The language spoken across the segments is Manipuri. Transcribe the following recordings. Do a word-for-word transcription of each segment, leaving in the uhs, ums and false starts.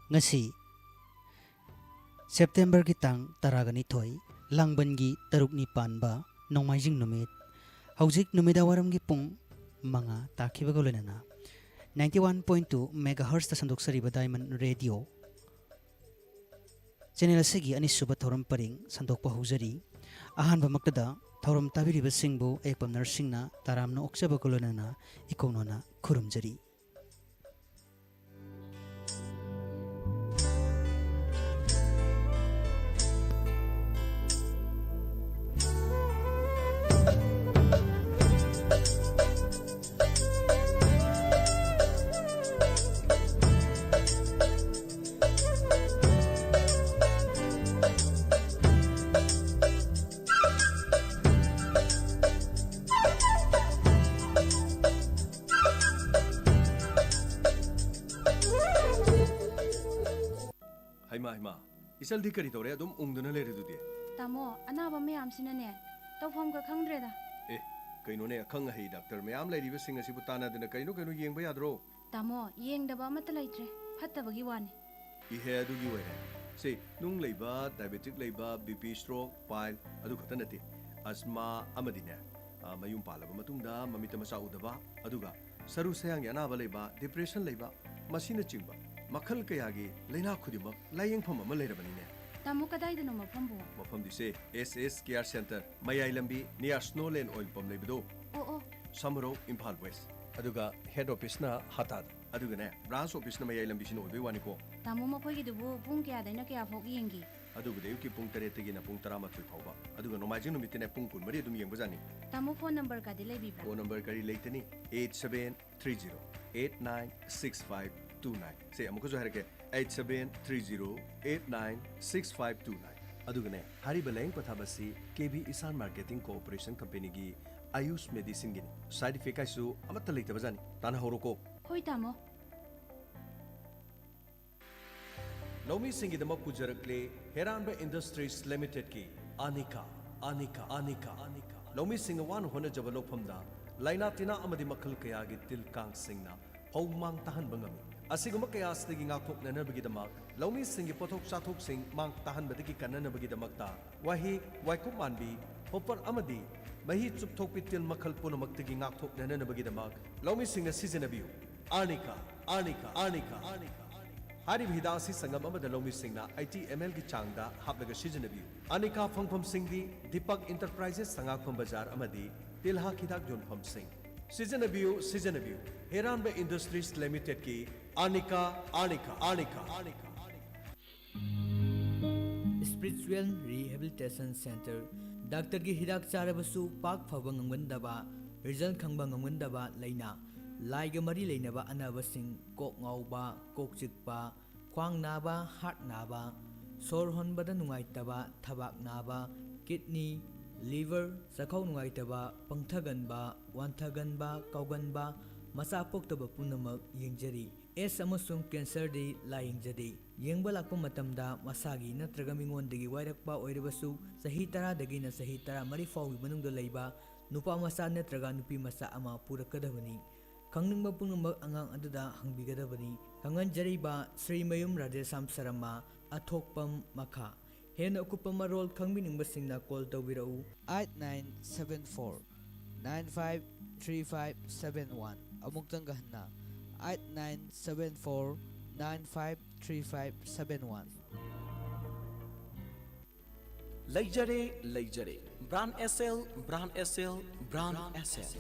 ꯉꯁꯤ ꯁꯦꯞꯇꯦꯝꯕꯔꯒꯤ ꯇꯥꯡ ꯇꯔꯥꯒ ꯅꯤꯊꯣꯏ, ꯂꯥꯡꯕꯟꯒꯤ ꯇꯔꯨꯛꯅꯤ ꯄꯥꯟꯕ ꯅꯣꯡꯃꯥꯏꯖꯤꯡ ꯅꯨꯃꯤꯠ, ꯍꯧꯖꯤꯛ ꯅꯨꯃꯤꯗꯥꯡ ꯋꯥꯏꯔꯝꯒꯤ ꯄꯨꯡ ꯃꯉꯥ ꯇꯥꯈꯤꯕꯒ ꯂꯣꯏꯅꯅ ninety one point two megahertzꯇ ꯁꯟꯗꯣꯛꯆꯔꯤꯕ Diamond Radio channel ꯑꯁꯤꯒꯤ ꯑꯅꯤꯁꯨꯕ ꯊꯧꯔꯝ ꯄꯔꯤꯡ ꯁꯟꯗꯣꯛꯄ ꯍꯧꯖꯔꯤ꯫ ꯑꯍꯥꯟꯕꯃꯛꯇꯗ ꯊꯧꯔꯝ ꯇꯥꯕꯤꯔꯤꯕꯁꯤꯡꯕꯨ ꯑꯌꯦꯛꯄꯝ ꯅꯔꯁꯤꯡꯅ ꯇꯔꯥꯝꯅ ꯑꯣꯛꯆꯕꯒ ꯂꯣꯏꯅꯅ ꯏꯀꯧꯅꯣꯅ ꯈꯨꯔꯨꯝꯖꯔꯤ꯫ ꯍꯩꯃꯥ, ꯍꯩꯃꯥ, ꯏꯆꯜꯗꯤ ꯀꯔꯤ ꯇꯧꯔꯦ? ꯑꯗꯨꯝ ꯎꯪꯗꯨꯅ ꯂꯩꯔꯗꯨꯗꯤ? ꯇꯥꯃꯣ, ꯑꯅꯥꯕ ꯃꯌꯥꯝꯁꯤꯅꯅꯦ, ꯇꯧꯐꯝꯒ ꯈꯪꯗ꯭ꯔꯦꯗ꯫ ꯑꯦ, ꯀꯩꯅꯣꯅꯦ, ꯑꯈꯪ ꯑꯍꯩ ꯗꯥꯛꯇꯔ ꯃꯌꯥꯝ ꯂꯩꯔꯤꯕꯁꯤꯡ ꯑꯁꯤꯕꯨ ꯇꯥꯟꯅꯗꯅ ꯀꯩꯅꯣ ꯀꯩꯅꯣ ꯌꯦꯡꯕ ꯌꯥꯗ꯭ꯔꯣ? ꯇꯥꯃꯣ, ꯌꯦꯡꯗꯕ ꯑꯃꯠꯇ ꯂꯩꯇ꯭ꯔꯦ, ꯐꯠꯇꯕꯒꯤ ꯋꯥꯅꯤ꯫ ꯏꯍꯦ, ꯑꯗꯨꯒꯤ ꯑꯣꯏꯔꯦ꯫ ꯁꯤ, ꯅꯨꯡ ꯂꯩꯕ, ꯗꯥꯏꯕꯦꯇꯤꯛ ꯂꯩꯕ, BP, stroke, pile, ꯑꯗꯨ ꯈꯛꯇ ꯅꯠꯇꯦ꯫ ꯑꯁꯃꯥ ꯑꯃꯗꯤꯅꯦ, ꯑ, ꯃꯌꯨꯝ ꯄꯥꯜꯂꯕ ꯃꯇꯨꯡꯗ ꯃꯃꯤꯠꯇ ꯃꯆꯥ ꯎꯗꯕ, ꯑꯗꯨꯒ ꯁꯔꯨ ꯁꯌꯥꯡꯒꯤ ꯑꯅꯥꯕ ꯂꯩꯕ, depression ꯂꯩꯕ, ꯃꯁꯤꯅꯆꯤꯡꯕ ꯃꯈꯜ ꯀꯌꯥꯒꯤ ꯂꯩꯅꯥ ꯈꯨꯗꯤꯡꯃꯛ ꯂꯥꯌꯦꯡꯐꯝ ꯑꯃ ꯂꯩꯔꯕꯅꯤꯅꯦ꯫ ꯇꯥꯃꯣ, ꯀꯗꯥꯏꯗꯅꯣ ꯃꯐꯝꯕꯨ? ꯃꯐꯝꯗꯤꯁꯦ S S Care Center, ꯃꯌꯥꯏ ꯂꯝꯕꯤ, near Snow Lane oil pump ꯂꯩꯕꯗꯣ꯫ ꯑꯣ, ꯑꯣ꯫ ꯁꯃꯨꯔꯧ, ꯏꯝꯐꯥꯜ West꯫ ꯑꯗꯨꯒ head officeꯅ ꯍꯥꯇꯥꯗ꯫ ꯑꯗꯨꯒꯅꯦ, branch officeꯅ ꯃꯌꯥꯏ ꯂꯝꯕꯤꯁꯤꯅ ꯑꯣꯏꯕꯩ ꯋꯥꯅꯤꯀꯣ꯫ ꯇꯥꯃꯣ, ꯃꯈꯣꯏꯒꯤꯗꯨꯕꯨ ꯄꯨꯡ ꯀꯌꯥꯗꯩꯅ ꯀꯌꯥ ꯐꯥꯎ ꯌꯦꯡꯒꯦ? ꯑꯗꯨꯕꯨꯗꯤ ꯑꯌꯨꯛꯀꯤ ꯄꯨꯡ ꯇꯔꯦꯠꯇꯒꯤꯅ ꯄꯨꯡ ꯇꯔꯥꯃꯥꯊꯣꯏ ꯐꯥꯎꯕ, ꯑꯗꯨꯒ ꯅꯣꯡꯃꯥꯏꯖꯤꯡ ꯅꯨꯃꯤꯠꯇꯅꯦ ꯄꯨꯡ ꯀꯨꯟꯃꯔꯤ ꯑꯗꯨꯝ ꯌꯦꯡꯕꯖꯥꯠꯅꯤ꯫ ꯇꯥꯃꯣ, phone numberꯒꯗꯤ ꯂꯩꯕꯤꯕ꯭ꯔꯥ? Phone number ꯀꯔꯤ ꯂꯩꯇꯅꯤ? Eight seven three zero eight nine six five two nine꯫ ꯁꯦ, ꯑꯃꯨꯛꯀꯁꯨ ꯍꯥꯏꯔꯛꯀꯦ, eight seven three zero eight nine six five two nine꯫ ꯑꯗꯨꯒꯅꯦ, ꯍꯥꯏꯔꯤꯕ ꯂꯥꯌꯦꯡ ꯄꯊꯥꯞ ꯑꯁꯤ K B Ishan Marketing Corporation Companyꯒꯤ Ayush Medicineꯒꯤꯅꯤ꯫ Side effect ꯀꯥꯏꯁꯨ ꯑꯃꯠꯇ ꯂꯩꯇꯕꯖꯥꯠꯅꯤ꯫ ꯇꯥꯟꯅꯍꯧꯔꯣꯀꯣ꯫ ꯍꯣꯏ, ꯇꯥꯃꯣ꯫ ꯂꯧꯃꯤꯁꯤꯡꯒꯤꯗꯃꯛ ꯄꯨꯖꯔꯛꯂꯤ ꯍꯦꯔꯥꯟꯕ Industries Limitedꯀꯤ ꯑꯅꯤꯀꯥ, ꯑꯅꯤꯀꯥ, ꯑꯅꯤꯀꯥ, ꯑꯅꯤꯀꯥ꯫ ꯂꯧꯃꯤꯁꯤꯡꯅ ꯋꯥꯅ ꯍꯣꯠꯅꯖꯕ ꯂꯧꯐꯝꯗ ꯂꯥꯏꯅꯥ ꯇꯤꯟꯅꯥ ꯑꯃꯗꯤ ꯃꯈꯜ ꯀꯌꯥꯒꯤ ꯇꯤꯜ ꯀꯥꯡꯁꯤꯡꯅ ꯐꯧ ꯃꯥꯡ ꯇꯥꯍꯟꯕ ꯉꯝꯃꯤ꯫ ꯑꯁꯤꯒꯨꯝꯕ ꯀꯌꯥ ꯑꯁꯤꯗꯒꯤ ꯉꯥꯛꯊꯣꯛꯅꯅꯕꯒꯤꯗꯃꯛ, ꯂꯧꯃꯤꯁꯤꯡꯒꯤ ꯄꯣꯠꯊꯣꯛ ꯆꯥꯊꯣꯛꯁꯤꯡ ꯃꯥꯡ ꯇꯥꯍꯟꯕꯗꯒꯤ ꯀꯟꯅꯅꯕꯒꯤꯗꯃꯛꯇ, ꯋꯥꯍꯤꯛ, ꯋꯥꯏꯀꯨꯞ ꯃꯥꯟꯕꯤ, ꯍꯣꯄꯔ ꯑꯃꯗꯤ ꯃꯍꯤ ꯆꯨꯞꯊꯣꯛꯄꯤ ꯇꯤꯜ ꯃꯈꯜ ꯄꯨꯝꯅꯃꯛꯇꯒꯤ ꯉꯥꯛꯊꯣꯛꯅꯅꯕꯒꯤꯗꯃꯛ ꯂꯧꯃꯤꯁꯤꯡꯅ ꯁꯤꯖꯤꯟꯅꯕꯤꯌꯨ꯫ ꯑꯥꯔꯅꯤꯀꯥ, ꯑꯥꯔꯅꯤꯀꯥ, ꯑꯥꯔꯅꯤꯀꯥ, ꯑꯥꯔꯅꯤꯀꯥ꯫ ꯍꯥꯏꯔꯤꯕ ꯍꯤꯗꯥꯛ ꯑꯁꯤ ꯁꯪꯒꯝ ꯑꯃꯗ ꯂꯧꯃꯤꯁꯤꯡꯅ eighty ml ꯒꯤ ꯆꯥꯡꯗ ꯍꯥꯞꯂꯒ ꯁꯤꯖꯤꯟꯅꯕꯤꯌꯨ꯫ ꯑꯥꯔꯅꯤꯀꯥ ꯐꯪꯐꯝꯁꯤꯡꯗꯤ ꯗꯤꯄꯛ ꯏꯟꯇꯔꯄ꯭ꯔꯥꯏꯖꯦꯁ, ꯁꯉꯥꯛꯐꯝ ꯕꯖꯥꯔ ꯑꯃꯗꯤ ꯇꯤꯜꯍꯥꯛ ꯍꯤꯗꯥꯛ ꯌꯣꯟꯐꯝꯁꯤꯡ꯫ ꯁꯤꯖꯤꯟꯅꯕꯤꯌꯨ, ꯁꯤꯖꯤꯟꯅꯕꯤꯌꯨ꯫ ꯍꯦꯔꯥꯟꯕ ꯏꯟꯗꯁꯇ꯭ꯔꯤꯁ ꯂꯤꯃꯤꯇꯦꯗꯀꯤ ꯑꯥꯔꯅꯤꯀꯥ, ꯑꯥꯔꯅꯤꯀꯥ, ꯑꯥꯔꯅꯤꯀꯥ, ꯑꯥꯔꯅꯤꯀꯥ꯫ Spiritual Rehabilitation Center꯫ ꯗꯥꯛꯇꯔꯒꯤ ꯍꯤꯗꯥꯛ ꯆꯥꯔꯕꯁꯨ ꯄꯥꯛ ꯐꯕ ꯉꯝꯒꯟꯗꯕ, ꯔꯤꯖꯜ ꯈꯪꯕ ꯉꯝꯒꯟꯗꯕ ꯂꯥꯏꯅꯥ, ꯂꯥꯏꯒ ꯃꯔꯤ ꯂꯩꯅꯕ ꯑꯅꯥꯕꯁꯤꯡ, ꯀꯣꯛ ꯉꯥꯎꯕ, ꯀꯣꯛ ꯆꯤꯛꯄ, ꯈ꯭ꯋꯥꯡ ꯅꯥꯕ, ꯍꯥꯔꯠ ꯅꯥꯕ, ꯁꯣꯔ ꯍꯣꯟꯕꯗ ꯅꯨꯡꯉꯥꯏꯇꯕ, ꯊꯕꯥꯛ ꯅꯥꯕ, ꯀꯤꯗꯅꯤ, ꯂꯤꯚꯔ, ꯆꯥꯈꯥꯎ ꯅꯨꯡꯉꯥꯏꯇꯕ, ꯄꯪꯊꯒꯟꯕ, ꯋꯥꯟꯊꯒꯟꯕ, ꯀꯥꯎꯒꯟꯕ, ꯃꯆꯥ ꯄꯣꯛꯇꯕ ꯄꯨꯝꯅꯃꯛ ꯌꯦꯡꯖꯔꯤ꯫ ꯑꯦꯁ ꯑꯃꯁꯨꯡ ꯀꯦꯟꯁꯔꯗꯤ ꯂꯥꯌꯦꯡꯖꯗꯦ꯫ ꯌꯦꯡꯕ ꯂꯥꯛꯄ ꯃꯇꯝꯗ ꯃꯁꯥꯒꯤ ꯅꯠꯇ꯭ꯔꯒ ꯃꯤꯉꯣꯟꯗꯒꯤ ꯋꯥꯏꯔꯛꯄ ꯑꯣꯏꯔꯕꯁꯨ, ꯆꯍꯤ ꯇꯔꯥꯗꯒꯤꯅ ꯆꯍꯤ ꯇꯔꯥꯃꯔꯤ ꯐꯥꯎꯒꯤ ꯃꯅꯨꯡꯗ ꯂꯩꯕ ꯅꯨꯄꯥ ꯃꯆꯥ ꯅꯠꯇ꯭ꯔꯒ ꯅꯨꯄꯤ ꯃꯆꯥ ꯑꯃ ꯄꯨꯔꯛꯀꯗꯕꯅꯤ꯫ ꯈꯪꯅꯤꯡꯕ ꯄꯨꯝꯅꯃꯛ ꯑꯉꯥꯡ ꯑꯗꯨꯗ ꯍꯪꯕꯤꯒꯗꯕꯅꯤ꯫ ꯈꯪꯍꯟꯖꯔꯤꯕ ꯁ꯭ꯔꯤ ꯃꯌꯨꯝ ꯔꯥꯙꯦꯁ꯭ꯌꯥꯝ ꯁꯔꯃ, ꯑꯊꯣꯛꯄꯝ, ꯃꯈꯥ꯫ ꯍꯦꯟꯅ ꯑꯀꯨꯞꯄ ꯃꯔꯣꯜ ꯈꯪꯕꯤꯅꯤꯡꯕꯁꯤꯡꯅ ꯀꯣꯜ ꯇꯧꯕꯤꯔꯛꯎ꯫ Eight nine seven four nine five three five seven one꯫ ꯑꯃꯨꯛꯇꯪꯒ ꯍꯟꯅ, eight nine seven four nine five three five seven one꯫ ꯂꯩꯖꯔꯦ, ꯂꯩꯖꯔꯦ꯫ Brand S L, Brand S L, Brand S L꯫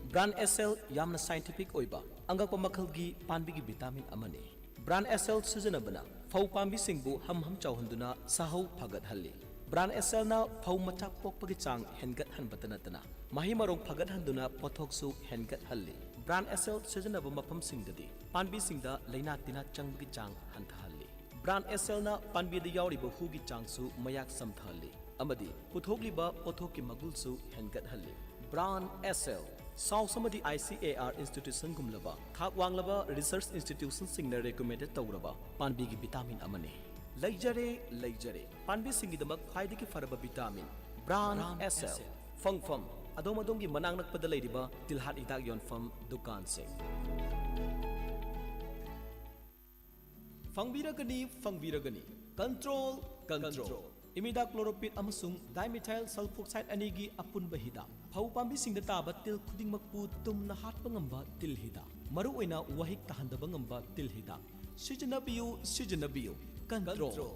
Brand S L ꯌꯥꯝꯅ scientific ꯑꯣꯏꯕ, ꯑꯉꯛꯄ ꯃꯈꯜꯒꯤ ꯄꯥꯝꯕꯤꯒꯤ vitamin ꯑꯃꯅꯤ꯫ Brand S L ꯁꯤꯖꯤꯟꯅꯕꯅ ꯐꯧ ꯄꯥꯝꯕꯤꯁꯤꯡꯕꯨ ꯍꯝ ꯍꯝ ꯆꯥꯎꯍꯟꯗꯨꯅ ꯁꯥꯍꯧ ꯐꯒꯠꯍꯜꯂꯤ꯫ Brand S L ꯅ ꯐꯧ ꯃꯆꯥ ꯄꯣꯛꯄꯒꯤ ꯆꯥꯡ ꯍꯦꯟꯒꯠꯍꯟꯕꯇ ꯅꯠꯇꯅ ꯃꯍꯩ ꯃꯔꯣꯡ ꯐꯒꯠꯍꯟꯗꯨꯅ ꯄꯣꯠꯊꯣꯛꯁꯨ ꯍꯦꯟꯒꯠꯍꯜꯂꯤ꯫ Brand S L ꯁꯤꯖꯤꯟꯅꯕ ꯃꯐꯝꯁꯤꯡꯗꯗꯤ ꯄꯥꯝꯕꯤꯁꯤꯡꯗ ꯂꯥꯏꯅꯥ ꯇꯤꯟꯅꯥ ꯆꯪꯕꯒꯤ ꯆꯥꯡ ꯍꯟꯊꯍꯜꯂꯤ꯫ Brand S L ꯅ ꯄꯥꯝꯕꯤꯗ ꯌꯥꯎꯔꯤꯕ ꯍꯨꯒꯤ ꯆꯥꯡꯁꯨ ꯃꯌꯥꯛ ꯆꯝꯊꯍꯜꯂꯤ ꯑꯃꯗꯤ ꯄꯨꯊꯣꯛꯂꯤꯕ ꯄꯣꯠꯊꯣꯛꯀꯤ ꯃꯒꯨꯜꯁꯨ ꯍꯦꯟꯒꯠꯍꯜꯂꯤ꯫ Brand S L, SAWS ꯑꯃꯗꯤ I C A R institution ꯒꯨꯝꯂꯕ ꯊꯥꯛ ꯋꯥꯡꯂꯕ research institution ꯁꯤꯡꯅ recommended ꯇꯧꯔꯕ ꯄꯥꯝꯕꯤꯒꯤ vitamin ꯑꯃꯅꯤ꯫ ꯂꯩꯖꯔꯦ, ꯂꯩꯖꯔꯦ꯫ ꯄꯥꯝꯕꯤꯁꯤꯡꯒꯤꯗꯃꯛ ꯈ꯭ꯋꯥꯏꯗꯒꯤ ꯐꯔꯕ vitamin, Brand S L꯫ ꯐꯪꯐꯝ, ꯑꯗꯣꯝ ꯑꯗꯣꯝꯒꯤ ꯃꯅꯥꯛ ꯅꯛꯄꯗ ꯂꯩꯔꯤꯕ ꯇꯤꯜꯍꯥꯠ ꯍꯤꯗꯥꯛ ꯌꯣꯟꯐꯝ ꯗꯨꯀꯥꯟꯁꯤꯡ꯫ ꯐꯪꯕꯤꯔꯒꯅꯤ, ꯐꯪꯕꯤꯔꯒꯅꯤ꯫ Control, control. Imidacloroprid ꯑꯃꯁꯨꯡ dimethyl sulfoxide ꯑꯅꯤꯒꯤ ꯑꯄꯨꯟꯕ ꯍꯤꯗꯥꯛ꯫ ꯐꯧ ꯄꯥꯝꯕꯤꯁꯤꯡꯗ ꯇꯥꯕ ꯇꯤꯜ ꯈꯨꯗꯤꯡꯃꯛꯄꯨ ꯇꯨꯝꯅ ꯍꯥꯠꯄ ꯉꯝꯕ ꯇꯤꯜ ꯍꯤꯗꯥꯛ꯫ ꯃꯔꯨꯑꯣꯏꯅ ꯋꯥꯍꯤꯛ ꯇꯥꯍꯟꯗꯕ ꯉꯝꯕ ꯇꯤꯜ ꯍꯤꯗꯥꯛ꯫ ꯁꯤꯖꯤꯟꯅꯕꯤꯌꯨ, ꯁꯤꯖꯤꯟꯅꯕꯤꯌꯨ꯫ Control.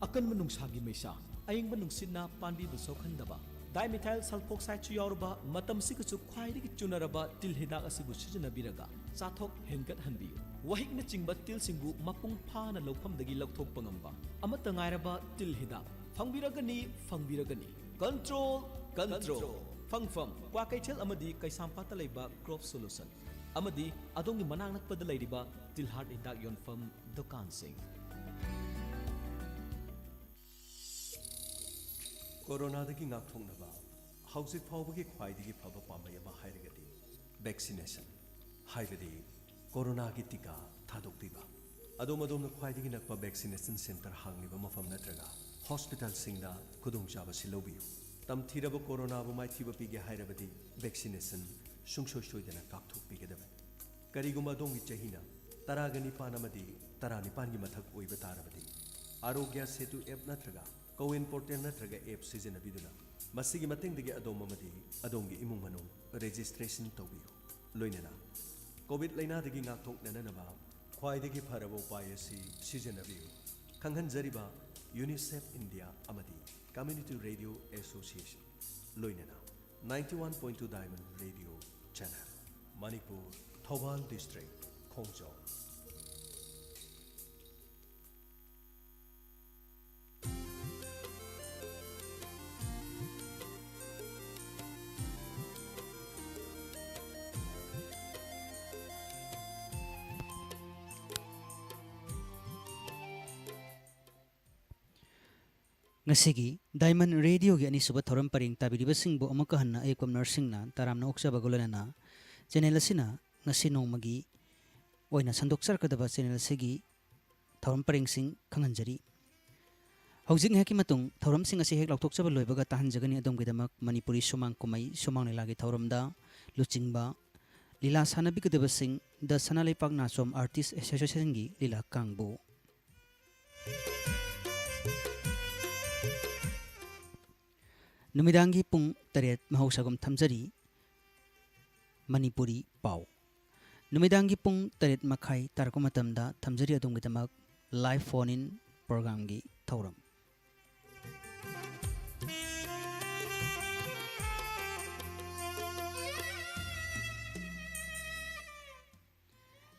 ꯑꯀꯟꯕ ꯅꯨꯡꯁꯥꯒꯤ ꯃꯩꯁꯥ, ꯑꯏꯪꯕ ꯅꯨꯡꯁꯤꯠꯅ ꯄꯥꯝꯕꯤꯕꯨ ꯁꯣꯛꯍꯟꯗꯕ, dimethyl sulfoxideꯁꯨ ꯌꯥꯎꯔꯕ, ꯃꯇꯝꯁꯤꯒꯁꯨ ꯈ꯭ꯋꯥꯏꯗꯒꯤ ꯆꯨꯅꯔꯕ ꯇꯤꯜ ꯍꯤꯗꯥꯛ ꯑꯁꯤꯕꯨ ꯁꯤꯖꯤꯟꯅꯕꯤꯔꯒ ꯆꯥꯊꯣꯛ ꯍꯦꯟꯒꯠꯍꯟꯕꯤꯌꯨ꯫ ꯋꯥꯍꯤꯛꯅꯆꯤꯡꯕ ꯇꯤꯜꯁꯤꯡꯕꯨ ꯃꯄꯨꯡ ꯐꯥꯅ ꯂꯧꯐꯝꯗꯒꯤ ꯂꯧꯊꯣꯛꯄ ꯉꯝꯕ ꯑꯃꯠꯇ ꯉꯥꯏꯔꯕ ꯇꯤꯜ ꯍꯤꯗꯥꯛ ꯐꯪꯕꯤꯔꯒꯅꯤ, ꯐꯪꯕꯤꯔꯒꯅꯤ꯫ Control, control. ꯐꯪꯐꯝ: ꯀ꯭ꯋꯥꯀꯩꯊꯦꯜ ꯑꯃꯗꯤ ꯀꯩꯁꯥꯝꯄꯥꯠꯇ ꯂꯩꯕ Crop Solution ꯑꯃꯗꯤ ꯑꯗꯣꯝꯒꯤ ꯃꯅꯥꯛ ꯅꯛꯄꯗ ꯂꯩꯔꯤꯕ ꯇꯤꯜꯍꯥꯠ ꯍꯤꯗꯥꯛ ꯌꯣꯟꯐꯝ ꯗꯨꯀꯥꯟꯁꯤꯡ꯫ ꯀꯣꯔꯣꯅꯥꯗꯒꯤ ꯉꯥꯛꯊꯣꯛꯅꯕ ꯍꯧꯖꯤꯛ ꯐꯥꯎꯕꯒꯤ ꯈ꯭ꯋꯥꯏꯗꯒꯤ ꯐꯕ ꯄꯥꯝꯕꯩ ꯑꯃ ꯍꯥꯏꯔꯒꯗꯤ vaccination, ꯍꯥꯏꯕꯗꯤ ꯀꯣꯔꯣꯅꯥꯒꯤ ꯇꯤꯀꯥ ꯊꯥꯗꯣꯛꯄꯤꯕ꯫ ꯑꯗꯣꯝ ꯑꯗꯣꯝꯅ ꯈ꯭ꯋꯥꯏꯗꯒꯤ ꯅꯛꯄ vaccination center ꯍꯥꯡꯂꯤꯕ ꯃꯐꯝ ꯅꯠꯇ꯭ꯔꯒ hospitalꯁꯤꯡꯗ ꯈꯨꯗꯣꯡꯆꯥꯕꯁꯤ ꯂꯧꯕꯤꯌꯨ꯫ ꯇꯝꯊꯤꯔꯕ ꯀꯣꯔꯣꯅꯥꯕꯨ ꯃꯥꯏꯊꯤꯕ ꯄꯤꯒꯦ ꯍꯥꯏꯔꯕꯗꯤ vaccination ꯁꯨꯡꯁꯣꯏ ꯁꯣꯏꯗꯅ ꯀꯥꯞꯊꯣꯛꯄꯤꯒꯗꯕꯅꯤ꯫ ꯀꯔꯤꯒꯨꯝꯕ ꯑꯗꯣꯝꯒꯤ ꯆꯍꯤꯅ ꯇꯔꯥꯒ ꯅꯤꯄꯥꯟ ꯑꯃꯗꯤ ꯇꯔꯥꯅꯤꯄꯥꯟꯒꯤ ꯃꯊꯛ ꯑꯣꯏꯕ ꯇꯥꯔꯕꯗꯤ, ꯑꯥꯔꯣꯒ꯭ꯌ ꯁꯦꯇꯨ app ꯅꯠꯇ꯭ꯔꯒ ꯀꯣꯋꯤꯟ ꯄꯣꯔꯇꯦꯜ ꯅꯠꯇ꯭ꯔꯒ app ꯁꯤꯖꯤꯟꯅꯕꯤꯗꯨꯅ ꯃꯁꯤꯒꯤ ꯃꯇꯦꯡꯗꯒꯤ ꯑꯗꯣꯝ ꯑꯃꯗꯤ ꯑꯗꯣꯝꯒꯤ ꯏꯃꯨꯡ ꯃꯅꯨꯡ registration ꯇꯧꯕꯤꯌꯨ꯫ ꯂꯣꯏꯅꯅ COVID ꯂꯥꯏꯅꯥꯗꯒꯤ ꯉꯥꯛꯊꯣꯛꯅꯅꯕ ꯈ꯭ꯋꯥꯏꯗꯒꯤ ꯐꯔꯕ ꯎꯄꯥꯏ ꯑꯁꯤ ꯁꯤꯖꯤꯟꯅꯕꯤꯌꯨ꯫ ꯈꯪꯍꯟꯖꯔꯤꯕ UNICEF India ꯑꯃꯗꯤ Community Radio Association, ꯂꯣꯏꯅꯅ ninety one point two Diamond Radio Channel, Manipur, Thoubal district, ꯈꯣꯡꯖꯣꯝ꯫ ꯉꯁꯤꯒꯤ Diamond Radioꯒꯤ ꯑꯅꯤꯁꯨꯕ ꯊꯧꯔꯝ ꯄꯔꯦꯡ ꯇꯥꯕꯤꯔꯤꯕꯁꯤꯡꯕꯨ ꯑꯃꯨꯛꯀ ꯍꯟꯅ ꯑꯩ ꯀꯨꯝꯅꯔꯁꯤꯡꯅ ꯇꯔꯥꯝꯅ ꯑꯣꯛꯆꯕꯒ ꯂꯣꯏꯅꯅ channel ꯑꯁꯤꯅ ꯉꯁꯤ ꯅꯣꯡꯃꯒꯤ ꯑꯣꯏꯅ ꯁꯟꯗꯣꯛꯆꯔꯛꯀꯗꯕ channel ꯑꯁꯤꯒꯤ ꯊꯧꯔꯝ ꯄꯔꯦꯡꯁꯤꯡ ꯈꯪꯍꯟꯖꯔꯤ꯫ ꯍꯧꯖꯤꯛ ꯉꯥꯏꯍꯥꯛꯀꯤ ꯃꯇꯨꯡ ꯊꯧꯔꯝꯁꯤꯡ ꯑꯁꯤ ꯍꯦꯛ ꯂꯥꯎꯊꯣꯛꯆꯕ ꯂꯣꯏꯕꯒ ꯇꯥꯍꯟꯖꯒꯅꯤ ꯑꯗꯣꯝꯒꯤꯗꯃꯛ ꯃꯅꯤꯄꯨꯔꯤ ꯁꯨꯃꯥꯡ ꯀꯨꯝꯍꯩ ꯁꯨꯃꯥꯡ ꯂꯤꯂꯥꯒꯤ ꯊꯧꯔꯝꯗ ꯂꯨꯆꯤꯡꯕ ꯂꯤꯂꯥ ꯁꯥꯟꯅꯕꯤꯒꯗꯕꯁꯤꯡ The ꯁꯅꯥ ꯂꯩꯄꯥꯛ ꯅꯥꯆꯣꯝ Artist Associationꯒꯤ ꯂꯤꯂꯥ ꯀꯥꯡꯕꯨ꯫ ꯅꯨꯃꯤꯗꯥꯡꯒꯤ ꯄꯨꯡ ꯇꯔꯦꯠ ꯃꯍꯧꯁꯥꯒꯨꯝ ꯊꯝꯖꯔꯤ ꯃꯅꯤꯄꯨꯔꯤ ꯄꯥꯎ꯫ ꯅꯨꯃꯤꯗꯥꯡꯒꯤ ꯄꯨꯡ ꯇꯔꯦꯠ ꯃꯈꯥꯏ ꯇꯥꯔꯛꯄ ꯃꯇꯝꯗ ꯊꯝꯖꯔꯤ ꯑꯗꯣꯝꯒꯤꯗꯃꯛ live phone in programꯒꯤ ꯊꯧꯔꯝ꯫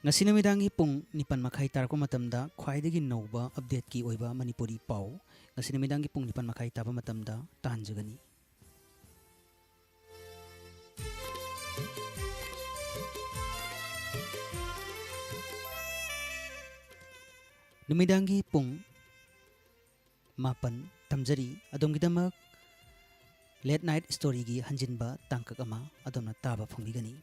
ꯉꯁꯤ ꯅꯨꯃꯤꯗꯥꯡꯒꯤ ꯄꯨꯡ ꯅꯤꯄꯥꯟ ꯃꯈꯥꯏ ꯇꯥꯔꯛꯄ ꯃꯇꯝꯗ ꯈ꯭ꯋꯥꯏꯗꯒꯤ ꯅꯧꯕ updateꯀꯤ ꯑꯣꯏꯕ ꯃꯅꯤꯄꯨꯔꯤ ꯄꯥꯎ ꯉꯁꯤ ꯅꯨꯃꯤꯗꯥꯡꯒꯤ ꯄꯨꯡ ꯅꯤꯄꯥꯟ ꯃꯈꯥꯏ ꯇꯥꯕ ꯃꯇꯝꯗ ꯇꯥꯍꯟꯖꯒꯅꯤ꯫ ꯅꯨꯃꯤꯗꯥꯡꯒꯤ ꯄꯨꯡ ꯃꯥꯄꯟ ꯊꯝꯖꯔꯤ ꯑꯗꯣꯝꯒꯤꯗꯃꯛ late night storyꯒꯤ ꯍꯟꯖꯤꯟꯕ ꯇꯥꯡꯀꯛ ꯑꯃ ꯑꯗꯣꯝꯅ ꯇꯥꯕ ꯐꯪꯕꯤꯒꯅꯤ꯫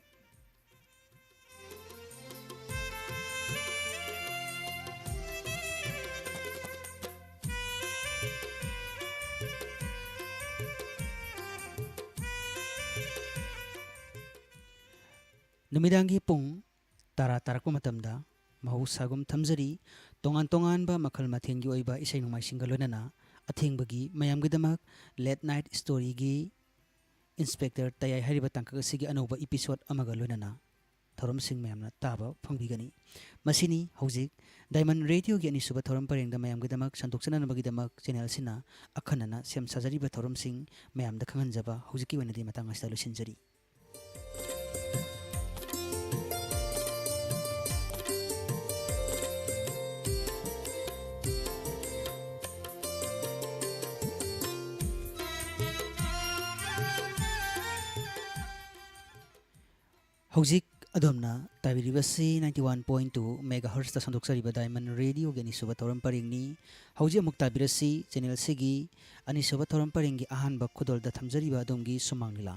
ꯅꯨꯃꯤꯗꯥꯡꯒꯤ ꯄꯨꯡ ꯇꯔꯥ ꯇꯥꯔꯛꯄ ꯃꯇꯝꯗ ꯃꯍꯧꯁꯥꯒꯨꯝ ꯊꯝꯖꯔꯤ, ꯇꯣꯉꯥꯟ ꯇꯣꯉꯥꯟꯕ ꯃꯈꯜ ꯃꯊꯦꯜꯒꯤ ꯑꯣꯏꯕ ꯏꯁꯩ ꯅꯣꯡꯃꯥꯏꯁꯤꯡꯒ ꯂꯣꯏꯅꯅ ꯑꯊꯦꯡꯕꯒꯤ ꯃꯌꯥꯝꯒꯤꯗꯃꯛ late night storyꯒꯤ Inspector ꯇꯌꯥꯏ ꯍꯥꯏꯔꯤꯕ ꯇꯥꯡꯀꯛ ꯑꯁꯤꯒꯤ ꯑꯅꯧꯕ episode ꯑꯃꯒ ꯂꯣꯏꯅꯅ ꯊꯧꯔꯝꯁꯤꯡ ꯃꯌꯥꯝꯅ ꯇꯥꯕ ꯐꯪꯕꯤꯒꯅꯤ꯫ ꯃꯁꯤꯅꯤ ꯍꯧꯖꯤꯛ Diamond Radioꯒꯤ ꯑꯅꯤꯁꯨꯕ ꯊꯧꯔꯝ ꯄꯔꯦꯡꯗ ꯃꯌꯥꯝꯒꯤꯗꯃꯛ ꯁꯟꯗꯣꯛꯆꯅꯅꯕꯒꯤꯗꯃꯛ channel ꯑꯁꯤꯅ ꯑꯈꯟꯅꯅ ꯁꯦꯝ ꯁꯥꯖꯔꯤꯕ ꯊꯧꯔꯝꯁꯤꯡ ꯃꯌꯥꯝꯗ ꯈꯪꯍꯟꯖꯕ ꯍꯧꯖꯤꯛꯀꯤ ꯑꯣꯏꯅꯗꯤ ꯃꯇꯥꯡ ꯑꯁꯤꯗ ꯂꯣꯏꯁꯤꯟꯖꯔꯤ꯫ ꯍꯧꯖꯤꯛ ꯑꯗꯣꯝꯅ ꯇꯥꯕꯤꯔꯤꯕꯁꯤ ninety one point two megahertzꯇ ꯁꯟꯗꯣꯛꯆꯔꯤꯕ Diamond Radioꯒꯤ ꯑꯅꯤꯁꯨꯕ ꯊꯧꯔꯝ ꯄꯔꯦꯡꯅꯤ꯫ ꯍꯧꯖꯤꯛ ꯑꯃꯨꯛ ꯇꯥꯕꯤꯔꯁꯤ channel ꯑꯁꯤꯒꯤ ꯑꯅꯤꯁꯨꯕ ꯊꯧꯔꯝ ꯄꯔꯦꯡꯒꯤ ꯑꯍꯥꯟꯕ ꯈꯨꯗꯣꯜꯗ ꯊꯝꯖꯔꯤꯕ ꯑꯗꯣꯝꯒꯤ ꯁꯨꯃꯥꯡ ꯂꯤꯂꯥ꯫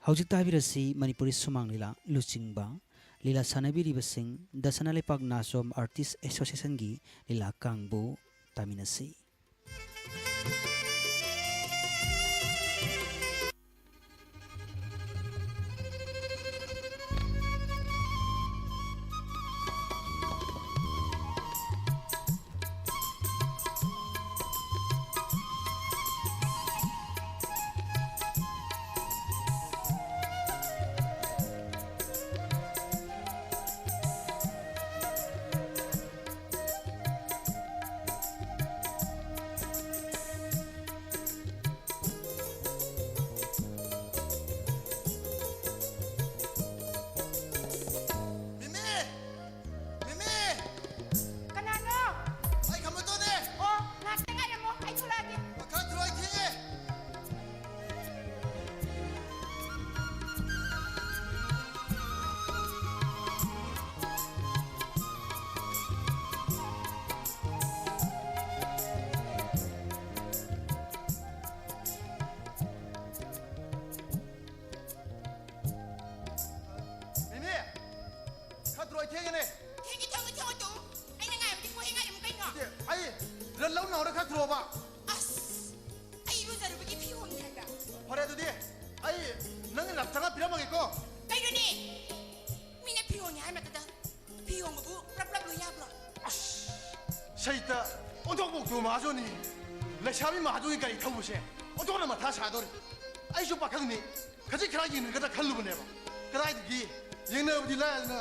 ꯍꯧꯖꯤꯛ ꯇꯥꯕꯤꯔꯁꯤ ꯃꯅꯤꯄꯨꯔꯤ ꯁꯨꯃꯥꯡ ꯂꯤꯂꯥ ꯂꯨꯆꯤꯡꯕ ꯂꯤꯂꯥ ꯁꯥꯟꯅꯕꯤꯔꯤꯕꯁꯤꯡ ꯗ ꯁꯅꯥ ꯂꯩꯄꯥꯛ ꯅꯥꯆꯣꯝ Artist Associationꯒꯤ ꯂꯤꯂꯥ ꯀꯥꯡꯕꯨ ꯇꯥꯃꯤꯟꯅꯁꯤ꯫ ꯁꯩꯇ ꯑꯣꯟꯊꯣꯛꯄ ꯑꯣꯛꯇꯣ ꯃꯍꯥꯖꯣꯟꯅꯤ꯫ ꯂꯩꯁꯥꯕꯤ ꯃꯍꯥꯖꯣꯟꯒꯤ ꯒꯥꯔꯤ ꯊꯧꯕꯁꯦ ꯑꯣꯟꯊꯣꯛꯅ ꯃꯊꯥ ꯁꯥꯗꯧꯔꯤ꯫ ꯑꯩꯁꯨ ꯄꯥꯈꯪꯅꯤ, ꯈꯖꯤꯛ ꯈꯔ ꯌꯦꯡꯅꯒꯗ꯭ꯔꯥ ꯈꯜꯂꯨꯕꯅꯦꯕ꯫ ꯀꯗꯥꯏꯗꯒꯤ ꯌꯦꯡꯅꯕꯗꯤ ꯂꯥꯏꯔꯗꯅ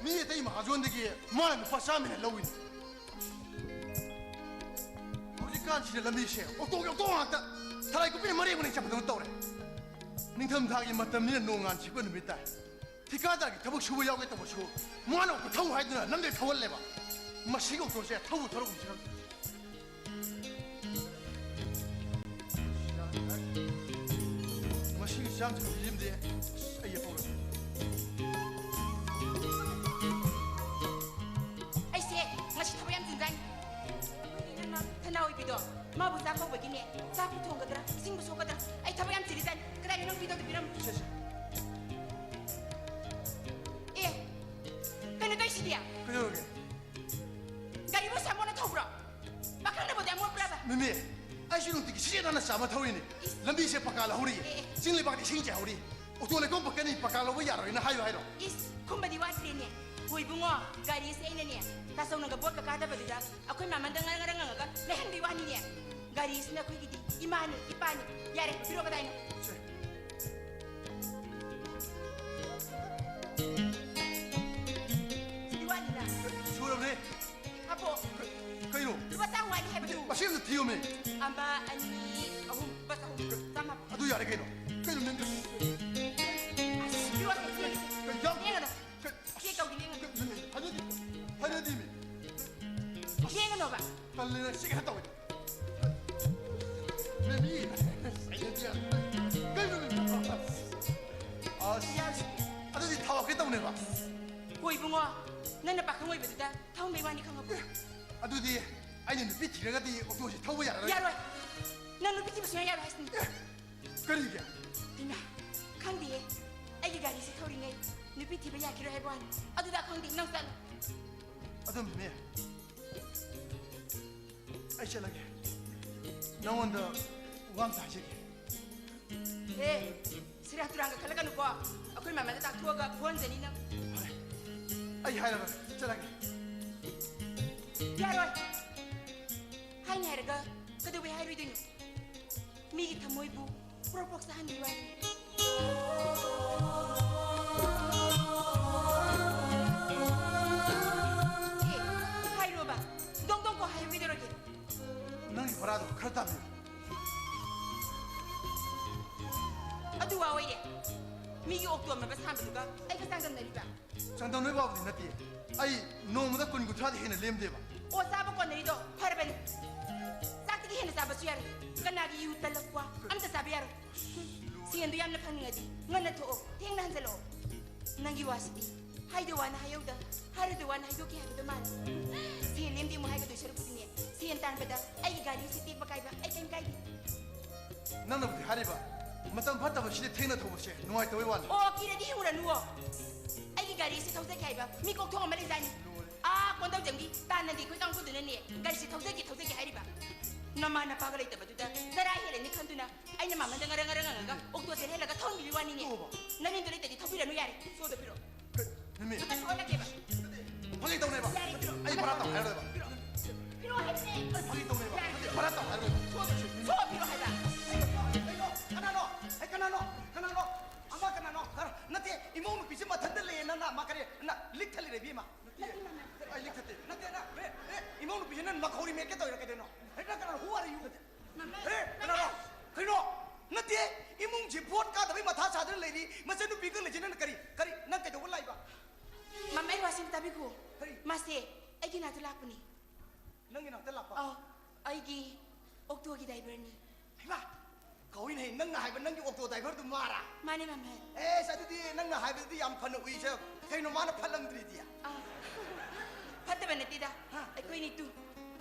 ꯃꯤ ꯑꯇꯩ ꯃꯍꯥꯖꯣꯟꯗꯒꯤ ꯃꯥꯅ ꯂꯨꯄꯥ ꯆꯥꯝꯃ ꯍꯦꯟꯅ ꯂꯧꯏꯅꯤ꯫ ꯍꯧꯖꯤꯛꯀꯥꯟꯁꯤꯗ ꯂꯝꯕꯤꯁꯦ ꯑꯣꯛꯇꯣꯒꯤ ꯑꯣꯛꯇꯣ ꯉꯥꯛꯇ, ꯊꯂꯥꯏ ꯀꯨꯞꯄꯤꯅ ꯃꯔꯦꯡ ꯃꯔꯦꯡ ꯆꯠꯄꯗꯧꯅ ꯇꯧꯔꯦ꯫ ꯅꯤꯡꯊꯝꯊꯥꯒꯤ ꯃꯇꯝꯅꯤꯅ ꯅꯣꯡ ꯉꯥꯟ ꯁꯤꯠꯄ ꯅꯨꯃꯤꯠ ꯇꯥꯏ꯫ ꯊꯤꯀꯥꯗꯥꯔꯒꯤ ꯊꯕꯛ ꯁꯨꯕ ꯌꯥꯎꯒꯦ ꯇꯧꯕꯁꯨ ꯃꯥꯅ ꯑꯣꯛꯇꯣ ꯊꯧ ꯍꯥꯏꯗꯨꯅ ꯅꯝꯗꯅ ꯊꯧꯍꯜꯂꯦꯕ꯫ ꯃꯁꯤꯒꯤ ꯑꯣꯛꯇꯣꯁꯦ ꯊꯧꯕꯨ ꯊꯧꯔꯛꯎꯁꯤꯔ ꯈꯪꯗꯦ꯫ ꯃꯁꯤꯒꯤ ꯆꯥꯛ ꯊꯣꯡꯕꯤꯁꯤꯃꯗꯤ ꯑꯩ ꯍꯧꯔꯒꯦ꯫ ꯑꯩꯁꯦ ꯉꯁꯤ ꯊꯕꯛ ꯌꯥꯝ ꯆꯤꯟꯖꯥꯠꯅꯤ꯫ ꯑꯩꯈꯣꯏꯒꯤ ꯏꯅꯝꯃ ꯊꯅꯥ ꯑꯣꯏꯕꯤꯗꯣ, ꯃꯥꯕꯨ ꯆꯥꯛ ꯀꯧꯕꯒꯤꯅꯦ, ꯆꯥꯛꯄꯨ ꯊꯣꯡꯒꯗ꯭ꯔꯥ, ꯏꯁꯤꯡꯕꯨ ꯁꯣꯛꯀꯗ꯭ꯔꯥ, ꯑꯩ ꯊꯕꯛ ꯌꯥꯝ ꯆꯤꯜꯂꯤꯖꯥꯠꯅꯤ꯫ ꯀꯗꯥꯏꯗ ꯅꯪ ꯄꯤꯗꯧꯗꯣ ꯄꯤꯔꯝꯃꯨ꯫ ꯁꯦ, ꯁꯦ꯫ ꯑꯦ, ꯀꯩꯅꯣ ꯇꯧꯏꯁꯤꯗꯤ? ꯀꯩꯗꯧꯔꯒꯦ? ꯒꯥꯔꯤꯕꯨ ꯁꯥꯃꯣꯅ ꯊꯧꯕ꯭ꯔꯣ? ꯄꯥꯈꯪꯅꯕꯨ ꯑꯗꯨꯌꯥꯝ ꯃꯣꯠꯄ꯭ꯔꯕ? ꯃꯤꯃꯤ, ꯑꯩꯁꯨ ꯅꯨꯡꯇꯤꯒꯤ ꯁꯤꯖꯦ ꯅꯥꯟꯅ ꯆꯥꯝꯃ ꯊꯧꯔꯤꯅꯤ꯫ ꯏꯁ꯫ ꯂꯝꯕꯤꯁꯦ ꯄꯀꯥ ꯂꯧꯍꯧꯔꯤ꯫ ꯑꯦ, ꯑꯦ꯫ ꯆꯤꯡ ꯂꯩꯕꯥꯛꯇ ꯏꯁꯤꯡ ꯆꯥꯏꯍꯧꯔꯤ꯫ ꯑꯣꯇꯣ ꯂꯩꯈꯣꯝ ꯄꯛꯀꯅꯤ, ꯄꯀꯥ ꯂꯧꯕ ꯌꯥꯔꯣꯏꯅ ꯍꯥꯏꯌꯨ ꯍꯥꯏꯔꯣ? ꯏꯁ, ꯈꯨꯝꯕꯗꯤ ꯋꯥꯠꯇ꯭ꯔꯦꯅꯦ꯫ ꯍꯣ ꯏꯕꯨꯡꯉꯣ, ꯒꯥꯔꯤꯁꯦ ꯑꯩꯅꯅꯦ, ꯇꯥꯆꯧꯅꯒ ꯚꯣꯠꯀ ꯀꯥꯗꯕꯗꯨꯗ ꯑꯩꯈꯣꯏ ꯃꯥꯃꯟꯗ ꯉꯔꯪ ꯉꯔꯪ ꯉꯪꯉꯒ ꯂꯩꯍꯟꯕꯩ ꯋꯥꯅꯤꯅꯦ꯫ ꯒꯥꯔꯤꯁꯤꯅ ꯑꯩꯈꯣꯏꯒꯤꯗꯤ ꯏꯃꯥꯅꯤ, ꯏꯄꯥꯅꯤ꯫ ꯌꯥꯔꯦ, ꯄꯤꯔꯛꯑꯣ ꯀꯗꯥꯏꯅꯣ? ꯁꯦ꯫ ꯁꯤꯗꯤ ꯋꯥꯠꯂꯤꯅ꯫ ꯁꯨꯔꯕꯅꯦ꯫ ꯍꯥꯞꯄꯣ꯫ ꯀ-, ꯀꯩꯅꯣ? ꯂꯨꯄꯥ ꯆꯥꯝꯃ ꯋꯥꯠꯂꯤ ꯍꯥꯏꯕꯗꯨ꯫ ꯃꯁꯤꯡ ꯑꯝꯇ ꯊꯤꯌꯣꯃꯤ꯫ ꯑꯃ, ꯑꯅꯤ, ꯑꯍꯨꯝ, ꯂꯨꯄꯥ ꯆꯍꯨꯝ꯫ ꯆꯥꯝꯃ ꯍꯥꯞꯄꯣ꯫ ꯑꯗꯨ ꯌꯥꯔꯦ ꯀꯩꯅꯣ? ꯀꯩꯅꯣ ꯅꯪ? ꯑꯁ, ꯄꯤꯔꯛꯑꯣ, ꯌꯦꯡꯒꯦ꯫ ꯀꯩ ꯌꯥꯝ-, ꯌꯦꯡꯒꯅꯨ꯫ ꯀꯩ-, ꯆꯦꯛ ꯇꯧꯒꯦ, ꯌꯦꯡꯒꯅꯨ꯫ ꯀꯩ-, ꯍꯥꯏꯅꯗꯦ, ꯍꯥꯏꯅꯗꯦꯃꯤ꯫ ꯌꯦꯡꯒꯅꯣꯕ꯫ ꯇꯜꯂꯦ, ꯅꯪ ꯁꯤ ꯈꯔ ꯇꯧꯋꯦ꯫ ꯃꯦꯃꯤ, ꯀꯩꯅꯣ ꯃꯦꯃꯤ? ꯑꯁ, ꯑꯗꯨꯗꯤ ꯊꯥꯎ ꯍꯥꯞꯀꯦ ꯇꯧꯅꯦꯕ꯫ ꯍꯣ ꯏꯕꯨꯡꯉꯣ, ꯅꯪꯅ ꯄꯥꯈꯪ ꯑꯣꯏꯕꯗꯨꯗ ꯊꯧꯍꯟꯕꯩ ꯋꯥꯅꯤ ꯈꯪꯉꯕꯣ? ꯑꯗꯨꯗꯤ ꯑꯩꯅ ꯅꯨꯄꯤ ꯊꯤꯔꯒꯗꯤ ꯑꯣꯇꯣꯁꯦ ꯊꯧꯕ ꯌꯥꯔꯔꯣꯏ? ꯌꯥꯔꯣꯏ꯫ ꯅꯪ ꯅꯨꯄꯤ ꯊꯤꯕ ꯁꯨꯡꯌꯥ ꯌꯥꯔꯣꯏ ꯍꯥꯏꯁꯤꯅꯤ꯫ ꯑꯦ, ꯀꯔꯤꯒꯤ? ꯏꯃꯥ, ꯈꯪꯗꯦꯍꯦ꯫ ꯑꯩꯒꯤ ꯒꯥꯔꯤꯁꯦ ꯊꯧꯔꯤꯉꯩ ꯅꯨꯄꯤ ꯊꯤꯕ ꯌꯥꯈꯤꯔꯣꯏ ꯍꯥꯏꯕ ꯋꯥꯅꯤ꯫ ꯑꯗꯨꯗ ꯈꯪꯗꯦ, ꯅꯪ ꯆꯠꯂꯣ꯫ ꯑꯗꯨꯝ ꯃꯦꯃꯤ, ꯑꯩ ꯆꯠꯂꯒꯦ꯫ ꯅꯉꯣꯟꯗ ꯋꯥ ꯑꯝꯇ ꯍꯥꯏꯖꯒꯦ꯫ ꯑꯦ, ꯁꯦꯔꯥꯟ ꯇꯨꯔꯥꯟꯒ ꯈꯜꯂꯛꯀꯅꯨꯀꯣ꯫ ꯑꯩꯈꯣꯏ ꯃꯃꯥꯗ ꯇꯥꯛꯊꯣꯛꯑꯒ ꯐꯨꯍꯟꯖꯅꯤ ꯅꯪ꯫ ꯐꯔꯦ, ꯑꯩ ꯍꯥꯏꯔꯔꯣꯏ, ꯆꯠꯂꯒꯦ꯫ ꯌꯥꯔꯣꯏ꯫ ꯍꯥꯏꯅꯤ ꯍꯥꯏꯔꯒ ꯀꯩꯗꯧꯕꯩ ꯍꯥꯏꯔꯣꯏꯗꯣꯏꯅꯣ? ꯃꯤꯒꯤ ꯊꯃꯣꯏꯕꯨ ꯄ꯭ꯔꯣꯛ ꯄ꯭ꯔꯣꯛ ꯆꯥꯍꯟꯕꯤꯕ ꯍꯥꯏꯅꯤ꯫ ꯑꯦ, ꯍꯥꯏꯔꯣꯕ꯫ ꯗꯣꯡ ꯗꯣꯡ ꯀꯣ ꯍꯥꯏꯌꯨ ꯀꯩꯗꯧꯔꯒꯦ? ꯅꯪꯒꯤ ꯚꯔꯥꯗꯣ ꯈꯔ ꯇꯥꯕꯤꯌꯨ꯫ ꯑꯗꯨ ꯋꯥ ꯑꯣꯏꯔꯦ꯫ ꯃꯤꯒꯤ ꯑꯣꯛꯇꯣ ꯑꯃ ꯁꯥꯟꯕꯗꯨꯒ ꯑꯩꯒ ꯆꯥꯡꯗꯝꯅꯔꯤꯕ? ꯆꯥꯡꯗꯝꯅꯕꯒꯤ ꯋꯥꯕꯨꯗꯤ ꯅꯠꯇꯦ꯫ ꯑꯩ ꯅꯣꯡꯃꯗ ꯀꯨꯟ ꯀꯨꯟꯊ꯭ꯔꯥꯗꯤ ꯍꯦꯟꯅ ꯂꯦꯝꯗꯦꯕ꯫ ꯑꯣ, ꯆꯥꯕ ꯀꯣꯟꯅꯔꯤꯗꯣ ꯐꯔꯕꯅꯤ꯫ ꯆꯥꯛꯇꯒꯤ ꯍꯦꯟꯅ ꯆꯥꯕꯁꯨ ꯌꯥꯔꯣꯏ꯫ ꯀꯅꯥꯒꯤ ꯌꯨ ꯇꯂꯛꯄ ꯑꯝꯇ ꯆꯥꯕ ꯌꯥꯔꯣꯏ꯫ ꯁꯦꯟꯗꯣ ꯌꯥꯝꯅ ꯐꯪꯅꯤꯡꯉꯗꯤ ꯉꯟꯅ ꯊꯣꯛꯑꯣ, ꯊꯦꯡꯅ ꯍꯟꯖꯜꯂꯛꯑꯣ꯫ ꯅꯪꯒꯤ ꯋꯥꯁꯤꯗꯤ ꯍꯥꯏꯗ ꯋꯥꯅ ꯍꯥꯏꯍꯧꯗ, ꯍꯥꯏꯔꯨꯗ ꯋꯥꯅ ꯍꯥꯏꯗꯣꯛꯈꯤ ꯍꯥꯏꯕꯗꯣ ꯃꯥꯜꯂꯦ꯫ ꯁꯦꯟ ꯂꯦꯝꯗꯦ ꯑꯃꯨꯛ ꯍꯥꯏꯒꯗꯣꯏ ꯁꯔꯨꯛꯄꯨꯗꯤꯅꯦ, ꯁꯦꯟ ꯇꯥꯟꯕꯗ ꯑꯩꯒꯤ ꯒꯥꯔꯤꯁꯤ ꯇꯦꯛꯄ ꯀꯥꯏꯕ ꯑꯩ ꯀꯩꯝ ꯀꯥꯏꯗꯦ꯫ ꯅꯪꯅꯕꯨꯗꯤ ꯍꯥꯏꯔꯤꯕ, ꯃꯇꯝ ꯐꯠꯇꯕꯁꯤꯗ ꯊꯦꯡꯅ ꯊꯧꯕꯁꯦ ꯅꯨꯡꯉꯥꯏꯇꯕꯩ ꯋꯥꯅꯤ꯫ ꯑꯣ, ꯀꯤꯔꯗꯤ ꯍꯤꯡꯉꯨꯔꯅꯨꯋꯣ꯫ ꯑꯩꯒꯤ ꯒꯥꯔꯤꯁꯦ ꯊꯧꯖꯒꯦ ꯍꯥꯏꯕ ꯃꯤ ꯀꯣꯛꯊꯣꯡ ꯑꯃ ꯂꯩꯖꯥꯠꯅꯤ꯫ ꯂꯣꯏꯔꯦ꯫ ꯑꯥ, ꯀꯣꯟꯗꯧꯖꯝꯒꯤ ꯇꯥꯟꯅꯗꯤ ꯑꯩꯈꯣꯏ ꯀꯥꯡꯕꯨꯗꯨꯅꯅꯦ ꯒꯥꯔꯤꯁꯦ ꯊꯧꯖꯒꯦ, ꯊꯧꯖꯒꯦ ꯍꯥꯏꯔꯤꯕ꯫ ꯅꯃꯥ ꯅꯄꯥꯒ ꯂꯩꯇꯕꯗꯨꯗ ꯆꯔꯥ ꯍꯦꯜꯂꯅꯤ ꯈꯟꯗꯨꯅ ꯑꯩꯅ ꯃꯃꯟꯗ ꯉꯔꯪ ꯉꯔꯪ ꯉꯪꯉꯒ ꯑꯣꯛꯇꯣ ꯆꯦꯜꯍꯜꯂꯒ ꯊꯧꯍꯟꯕꯤꯕ ꯋꯥꯅꯤꯅꯦ꯫ ꯇꯣꯛꯑꯣꯕ꯫ ꯅꯃꯤꯡꯗꯣ ꯂꯩꯇꯗꯤ ꯊꯧꯕꯤꯔꯅꯨ ꯌꯥꯔꯦ꯫ ꯁꯣꯗ ꯄꯤꯔꯛꯑꯣ꯫ ꯃꯤꯃꯤ꯫ ꯑꯗꯨ ꯁꯣꯜꯂꯒꯦꯕ꯫ ꯐꯥꯒꯤ ꯇꯧꯅꯦꯕ꯫ ꯌꯥꯔꯦ, ꯄꯤꯔꯛꯑꯣ꯫ ꯑꯩ ꯚꯔꯥ ꯇꯧ ꯍꯥꯏꯔꯣꯏꯕ꯫ ꯄꯤꯔꯛꯑꯣ꯫ ꯄꯤꯔꯛꯑꯣ ꯍꯥꯏꯕꯅꯦ꯫ ꯑꯩ ꯐꯥꯒꯤ ꯇꯧꯅꯦꯕ꯫ ꯌꯥꯔꯦ꯫ ꯅꯠꯇꯦ, ꯚꯔꯥ ꯇꯧ ꯍꯥꯏꯔꯣꯏꯕ꯫ ꯁꯣ, ꯁꯣ ꯄꯤꯔꯛꯑꯣ ꯍꯥꯏꯕ꯫ ꯀꯩꯅꯣ? ꯀꯅꯥꯅꯣ? ꯑꯩ ꯀꯅꯥꯅꯣ? ꯀꯅꯥꯅꯣ? ꯑꯃ ꯀꯅꯥꯅꯣ? ꯈꯔ, ꯅꯠꯇꯦ, ꯏꯃꯧ ꯅꯨꯄꯤꯁꯦ ꯃꯊꯟꯇ ꯂꯩꯌꯦ, ꯅꯪꯅ ꯑꯃ ꯀꯔꯤ? ꯅ ꯂꯤꯛ ꯊꯜꯂꯤꯔꯦ, ꯏꯕꯦꯝꯃ꯫ ꯅꯠꯇꯦ, ꯑꯩ ꯂꯤꯛ ꯊꯠꯇꯦ꯫ ꯅꯠꯇꯦ, ꯅ, ꯑꯦ, ꯑꯦ, ꯏꯃꯧ ꯅꯨꯄꯤꯁꯦ ꯅꯪ ꯃꯈꯧꯔꯤ ꯃꯦꯠꯀꯦ ꯇꯧꯔꯤꯔꯥ ꯀꯩꯗꯧꯅꯣ? ꯍꯦ, ꯅꯪ ꯀꯅꯥ? Who are you? ꯃꯃꯩ, ꯍꯦ, ꯃꯃꯩ꯫ ꯀꯅꯥꯅꯣ? ꯀꯩꯅꯣ? ꯅꯠꯇꯦ, ꯏꯃꯨꯡꯁꯤ ꯚꯣꯠ ꯀꯥꯗꯕꯩ ꯃꯊꯥ ꯁꯥꯗꯅ ꯂꯩꯔꯤ꯫ ꯃꯆꯟꯅꯨꯄꯤ ꯈꯛ ꯂꯩꯁꯦ ꯅꯪꯅ ꯀꯔꯤ, ꯀꯔꯤ, ꯅꯪ ꯀꯩꯗꯧꯕ ꯂꯥꯛꯏꯕ? ꯃꯃꯩ, ꯋꯥꯁꯤ ꯑꯝꯇ ꯇꯥꯕꯤꯈꯣ꯫ ꯀꯔꯤ? ꯃꯥꯁꯦ ꯑꯩꯒꯤ ꯅꯥꯛꯇ ꯂꯥꯛꯄꯅꯤ꯫ ꯅꯪꯒꯤ ꯅꯥꯛꯇ ꯂꯥꯛꯄ? ꯑꯧ, ꯑꯩꯒꯤ ꯑꯣꯛꯇꯣꯒꯤ ꯗ꯭ꯔꯥꯏꯚꯔꯅꯤ꯫ ꯍꯩꯃꯥ! ꯀꯧꯏꯅꯦ, ꯅꯪꯅ ꯍꯥꯏꯕ ꯅꯪꯒꯤ ꯑꯣꯛꯇꯣ ꯗ꯭ꯔꯥꯏꯚꯔꯗꯨ ꯃꯥꯔꯥ? ꯃꯥꯅꯦ, ꯃꯃꯩ꯫ ꯑꯦꯁ, ꯑꯗꯨꯗꯤ ꯅꯪꯅ ꯍꯥꯏꯕꯗꯨꯗꯤ ꯌꯥꯝ ꯐꯅ ꯎꯏꯁꯦ꯫ ꯀꯩꯅꯣ ꯃꯥꯅ ꯐꯠꯂꯝꯗ꯭ꯔꯤꯗꯤ? ꯑꯥ, ꯐꯠꯇꯕ ꯅꯠꯇꯦꯗ꯫ ꯍꯥ? ꯑꯩꯈꯣꯏꯅꯤꯇꯨ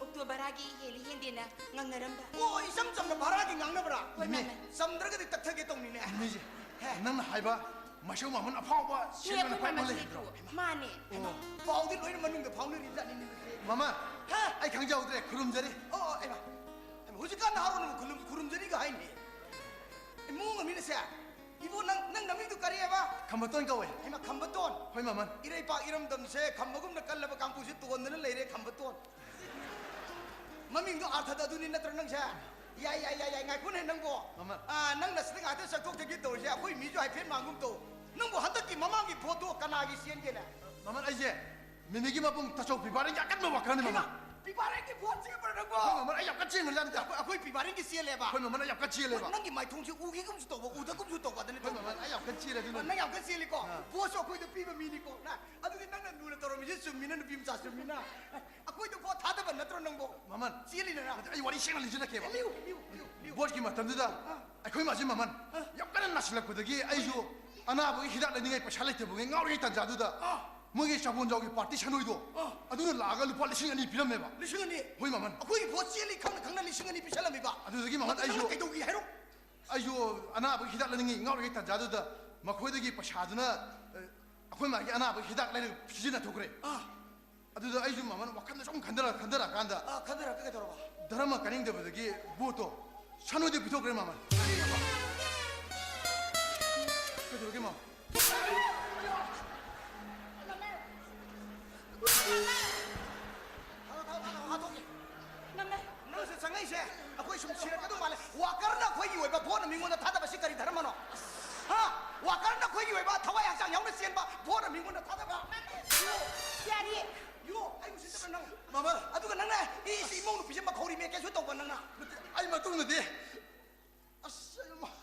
ꯑꯣꯛꯇꯣ ꯚꯔꯥꯒꯤ ꯍꯦꯜꯂꯤ ꯍꯦꯟꯗꯦꯅ ꯉꯥꯡꯅꯔꯝꯕ꯫ ꯑꯣ, ꯏꯆꯝ ꯆꯝꯅ ꯚꯔꯥꯒꯤ ꯉꯥꯡꯅꯕ꯭ꯔꯥ? ꯍꯣꯏ, ꯏꯃꯦ꯫ ꯃꯃꯩ꯫ ꯆꯝꯗ꯭ꯔꯒꯗꯤ ꯇꯛꯊꯒꯦ ꯇꯧꯅꯤꯅꯦ꯫ ꯏꯃꯦꯁꯦ, ꯍꯦ꯫ ꯅꯪꯅ ꯍꯥꯏꯕ ꯃꯥꯏꯁꯧ ꯃꯥꯝꯍꯟ ꯑꯐꯥꯎꯕ ꯃꯤ ꯁꯤꯟꯕꯅ ꯑꯩꯈꯣꯏ ꯐꯥꯎꯕ ꯃꯃꯜꯁꯤ ꯂꯩꯕ꯭ꯔꯣ? ꯂꯩꯇ꯭ꯔꯣ? ꯃꯥꯅꯦ꯫ ꯑꯣ꯫ ꯄꯥꯎꯗꯤ ꯂꯣꯏꯅ ꯃꯅꯨꯡꯗ ꯐꯥꯎꯅꯔꯤꯖꯥꯠꯅꯤꯅꯦ ꯃꯁꯦ꯫ ꯃꯃꯥ, ꯍꯥ? ꯑꯩ ꯈꯪꯖꯍꯧꯗ꯭ꯔꯦ, ꯈꯨꯔꯨꯝꯖꯔꯤ꯫ ꯑꯣ, ꯑꯣ, ꯑꯩꯃ꯫ ꯑꯩꯃ, ꯍꯧꯖꯤꯛꯀꯥꯟ ꯅꯍꯥꯔꯣꯟ ꯑꯃ ꯈꯨꯔꯨꯝ-, ꯈꯨꯔꯨꯝꯖꯔꯤꯒ ꯍꯥꯏꯅꯦ꯫ ꯏꯃꯨꯡ ꯑꯃꯅꯤꯅꯁꯦ, "ꯏꯕꯨ, ꯅꯪ, ꯅꯪ ꯅꯃꯤꯡꯗꯨ ꯀꯔꯤ ꯍꯥꯏꯕ?" ꯈꯝꯕꯇꯣꯟ ꯀꯧꯋꯦ꯫ ꯍꯩꯃ, ꯈꯝꯕꯇꯣꯟ? ꯍꯣꯏ, ꯃꯃꯜ꯫ ꯏꯔꯩꯄꯥꯛ ꯏꯔꯝꯗꯝꯁꯦ ꯈꯝꯕꯒꯨꯝꯅ ꯀꯜꯂꯕ ꯀꯥꯡꯕꯨꯁꯦ ꯇꯣꯟꯗꯅ ꯂꯩꯔꯦ, ꯈꯝꯕꯇꯣꯟ꯫ ꯃꯃꯤꯡꯗꯣ ꯑꯥꯔꯊꯗ ꯑꯗꯨꯅꯤ ꯅꯠꯇ꯭ꯔꯣ ꯅꯪꯁꯦ? ꯌꯥꯏ, ꯌꯥꯏ, ꯌꯥꯏ, ꯌꯥꯏ, ꯉꯥꯏꯈꯣꯅꯦ ꯅꯪꯕꯣ꯫ ꯃꯃꯜ꯫ ꯑꯥ, ꯅꯪꯅ ꯁꯤꯗ ꯉꯥꯛꯇ ꯆꯠꯊꯣꯛ ꯆꯠꯁꯤꯟ ꯇꯧꯔꯤꯁꯦ, ꯑꯩꯈꯣꯏ ꯃꯤꯁꯨ ꯍꯥꯏꯐꯦꯠ ꯃꯥꯡꯒꯨꯝ ꯇꯧ꯫ ꯅꯪꯕꯨ ꯍꯟꯗꯛꯀꯤ ꯃꯃꯥꯡꯒꯤ ꯚꯣꯠꯇꯣ ꯀꯅꯥꯒꯤ ꯆꯦꯟꯒꯦꯅꯦ? ꯃꯃꯜ, ꯑꯩꯁꯦ ꯃꯤꯃꯤꯒꯤ ꯃꯕꯨꯡ ꯇꯥꯆꯧ ꯄꯤꯕꯥꯔꯤꯒꯤ ꯑꯀꯟꯕ ꯋꯥꯀꯔꯅꯤ, ꯍꯩꯃꯥ, ꯃꯃꯜ꯫ ꯄꯤꯕꯥꯔꯦꯟꯒꯤ ꯚꯣꯠ ꯆꯦꯟꯕ꯭ꯔꯥ ꯅꯪꯕꯣ? ꯍꯣꯏ, ꯃꯃꯜ, ꯑꯩ ꯌꯥꯝ ꯀꯟꯅ ꯆꯦꯟꯈ꯭ꯔꯖꯥꯠꯅꯤꯗ꯫ ꯑꯩꯈꯣꯏ, ꯑꯩꯈꯣꯏ ꯄꯤꯕꯥꯔꯦꯟꯒꯤ ꯆꯦꯜꯂꯦꯕ? ꯍꯣꯏ, ꯃꯃꯜ, ꯑꯩ ꯌꯥꯝ ꯀꯟꯅ ꯆꯦꯜꯂꯦꯕ꯫ ꯍꯣꯏ, ꯅꯪꯒꯤ ꯃꯥꯏꯊꯣꯡꯁꯤ ꯎꯈꯤꯒꯨꯝꯁꯨ ꯇꯧꯕ, ꯎꯗꯒꯨꯝꯁꯨ ꯇꯧꯕ, ꯑꯗꯨꯅꯤ ꯍꯣꯏ, ꯇꯧꯕ꯫ ꯃꯃꯜ, ꯑꯩ ꯌꯥꯝ ꯀꯟꯅ ꯆꯦꯜꯂꯦ ꯑꯗꯨꯅ꯫ ꯅꯪ ꯌꯥꯝ ꯀꯟꯅ ꯆꯦꯜꯂꯤꯀꯣ? ꯑꯥ꯫ ꯚꯣꯠꯁꯨ ꯑꯩꯈꯣꯏꯗ ꯄꯤꯕ ꯃꯤꯅꯤꯀꯣ꯫ ꯅ, ꯑꯗꯨꯗꯤ ꯅꯪꯅ ꯂꯨꯅ ꯇꯧꯔꯝꯃꯤꯁꯦ ꯆꯨꯝꯃꯤꯅ, ꯅꯨꯄꯤ ꯃꯆꯥ ꯆꯨꯝꯃꯤꯅ꯫ ꯑꯩꯈꯣꯏꯗ ꯚꯣꯠ ꯊꯥꯗꯕ ꯅꯠꯇ꯭ꯔꯣ ꯅꯪꯕꯣ? ꯃꯃꯜ꯫ ꯆꯦꯜꯂꯤꯗꯅ꯫ ꯑꯗꯨ ꯑꯩ ꯋꯥꯔꯤ ꯁꯦꯡꯅ ꯂꯤꯁꯤꯜꯂꯛꯀꯦꯕ꯫ ꯂꯤꯌꯨ, ꯂꯤꯌꯨ, ꯂꯤꯌꯨ, ꯂꯤꯌꯨ꯫ ꯚꯣꯠꯀꯤ ꯃꯇꯝꯗꯨꯗ ꯑꯥ꯫ ꯑꯩꯈꯣꯏ ꯃꯥꯁꯦ, ꯃꯃꯜ, ꯑꯥ꯫ ꯌꯥꯝ ꯀꯟꯅ ꯅꯥꯁꯤꯜꯂꯛꯄꯗꯒꯤ ꯑꯩꯁꯨ ꯑꯅꯥꯕꯒꯤ ꯍꯤꯗꯥꯛ ꯂꯩꯅꯤꯡꯉꯥꯏ ꯄꯩꯁꯥ ꯂꯩꯇꯕꯒꯤ ꯉꯥꯎꯔꯤꯉꯩ ꯇꯥꯟꯖꯥꯗꯨꯗ ꯑꯥ꯫ ꯃꯣꯏꯒꯤ ꯆꯥꯕꯣꯟꯖꯥꯎꯒꯤ ꯄꯥꯔꯇꯤ ꯁꯥꯟꯅꯣꯏꯗꯣ ꯑꯥ꯫ ꯑꯗꯨꯅ ꯂꯥꯛꯑꯒ ꯂꯨꯄꯥ ꯂꯤꯁꯤꯡ ꯑꯅꯤ ꯄꯤꯔꯝꯃꯦꯕ꯫ ꯂꯤꯁꯤꯡ ꯑꯅꯤ? ꯍꯣꯏ, ꯃꯃꯜ꯫ ꯑꯩꯈꯣꯏꯒꯤ ꯚꯣꯠ ꯆꯦꯜꯂꯤ ꯈꯪꯅ ꯈꯪꯅ ꯂꯤꯁꯤꯡ ꯑꯅꯤ ꯄꯤꯁꯜꯂꯝꯃꯤꯕ? ꯑꯗꯨꯗꯒꯤ, ꯃꯃꯜ, ꯑꯗꯨ ꯅꯪꯅ ꯑꯩꯁꯨ ꯀꯩꯗꯧꯈꯤ ꯍꯥꯏꯔꯣ? ꯑꯩꯁꯨ ꯑꯅꯥꯕꯒꯤ ꯍꯤꯗꯥꯛ ꯂꯩꯅꯤꯡꯉꯤ ꯉꯥꯎꯔꯤꯉꯩ ꯇꯥꯟꯖꯥꯗꯨꯗ ꯃꯈꯣꯏꯗꯒꯤ ꯄꯩꯁꯥꯗꯨꯅ, ꯑ, ꯑꯩꯈꯣꯏ ꯃꯥꯒꯤ ꯑꯅꯥꯕꯒꯤ ꯍꯤꯗꯥꯛ ꯂꯩꯔꯒ ꯁꯤꯖꯤꯟꯅꯊꯣꯛꯈ꯭ꯔꯦ꯫ ꯑꯥ꯫ ꯑꯗꯨꯗ ꯑꯩꯁꯨ, ꯃꯃꯜ, ꯋꯥꯈꯜꯗ ꯁꯨꯝ ꯈꯟꯊꯔ-, ꯈꯟꯊꯔꯛꯑꯀꯥꯟꯗ ꯑꯥ, ꯈꯟꯊꯔꯛꯑꯒ ꯀꯩꯗꯧꯔꯕ? ꯙꯔꯃ ꯀꯥꯏꯅꯤꯡꯗꯕꯗꯒꯤ ꯚꯣꯠꯇꯣ ꯁꯥꯟꯅꯣꯏꯗ ꯄꯤꯊꯣꯛꯈ꯭ꯔꯦ, ꯃꯃꯜ꯫ ꯀꯩꯗꯧꯔꯒꯦ, ꯃꯃꯜ? ꯊꯥꯗꯣꯛꯀꯦ꯫ ꯅꯪꯁꯦ ꯆꯪꯉꯛꯏꯁꯦ ꯑꯩꯈꯣꯏ ꯁꯨꯝ ꯁꯤꯔꯛꯀꯗꯧ ꯃꯥꯜꯂꯦ꯫ ꯋꯥꯀꯔꯅ ꯑꯩꯈꯣꯏꯒꯤ ꯑꯣꯏꯕ ꯚꯣꯠꯅ ꯃꯤꯉꯣꯟꯗ ꯊꯥꯗꯕ ꯁꯤ ꯀꯔꯤ ꯙꯔꯃꯅꯣ? ꯍꯥ? ꯋꯥꯀꯔꯅ ꯑꯩꯈꯣꯏꯒꯤ ꯑꯣꯏꯕ ꯊꯋꯥꯏ ꯍꯛꯆꯥꯡ ꯌꯥꯎꯅ ꯆꯦꯟꯕ ꯚꯣꯠꯅ ꯃꯤꯉꯣꯟꯗ ꯊꯥꯗꯕ? ꯌꯥꯔꯤ꯫ ꯌꯣ, ꯑꯩ ꯎꯁꯤꯠꯇꯕ꯭ꯔꯥ ꯅꯪ? ꯃꯃꯜ꯫ ꯑꯗꯨꯒ ꯅꯪꯅ ꯏ-, ꯏꯁ ꯏꯃꯧ ꯅꯨꯄꯤꯁꯦ ꯃꯈꯧꯔꯤ ꯃꯦꯠꯀꯦꯁꯨ ꯇꯧꯕ ꯅꯪꯅ꯫ ꯅꯠꯇꯦ, ꯑꯩ ꯃꯇꯨꯡꯗꯗꯤ ꯑꯁ, ꯑꯩ ꯃ-,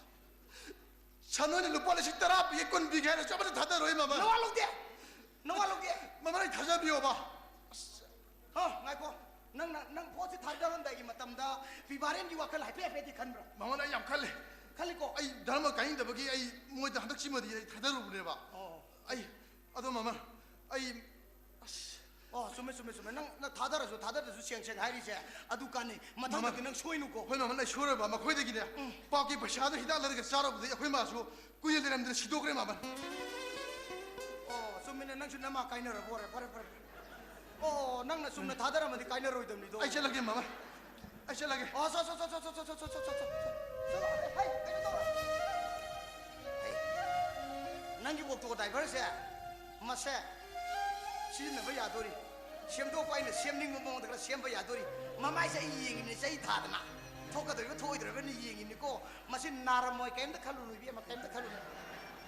ꯁꯥꯟꯅꯣꯏꯅ ꯂꯨꯄꯥ ꯂꯤꯁꯤꯡ ꯇꯔꯥ ꯄꯤꯒꯦ, ꯀꯨꯟ ꯄꯤꯒꯦ ꯍꯥꯏꯔꯁꯨ ꯑꯃꯠꯇ ꯊꯥꯗꯔꯣꯏ, ꯃꯃꯜ꯫ ꯅꯋꯥ ꯂꯧꯗꯦ! ꯅꯋꯥ ꯂꯧꯗꯦ! ꯃꯃꯜ, ꯑꯩ ꯊꯥꯖꯕꯤꯌꯣꯕ꯫ ꯑꯁ꯫ ꯍ, ꯉꯥꯏꯈꯣ꯫ ꯅꯪꯅ, ꯅꯪ ꯚꯣꯠꯁꯤ ꯊꯥꯗꯔꯝꯗꯥꯏꯒꯤ ꯃꯇꯝꯗ ꯄꯤꯕꯥꯔꯦꯟꯒꯤ ꯋꯥꯈꯜ ꯍꯥꯏꯐꯦꯠ ꯍꯥꯏꯐꯦꯠꯇꯤ ꯈꯟꯕ꯭ꯔꯥ? ꯃꯃꯜ, ꯑꯩ ꯌꯥꯝ ꯈꯜꯂꯦ꯫ ꯈꯜꯂꯤꯀꯣ? ꯑꯩ ꯙꯔꯃ ꯀꯥꯏꯅꯤꯡꯗꯕꯒꯤ ꯑꯩ ꯃꯣꯏꯗ ꯍꯟꯗꯛꯁꯤꯃꯗꯤ ꯑꯩ ꯊꯥꯗꯔꯨꯕꯅꯦꯕ꯫ ꯑꯣ꯫ ꯑꯩ, ꯑꯗꯣ ꯃꯃꯜ, ꯑꯩ, ꯑꯁ꯫ ꯑꯣ, ꯆꯨꯝꯃꯦ, ꯆꯨꯝꯃꯦ, ꯆꯨꯝꯃꯦ꯫ ꯅꯪ, ꯅꯪ ꯊꯥꯗꯔꯁꯨ ꯊꯥꯗꯔꯁꯨ ꯁꯦꯡ ꯁꯦꯡ ꯍꯥꯏꯔꯤꯁꯦ ꯑꯗꯨ ꯀꯥꯟꯅꯩ꯫ ꯃꯊꯪꯗꯗꯤ ꯃꯃꯜ꯫ ꯅꯪ ꯁꯣꯏꯅꯨꯀꯣ꯫ ꯍꯣꯏ, ꯃꯃꯜ, ꯑꯩ ꯁꯣꯏꯔꯣꯏꯕ꯫ ꯃꯈꯣꯏꯗꯒꯤꯅꯦ, ꯎꯝ꯫ ꯄꯥꯎꯀꯤ ꯄꯩꯁꯥꯗꯣ ꯍꯤꯗꯥꯛ ꯂꯩꯔꯒ ꯆꯥꯔꯨꯕꯗꯒꯤ ꯑꯩꯈꯣꯏ ꯃꯥꯁꯨ ꯀꯨꯏꯅ ꯂꯩꯔꯝꯗꯅ ꯁꯤꯗꯣꯛꯈ꯭ꯔꯦ, ꯃꯃꯜ꯫ ꯑꯣ, ꯆꯨꯝꯃꯤꯅꯦ, ꯅꯪꯁꯨ ꯅꯃꯥ ꯀꯥꯏꯅꯔꯕ ꯑꯣꯏꯔꯦ꯫ ꯐꯔꯦ, ꯐꯔꯦ, ꯐꯔꯦ꯫ ꯑꯣ, ꯅꯪꯅ ꯆꯨꯝꯅ ꯊꯥꯗꯔꯝꯃꯗꯤ ꯀꯥꯏꯅꯔꯣꯏꯗꯕꯅꯤꯗꯣ꯫ ꯑꯩ ꯆꯠꯂꯒꯦ, ꯃꯃꯜ꯫ ꯑꯩ ꯆꯠꯂꯒꯦ꯫ ꯑꯣ, ꯆꯣ, ꯆꯣ, ꯆꯣ꯫ ꯆꯠꯂꯣ, ꯑꯦ, ꯍꯩ, ꯀꯩꯅꯣ ꯇꯧꯔꯣ꯫ ꯍꯩ, ꯅꯪꯒꯤ ꯑꯣꯛꯇꯣ ꯗ꯭ꯔꯥꯏꯚꯔꯁꯦ ꯃꯁꯦ ꯁꯤꯖꯤꯟꯅꯕ ꯌꯥꯗꯣꯔꯤ꯫ ꯁꯦꯝꯗꯣꯛꯄ ꯑꯩꯅ ꯁꯦꯝꯅꯤꯡꯕ ꯃꯑꯣꯡꯗ ꯈꯔ ꯁꯦꯝꯕ ꯌꯥꯗꯣꯔꯤ꯫ ꯃꯃꯥꯏꯁꯦ ꯑꯩ ꯌꯦꯡꯉꯤꯕꯅꯤ, ꯆꯩ ꯊꯥꯗꯅ꯫ ꯊꯣꯛꯀꯗꯣꯏꯕ ꯊꯣꯛꯑꯣꯏꯗ꯭ꯔꯕꯅ ꯌꯦꯡꯉꯤꯕꯅꯤꯀꯣ꯫ ꯃꯁꯤ ꯅꯥꯔꯝꯃꯣꯏ, ꯀꯩꯝꯇ ꯈꯜꯂꯨꯅꯨ ꯏꯕꯦꯝꯃ, ꯀꯩꯝꯇ ꯈꯜꯂꯨꯅꯨ꯫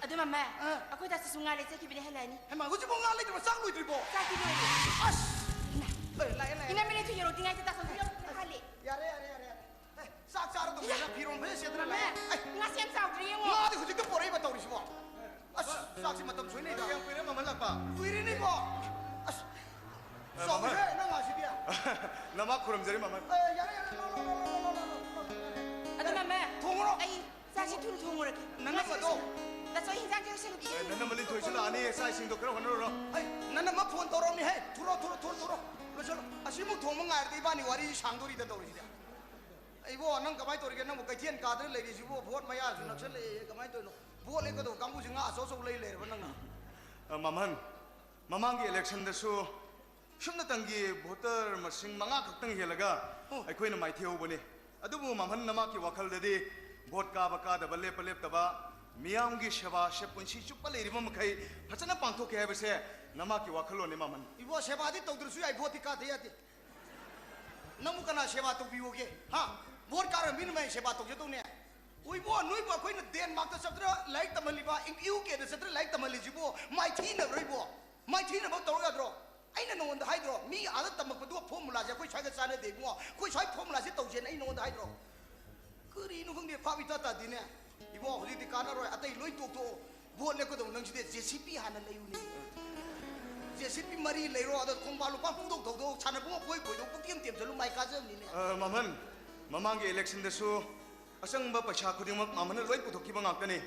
ꯑꯗꯨ ꯃꯃꯥ, ꯑ꯫ ꯑꯩꯈꯣꯏ ꯗꯥꯁꯨ ꯉꯥ ꯂꯩꯖꯈꯤꯕꯅꯤ, ꯍꯜꯂꯛꯑꯅꯤ꯫ ꯍꯩꯃꯥ, ꯍꯧꯖꯤꯛꯐꯥꯎ ꯉꯥ ꯂꯩꯇ꯭ꯔꯤꯕꯣ? ꯆꯥꯛ ꯂꯣꯏꯗ꯭ꯔꯤꯕꯣ? ꯆꯥꯛꯇꯤ ꯂꯣꯏꯔꯦ꯫ ꯑꯁ! ꯑꯦ, ꯂꯥꯛꯑꯦ, ꯂꯥꯛꯑꯦ꯫ ꯏꯅꯝꯃ ꯂꯩꯊꯣꯛ ꯌꯧꯔꯛꯇ꯭ꯔꯤꯉꯩꯗ ꯗꯥ ꯁꯣꯟꯊꯤꯕ ꯍꯥꯜꯂꯦ꯫ ꯌꯥꯔꯦ, ꯌꯥꯔꯦ, ꯌꯥꯔꯦ, ꯌꯥꯔꯦ꯫ ꯑꯦ, ꯆꯥꯛ ꯆꯥꯔꯗꯧꯅꯤꯅ ꯐꯤꯔꯣꯟ ꯐꯖꯅ ꯁꯦꯠꯇꯅ ꯂꯥꯛꯑꯦ꯫ ꯑꯦ, ꯉꯥ ꯁꯦꯝ ꯆꯥꯎꯗ꯭ꯔꯤ ꯌꯦꯡꯉꯣ꯫ ꯉꯥꯗꯤ ꯍꯧꯖꯤꯛꯇ ꯄꯣꯔꯛꯏꯕ ꯇꯧꯔꯤꯁꯤꯕꯣ꯫ ꯑꯁ, ꯆꯥꯛꯁꯤ ꯃꯇꯝ ꯁꯣꯏꯅꯩꯗ꯫ ꯌꯥꯝ ꯀꯨꯏꯔꯦ ꯃꯃꯜ ꯂꯥꯛꯄ꯫ ꯀꯨꯏꯔꯦꯅꯦꯀꯣ꯫ ꯑꯁ, ꯑ, ꯆꯥꯎꯈ꯭ꯔꯦ ꯃꯃꯜ꯫ ꯅꯪ ꯉꯥꯁꯤꯗꯤ꯫ ꯅꯃꯥ ꯈꯨꯔꯨꯝꯖꯔꯤ ꯃꯃꯜ꯫ ꯑꯦ, ꯌꯥꯔꯦ, ꯌꯥꯔꯦ, ꯂꯥꯎ, ꯂꯥꯎ, ꯌꯥꯔꯦ꯫ ꯑꯗꯨ ꯃꯃꯜ, ꯊꯣꯡꯉꯨꯔꯣ꯫ ꯑꯩ ꯆꯥꯛꯁꯤ ꯊꯨꯅ ꯊꯣꯡꯉꯨꯔꯒꯦ꯫ ꯅꯪ ꯉꯁꯤ ꯑꯃꯗꯣ꯫ ꯗꯥꯁꯣ ꯍꯤꯟꯖꯥꯡꯁꯦ ꯂꯣꯏꯁꯜꯂꯨꯈꯤꯒꯦ꯫ ꯑꯦ, ꯅꯅꯝꯃ ꯂꯤꯟꯊꯣꯏꯁꯨ ꯂꯥꯛꯑꯅꯤ, ꯆꯥꯛ ꯏꯁꯤꯡꯗꯣ ꯈꯔ ꯍꯣꯠꯅꯔꯨꯔꯣ꯫ ꯑꯩ, ꯅꯅꯝꯃ ꯐꯣꯟ ꯇꯧꯔꯛꯑꯝꯅꯤ ꯍꯦ꯫ ꯊꯨꯔꯣ, ꯊꯨꯔꯣ, ꯊꯨꯔꯣ, ꯊꯨꯔꯣ꯫ ꯂꯣꯏꯁꯜꯂꯣ꯫ ꯑꯁꯤꯃꯨꯛ ꯊꯣꯡꯕ ꯉꯥꯏꯔꯗꯤ ꯏꯕꯥꯅꯤ ꯋꯥꯔꯤꯁꯤ ꯁꯥꯡꯗꯣꯔꯤꯗ ꯇꯧꯔꯤꯁꯤꯗꯤ꯫ ꯑꯩꯕꯣ, ꯅꯪ ꯀꯃꯥꯏꯅ ꯇꯧꯔꯤꯒꯦ? ꯅꯪꯕꯨ ꯀꯩꯊꯦꯜ ꯀꯥꯗꯅ ꯂꯩꯔꯤꯁꯤꯕꯨ? ꯚꯣꯠ ꯃꯌꯥꯁꯨ ꯅꯛꯁꯜꯂꯛꯑꯦ, ꯀꯃꯥꯏꯅ ꯇꯧꯔꯤꯅꯣ? ꯚꯣꯠ ꯂꯦꯞꯀꯗꯧꯕ ꯀꯥꯡꯕꯨꯁꯤ ꯉꯥ ꯑꯆꯧ ꯑꯆꯧ ꯂꯩ ꯂꯩꯔꯕ ꯅꯪꯅ? ꯑ, ꯃꯃꯟ, ꯃꯃꯥꯡꯒꯤ ꯏꯂꯦꯛꯁꯟꯗꯁꯨ ꯁꯨꯞꯅꯇꯪꯒꯤ ꯚꯣꯇꯔ ꯃꯁꯤꯡ ꯃꯉꯥ ꯈꯛꯇꯪ ꯍꯦꯜꯂꯒ ꯑꯣ꯫ ꯑꯩꯈꯣꯏꯅ ꯃꯥꯏꯊꯤꯍꯧꯕꯅꯤ꯫ ꯑꯗꯨꯕꯨ ꯃꯃꯟ, ꯅꯃꯥꯛꯀꯤ ꯋꯥꯈꯜꯗꯗꯤ ꯚꯣꯠ ꯀꯥꯕ ꯀꯥꯗꯕ, ꯂꯦꯞꯄ ꯂꯦꯞꯇꯕ, ꯃꯤꯌꯥꯝꯒꯤ ꯁꯦꯕꯥꯁꯦ ꯄꯨꯟꯁꯤ ꯆꯨꯞꯄ ꯂꯩꯔꯤꯕ ꯃꯈꯩ ꯐꯖꯅ ꯄꯥꯡꯊꯣꯛꯀꯦ ꯍꯥꯏꯕꯁꯦ ꯅꯃꯥꯛꯀꯤ ꯋꯥꯈꯜꯂꯣꯟꯅꯤ ꯃꯃꯟ꯫ ꯏꯕꯣ, ꯁꯦꯕꯥꯗꯤ ꯇꯧꯗ꯭ꯔꯁꯨ ꯌꯥꯏ, ꯚꯣꯠꯇꯤ ꯀꯥꯗ ꯌꯥꯗꯦ꯫ ꯅꯪꯕꯨ ꯀꯅꯥ ꯁꯦꯕꯥ ꯇꯧꯕꯤꯌꯣꯒꯦ? ꯍꯥ? ꯚꯣꯠ ꯀꯥꯔꯒ ꯃꯤꯅ ꯃꯌꯥꯝ ꯁꯦꯕꯥ ꯇꯧꯖꯗꯧꯅꯦ꯫ ꯎꯏꯕꯣ, ꯅꯣꯏꯕꯨ ꯑꯩꯈꯣꯏꯅ ꯗꯦꯟꯃꯥꯔꯛꯇ ꯆꯠꯇꯅ ꯂꯥꯏꯔꯤꯛ ꯇꯝꯍꯜꯂꯤꯕ, ꯌꯨ ꯀꯦꯗ ꯆꯠꯇꯅ ꯂꯥꯏꯔꯤꯛ ꯇꯝꯍꯜꯂꯤꯁꯤꯕꯨ ꯃꯥꯏꯊꯤꯅꯕ꯭ꯔꯣ ꯏꯕꯣ? ꯃꯥꯏꯊꯤꯅꯕ ꯇꯧꯔ ꯌꯥꯗ꯭ꯔꯣ? ꯑꯩꯅ ꯅꯉꯣꯟꯗ ꯍꯥꯏꯗ꯭ꯔꯣ? ꯃꯤ ꯑꯥꯗ ꯇꯝꯃꯛꯄꯗꯨꯒ ꯐꯣꯔꯃꯨꯂꯥꯁꯦ ꯑꯩꯈꯣꯏ ꯁ꯭ꯋꯥꯏꯒ ꯆꯥꯟꯅꯗꯦ ꯏꯕꯨꯡꯉꯣ꯫ ꯑꯩꯈꯣꯏ ꯁ꯭ꯋꯥꯏ ꯐꯣꯔꯃꯨꯂꯥꯁꯦ ꯇꯧꯁꯦꯅ ꯑꯩ ꯅꯉꯣꯟꯗ ꯍꯥꯏꯗ꯭ꯔꯣ? ꯀꯔꯤꯅꯣ ꯈꯪꯗꯦ, ꯚꯥꯞ ꯏꯇꯥ ꯇꯥꯗꯦꯅꯦ꯫ ꯏꯕꯣ, ꯍꯧꯖꯤꯛꯇꯤ ꯀꯥꯟꯅꯔꯣꯏ, ꯑꯇꯩ ꯂꯣꯏ ꯇꯣꯛꯊꯣꯛꯑꯣ꯫ ꯚꯣꯠ ꯂꯦꯞꯀꯗꯧ ꯅꯪꯁꯤꯗꯤ ꯖꯦ ꯁꯤ ꯄꯤ ꯍꯥꯟꯅ ꯂꯩꯌꯨꯅꯦ꯫ ꯖꯦ ꯁꯤ ꯄꯤ ꯃꯔꯤ ꯂꯩꯔꯣ, ꯑꯗꯣ ꯈꯣꯡꯕꯥꯜ ꯂꯨꯄꯥ ꯄꯨꯡꯊꯧ ꯊꯧꯗꯣꯛ, ꯁꯥꯟꯅꯕꯨꯡ ꯑꯩꯈꯣꯏ ꯈꯣꯏꯗꯣꯛ ꯄꯨꯡꯇꯦꯝ ꯇꯦꯝꯁꯤꯜꯂꯨ, ꯃꯥꯏ ꯀꯥꯖꯕꯅꯤꯅꯦ꯫ ꯑ, ꯃꯃꯟ, ꯃꯃꯥꯡꯒꯤ ꯏꯂꯦꯛꯁꯟꯗꯁꯨ ꯑꯆꯪꯕ ꯄꯩꯁꯥ ꯈꯨꯗꯤꯡꯃꯛ ꯃꯃꯟꯅ ꯂꯣꯏ ꯄꯨꯊꯣꯛꯈꯤꯕ ꯉꯥꯛꯇꯅꯤ꯫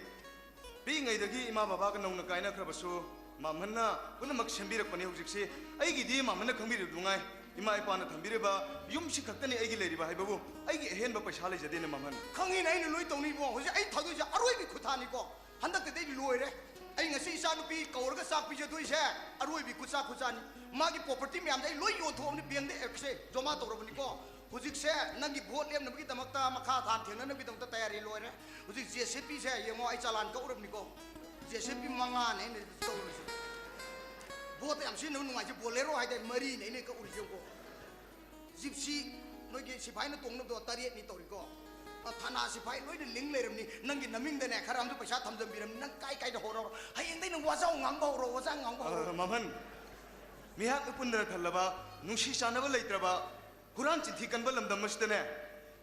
ꯄꯤꯛꯏꯉꯩꯗꯒꯤ ꯏꯃꯥ ꯕꯕꯥꯒ ꯅꯧꯅ ꯀꯥꯏꯅꯈ꯭ꯔꯕꯁꯨ ꯃꯃꯟꯅ ꯄꯨꯝꯅꯃꯛ ꯁꯦꯝꯕꯤꯔꯛꯄꯅꯤ꯫ ꯍꯧꯖꯤꯛꯁꯤ ꯑꯩꯒꯤꯗꯤ ꯃꯃꯟꯅ ꯈꯪꯕꯤꯔꯤꯕꯗꯨ ꯉꯥꯏ꯫ ꯏꯃꯥ ꯏꯄꯥꯅ ꯊꯝꯕꯤꯔꯤꯕ ꯌꯨꯝꯁꯤ ꯈꯛꯇꯅꯤ ꯑꯩꯒꯤ ꯂꯩꯔꯤꯕ ꯍꯥꯏꯕꯕꯨ, ꯑꯩꯒꯤ ꯑꯍꯦꯟꯕ ꯄꯩꯁꯥ ꯂꯩꯖꯗꯦꯅꯦ ꯃꯃꯟ꯫ ꯈꯪꯉꯤꯅꯦ, ꯑꯩꯅ ꯂꯣꯏ ꯇꯧꯅꯤꯕꯣ꯫ ꯍꯧꯖꯤꯛ ꯑꯩ ꯊꯥꯗꯣꯏꯁꯦ ꯑꯔꯣꯏꯕꯤ ꯈꯨꯊꯥꯅꯤꯀꯣ꯫ ꯍꯟꯗꯛꯇꯗꯤ ꯑꯩ ꯂꯣꯏꯔꯦ꯫ ꯑꯩ ꯉꯁꯤ ꯏꯆꯥ ꯅꯨꯄꯤ ꯀꯧꯔꯒ ꯆꯥꯛ ꯄꯤꯖꯗꯣꯏꯁꯦ ꯑꯔꯣꯏꯕꯤ ꯈꯨꯆꯥ ꯈꯨꯆꯥꯅꯤ꯫ ꯃꯥꯒꯤ ꯄ꯭ꯔꯣꯄꯔꯇꯤ ꯃꯌꯥꯝꯁꯦ ꯑꯩ ꯂꯣꯏ ꯌꯣꯟꯊꯣꯛꯑꯕꯅꯤ, ꯕꯦꯡꯗ ꯑꯦꯛꯁꯦ ꯖꯃꯥ ꯇꯧꯔꯕꯅꯤꯀꯣ꯫ ꯍꯧꯖꯤꯛꯁꯦ ꯅꯪꯒꯤ ꯚꯣꯠ ꯂꯦꯞꯅꯕꯒꯤꯗꯃꯛꯇ, ꯃꯈꯥ ꯊꯥꯅ ꯊꯦꯡꯅꯅꯕꯒꯤꯗꯃꯛꯇ ꯇꯌꯥꯔꯤ ꯂꯣꯏꯔꯦ꯫ ꯍꯧꯖꯤꯛ ꯖꯦ ꯁꯤ ꯄꯤꯁꯦ ꯌꯦꯡꯉꯣ, ꯑꯩ ꯆꯂꯥꯟ ꯀꯛꯎꯔꯕꯅꯤꯀꯣ꯫ ꯖꯦ ꯁꯤ ꯄꯤ ꯃꯉꯥꯅꯦ ꯑꯩꯅ ꯇꯧꯔꯤꯁꯦ꯫ ꯚꯣꯠꯇ ꯌꯥꯝ ꯁꯤꯖꯤꯟꯅꯕ ꯅꯨꯡꯉꯥꯏꯁꯦ ꯕꯣꯂꯦꯔꯣ ꯍꯥꯏꯗꯥꯏ, ꯃꯔꯤꯅꯦ ꯑꯩꯅ ꯀꯛꯎꯔꯤꯁꯦ ꯌꯦꯡꯉꯨꯀꯣ꯫ ꯖꯤꯞꯁꯤ ꯅꯣꯏꯒꯤ ꯁꯤꯐꯥꯏꯅ ꯇꯣꯡꯅꯕꯗꯣ ꯇꯔꯦꯠꯅꯤ ꯇꯧꯔꯤꯀꯣ꯫ ꯑ, ꯊꯥꯅꯥ ꯁꯤꯐꯥꯏ ꯂꯣꯏꯅ ꯂꯤꯡ ꯂꯩꯔꯝꯅꯤ꯫ ꯅꯪꯒꯤ ꯅꯃꯤꯡꯗꯅꯦ ꯈꯔ ꯑꯃꯁꯨ ꯄꯩꯁꯥ ꯊꯝꯖꯟꯕꯤꯔꯝꯅꯤ꯫ ꯅꯪ ꯀꯥꯏ ꯀꯥꯏꯗ ꯍꯣꯠꯅꯔꯣ꯫ ꯍꯌꯦꯡꯗꯩ ꯅꯪ ꯋꯥꯖꯥꯎ ꯉꯥꯡꯕ ꯍꯧꯔꯣ, ꯋꯥꯖꯥꯎ ꯉꯥꯡꯕ ꯍꯧꯔꯣ꯫ ꯑ, ꯃꯃꯟ, ꯃꯤꯍꯥꯠ ꯃꯤꯄꯨꯟꯗꯅ ꯊꯜꯂꯕ, ꯅꯨꯡꯁꯤ ꯆꯥꯟꯅꯕ ꯂꯩꯇ꯭ꯔꯕ, ꯍꯨꯔꯥꯟ ꯆꯤꯟꯊꯤ ꯀꯟꯕ ꯂꯝꯗꯝ ꯑꯁꯤꯗꯅꯦ,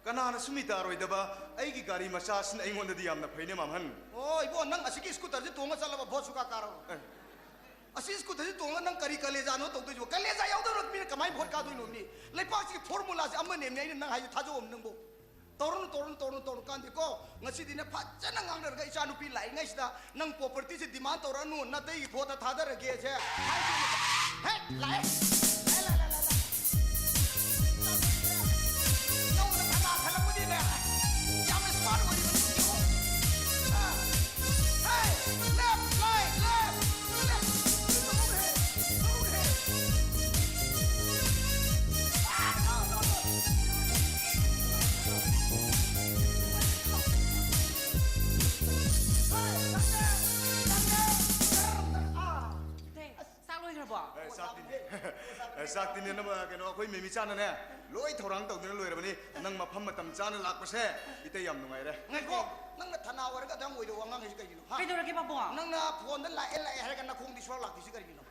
ꯀꯅꯥꯅꯁꯨ ꯃꯤ ꯇꯥꯔꯣꯏꯗꯕ ꯑꯩꯒꯤ ꯒꯥꯔꯤ ꯃꯆꯥ ꯑꯁꯤꯅ ꯑꯩꯉꯣꯟꯗꯗꯤ ꯌꯥꯝꯅ ꯐꯩꯅꯦ, ꯃꯃꯟ꯫ ꯑꯣ, ꯏꯕꯣ, ꯅꯪ ꯑꯁꯤꯒꯤ ꯁ꯭ꯀꯨꯇꯔꯁꯤ ꯇꯣꯡꯉ ꯆꯠꯂꯕ ꯚꯣꯠ ꯁꯨꯀꯥ ꯀꯥꯔꯔꯣꯏ꯫ ꯑꯦ꯫ ꯑꯁꯤ ꯁ꯭ꯀꯨꯇꯔꯁꯤ ꯇꯣꯡꯉꯒ ꯅꯪ ꯀꯔꯤ ꯀꯂꯦꯖꯥꯅꯣ ꯇꯧꯗꯣꯏꯁꯤꯕꯣ? ꯀꯂꯦꯖꯥ ꯌꯥꯎꯗꯕ ꯃꯤꯅ ꯀꯃꯥꯏꯅ ꯚꯣꯠ ꯀꯥꯗꯣꯏꯅꯣ ꯃꯤ? ꯂꯩꯄꯥꯛꯁꯤꯒꯤ ꯐꯣꯔꯃꯨꯂꯥꯁꯦ ꯑꯃꯅꯦꯕꯅꯦ, ꯑꯩꯅ ꯅꯪ ꯍꯥꯏꯁꯦ ꯊꯥꯖꯧꯑꯝ ꯅꯪꯕꯣ꯫ ꯇꯧꯔꯨꯅꯨ, ꯇꯧꯔꯨꯅꯨ, ꯇꯧꯔꯨꯅꯨ, ꯇꯧꯔꯨꯅꯨ ꯀꯥꯟꯗꯦꯀꯣ꯫ ꯉꯁꯤꯗꯤꯅꯦ ꯐꯖꯅ ꯉꯥꯡꯅꯔꯒ ꯏꯆꯥ ꯅꯨꯄꯤ ꯂꯥꯛꯏꯉꯩꯁꯤꯗ ꯅꯪ ꯄ꯭ꯔꯣꯄꯔꯇꯤꯁꯦ ꯗꯤꯃꯥꯟ ꯇꯧꯔꯛꯑꯅꯨ, ꯅꯥꯇꯩꯒꯤ ꯚꯣꯠꯇ ꯊꯥꯗꯔꯒꯦꯁꯦ ꯍꯥꯏꯗꯣꯏꯅꯦ꯫ ꯍꯦ, ꯂꯥꯛꯑꯦ꯫ ꯂꯥꯛꯑꯦ, ꯂꯥꯛꯑꯦ, ꯂꯥꯛꯑꯦ, ꯂꯥꯛꯑꯦ꯫ ꯅꯧꯅ ꯊꯅꯥ ꯊꯜꯂꯛꯄꯗꯤꯅꯦ, ꯌꯥꯝꯅ smart ꯑꯣꯏꯔꯤꯕꯅꯤ꯫ ꯑꯥ꯫ Hey, left, right, left, left. ꯇꯧꯔꯦ, ꯇꯧꯔꯦ꯫ ꯑꯥ, no, no, no. Hey, ꯆꯪꯉꯦ, ꯆꯪꯉꯦ꯫ ꯑꯥ꯫ ꯆꯥꯛ ꯂꯣꯏꯈ꯭ꯔꯕꯣ? ꯑꯦ, ꯆꯥꯛꯇꯤꯅꯦ꯫ ꯑꯦ, ꯆꯥꯛꯇꯤꯅꯦ, ꯅꯃ-, ꯀꯩꯅꯣ, ꯑꯩꯈꯣꯏ ꯃꯦꯃꯤꯆꯥꯅꯅꯦ, ꯂꯣꯏ ꯊꯧꯔꯥꯡ ꯇꯧꯗꯨꯅ ꯂꯣꯏꯔꯕꯅꯤ꯫ ꯅꯪ ꯃꯐꯝ ꯃꯇꯝ ꯆꯥꯅ ꯂꯥꯛꯄꯁꯦ ꯏꯇꯩ ꯌꯥꯝ ꯅꯨꯡꯉꯥꯏꯔꯦ꯫ ꯉꯥꯏꯈꯣ, ꯅꯪꯅ ꯊꯅꯥ ꯑꯣꯏꯔꯒ ꯑꯗꯨꯌꯥꯝ ꯑꯣꯏꯗꯧꯕ ꯑꯉꯥꯡ ꯍꯥꯏꯁꯤ ꯀꯩꯒꯤꯅꯣ, ꯍꯥ? ꯀꯩꯗꯧꯔꯒꯦ, ꯄꯥꯕꯨꯡ? ꯅꯪꯅ ꯐꯣꯟꯗ ꯂꯥꯛꯑꯦ, ꯂꯥꯛꯑꯦ ꯍꯥꯏꯔꯒ ꯅꯈꯣꯡꯗꯤ ꯁꯨꯡꯂꯥꯛ ꯂꯥꯛꯇ꯭ꯔꯤꯁꯤ ꯀꯔꯤꯒꯤꯅꯣ?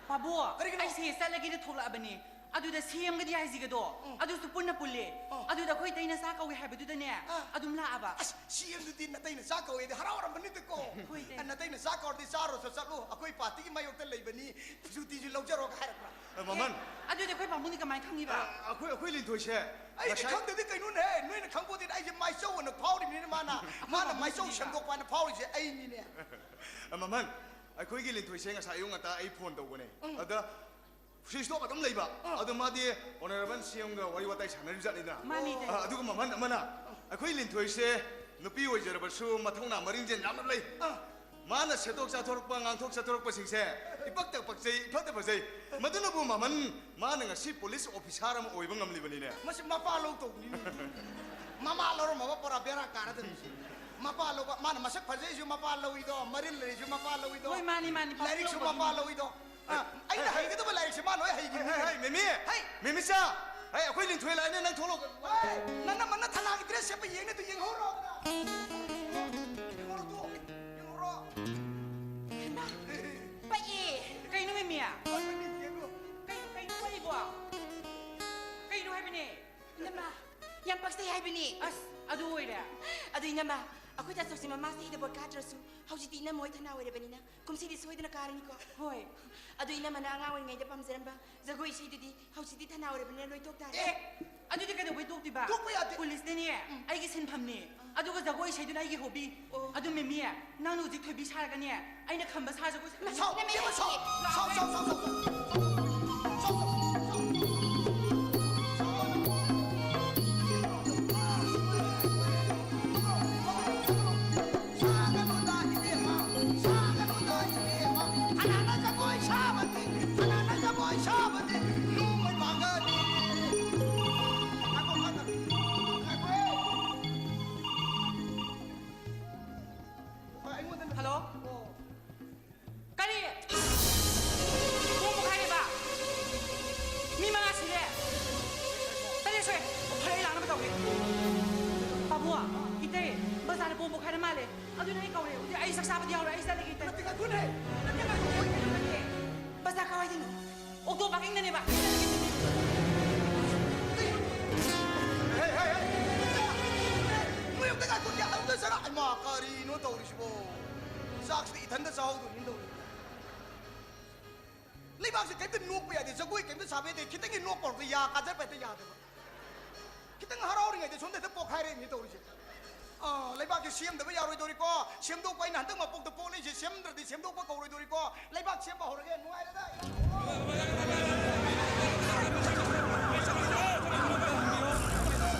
ꯄꯥꯕꯨꯡ, ꯀꯔꯤꯒꯤꯅꯣ? ꯑꯩꯁꯦ ꯆꯠꯂꯒꯦꯅ ꯊꯣꯛꯂꯛꯑꯕꯅꯤ꯫ ꯑꯗꯨꯗ ꯁꯤ ꯑꯦꯝꯒꯗꯤ ꯍꯥꯏꯁꯤꯒꯗꯣ, ꯎꯝ꯫ ꯑꯗꯨꯁꯨ ꯄꯨꯟꯅ ꯄꯨꯜꯂꯦ꯫ ꯑꯥ꯫ ꯑꯗꯨꯗ ꯑꯩꯈꯣꯏ ꯏꯇꯩꯅ ꯆꯥ ꯀꯧꯏ ꯍꯥꯏꯕꯗꯨꯗꯅꯦ, ꯑꯥ꯫ ꯑꯗꯨꯝ ꯂꯥꯛꯑꯕ꯫ ꯑꯁ, ꯁꯤ ꯑꯦꯝꯗꯨꯗꯤ ꯅꯇꯩꯅ ꯆꯥ ꯀꯧꯏꯗꯤ ꯍꯔꯥꯎꯔꯝꯕꯅꯤꯗꯀꯣ꯫ ꯍꯣꯏ, ꯏꯇꯩ꯫ ꯑ, ꯅꯇꯩꯅ ꯆꯥ ꯀꯧꯔꯗꯤ ꯆꯥꯔꯨꯆꯣ ꯆꯠꯂꯨ, ꯑꯩꯈꯣꯏ ꯄꯥꯔꯇꯤꯒꯤ ꯃꯥꯌꯣꯛꯇ ꯂꯩꯕꯅꯤ, ꯁꯨꯇꯤꯁꯨ ꯂꯧꯖꯔꯣꯒ ꯍꯥꯏꯔꯛꯄ꯭ꯔꯥ? ꯑ, ꯃꯃꯟ꯫ ꯑꯦ, ꯑꯗꯨꯗꯤ ꯑꯩꯈꯣꯏ ꯄꯥꯕꯨꯡꯗꯤ ꯀꯃꯥꯏꯅ ꯈꯪꯉꯤꯕ? ꯑ, ꯑꯩꯈꯣꯏ, ꯑꯩꯈꯣꯏ ꯂꯤꯟꯊꯣꯏꯁꯦ ꯑꯩꯗꯤ ꯉꯁꯥꯏ ꯈꯪꯗꯗꯤ ꯀꯩꯅꯣꯅꯦꯍꯦ, ꯅꯣꯏꯅ ꯈꯪꯄꯣꯠꯇꯦ꯫ ꯑꯩꯁꯦ ꯃꯥꯏꯆꯧ ꯑꯅ ꯐꯥꯎꯔꯤꯕꯅꯤꯅꯦ ꯃꯥꯅ꯫ ꯃꯥꯅ ꯃꯥꯏꯆꯧ ꯁꯦꯝꯗꯣꯛꯄ ꯍꯥꯏꯅ ꯐꯥꯎꯔꯤꯁꯦ ꯑꯩꯅꯤꯅꯦ꯫ ꯑ, ꯃꯃꯟ, ꯑꯩꯈꯣꯏꯒꯤ ꯂꯤꯟꯊꯣꯏꯁꯦ ꯉꯁꯥꯏ ꯑꯌꯨꯛ ꯉꯟꯇꯥ ꯑꯩ ꯐꯣꯟ ꯇꯧꯕꯅꯦ꯫ ꯎꯝ꯫ ꯑꯗ switch off ꯑꯗꯨꯝ ꯂꯩꯕ꯫ ꯑꯥ꯫ ꯑꯗꯣ ꯃꯥꯗꯤ honourable ꯁꯤ ꯑꯦꯝꯒ ꯋꯥꯔꯤ ꯋꯥꯇꯥꯏ ꯁꯥꯟꯅꯔꯤꯕ ꯖꯥꯠꯅꯤꯗꯅ꯫ ꯃꯥꯅꯤ, ꯏꯇꯩ꯫ ꯑꯥ, ꯑꯗꯨꯒ ꯃꯃꯟ ꯑꯃꯅ ꯑꯩꯈꯣꯏ ꯂꯤꯟꯊꯣꯏꯁꯦ ꯅꯨꯄꯤ ꯑꯣꯏꯖꯔꯕꯁꯨ ꯃꯊꯧꯅꯥ ꯃꯔꯤꯡꯖꯦꯜ ꯌꯥꯝꯅ ꯂꯩ꯫ ꯑꯥ꯫ ꯃꯥꯅ ꯁꯦꯠꯇꯣꯛ ꯆꯥꯊꯣꯔꯛꯄ, ꯉꯥꯡꯊꯣꯛ ꯆꯠꯊꯣꯔꯛꯄꯁꯤꯡꯁꯦ ꯏꯄꯛꯇ ꯄꯛꯆꯩ, ꯏꯐꯗ ꯐꯖꯩ꯫ ꯃꯗꯨꯅꯕꯨ ꯃꯃꯟ ꯃꯥꯅ ꯉꯁꯤ police officer ꯑꯃ ꯑꯣꯏꯕ ꯉꯝꯂꯤꯕꯅꯤꯅꯦ꯫ ꯃꯁꯤ ꯃꯄꯥ ꯂꯧ ꯇꯧꯕꯅꯤꯅꯦ꯫ ꯃꯃꯥ ꯂꯧꯔꯝꯃꯕ ꯄꯨꯔꯥ ꯕꯦꯔꯥ ꯀꯥꯔꯗꯕꯅꯤ ꯁꯤ꯫ ꯃꯄꯥ ꯂꯧꯕ, ꯃꯥꯅ ꯃꯁꯛ ꯐꯖꯩꯁꯨ ꯃꯄꯥ ꯂꯧꯏꯗꯣ, ꯃꯔꯤꯜ ꯂꯩꯁꯨ ꯃꯄꯥ ꯂꯧꯏꯗꯣ꯫ ꯍꯣꯏ, ꯃꯥꯅꯤ, ꯃꯥꯅꯤ, ꯄꯥꯕꯨꯡ ꯂꯥꯏꯔꯤꯛꯁꯨ ꯂꯧꯕ ꯃꯄꯥ ꯃꯤꯅꯤ꯫ ꯂꯧꯏꯗꯣ꯫ ꯑ, ꯑꯩꯅ ꯍꯩꯒꯗꯕ ꯂꯥꯏꯔꯤꯛꯁꯦ ꯃꯥ ꯂꯣꯏ ꯍꯩꯒꯤꯕꯅꯤ꯫ ꯍꯩ, ꯍꯩ, ꯃꯦꯃꯤ! ꯍꯩ! ꯃꯦꯃꯤꯆꯥ! ꯍꯩ, ꯑꯩꯈꯣꯏ ꯂꯤꯟꯊꯣꯏ ꯂꯥꯛꯑꯦꯅꯦ, ꯅꯪ ꯊꯣꯛꯂꯛꯑꯣ꯫ ꯍꯩ! ꯅꯪ ꯅꯃꯟꯅ ꯊꯅꯥꯒꯤ dress ꯁꯦꯠꯄ ꯌꯦꯡꯅꯤ, ꯑꯗꯨ ꯌꯦꯡꯍꯧꯔꯣ꯫ ꯌꯦꯡꯍꯧꯔꯣ ꯇꯨ, ꯌꯦꯡꯍꯧꯔꯣ꯫ ꯍꯩꯃꯥ! ꯄꯛꯑꯦ! ꯀꯩꯅꯣ ꯃꯦꯃꯤ? ꯄꯛꯄꯅꯤ, ꯌꯦꯡꯉꯣ꯫ ꯀꯩꯅꯣ, ꯀꯩꯅꯣ ꯄꯛꯏꯕꯣ? ꯀꯩꯅꯣ ꯍꯥꯏꯕꯅꯦ? ꯏꯅꯝꯃ, ꯌꯥꯝ ꯄꯛꯆꯩ ꯍꯥꯏꯕꯅꯤ꯫ ꯑꯁ, ꯑꯗꯨ ꯑꯣꯏꯔꯦ? ꯑꯗꯨ ꯏꯅꯝꯃ, ꯑꯩꯈꯣꯏ ꯇꯥꯆꯧꯁꯤ ꯃꯃꯥ ꯆꯍꯤꯗ ꯚꯣꯠ ꯀꯥꯗ꯭ꯔꯁꯨ ꯍꯧꯖꯤꯛꯇꯤ ꯏꯅꯝꯃ ꯍꯣꯏ ꯊꯅꯥ ꯑꯣꯏꯔꯕꯅꯤꯅ ꯀꯨꯝꯁꯤꯗꯤ ꯁꯣꯏꯗꯅ ꯀꯥꯔꯅꯤꯀꯣ꯫ ꯍꯣꯏ꯫ ꯑꯗꯨ ꯏꯅꯝꯃꯅ ꯑꯉꯥꯡ ꯑꯣꯏꯔꯤꯉꯩꯗ ꯄꯥꯝꯖꯔꯝꯕ ꯖꯒꯣꯏ ꯏꯁꯩꯗꯨꯗꯤ ꯍꯧꯖꯤꯛꯇꯤ ꯊꯅꯥ ꯑꯣꯏꯔꯕꯅꯤꯅ ꯂꯣꯏ ꯇꯣꯛ ꯇꯥꯔꯦ꯫ ꯑꯦ! ꯑꯗꯨꯗꯤ ꯀꯩꯗꯧꯕꯩ ꯇꯣꯛꯇꯣꯏꯕ? ꯇꯣꯛꯄ ꯌꯥꯗꯦ꯫ ꯄꯨꯂꯤꯁꯅꯅꯦ, ꯎꯝ꯫ ꯑꯩꯒꯤ ꯁꯤꯟꯐꯝꯅꯦ꯫ ꯑꯗꯨꯒ ꯖꯒꯣꯏ ꯏꯁꯩꯗꯨꯅ ꯑꯩꯒꯤ hobby꯫ ꯑꯣ꯫ ꯑꯗꯨ ꯃꯦꯃꯤ, ꯅꯪꯅ ꯍꯧꯖꯤꯛ ꯊꯣꯏꯕꯤ ꯁꯥꯔꯒꯅꯦ, ꯑꯩꯅ ꯈꯝꯕ ꯁꯥ ꯖꯒꯣꯏ ꯁꯥ- ꯁꯥꯎ, ꯏꯕꯦꯝꯃ, ꯁꯥꯎ, ꯁꯥꯎ, ꯁꯥꯎ, ꯁꯥꯎ, ꯁꯥꯎ, ꯁꯥꯎ, ꯁꯥꯎ, ꯁꯥꯎ, ꯁꯥꯎ, ꯁꯥꯎ꯫ ꯁꯥꯒꯅꯨꯗ, ꯏꯕꯦꯝꯃ, ꯁꯥꯒꯅꯨꯗ, ꯏꯕꯦꯝꯃ꯫ ꯀꯅꯥꯅ ꯖꯒꯣꯏ ꯁꯥꯕꯗꯤ, ꯀꯅꯥꯅ ꯖꯒꯣꯏ ꯁꯥꯕꯗꯤ ꯅꯣꯡꯃꯩ ꯃꯥꯡꯒꯅꯤ꯫ ꯉꯥꯏꯈꯣ, ꯉꯥꯏꯈꯣ, ꯉꯥꯏꯈꯣꯍꯦ꯫ ꯍꯣꯏ, ꯑꯩꯉꯣꯟꯗ ꯍꯜꯂꯣ? ꯑꯣ꯫ ꯀꯔꯤ? ꯄꯨꯡ ꯃꯈꯥꯏꯅꯦꯕ? ꯃꯤ ꯃꯉꯥ ꯁꯤꯔꯦ? ꯇꯔꯦꯠ ꯁꯣꯏ꯫ ꯑꯣ, ꯐꯔꯦ, ꯑꯩ ꯂꯥꯛꯅꯕ ꯇꯧꯒꯦ꯫ ꯄꯥꯕꯨꯡ, ꯏꯇꯩ, ꯕꯖꯥꯔꯗ ꯄꯨꯡ ꯃꯈꯥꯏꯗ ꯃꯥꯜꯂꯦ꯫ ꯑꯗꯨꯅ ꯑꯩ ꯀꯧꯔꯦ꯫ ꯍꯧꯖꯤꯛ ꯑꯩ ꯆꯥꯛ ꯆꯥꯕꯗꯤ ꯌꯥꯎꯔꯣꯏ, ꯑꯩ ꯆꯠꯂꯒꯦ, ꯏꯇꯩ꯫ ꯅꯠꯇꯦ, ꯉꯥꯏꯈꯣꯅꯦ꯫ ꯅꯠꯇꯦ, ꯉꯥꯏꯈꯣ, ꯃꯣꯏ ꯀꯩꯅꯣ ꯅꯠꯇꯦ꯫ ꯕꯖꯥꯔ ꯀꯥꯏꯋꯥꯏꯗꯅꯣ? ꯑꯣꯛꯇꯣ ꯄꯥꯔꯀꯤꯡꯗꯅꯦꯕ꯫ ꯍꯦ, ꯍꯦ, ꯍꯦ꯫ ꯅꯣꯏ ꯑꯝꯇ ꯉꯥꯏꯈꯣ, ꯒ꯭ꯌꯥꯟ ꯑꯝꯇ ꯆꯔꯥ-, ꯍꯩꯃꯥ, ꯀꯔꯤꯅꯣ ꯇꯧꯔꯤꯁꯤꯕꯣ? ꯆꯥꯛꯁꯤꯗꯤ ꯏꯊꯟꯇ ꯆꯥꯍꯧꯗꯣꯏꯅꯤ ꯇꯧꯔꯤꯁꯤꯕꯣ꯫ ꯂꯩꯕꯥꯛꯁꯤ ꯀꯩꯝꯇ ꯅꯣꯛꯄ ꯌꯥꯗꯦ, ꯖꯒꯣꯏ ꯀꯩꯝꯇ ꯁꯥꯕ ꯌꯥꯗꯦ, ꯈꯤꯇꯪꯒꯤ ꯅꯣꯛꯄ ꯍꯧꯔꯛꯄꯗ ꯌꯥ ꯀꯥꯖꯔꯛꯄ ꯍꯦꯛꯇ ꯌꯥꯗꯕ꯫ ꯈꯤꯇꯪ ꯍꯔꯥꯎꯔꯤꯉꯩꯗ ꯁꯣꯝꯗ ꯍꯦꯛꯇ ꯄꯣꯛꯈꯥꯏꯔꯛꯏꯅꯤ ꯇꯧꯔꯤꯁꯦ꯫ ꯑꯥ, ꯂꯩꯕꯥꯛꯁꯦ ꯁꯦꯝꯗꯕ ꯌꯥꯔꯣꯏꯗꯧꯔꯤꯀꯣ, ꯁꯦꯝꯗꯣꯛꯄ, ꯑꯩꯅ ꯍꯟꯗꯛ ꯃꯄꯣꯛꯇ ꯄꯣꯛꯂꯛꯏꯁꯦ ꯁꯦꯝꯗ꯭ꯔꯗꯤ ꯁꯦꯝꯗꯣꯛꯄ ꯀꯧꯔꯣꯏꯗꯧꯔꯤꯀꯣ, ꯂꯩꯕꯥꯛ ꯁꯦꯝꯕ ꯍꯧꯔꯒꯦ, ꯅꯨꯡꯉꯥꯏꯔꯦꯗ꯫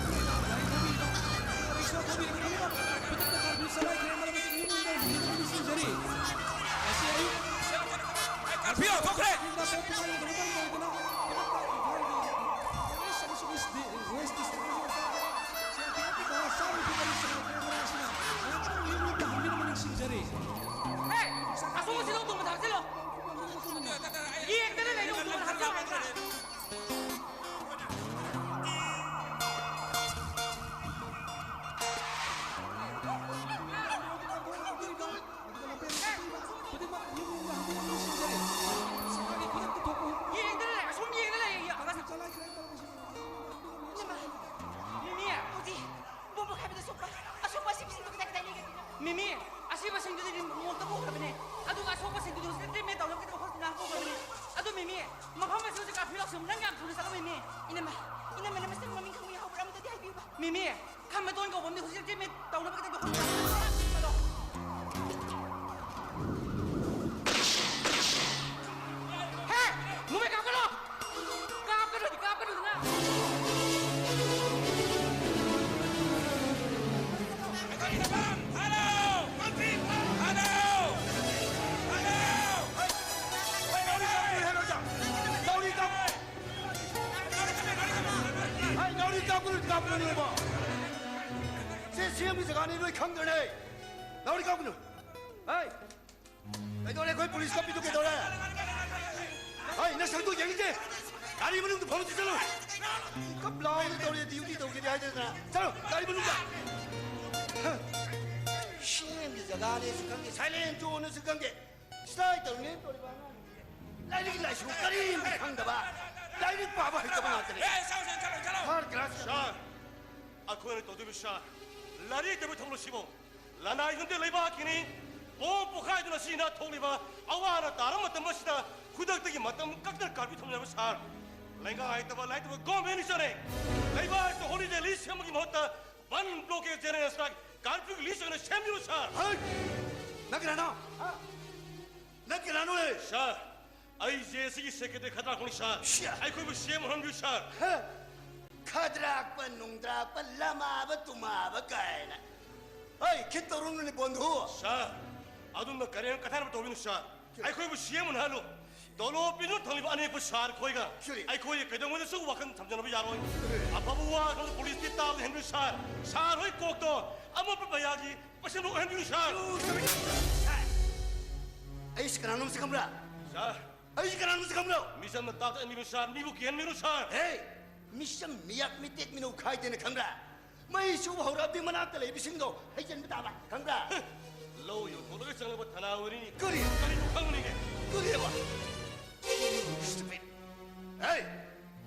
ꯉꯁꯤ ꯑꯌꯨꯛ ꯄꯤꯌꯣ, ꯊꯣꯛꯈ꯭ꯔꯦ꯫ ꯍꯦ! ꯑꯁꯣꯝ ꯁꯤꯗ ꯇꯣꯡꯕ ꯊꯥꯛꯆꯤꯜꯂꯣ꯫ ꯃꯤ, ꯈꯝꯕ ꯇꯣꯟ ꯀꯧꯕ ꯑꯃꯗꯤ ꯍꯧꯖꯤꯛ ꯇ꯭ꯔꯤꯠꯃꯦꯟ ꯇꯧꯅꯕꯒꯤꯗꯃꯛꯇ ꯍꯣꯁꯄꯤꯇꯥꯜꯗ ꯆꯠꯂꯣ꯫ ꯍꯦ! ꯅꯣꯡꯃꯩ ꯀꯥꯞꯀꯅꯨ! ꯀꯥꯞꯀꯅꯨ, ꯀꯥꯞꯀꯅꯨꯗꯅ! ꯍꯜꯂꯣ! ꯍꯜꯂꯣ! ꯍꯜꯂꯣ! ꯍꯦ, ꯅꯥꯎꯔꯤ ꯀꯥꯞꯀꯅꯨ, ꯍꯦ, ꯅꯥꯎꯔꯤ ꯀꯥꯞ-, ꯍꯦ, ꯅꯥꯎꯔꯤ ꯀꯥꯞꯀꯅꯨ, ꯀꯥꯞꯀꯅꯨ, ꯏꯕꯣ꯫ ꯁꯤ ꯁꯤ ꯑꯦꯝꯒꯤ ꯖꯒꯥꯅꯤ, ꯅꯣꯏ ꯈꯪꯗ꯭ꯔꯅꯦ? ꯅꯥꯎꯔꯤ ꯀꯥꯞꯀꯅꯨ꯫ ꯍꯦ! ꯀꯩꯗꯧꯔꯦ? ꯑꯩꯈꯣꯏ ꯄꯨꯂꯤꯁ ꯀꯞꯄꯤꯗꯨ ꯀꯩꯗꯧꯔꯦ? ꯍꯩ, ꯅꯁꯛꯇꯨ ꯌꯦꯡꯅꯤꯡꯗꯦ꯫ ꯒꯥꯔꯤ ꯃꯅꯨꯡꯗ ꯐꯝꯃꯁꯤ ꯆꯠꯂꯨ꯫ ꯀꯞ ꯂꯥꯎꯅ ꯇꯧꯔꯦ, ꯗ꯭ꯌꯨꯇꯤ ꯇꯧꯒꯦꯗꯤ ꯍꯥꯏꯗꯅ꯫ ꯆꯠꯂꯨ, ꯒꯥꯔꯤ ꯃꯅꯨꯡꯗ꯫ ꯁꯤ ꯑꯦꯝꯒꯤ ꯖꯒꯥꯅꯦꯁꯨ ꯈꯪꯗꯦ, ꯁꯥꯏꯂꯦꯟ ꯖꯣꯟꯅꯦꯁꯨ ꯈꯪꯗꯦ꯫ ꯁꯤꯗꯥꯏ ꯇꯧꯔꯤꯅꯦꯅ ꯇꯧꯔꯤꯕ ꯑꯉꯥꯡꯁꯤꯡꯁꯦ ꯂꯥꯏꯔꯤꯛ ꯂꯥꯏꯁꯨ ꯀꯔꯤꯝꯇ ꯈꯪꯗꯕ, ꯂꯥꯏꯔꯤꯛ ꯄꯥꯕ ꯍꯩꯇꯕ ꯉꯥꯛꯇꯅꯦ꯫ ꯑꯦ, ꯆꯠꯂꯣ, ꯆꯠꯂꯣ, ꯆꯠꯂꯣ, ꯆꯠꯂꯣ꯫ ꯊꯥꯔꯠ ꯀ꯭ꯂꯥꯁ꯫ ꯁꯥꯔ, ꯑꯩꯈꯣꯏꯅ ꯇꯧꯗꯣꯏꯕ, ꯁꯥꯔ, ꯂꯥꯏꯔꯤꯛ ꯇꯝꯕ ꯊꯧꯅ ꯁꯤꯕꯧ ꯂꯅꯥꯏ ꯈꯪꯗꯦ ꯂꯩꯕꯥꯛꯀꯤꯅꯤ꯫ ꯕꯣꯝ ꯄꯣꯈꯥꯏꯗꯨꯅ ꯁꯤꯅ ꯊꯣꯛꯂꯤꯕ ꯑꯋꯥ ꯑꯅꯥ ꯇꯥꯔꯕ ꯃꯇꯝ ꯑꯁꯤꯗ ꯈꯨꯗꯛꯇꯒꯤ ꯃꯇꯝ ꯀꯛꯇꯅ ꯀꯥꯔꯐ꯭ꯌꯨ ꯊꯝꯖꯕ ꯁꯥꯔ꯫ ꯂꯩꯉꯥꯛ ꯍꯩꯇꯕ ꯂꯥꯏꯇꯕ ꯒꯣꯔꯃꯦꯟ ꯂꯤꯁ ꯑꯣꯏꯔꯦ꯫ ꯂꯩꯕꯥꯛ ꯑꯁꯤꯗ ꯍꯣꯂꯤꯗꯦ ꯂꯤꯁ ꯁꯦꯝꯕꯒꯤ ꯃꯍꯨꯠꯇ ꯕꯟ ꯕ꯭ꯂꯣꯀꯦꯗ ꯖꯦꯅꯔꯦꯜ ꯁ꯭ꯇ꯭ꯔꯥꯏꯛ ꯀꯥꯔꯐ꯭ꯌꯨꯒꯤ ꯂꯤꯁ ꯑꯣꯏꯅ ꯁꯦꯝꯕꯤꯔꯨ ꯁꯥꯔ꯫ ꯍꯩ! ꯅꯪ ꯀꯅꯥꯅꯣ? ꯍꯥ? ꯅꯪ ꯀꯅꯥꯅꯣ? ꯁꯥꯔ, ꯑꯩꯁꯦ ꯁꯤꯒꯤ ꯁꯦꯀ꯭ꯔꯦꯇꯔꯤ ꯈꯗ꯭ꯔꯥꯛꯄꯅꯤ ꯁꯥꯔ꯫ ꯁꯤꯌꯥ! ꯑꯩꯈꯣꯏꯕꯨ ꯁꯤ ꯑꯦꯝ ꯑꯣꯏꯍꯟꯕꯤꯌꯨ ꯁꯥꯔ꯫ ꯍꯦ! ꯈꯗ꯭ꯔꯥꯛꯄ ꯅꯨꯡꯗ꯭ꯔꯥꯛꯄ ꯂꯃꯥꯕ ꯇꯨꯃꯥꯕ ꯀꯥꯏꯅ꯫ ꯍꯩ, ꯈꯤꯠ ꯇꯧꯔꯨꯅꯨꯅꯦ ꯕꯣꯟꯙꯨ꯫ ꯁꯥꯔ, ꯑꯗꯨꯝꯅ ꯀꯔꯦꯝ ꯀꯊꯥꯅꯕ ꯇꯧꯕꯤꯅꯨ ꯁꯥꯔ꯫ ꯑꯩꯈꯣꯏꯕꯨ ꯁꯤ ꯑꯦꯝ ꯑꯣꯏꯍꯜꯂꯨ꯫ ꯇꯣꯂꯣꯞ ꯄꯤꯗꯨꯅ ꯊꯝꯂꯤꯕ ꯑꯅꯦꯛꯄ ꯁꯥꯔ ꯈꯣꯏꯒ ꯀꯔꯤ? ꯑꯩꯈꯣꯏ ꯀꯩꯗꯧꯉꯩꯗꯁꯨ ꯋꯥꯈꯜ ꯊꯝꯖꯅꯕ ꯌꯥꯔꯣꯏ꯫ ꯀꯔꯤ? ꯑꯐꯕ ꯋꯥ ꯈꯪꯗ ꯄꯨꯂꯤꯁꯇꯤ ꯇꯥꯕꯗ ꯍꯦꯟꯕꯤꯌꯨ ꯁꯥꯔ꯫ ꯁꯥꯔ ꯍꯣꯏ ꯀꯣꯛꯇꯣ ꯑꯃꯣꯠꯄ ꯃꯌꯥꯒꯤ ꯃꯁꯤꯡ ꯑꯣꯏꯍꯟꯕꯤꯌꯨ ꯁꯥꯔ꯫ ꯑꯩꯁꯤ ꯀꯅꯥꯅꯣ ꯃꯁꯤ ꯈꯪꯕ꯭ꯔꯥ? ꯁꯥꯔ꯫ ꯑꯩꯁꯤ ꯀꯅꯥꯅꯣ ꯃꯁꯤ ꯈꯪꯕ꯭ꯔꯣ? ꯃꯤꯆꯝꯅ ꯇꯥꯕꯗ ꯍꯦꯟꯕꯤꯌꯨ ꯁꯥꯔ꯫ ꯃꯤꯕꯨ ꯀꯤꯍꯟꯕꯤꯌꯨ ꯁꯥꯔ꯫ ꯍꯦ! ꯃꯤꯆꯝ ꯃꯤꯌꯥꯛ ꯃꯤꯇꯦꯛ ꯃꯤꯅꯧ ꯈꯥꯏꯗꯦꯅ ꯈꯪꯕ꯭ꯔꯥ? ꯃꯩ ꯁꯨꯕ ꯍꯧꯔꯛꯑꯗꯤ ꯃꯅꯥꯛꯇ ꯂꯩꯕꯁꯤꯡꯗꯣ ꯍꯩꯖꯤꯟꯕ ꯇꯥꯕ, ꯈꯪꯕ꯭ꯔꯥ? ꯂꯧ ꯌꯣꯟꯊꯣꯛꯂꯒ ꯆꯪꯂꯕ ꯊꯅꯥ ꯑꯣꯏꯔꯤꯅꯤ꯫ ꯀꯔꯤ? ꯀꯔꯤꯅꯣ ꯈꯪꯕꯅꯤꯅꯦ? ꯀꯔꯤꯑꯕ? Stupid. ꯍꯦ!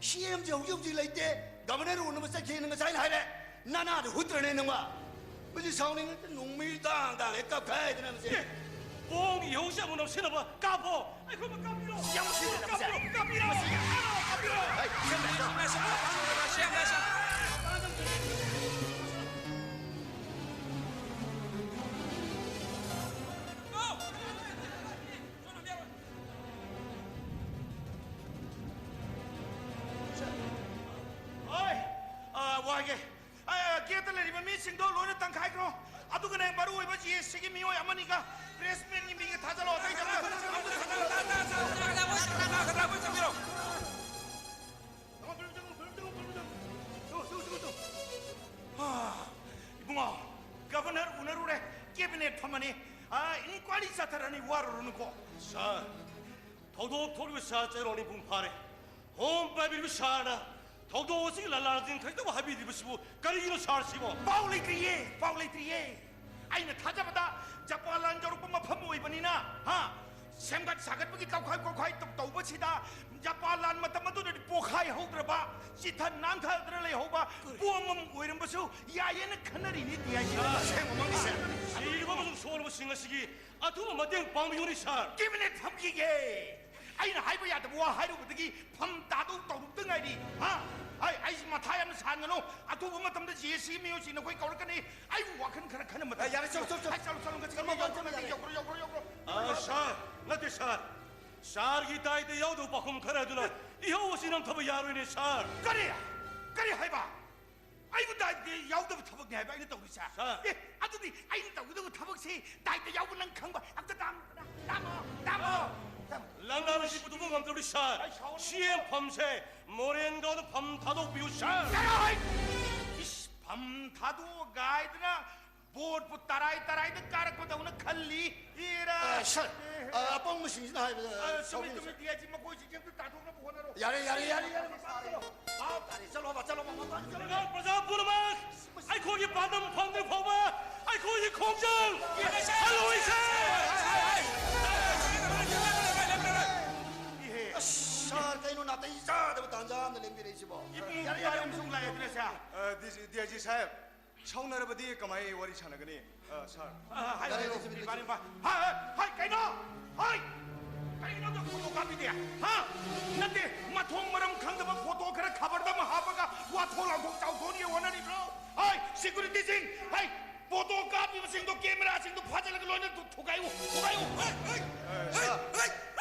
ꯁꯤ ꯑꯦꯝꯁꯦ ꯍꯧꯖꯤꯛ ꯍꯧꯖꯤꯛ ꯂꯩꯇꯦ, ꯒꯕꯔꯅꯔ ꯎꯅꯕ ꯆꯠꯈꯤꯅ ꯉꯁꯥꯏꯅ ꯍꯥꯏꯔꯦ꯫ ꯅꯅꯥꯗꯣ ꯍꯨꯠꯇ꯭ꯔꯅꯦ ꯅꯪꯕ? ꯃꯁꯤ ꯁꯥꯎꯅꯤꯡꯉꯛꯇ ꯅꯣꯡꯃꯩ ꯇꯥꯡ ꯇꯥꯡ ꯍꯦꯛ ꯀꯥꯞꯈꯥꯏꯗꯅ ꯃꯁꯤ꯫ ꯑꯦ, ꯄꯣꯡ ꯏꯍꯧꯁꯦ ꯑꯃꯨꯛ ꯅꯝꯁꯤꯟꯅꯕ ꯀꯥꯞꯄꯣ꯫ ꯑꯩꯈꯣꯏꯕꯨ ꯀꯥꯞꯄꯤꯔꯣ꯫ ꯌꯥꯝ ꯎꯁꯤꯠꯇꯦꯗ ꯃꯁꯤ꯫ ꯀꯥꯞꯄꯤꯔꯣ, ꯀꯥꯞꯄꯤꯔꯣ꯫ ꯀꯥꯞꯄꯤꯔꯣ꯫ ꯍꯩ, ꯁꯦꯝꯕ ꯌꯥꯗ꯭ꯔꯣ? ꯑꯦ, ꯑꯦ, ꯒꯦꯠꯇ ꯂꯩꯔꯤꯕ ꯃꯤꯁꯤꯡꯗꯣ ꯂꯣꯏꯅ ꯇꯪꯈꯥꯏꯈ꯭ꯔꯣ꯫ ꯑꯗꯨꯒꯅꯦ, ꯃꯔꯨ ꯑꯣꯏꯕ ꯖꯤ ꯑꯦꯁ ꯁꯤꯒꯤ ꯃꯤꯑꯣꯏ ꯑꯃꯅꯤꯒ ꯄ꯭ꯔꯦꯁꯃꯦꯟꯒꯤ ꯃꯤꯒ ꯊꯥꯖꯜꯂꯣ꯫ ꯑꯇꯩ ꯊꯕꯛ ꯍꯥ, ꯏꯕꯨꯡꯉꯣ, ꯒꯕꯔꯅꯔ ꯎꯅꯔꯨꯔꯦ, ꯀꯦꯕꯤꯅꯦꯠ ꯐꯝꯃꯅꯤ, ꯑ, ꯏꯟꯀ꯭ꯋꯥꯏꯔꯤ ꯆꯠꯊꯔꯅꯤ, ꯋꯥꯔꯨꯔꯅꯨꯀꯣ꯫ ꯁꯥꯔ, ꯊꯧꯗꯣꯛ ꯊꯣꯛꯂꯤꯕ ꯁꯥꯔ ꯆꯩꯔꯥꯎ ꯅꯤꯄꯨꯡ ꯐꯥꯔꯦ꯫ ꯍꯣꯝ ꯄꯥꯏꯕꯤꯔꯤꯕ ꯁꯥꯔꯅ ꯊꯧꯗꯣꯛ ꯑꯁꯤꯒꯤ ꯂꯥꯂꯥꯟꯁꯤꯡ ꯈꯖꯤꯛꯇꯕꯨ ꯍꯥꯏꯕꯤꯗ꯭ꯔꯤꯕꯁꯤꯕꯨ ꯀꯔꯤꯒꯤꯅꯣ ꯁꯥꯔ ꯁꯤꯕꯣ? ꯄꯥꯎ ꯂꯩꯇ꯭ꯔꯤꯌꯦ, ꯄꯥꯎ ꯂꯩꯇ꯭ꯔꯤꯌꯦ꯫ ꯑꯩꯅ ꯊꯥꯖꯕꯗ ꯖꯄꯥꯟ ꯂꯥꯟ ꯌꯧꯔꯛꯄ ꯃꯐꯝ ꯑꯣꯏꯕꯅꯤꯅ, ꯍꯥ? ꯁꯦꯝꯒꯠ ꯁꯥꯒꯠꯄꯒꯤ ꯇꯧꯈꯥꯏ ꯈꯣꯠꯈꯥꯏ ꯇꯧ-, ꯇꯧꯕꯁꯤꯗ ꯖꯄꯥꯟ ꯂꯥꯟ ꯃꯇꯝ ꯑꯗꯨꯗꯗꯤ ꯄꯣꯈꯥꯏ ꯍꯧꯗ꯭ꯔꯕ, ꯆꯤꯊ ꯅꯥꯟꯊꯗꯅ ꯂꯩꯍꯧꯕ ꯄꯣꯝ ꯑꯃ ꯑꯣꯏꯔꯝꯕꯁꯨ ꯌꯥꯏꯌꯦꯅ ꯈꯟꯅꯔꯤꯅꯤ ꯗꯤ ꯑꯥꯏ ꯖꯤ꯫ ꯑꯁꯦꯡꯕꯃꯛꯅꯤ ꯁꯥꯔ꯫ ꯁꯤꯔꯤꯕ ꯑꯃꯁꯨꯡ ꯁꯣꯛꯂꯕꯁꯤꯡ ꯑꯁꯤꯒꯤ ꯑꯊꯨꯕ ꯃꯇꯦꯡ ꯄꯥꯡꯕꯤꯌꯨꯅꯤ ꯁꯥꯔ꯫ ꯀꯦꯕꯤꯅꯦꯠ ꯐꯝꯈꯤꯒꯦ꯫ ꯑꯩꯅ ꯍꯥꯏꯕ ꯌꯥꯗꯕ ꯋꯥ ꯍꯥꯏꯔꯨꯕꯗꯒꯤ ꯐꯝ ꯊꯥꯗꯣꯛ ꯇꯧꯔꯨꯕꯗ ꯉꯥꯏꯔꯤ꯫ ꯍꯥ? ꯑꯩ, ꯑꯩꯁꯤ ꯃꯊꯥ ꯌꯥꯝꯅ ꯁꯥꯍꯟꯒꯅꯨ꯫ ꯑꯊꯨꯕ ꯃꯇꯝꯗ ꯖꯤ ꯑꯦꯁ ꯁꯤ ꯃꯤꯑꯣꯏꯁꯤꯡ ꯅꯈꯣꯏ ꯀꯧꯔꯛꯀꯅꯤ꯫ ꯑꯩꯕꯨ ꯋꯥꯈꯜ ꯈꯔ ꯈꯟꯅ ꯃꯇꯝ꯫ ꯑꯦ, ꯌꯥꯔꯦ, ꯆꯠꯂꯣ, ꯆꯠꯂꯣ, ꯆꯠꯂꯣ꯫ ꯑꯩ ꯆꯠꯂꯣ, ꯆꯠꯂꯣ, ꯆꯠꯂꯣ, ꯆꯠꯂꯣ, ꯆꯠꯂꯣ, ꯆꯠꯂꯣ, ꯆꯠꯂꯣ꯫ ꯌꯧꯈ꯭ꯔꯣ, ꯌꯧꯈ꯭ꯔꯣ, ꯌꯧꯈ꯭ꯔꯣ꯫ ꯑ, ꯁꯥꯔ, ꯅꯠꯇꯦ, ꯁꯥꯔ꯫ ꯁꯥꯔꯒꯤ ꯗꯥꯏꯇ ꯌꯥꯎꯗꯕ ꯄꯥꯎꯈꯨꯝ ꯈꯔ ꯑꯗꯨꯅ ꯏꯍꯧ ꯑꯁꯤ ꯅꯝꯊꯕ ꯌꯥꯔꯣꯏꯅꯦ, ꯁꯥꯔ꯫ ꯀꯔꯤ? ꯀꯔꯤ ꯍꯥꯏꯕ? ꯑꯩꯕꯨ ꯗꯥꯏꯇ ꯌꯥꯎꯗꯕ ꯊꯕꯛꯅꯦ ꯍꯥꯏꯕ ꯑꯩꯅ ꯇꯧꯔꯤꯁꯦ? ꯁꯥꯔ꯫ ꯑꯦ, ꯑꯗꯨꯗꯤ ꯑꯩꯅ ꯇꯧꯒꯗꯕ ꯊꯕꯛꯁꯤ ꯗꯥꯏꯇ ꯌꯥꯎꯕ ꯅꯪ ꯈꯪꯕ? ꯑꯝꯇ ꯇꯥꯡꯉꯣ, ꯇꯥꯡꯉꯣ, ꯇꯥꯡꯉꯣ, ꯇꯥꯡꯉꯣ꯫ ꯂꯪꯂꯥ ꯑꯁꯤ ꯄꯨꯊꯣꯛꯄ ꯉꯝꯗꯕꯅꯤ, ꯁꯥꯔ꯫ ꯑꯩ ꯁꯥꯎꯔꯦ꯫ ꯁꯤ ꯑꯦꯝ ꯐꯝꯁꯦ ꯃꯣꯔꯦꯟꯒꯥꯎꯗ ꯐꯝ ꯊꯥꯗꯣꯛꯄꯤꯌꯨ, ꯁꯥꯔ꯫ ꯆꯠꯂꯣ ꯍꯩ! ꯏꯁ, ꯐꯝ ꯊꯥꯗꯣꯛꯑꯒ ꯍꯥꯏꯗꯅ ꯕꯣꯠꯄꯨ ꯇꯔꯥꯏ ꯇꯔꯥꯏꯗ ꯀꯥꯔꯛꯄꯗꯧꯅ ꯈꯜꯂꯤ꯫ ꯏꯔꯥ! ꯑ, ꯁꯥꯔ, ꯑ, ꯑꯄꯪꯕꯁꯤꯡꯁꯤꯅ ꯍꯥꯏꯕꯗ ꯑ, ꯆꯨꯝꯃꯤ, ꯁꯥꯎꯕꯤꯒꯅꯨ, ꯆꯨꯝꯃꯤ, ꯁꯥꯔ꯫ ꯗꯤ ꯑꯥꯏ ꯖꯤ ꯃꯈꯣꯏꯁꯤꯡꯁꯦ ꯑꯝꯇ ꯇꯥꯟꯊꯣꯛꯅꯕ ꯍꯣꯠꯅꯔꯣ꯫ ꯌꯥꯔꯦ, ꯌꯥꯔꯦ, ꯌꯥꯔꯦ, ꯌꯥꯔꯦ, ꯁꯥꯔꯦ꯫ ꯚꯥꯞ ꯇꯥꯔꯦ, ꯆꯠꯂꯣꯕ, ꯆꯠꯂꯣꯕ, ꯃꯄꯥꯟ ꯆꯠꯂꯣꯕ꯫ ꯂꯩꯕꯥꯛ ꯄ꯭ꯔꯖꯥ ꯄꯨꯝꯅꯃꯛ ꯑꯩꯈꯣꯏꯒꯤ ꯄꯥꯟꯗꯝ ꯐꯪꯗ꯭ꯔꯤ ꯐꯥꯎꯕ ꯑꯩꯈꯣꯏꯒꯤ ꯈꯣꯡꯖꯪ ꯍꯜꯂꯣꯏꯁꯦ! ꯏꯍꯦ꯫ ꯑꯁ, ꯁꯥꯔ, ꯀꯩꯅꯣ ꯅꯥꯇꯩ ꯆꯥꯗꯕ ꯇꯥꯟꯖꯥ ꯑꯃꯗ ꯂꯦꯡꯕꯤꯔꯛꯏꯁꯤꯕꯣ? ꯏꯕꯨꯡ ꯌꯥꯔꯦ, ꯌꯥꯔꯦ, ꯏꯕꯨꯡ ꯂꯥꯛꯑꯦ ꯑꯗꯨꯅ, ꯁꯥꯔ꯫ ꯑ, D G, D I G ꯁꯥꯍꯦꯕ, ꯁꯥꯎꯅꯔꯕꯗꯤ ꯀꯃꯥꯏ ꯋꯥꯔꯤ ꯁꯥꯟꯅꯒꯅꯤ? ꯑ, ꯁꯥꯔ꯫ ꯑ, ꯍꯥꯏ, ꯌꯥꯔꯦ, ꯍꯥꯏ, ꯂꯦꯡꯁꯤ, ꯂꯦꯡꯁꯤ꯫ ꯄꯥꯔꯦ, ꯄꯥꯔꯦ꯫ ꯍꯥꯏ, ꯍꯥꯏ, ꯍꯥꯏ, ꯀꯩꯅꯣ? ꯍꯥꯏ! ꯀꯩꯅꯣ ꯅꯪ ꯐꯣꯇꯣ ꯀꯥꯞꯄꯤꯗꯦ? ꯍꯥ? ꯅꯠꯇꯦ, ꯃꯊꯣꯡ ꯃꯔꯝ ꯈꯪꯗꯕ ꯐꯣꯇꯣ ꯈꯔ ꯈꯕꯔꯗ ꯑꯃ ꯍꯥꯞꯄꯒ ꯋꯥꯊꯣꯛ ꯂꯥꯎꯊꯣꯛ ꯆꯥꯎꯊꯣꯛꯅ ꯍꯣꯠꯅꯔꯤꯕ꯭ꯔꯣ? ꯍꯥꯏ, ꯁꯦꯀ꯭ꯌꯨꯔꯤꯇꯤꯁꯤꯡ! ꯍꯥꯏ, ꯐꯣꯇꯣ ꯀꯥꯞꯄꯤꯕꯁꯤꯡꯗꯣ, ꯀꯦꯃꯦꯔꯥꯁꯤꯡꯗꯣ ꯐꯥꯖꯤꯜꯂꯒ ꯂꯣꯏꯅ ꯊꯨ-, ꯊꯨꯒꯥꯏꯌꯨ, ꯊꯨꯒꯥꯏꯌꯨ! ꯍꯥꯏ, ꯍꯥꯏ, ꯑ, ꯍꯥꯏ, ꯁꯥꯔ, ꯍꯥꯏ!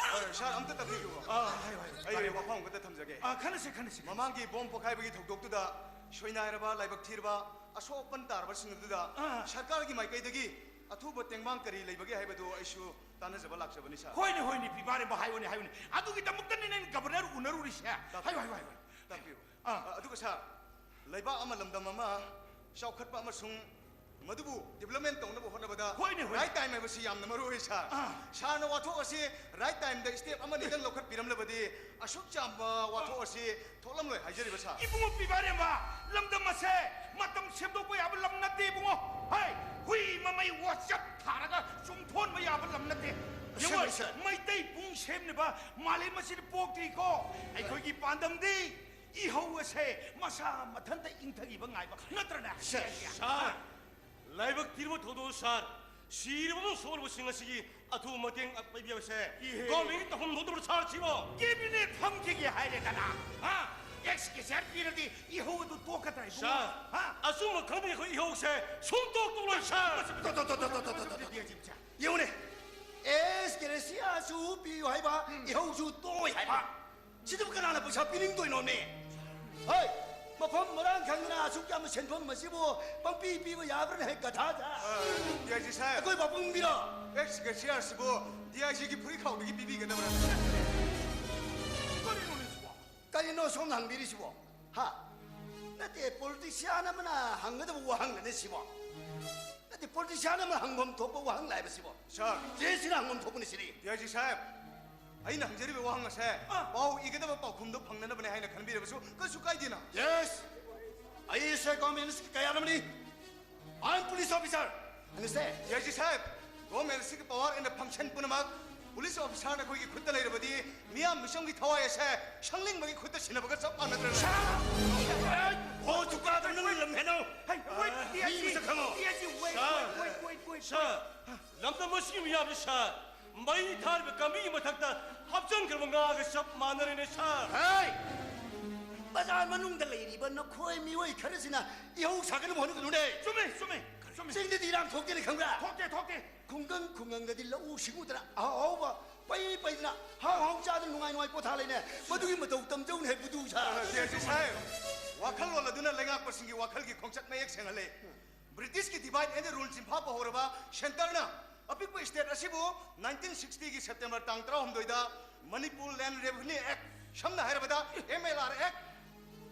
ꯑ, ꯁꯥꯔ, ꯑꯝꯇ ꯇꯞꯄꯤꯌꯨ꯫ ꯑ, ꯍꯥꯏꯌꯨ, ꯍꯥꯏꯌꯨ꯫ ꯑꯩ ꯋꯥꯐꯝ ꯑꯃꯈꯛꯇ ꯊꯝꯖꯒꯦ꯫ ꯑ, ꯈꯟꯅꯁꯤ, ꯈꯟꯅꯁꯤ, ꯈꯟꯅꯁꯤ꯫ ꯃꯃꯥꯡꯒꯤ ꯕꯣꯝ ꯄꯣꯈꯥꯏꯕꯒꯤ ꯊꯧꯗꯣꯛꯇꯨꯗ ꯁꯣꯏꯅꯥꯏꯔꯕ, ꯂꯥꯏꯕꯛ ꯊꯤꯔꯕ, ꯑꯁꯣꯛ ꯑꯄꯟ ꯇꯥꯔꯕꯁꯤꯡ ꯑꯗꯨꯗ ꯑꯥ꯫ ꯁꯔꯀꯥꯔꯒꯤ ꯃꯥꯏꯀꯩꯗꯒꯤ ꯑꯊꯨꯕ ꯇꯦꯡꯕꯥꯡ ꯀꯔꯤ ꯂꯩꯕꯒꯦ ꯍꯥꯏꯕꯗꯨ ꯑꯩꯁꯨ ꯇꯥꯟꯅꯖꯕ ꯂꯥꯛꯆꯕꯅꯤ, ꯁꯥꯔ꯫ ꯍꯣꯏꯅꯦ, ꯍꯣꯏꯅꯦ, ꯄꯤꯕꯥꯔꯦꯝꯕ, ꯍꯥꯏꯌꯨꯅꯦ, ꯍꯥꯏꯌꯨꯅꯦ꯫ ꯑꯗꯨꯒꯤꯗꯃꯛꯇꯅꯤꯅꯦ ꯑꯩꯅ ꯒꯕꯔꯅꯔ ꯎꯅꯔꯨꯔꯤꯁꯦ꯫ ꯇꯥꯛꯄꯤꯌꯨ꯫ ꯍꯥꯏꯌꯨ, ꯍꯥꯏꯌꯨ, ꯍꯥꯏꯌꯨ꯫ ꯇꯥꯛꯄꯤꯌꯨ꯫ ꯑꯥ꯫ ꯑ, ꯑꯗꯨꯒ ꯁꯥꯔ, ꯂꯩꯕꯥꯛ ꯑꯃ, ꯂꯝꯗꯝ ꯑꯃ ꯆꯥꯎꯈꯠꯄ ꯑꯃꯁꯨꯡ ꯃꯗꯨꯕꯨ development ꯇꯧꯅꯕ ꯍꯣꯠꯅꯕꯗ ꯍꯣꯏꯅꯦ, ꯍꯣꯏꯅꯦ꯫ Right time ꯍꯥꯏꯕꯁꯤ ꯌꯥꯝꯅ ꯃꯔꯨ ꯑꯣꯏ, ꯁꯥꯔ꯫ ꯑꯥ꯫ ꯁꯥꯔꯅ ꯋꯥꯊꯣꯛ ꯑꯁꯤ right time ꯗ step ꯑꯃꯅꯤꯗꯪ ꯂꯧꯈꯠꯄꯤꯔꯝꯂꯕꯗꯤ ꯑꯁꯨꯛ ꯆꯥꯎꯕ ꯋꯥꯊꯣꯛ ꯑꯁꯤ ꯊꯣꯛꯂꯝꯂꯣꯏ ꯍꯥꯏꯖꯔꯤꯕ, ꯁꯥꯔ꯫ ꯏꯕꯨꯡꯉꯣ ꯄꯤꯕꯥꯔꯦꯝꯕ, ꯂꯝꯗꯝ ꯑꯁꯦ ꯃꯇꯝ ꯁꯦꯝꯗꯣꯛꯄ ꯌꯥꯕ ꯂꯝ ꯅꯠꯇꯦ, ꯏꯕꯨꯡꯉꯣ꯫ ꯍꯩ, ꯍꯨꯏ ꯃꯃꯩ ꯋꯥꯆꯞ ꯊꯥꯔꯒ ꯆꯨꯝꯊꯣꯟꯕ ꯌꯥꯕ ꯂꯝ ꯅꯠꯇꯦ꯫ ꯌꯦꯡꯉꯣ, ꯑꯁꯦꯡꯕꯅꯤ, ꯁꯥꯔ꯫ ꯃꯩꯇꯩ ꯄꯨꯡ ꯁꯦꯝꯅꯕ ꯃꯥꯂꯦꯝ ꯑꯁꯤꯗ ꯄꯣꯛꯇ꯭ꯔꯤꯀꯣ꯫ ꯑꯩꯈꯣꯏꯒꯤ ꯄꯥꯟꯗꯝꯗꯤ ꯏꯍꯧ ꯑꯁꯦ ꯃꯁꯥ ꯃꯊꯟꯇ ꯏꯪꯊꯈꯤꯕ ꯉꯥꯏꯕ ꯅꯠꯇ꯭ꯔꯅꯦ? ꯁꯥꯔ, ꯁꯥꯔ, ꯂꯥꯏꯕꯛ ꯊꯤꯔꯕ ꯊꯧꯗꯣꯛ, ꯁꯥꯔ꯫ ꯁꯤꯔꯕ ꯑꯃꯁꯨꯡ ꯁꯣꯛꯂꯕꯁꯤꯡ ꯑꯁꯤꯒꯤ ꯑꯊꯨꯕ ꯃꯇꯦꯡ ꯄꯤꯕꯤꯕꯁꯦ ꯏꯍꯦ꯫ ꯒꯣꯔꯃꯦꯟꯒꯤ ꯇꯧꯐꯝ ꯊꯣꯛꯇꯕ, ꯁꯥꯔ, ꯁꯤꯕꯣ? ꯀꯦꯕꯤꯅꯦꯠ ꯐꯝꯈꯤꯒꯦ ꯍꯥꯏꯔꯦꯗꯅ, ꯍꯥ? ꯑꯦꯛꯁ ꯒꯦꯖꯦꯠ ꯄꯤꯔꯗꯤ ꯏꯍꯧ ꯑꯗꯨ ꯇꯣꯛꯀꯗ꯭ꯔꯥ, ꯏꯕꯨꯡꯉꯣ? ꯁꯥꯔ, ꯍꯥ? ꯑꯆꯨꯝꯕ ꯈꯪꯗꯦ, ꯑꯩꯈꯣꯏ ꯏꯍꯧꯁꯦ ꯁꯨꯝ ꯇꯣꯛ ꯇꯣꯛꯂꯣꯏ, ꯁꯥꯔ꯫ ꯇꯣ, ꯇꯣ, ꯇꯣ, ꯇꯣ, ꯇꯣ, ꯇꯣ, ꯇꯣ, ꯇꯣ, ꯇꯣ, ꯇꯣ, ꯇꯣ, ꯇꯣ, ꯌꯦꯡꯉꯨꯅꯦ, ꯑꯦꯁ ꯒ꯭ꯔꯦꯁꯤꯌꯥꯁꯨ ꯄꯤꯌꯨ ꯍꯥꯏꯕ, ꯏꯍꯧꯁꯨ ꯇꯣꯛꯑꯣꯏ ꯍꯥꯏꯕ꯫ ꯁꯤꯗꯕꯨ ꯀꯅꯥꯅ ꯄꯩꯁꯥ ꯄꯤꯅꯤꯡꯗꯣꯏꯅꯣꯃꯤ? ꯍꯣꯏ, ꯃꯐꯝ ꯃꯔꯥꯡ ꯈꯪꯗꯅ ꯑꯁꯨꯛ ꯌꯥꯝꯕ ꯁꯦꯟꯐꯝ ꯑꯁꯤꯕꯨ ꯄꯪꯄꯤ ꯄꯤꯕ ꯌꯥꯕ꯭ꯔꯥꯅꯦ, ꯍꯦꯛ ꯒꯙꯥꯗ? ꯑ, ꯗꯤ ꯑꯥꯏ ꯖꯤ ꯁꯥꯍꯦꯕ꯫ ꯑꯩꯈꯣꯏ ꯄꯥꯕꯨꯡꯕꯤꯔꯣ? ꯑꯦꯛꯁ ꯒ꯭ꯔꯦꯁꯤꯌꯥꯁꯤꯕꯨ ꯗꯤ ꯑꯥꯏ ꯖꯤꯒꯤ ꯐꯨꯔꯤꯠ ꯈꯥꯎꯗꯒꯤ ꯄꯤꯕꯤꯒꯗꯕ꯭ꯔꯥ? ꯀꯔꯤꯅꯣꯅꯦ ꯁꯤꯕꯣ? ꯀꯔꯤꯅꯣ ꯁꯣꯝꯅ ꯍꯪꯕꯤꯔꯤꯁꯤꯕꯣ? ꯍꯥ? ꯅꯠꯇꯦ, ꯄꯣꯂꯤꯇꯤꯁꯤꯌꯥꯟ ꯑꯃꯅ ꯍꯪꯒꯗꯕ ꯋꯥꯍꯪꯅꯅꯦ ꯁꯤꯕꯣ꯫ ꯅꯠꯇꯦ, ꯄꯣꯂꯤꯇꯤꯁꯤꯌꯥꯟ ꯑꯃ ꯍꯪꯐꯝ ꯊꯣꯛꯄ ꯋꯥꯍꯪ ꯂꯥꯛꯑꯦꯕ ꯁꯤꯕꯣ꯫ ꯁꯥꯔ꯫ ꯆꯦꯁꯤꯅ ꯍꯪꯐꯝ ꯊꯣꯛꯄꯅꯤ ꯁꯤꯗꯤ꯫ ꯗꯤ ꯑꯥꯏ ꯖꯤ ꯁꯥꯍꯦꯕ, ꯑꯩꯅ ꯍꯪꯖꯔꯤꯕ ꯋꯥꯍꯪ ꯑꯁꯦ ꯑꯥ꯫ ꯄꯥꯎ ꯏꯒꯗꯕ ꯄꯥꯎꯈꯨꯝꯗꯣ ꯐꯪꯅꯅꯕꯅꯦ ꯍꯥꯏꯅ ꯈꯟꯕꯤꯔꯕꯁꯨ ꯀꯩꯁꯨ ꯀꯥꯏꯗꯦꯅ꯫ Yes, ꯑꯩ ꯁꯦ ꯒꯣꯔꯃꯦꯟꯁꯀꯤ ꯀꯌꯥꯠ ꯑꯃꯅꯤ꯫ I am police officer꯫ ꯑꯅꯤꯁꯦ꯫ ꯗꯤ ꯑꯥꯏ ꯖꯤ ꯁꯥꯍꯦꯕ, ꯒꯣꯔꯃꯦꯟꯁꯤꯒꯤ ꯄꯋꯥꯔ ꯑꯦꯟ ꯐꯪꯁꯟ ꯄꯨꯝꯅꯃꯛ ꯄꯨꯂꯤꯁ ꯑꯣꯐꯤꯁꯥꯔ ꯅꯈꯣꯏꯒꯤ ꯈꯨꯠꯇ ꯂꯩꯔꯕꯗꯤ ꯃꯤꯌꯥꯝ ꯃꯤꯆꯝꯒꯤ ꯊꯋꯥꯏ ꯑꯁꯦ ꯁꯪꯂꯤꯡꯕꯒꯤ ꯈꯨꯠꯇ ꯁꯤꯟꯅꯕꯒ ꯆꯞ ꯃꯥꯟꯅꯗ꯭ꯔꯅꯦ? ꯍꯣ ꯆꯨꯀꯥꯗ ꯅꯪ ꯂꯝ ꯍꯦꯟꯅꯧ꯫ ꯍꯩ, wait, ah, D I G, ꯃꯤ ꯃꯁꯛ ꯈꯪꯉꯣ꯫ D I G, wait, sir, wait, wait, wait, wait, sir, wait꯫ ꯂꯝꯗꯝ ꯑꯁꯤꯒꯤ ꯃꯤꯌꯥꯝꯁꯤ, ꯁꯥꯔ, ꯃꯩ ꯊꯥꯔꯤꯕ ꯀꯥꯡꯕꯤꯒꯤ ꯃꯊꯛꯇ ꯍꯥꯞꯆꯤꯟꯈ꯭ꯔꯕ ꯉꯥꯒ ꯆꯞ ꯃꯥꯟꯅꯔꯦꯅꯦ, ꯁꯥꯔ꯫ ꯍꯩ! ꯕꯖꯥꯔ ꯃꯅꯨꯡꯗ ꯂꯩꯔꯤꯕ ꯅꯈꯣꯏ ꯃꯤꯑꯣꯏ ꯈꯔꯁꯤꯅ ꯏꯍꯧ ꯁꯥꯒꯠꯅꯕ ꯍꯣꯠꯅꯒꯅꯨꯅꯦ꯫ ꯆꯨꯝꯃꯦ, ꯆꯨꯝꯃꯦ, ꯆꯨꯝꯃꯦ꯫ ꯆꯤꯡꯗꯗꯤ ꯏꯔꯥꯡ ꯊꯣꯛꯇꯦꯅ ꯈꯪꯕ꯭ꯔꯥ? ꯊꯣꯛꯇꯦ, ꯊꯣꯛꯇꯦ꯫ ꯈꯨꯡꯒꯪ ꯈꯨꯡꯒꯪꯗꯗꯤ ꯂꯧꯎ ꯁꯤꯡꯎꯗꯅ ꯑꯍꯥꯎ ꯑꯍꯥꯎꯕ ꯄꯩ ꯄꯩꯗꯅ ꯍꯥꯎ ꯍꯥꯎ ꯆꯥꯗꯅ ꯅꯨꯡꯉꯥꯏ ꯅꯨꯡꯉꯥꯏ ꯄꯣꯊꯥ ꯂꯩꯅꯦ꯫ ꯃꯗꯨꯒꯤ ꯃꯇꯧ ꯇꯝꯖꯧꯅꯦ ꯍꯦ ꯕꯨꯙꯨ ꯁꯥ꯫ ꯑ, ꯗꯤ ꯑꯥꯏ ꯖꯤ ꯁꯥꯍꯦꯕ, ꯋꯥꯈꯜꯂꯣꯟ ꯑꯗꯨꯅ ꯂꯩꯉꯥꯛꯄꯁꯤꯡꯒꯤ ꯋꯥꯈꯜꯒꯤ ꯈꯣꯡꯆꯠ ꯃꯌꯦꯛ ꯁꯦꯡꯍꯜꯂꯦ꯫ ꯕ꯭ꯔꯤꯇꯤꯁꯀꯤ divide and rule ꯆꯤꯟꯐꯥ ꯄꯨꯍꯧꯔꯕ centreꯅ ꯑꯄꯤꯛꯄ state ꯑꯁꯤꯕꯨ nineteen sixtyꯒꯤ September ꯇꯥꯡ ꯇꯔꯥꯍꯨꯝꯗꯣꯏꯗ Manipur Land Revenue Act, ꯁꯝꯅ ꯍꯥꯏꯔꯕꯗ M L R Act,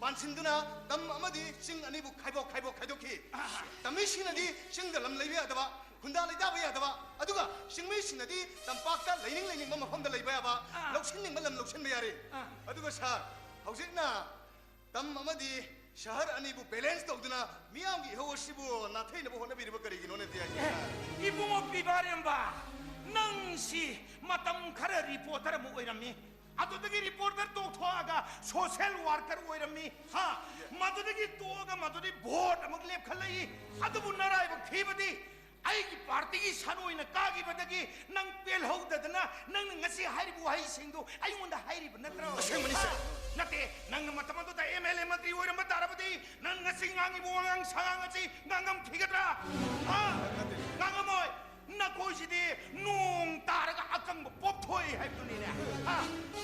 ꯄꯥꯟꯁꯤꯟꯗꯨꯅ ꯇꯝ ꯑꯃꯗꯤ ꯆꯤꯡ ꯑꯅꯤꯕꯨ ꯈꯥꯏꯗꯣꯛ ꯈꯥꯏꯗꯣꯛ ꯈꯥꯏꯗꯣꯛꯈꯤ꯫ ꯇꯝꯃꯤꯁꯤꯡꯅꯗꯤ ꯆꯤꯡꯗ ꯂꯝ ꯂꯩꯕ ꯌꯥꯗꯕ, ꯈꯨꯟꯗꯥ ꯂꯩꯇꯥꯕ ꯌꯥꯗꯕ, ꯑꯗꯨꯒ ꯆꯤꯡꯃꯤꯁꯤꯡꯅꯗꯤ ꯇꯝꯄꯥꯛꯇ ꯂꯩꯅꯤꯡ ꯂꯩꯅꯤꯡꯕ ꯃꯐꯝꯗ ꯂꯩꯕ ꯌꯥꯕ, ꯑꯥ꯫ ꯂꯧꯁꯤꯟꯅꯤꯡꯕ ꯂꯝ ꯂꯧꯁꯤꯟꯕ ꯌꯥꯔꯦ꯫ ꯑꯥ꯫ ꯑꯗꯨꯒ ꯁꯥꯔ, ꯍꯧꯖꯤꯛꯅ ꯇꯝ ꯑꯃꯗꯤ ꯁꯍꯔ ꯑꯅꯤꯕꯨ balance ꯇꯧꯗꯨꯅ ꯃꯤꯌꯥꯝꯒꯤ ꯏꯍꯧ ꯑꯁꯤꯕꯨ ꯅꯥꯊꯩꯅꯕ ꯍꯣꯠꯅꯕꯤꯔꯤꯕ ꯀꯔꯤꯒꯤꯅꯣꯅꯦ ꯇꯤꯌꯥꯏꯁꯦ? ꯑꯦ, ꯏꯕꯨꯡꯉꯣ ꯄꯤꯕꯥꯔꯦꯝꯕ, ꯅꯪꯁꯤ ꯃꯇꯝ ꯈꯔ reporter ꯑꯃ ꯑꯣꯏꯔꯝꯃꯤ, ꯑꯗꯨꯗꯒꯤ reporter ꯇꯣꯛꯊꯣꯛꯑꯒ social worker ꯑꯣꯏꯔꯝꯃꯤ, ꯍꯥ? ꯃꯗꯨꯗꯒꯤ ꯇꯣꯛꯑꯒ ꯃꯗꯨꯗꯤ vote ꯑꯃꯨꯛ ꯂꯦꯞꯈꯠꯂꯛꯏ꯫ ꯑꯗꯨꯕꯨ ꯅꯔꯥꯏꯕꯛ ꯊꯤꯕꯗꯤ ꯑꯩꯒꯤ partyꯒꯤ ꯁꯟ ꯑꯣꯏꯅ ꯀꯥꯈꯤꯕꯗꯒꯤ ꯅꯪ ꯄꯦꯜꯍꯧꯗꯗꯅ ꯅꯪꯅ ꯉꯁꯤ ꯍꯥꯏꯔꯤꯕ ꯋꯥꯍꯩꯁꯤꯡꯗꯨ ꯑꯩꯉꯣꯟꯗ ꯍꯥꯏꯔꯤꯕ ꯅꯠꯇ꯭ꯔꯣ? ꯑꯁꯦꯡꯕꯅꯤ, ꯁꯥꯔ꯫ ꯍꯥ? ꯅꯠꯇꯦ, ꯅꯪꯅ ꯃꯇꯝ ꯑꯗꯨꯗ M L A ꯃꯟꯇ꯭ꯔꯤ ꯑꯣꯏꯔꯝꯕ ꯇꯥꯔꯕꯗꯤ ꯅꯪ ꯉꯁꯤ ꯉꯥꯡꯉꯤꯕ ꯋꯥꯉꯥꯡ ꯁꯉꯥꯡ ꯑꯁꯤ ꯉꯥꯡꯉꯝꯈꯤꯒꯗ꯭ꯔꯥ? ꯍꯥ? ꯅꯠꯇꯦ꯫ ꯉꯥꯡꯉꯝꯃꯣꯏ꯫ ꯅꯈꯣꯏꯁꯤꯗꯤ ꯅꯣꯡ ꯇꯥꯔꯒ ꯑꯀꯪꯕ ꯄꯣꯞꯊꯣꯛꯏ ꯍꯥꯏꯕꯗꯨꯅꯤꯅꯦ꯫ ꯍꯥ?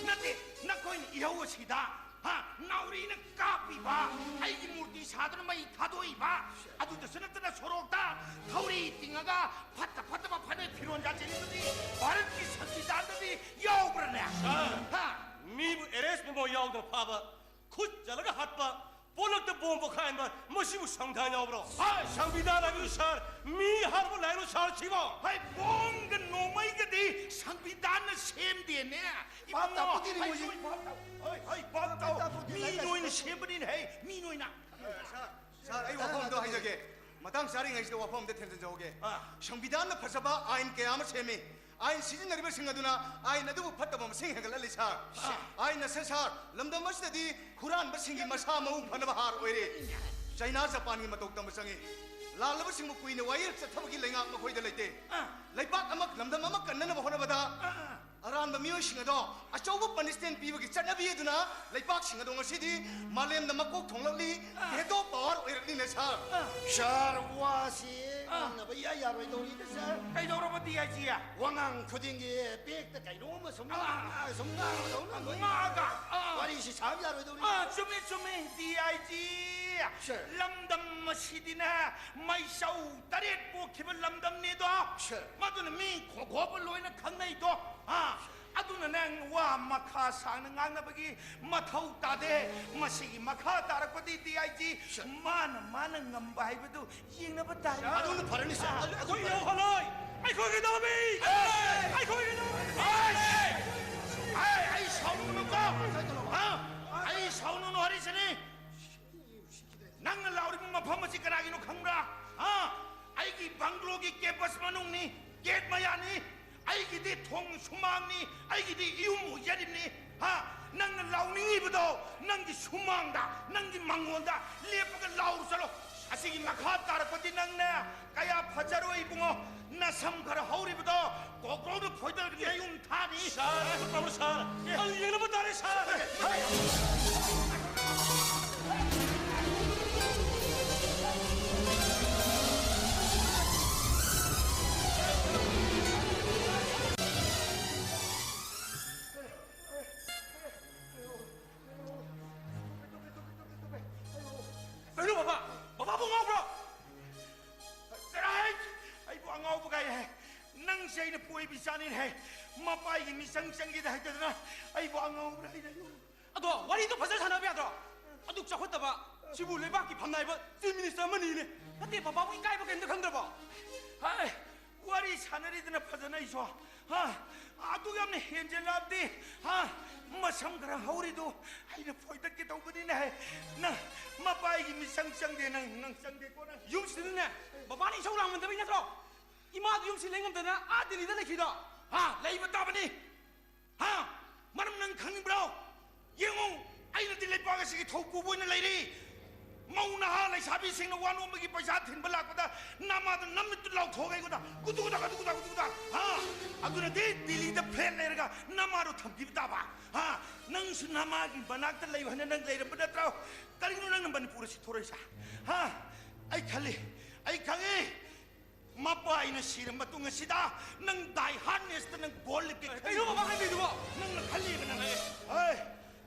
ꯅꯠꯇꯦ, ꯅꯈꯣꯏꯅ ꯏꯍꯧ ꯑꯁꯤꯗ, ꯍꯥ, ꯅꯥꯎꯔꯤꯅ ꯀꯥꯞꯄꯤꯕ, ꯑꯩꯒꯤ ꯃꯨꯔꯇꯤ ꯁꯥꯗꯨꯅ ꯃꯩ ꯊꯥꯗꯣꯛꯏꯕ, ꯑꯗꯨꯗꯁꯨ ꯅꯠꯇꯅ ꯁꯣꯔꯣꯛꯇ ꯊꯧꯔꯤ ꯇꯤꯡꯉꯒ ꯐꯠꯇ ꯐꯠꯇꯕ ꯐꯅꯦꯛ ꯐꯤꯔꯣꯟ ꯌꯥꯟꯁꯤꯜꯂꯤꯕꯗꯤ ꯚꯥꯔꯠꯀꯤ ꯁꯪꯕꯤꯙꯥꯟꯗꯗꯤ ꯌꯥꯎꯕ꯭ꯔꯅꯦ? ꯁꯥꯔ, ꯍꯥ? ꯃꯤꯕꯨ arrest ꯃꯦꯃꯣ ꯌꯥꯎꯗꯅ ꯐꯥꯕ, ꯈꯨꯠ ꯆꯜꯂꯒ ꯍꯥꯠꯄ, ꯄꯣꯂꯛꯇ ꯕꯣꯝ ꯄꯣꯈꯥꯏꯍꯟꯕ, ꯃꯁꯤꯕꯨ ꯁꯪꯕꯤꯙꯥꯟ ꯌꯥꯎꯕ꯭ꯔꯣ? ꯍꯥꯏ! ꯁꯪꯕꯤꯙꯥꯟ ꯍꯥꯏꯕꯤꯌꯨ ꯁꯥꯔ, ꯃꯤ ꯍꯥꯠꯄ ꯂꯥꯏꯔꯣ ꯁꯥꯔ ꯁꯤꯕꯣ? ꯍꯥꯏ, ꯕꯣꯝꯒ ꯅꯣꯡꯃꯩꯒꯗꯤ ꯁꯪꯕꯤꯙꯥꯟꯅ ꯁꯦꯝꯗꯦꯅꯦ꯫ ꯚꯥꯞ ꯏꯕꯨꯡꯉꯣ, ꯇꯥꯄꯣꯠꯇꯦꯅꯦ ꯍꯥꯏ, ꯃꯣꯏꯁꯦ꯫ ꯍꯣꯏ, ꯚꯥꯞ ꯇꯥꯎ꯫ ꯍꯣꯏ, ꯍꯣꯏ, ꯚꯥꯞ ꯇꯥꯎ꯫ ꯚꯥꯞ ꯇꯥꯄꯣꯠꯇꯦ, ꯃꯤ ꯂꯥꯏꯔꯤꯛ ꯅꯣꯏꯅ ꯂꯥꯏꯁꯨ ꯁꯦꯝꯕꯅꯤꯅꯦ, ꯍꯩ, ꯃꯤ ꯅꯣꯏꯅ꯫ ꯁꯥꯔ, ꯁꯥꯔ, ꯑꯩ ꯋꯥꯐꯝ ꯑꯝꯇ ꯍꯥꯏꯖꯒꯦ꯫ ꯃꯇꯥꯡ ꯆꯥꯔꯤꯉꯩꯁꯤꯗ ꯋꯥꯐꯝ ꯑꯝꯇ ꯊꯦꯝꯖꯤꯟꯖꯍꯧꯒꯦ꯫ ꯑꯥ꯫ ꯁꯪꯕꯤꯙꯥꯟꯅ ꯐꯖꯕ ꯑꯥꯏꯟ ꯀꯌꯥ ꯑꯃ ꯁꯦꯝꯃꯤ꯫ ꯑꯥꯏꯟ ꯁꯤꯖꯤꯟꯅꯔꯤꯕꯁꯤꯡ ꯑꯗꯨꯅ ꯑꯥꯏꯟ ꯑꯗꯨꯕꯨ ꯐꯠꯇꯕ ꯃꯁꯤꯡ ꯍꯦꯟꯒꯠꯍꯜꯂꯤ, ꯁꯥꯔ꯫ ꯑꯥ꯫ ꯑꯥꯏꯟ ꯑꯁꯦ, ꯁꯥꯔ, ꯂꯝꯗꯝ ꯑꯁꯤꯗꯗꯤ ꯍꯨꯔꯥꯟꯕꯁꯤꯡꯒꯤ ꯃꯁꯥ ꯃꯎ ꯐꯅꯕ ꯍꯥꯔ ꯑꯣꯏꯔꯦ꯫ ꯆꯩꯅꯥ, ꯖꯄꯥꯟꯒꯤ ꯃꯇꯧ ꯇꯝꯕ ꯆꯪꯉꯤ꯫ ꯂꯥꯜꯂꯕꯁꯤꯡꯕꯨ ꯀꯨꯏꯅ ꯋꯥꯌꯦꯜ ꯆꯠꯊꯕꯒꯤ ꯂꯩꯉꯥꯛ ꯃꯈꯣꯏꯗ ꯂꯩꯇꯦ꯫ ꯑꯥ꯫ ꯂꯩꯕꯥꯛ ꯑꯃ, ꯂꯝꯗꯝ ꯑꯃ ꯀꯟꯅꯅꯕ ꯍꯣꯠꯅꯕꯗ ꯑꯥ꯫ ꯑꯔꯥꯟꯕ ꯃꯤꯑꯣꯏꯁꯤꯡ ꯑꯗꯣ ꯑꯆꯧꯕ ꯄꯅꯤꯁꯃꯦꯟ ꯄꯤꯕꯒꯤ ꯆꯠꯅꯕꯤ ꯑꯗꯨꯅ ꯂꯩꯕꯥꯛꯁꯤꯡ ꯑꯗꯣ ꯉꯁꯤꯗꯤ ꯃꯥꯂꯦꯝꯗ ꯃꯀꯣꯛ ꯊꯣꯡꯂꯛꯂꯤ꯫ ꯚꯦꯇꯣ ꯄꯥꯋꯔ ꯑꯣꯏꯔꯛꯂꯤꯅꯦ, ꯁꯥꯔ꯫ ꯁꯥꯔ, ꯋꯥꯁꯤ ꯉꯥꯡꯅꯕ ꯏꯌꯥ ꯌꯥꯔꯣꯏꯗꯧꯔꯤꯗ, ꯁꯥꯔ꯫ ꯀꯩꯗꯧꯔꯕ, ꯗꯤ ꯑꯥꯏ ꯖꯤ? ꯋꯥꯉꯥꯡ ꯈꯨꯗꯤꯡꯒꯤ ꯕꯦꯛꯇ ꯀꯩꯅꯣꯝꯃ ꯁꯨꯝ ꯉꯥꯡ-, ꯁꯨꯝ ꯉꯥꯡꯗꯧꯅ ꯂꯣꯏ꯫ ꯉꯥꯡꯉꯒ, ꯑꯥ꯫ ꯋꯥꯔꯤꯁꯤ ꯁꯥꯕ ꯌꯥꯔꯣꯏꯗꯧꯔꯤ꯫ ꯑꯥ, ꯆꯨꯝꯃꯤ, ꯆꯨꯝꯃꯤ, ꯗꯤ ꯑꯥꯏ ꯖꯤ꯫ ꯁꯥꯔ꯫ ꯂꯝꯗꯝ ꯑꯁꯤꯗꯤꯅꯦ, ꯃꯩꯆꯧ ꯇꯔꯦꯠ ꯄꯣꯛꯈꯤꯕ ꯂꯝꯗꯝꯅꯤꯗꯣ꯫ ꯁꯥꯔ꯫ ꯃꯗꯨꯅ ꯃꯤ ꯈꯣ-, ꯈꯣꯕ ꯂꯣꯏꯅ ꯈꯪꯅꯩꯗꯣ꯫ ꯑꯥ, ꯑꯗꯨꯅ ꯅꯪ ꯋꯥ ꯃꯈꯥ ꯁꯥꯡꯅ ꯉꯥꯡꯅꯕꯒꯤ ꯃꯊꯧ ꯇꯥꯗꯦ꯫ ꯃꯁꯤꯒꯤ ꯃꯈꯥ ꯇꯥꯔꯛꯄꯗꯤ ꯗꯤ ꯑꯥꯏ ꯖꯤ, ꯁꯥꯔ꯫ ꯃꯥꯅ, ꯃꯥꯅ ꯉꯝꯕ ꯍꯥꯏꯕꯗꯨ ꯌꯦꯡꯅꯕ ꯇꯥꯔꯦ꯫ ꯑꯗꯨꯅ ꯐꯔꯅꯤ, ꯁꯥꯔ꯫ ꯑꯥ, ꯑꯗꯨ, ꯑꯗꯨ ꯑꯩꯈꯣꯏ ꯐꯔꯅꯤ꯫ ꯌꯧꯍꯜꯂꯣꯏ꯫ ꯑꯩꯈꯣꯏꯒꯤꯗꯕꯤ! ꯑꯦ! ꯑꯩꯈꯣꯏꯒꯤꯗꯕꯤ! ꯑꯦ! ꯑꯩ, ꯑꯩ ꯁꯥꯎꯅꯨꯀꯣ꯫ ꯍꯥ? ꯑꯩ ꯁꯥꯎꯅꯨ, ꯍꯔꯤꯁꯅꯤ꯫ ꯅꯪꯅ ꯂꯥꯎꯔꯤꯕ ꯃꯐꯝ ꯑꯁꯤ ꯀꯅꯥꯒꯤꯅꯣ ꯈꯪꯕ꯭ꯔꯥ? ꯍꯥ? ꯑꯩꯒꯤ ꯕꯪꯒ꯭ꯂꯣꯒꯤ ꯀꯦꯝꯄꯁ ꯃꯅꯨꯡꯅꯤ, ꯒꯦꯠ ꯃꯌꯥꯅꯤ꯫ ꯑꯩꯒꯤꯗꯤ ꯊꯣꯡ ꯁꯨꯃꯥꯡꯅꯤ, ꯑꯩꯒꯤꯗꯤ ꯏꯌꯨꯝ ꯑꯣꯏꯖꯔꯤꯕꯅꯤ꯫ ꯍꯥ? ꯅꯪꯅ ꯂꯥꯎꯅꯤꯡꯉꯤꯕꯗꯣ ꯅꯪꯒꯤ ꯁꯨꯃꯥꯡꯗ, ꯅꯪꯒꯤ ꯃꯥꯡꯒꯣꯟꯗ ꯂꯦꯞꯄꯒ ꯂꯥꯎꯔꯨ ꯆꯠꯂꯣ꯫ ꯑꯁꯤꯒꯤ ꯃꯈꯥ ꯇꯥꯔꯛꯄꯗꯤ ꯅꯪꯅꯦ ꯀꯌꯥ ꯐꯖꯔꯣꯏ ꯏꯕꯨꯡꯉꯣ꯫ ꯅꯁꯝ ꯈꯔ ꯍꯧꯔꯤꯕꯗꯣ ꯀꯣꯀ꯭ꯔꯣꯗ ꯐꯣꯏꯗꯠꯂꯒ ꯅꯌꯨꯝ ꯊꯥꯅꯤ꯫ ꯁꯥꯔ, ꯈꯨꯠ ꯄꯥꯝꯕ꯭ꯔꯣ, ꯁꯥꯔ? ꯑꯦ꯫ ꯑꯗꯨ ꯌꯦꯡꯅꯕ ꯇꯥꯔꯦ, ꯁꯥꯔ꯫ ꯍꯩ! ꯀꯩꯅꯣ, ꯕꯕꯥ? ꯕꯕꯥꯕꯨ ꯉꯥꯎꯕ꯭ꯔꯣ? ꯆꯠꯂꯣꯍꯦ! ꯑꯩꯕꯨ ꯑꯉꯥꯎꯕ ꯀꯥꯏ ꯍꯥꯏ? ꯅꯪꯁꯦ ꯑꯩꯅ ꯄꯣꯏꯕꯤ ꯆꯥꯅꯤꯅꯦ ꯍꯥꯏ꯫ ꯃꯄꯥꯏꯒꯤ ꯃꯤꯆꯪ ꯆꯪꯒꯦꯗ ꯍꯥꯏꯗꯗꯅ ꯑꯩꯕꯨ ꯑꯉꯥꯎꯕ꯭ꯔꯥ ꯍꯥꯏꯅ? ꯑꯗꯣ ꯋꯥꯔꯤꯗꯣ ꯐꯖꯅ ꯁꯥꯟꯅꯕ ꯌꯥꯗ꯭ꯔꯣ? ꯑꯗꯨꯛ ꯆꯥꯎꯈꯠꯇꯕ ꯁꯤꯕꯨ ꯂꯩꯕꯥꯛꯀꯤ ꯐꯝꯅꯥꯏꯕ ꯆꯤꯐ ꯃꯤꯅꯤꯁꯇꯔ ꯑꯃꯅꯤꯅꯦ꯫ ꯅꯠꯇꯦ, ꯕꯕꯥꯕꯨ ꯏꯀꯥꯏꯕ ꯀꯩꯝꯇ ꯈꯪꯗ꯭ꯔꯕꯣ? ꯍꯥꯏ, ꯋꯥꯔꯤ ꯁꯥꯟꯅꯔꯤꯗꯅ ꯐꯖꯅ ꯑꯩꯁꯨ꯫ ꯍꯥ? ꯑꯗꯨ ꯌꯥꯝꯅ ꯍꯦꯟꯖꯜꯂꯛꯑꯕꯗꯤ, ꯍꯥ? ꯃꯁꯝ ꯈꯔ ꯍꯧꯔꯤꯗꯨ ꯑꯩꯅ ꯐꯣꯏꯗꯠꯀꯦ ꯇꯧꯕꯅꯤꯅꯦ꯫ ꯅꯪ ꯃꯄꯥꯏꯒꯤ ꯃꯤꯆꯪ ꯆꯪꯗꯦ, ꯅꯪ, ꯅꯪ ꯆꯪꯗꯦꯀꯣ ꯅꯪ꯫ ꯌꯨꯝꯁꯤꯗꯅꯦ, ꯕꯕꯥꯅ ꯏꯁꯧ ꯂꯥꯡꯃꯟꯗꯕꯩ ꯅꯠꯇ꯭ꯔꯣ? ꯏꯃꯥꯗꯨ ꯌꯨꯝꯁꯤ ꯂꯩꯉꯝꯗꯅ ꯑꯥ ꯗꯤꯜꯂꯤꯗ ꯂꯩꯈꯤꯗꯣ? ꯍꯥ? ꯂꯩꯕ ꯇꯥꯕꯅꯤ꯫ ꯍꯥ? ꯃꯔꯝ ꯅꯪ ꯈꯪꯅꯤꯡꯕ꯭ꯔꯣ? ꯌꯦꯡꯉꯨ, ꯑꯩꯅꯗꯤ ꯂꯩꯄꯥꯛ ꯑꯁꯤꯒꯤ ꯊꯧꯄꯨꯕ ꯑꯣꯏꯅ ꯂꯩꯔꯤ꯫ ꯃꯧ ꯅꯍꯥ ꯂꯩꯁꯥꯕꯤꯁꯤꯡꯅ ꯋꯥ ꯅꯣꯝꯕꯒꯤ ꯄꯩꯁꯥ ꯊꯤꯟꯕ ꯂꯥꯛꯄꯗ ꯅꯃꯥꯗ ꯅꯃꯤꯠꯇꯨ ꯂꯥꯎꯊꯣꯛꯑꯒ ꯑꯩꯉꯣꯟꯗ ꯀꯨꯇꯨ ꯀꯨꯇꯥ, ꯀꯨꯇꯨ ꯀꯨꯇꯥ, ꯀꯨꯇꯨ ꯀꯨꯇꯥ, ꯍꯥ? ꯑꯗꯨꯅꯗꯤ ꯗꯤꯜꯂꯤꯗ ꯐ꯭ꯂꯦꯠ ꯂꯩꯔꯒ ꯅꯃꯥꯗꯣ ꯊꯝꯈꯤꯕ ꯇꯥꯕ, ꯍꯥ? ꯅꯪꯁꯨ ꯅꯃꯥꯒꯤ ꯃꯅꯥꯛꯇ ꯂꯩꯌꯨ ꯍꯥꯏꯅ ꯅꯪ ꯂꯩꯔꯝꯕ ꯅꯠꯇ꯭ꯔꯣ? ꯀꯔꯤꯒꯤꯅꯣ ꯅꯪꯅ ꯃꯅꯤꯄꯨꯔꯗ ꯁꯤꯊꯣꯔꯛꯏꯁꯦ? ꯍꯥ? ꯑꯩ ꯈꯜꯂꯤ, ꯑꯩ ꯈꯪꯉꯤ꯫ ꯃꯄꯥ ꯑꯩꯅ ꯁꯤꯔ ꯃꯇꯨꯡ ꯑꯁꯤꯗ ꯅꯪ ꯗꯥꯏ ꯍꯥꯔꯠꯅꯦꯁꯇ ꯅꯪ ꯒꯣꯜ ꯂꯤꯛꯀꯦ ꯈꯜꯂꯤ꯫ ꯀꯩꯅꯣ ꯕꯕꯥ ꯍꯥꯏꯕꯤꯗꯨꯕꯣ? ꯅꯪꯅ ꯈꯜꯂꯤꯕ ꯅꯪ꯫ ꯍꯦ,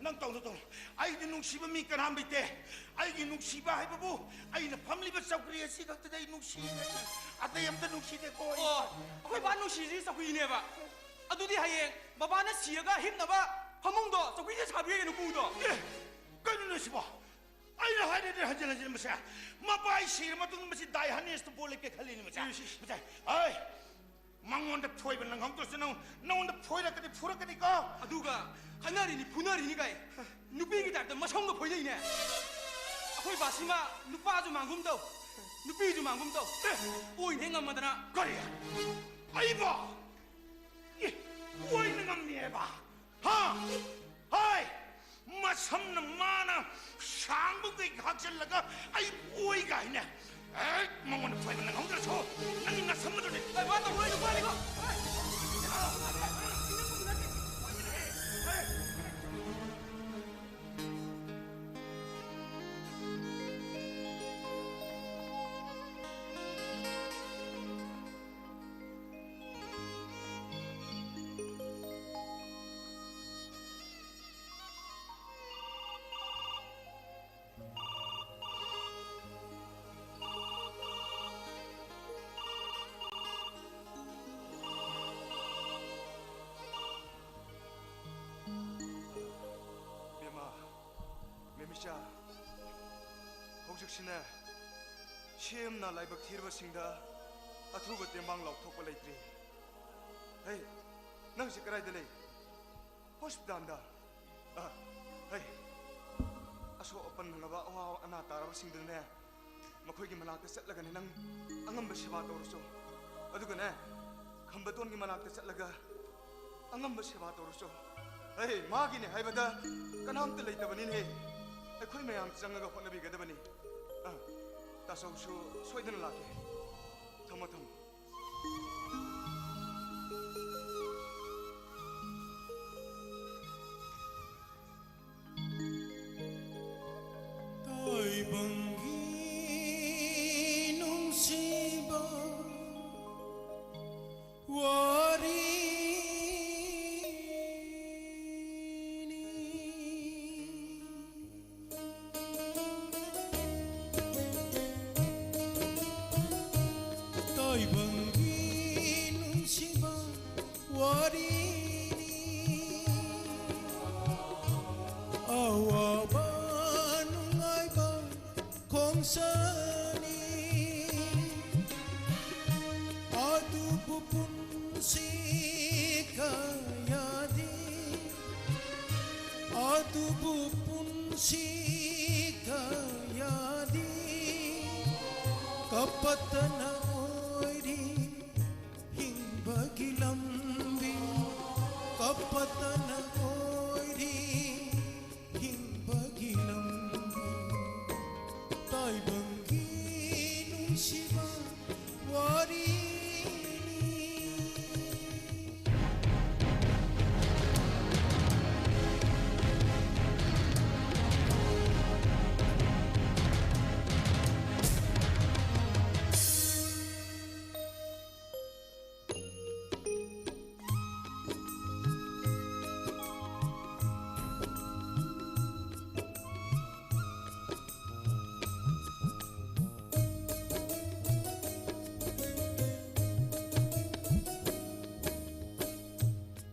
ꯅꯪ ꯇꯧꯅꯨ, ꯇꯧꯅꯨ꯫ ꯑꯩꯗꯤ ꯅꯨꯡꯁꯤꯕ ꯃꯤ ꯀꯅꯥꯝ ꯂꯩꯇꯦ꯫ ꯑꯩꯒꯤ ꯅꯨꯡꯁꯤꯕ ꯍꯥꯏꯕꯕꯨ ꯑꯩꯅ ꯐꯝꯂꯤꯕ ꯆꯧꯀ꯭ꯔꯤ ꯑꯁꯤ ꯈꯛꯇꯗ ꯑꯩ ꯅꯨꯡꯁꯤꯔꯦ꯫ ꯑꯇꯩ ꯑꯝꯇ ꯅꯨꯡꯁꯤꯗꯦꯀꯣ ꯑꯩ꯫ ꯑꯣ, ꯑꯩꯈꯣꯏ ꯕꯥ ꯅꯨꯡꯁꯤꯔꯤꯁꯤ ꯆꯧꯀ꯭ꯔꯤꯅꯦꯕ꯫ ꯑꯗꯨꯗꯤ ꯍꯌꯦꯡ ꯕꯕꯥꯅ ꯁꯤꯔꯒ ꯍꯤꯞꯅꯕ ꯐꯃꯨꯡꯗꯣ ꯆꯧꯀ꯭ꯔꯤꯗ ꯁꯥꯕꯤꯔꯒꯦ ꯅꯨꯄꯨꯗꯣ꯫ ꯑꯦ, ꯀꯩꯅꯣꯅꯦ ꯁꯤꯕꯣ? ꯑꯩꯅ ꯍꯥꯏꯔꯦꯅꯦ ꯍꯟꯖꯤꯟ ꯍꯟꯖꯤꯟ ꯃꯁꯦ꯫ ꯃꯄꯥ ꯑꯩ ꯁꯤꯔ ꯃꯇꯨꯡꯗ ꯃꯁꯤ ꯗꯥꯏ ꯍꯥꯔꯠꯅꯦꯁꯇ ꯕꯣꯜ ꯂꯦꯞꯀꯦ ꯈꯜꯂꯤꯅꯦ ꯃꯁꯦ꯫ ꯏꯁ, ꯏꯁ꯫ ꯃꯁꯦ, ꯑꯩ ꯃꯉꯣꯟꯗ ꯐꯣꯏꯕ ꯅꯪꯍꯧꯗ꯭ꯔꯁꯨ ꯅꯪ, ꯅꯉꯣꯟꯗ ꯐꯣꯏꯔꯛꯀꯅꯤ, ꯐꯨꯔꯛꯀꯅꯤꯀꯣ꯫ ꯑꯗꯨꯒ ꯈꯠꯅꯔꯤꯅꯤ, ꯐꯨꯅꯔꯤꯅꯤ ꯀꯥꯏ꯫ ꯅꯨꯄꯤꯒꯤ ꯇꯥꯏꯞꯇ ꯃꯁꯝꯒ ꯐꯣꯏꯅꯩꯅꯦ꯫ ꯑꯩꯈꯣꯏ ꯕꯥꯁꯤꯃ ꯅꯨꯄꯥꯁꯨ ꯃꯥꯡꯒꯨꯝ ꯇꯧ, ꯅꯨꯄꯤꯁꯨ ꯃꯥꯡꯒꯨꯝ ꯇꯧ꯫ ꯑꯦ! ꯑꯣꯏꯅ ꯍꯦꯛ ꯉꯝꯃꯗꯅ꯫ ꯀꯔꯤ? ꯑꯩꯕꯣ? ꯑꯦ, ꯑꯣꯏꯅ ꯉꯝꯃꯦꯕ? ꯍꯥ? ꯍꯥꯏ! ꯃꯁꯝꯅ ꯃꯥꯅ ꯁꯥꯡꯕꯈꯩ ꯍꯥꯞꯆꯤꯜꯂꯒ ꯑꯩ ꯑꯣꯏ ꯀꯥꯏꯅ꯫ ꯑꯦ, ꯃꯉꯣꯟꯗ ꯐꯣꯏꯕ ꯅꯪꯍꯧꯗ꯭ꯔꯁꯨ ꯅꯪꯒꯤ ꯅꯁꯝ ꯑꯗꯨꯅꯤ꯫ ꯑꯩ ꯋꯥ ꯇꯧꯔꯣꯏ, ꯅꯨꯄꯥꯅꯤꯀꯣ꯫ ꯕꯦꯝꯃ, ꯃꯦꯃꯤꯆꯥ, ꯍꯧꯖꯤꯛꯁꯤꯅꯦ ꯁꯦꯝꯅ ꯂꯥꯏꯕꯛ ꯊꯤꯔꯕꯁꯤꯡꯗ ꯑꯊꯨꯕ ꯇꯦꯡꯕꯥꯡ ꯂꯥꯎꯊꯣꯛꯄ ꯂꯩꯇ꯭ꯔꯤ꯫ ꯍꯩ, ꯅꯪꯁꯦ ꯀꯗꯥꯏꯗ ꯂꯩ? ꯍꯣꯁꯄꯤꯇꯥꯜꯗ꯫ ꯑ, ꯍꯩ, ꯑꯁꯣꯛ ꯑꯄꯟ ꯅꯪꯉꯕ ꯑꯋꯥ ꯑꯅꯥ ꯇꯥꯔꯕꯁꯤꯡꯗꯨꯅꯦ, ꯃꯈꯣꯏꯒꯤ ꯃꯅꯥꯛꯇ ꯆꯠꯂꯒꯅꯦ ꯅꯪ ꯑꯉꯝꯕ ꯁꯦꯕꯥ ꯇꯧꯔꯨꯆꯣ꯫ ꯑꯗꯨꯒꯅꯦ, ꯈꯝꯕꯇꯣꯟꯒꯤ ꯃꯅꯥꯛꯇ ꯆꯠꯂꯒ ꯑꯉꯝꯕ ꯁꯦꯕꯥ ꯇꯧꯔꯨꯆꯣ꯫ ꯍꯩ, ꯃꯥꯒꯤꯅꯦ ꯍꯥꯏꯕꯗ ꯀꯅꯥꯝꯇ ꯂꯩꯇꯕꯅꯤꯅꯦ꯫ ꯑꯩꯈꯣꯏ ꯃꯌꯥꯝ ꯆꯪꯉꯒ ꯍꯣꯠꯅꯕꯤꯒꯗꯕꯅꯤ꯫ ꯑ, ꯇꯥꯆꯧꯁꯨ ꯁꯣꯏꯗꯅ ꯂꯥꯛꯀꯦ꯫ ꯊꯝꯃꯣ, ꯊꯝꯃꯣ꯫ ꯇꯥꯏꯕꯪꯒꯤ ꯅꯨꯡꯁꯤꯕ ꯋꯥꯔꯤꯅꯤ꯫ ꯇꯥꯏꯕꯪꯒꯤ ꯅꯨꯡꯁꯤꯕ ꯋꯥꯔꯤꯅꯤ꯫ ꯑꯋꯥꯕ ꯅꯨꯡꯉꯥꯏꯕ ꯈꯣꯡꯁꯥꯅꯤ꯫ ꯑꯗꯨꯕꯨ ꯄꯨꯟꯁꯤ ꯀꯌꯥꯗꯤ, ꯑꯗꯨꯕꯨ ꯄꯨꯟꯁꯤ ꯀꯌꯥꯗꯤ ꯀꯄꯇꯅ ꯑꯣꯏꯔꯤ꯫ ꯍꯤꯡꯕꯒꯤ ꯂꯝꯕꯤ ꯀꯄꯇꯅ ꯑꯣꯏꯔꯤ꯫ ꯍꯤꯡꯕꯒꯤ ꯂꯝꯕꯤ ꯇꯥꯏꯕꯪꯒꯤ ꯅꯨꯡꯁꯤꯕ ꯋꯥꯔꯤꯅꯤ꯫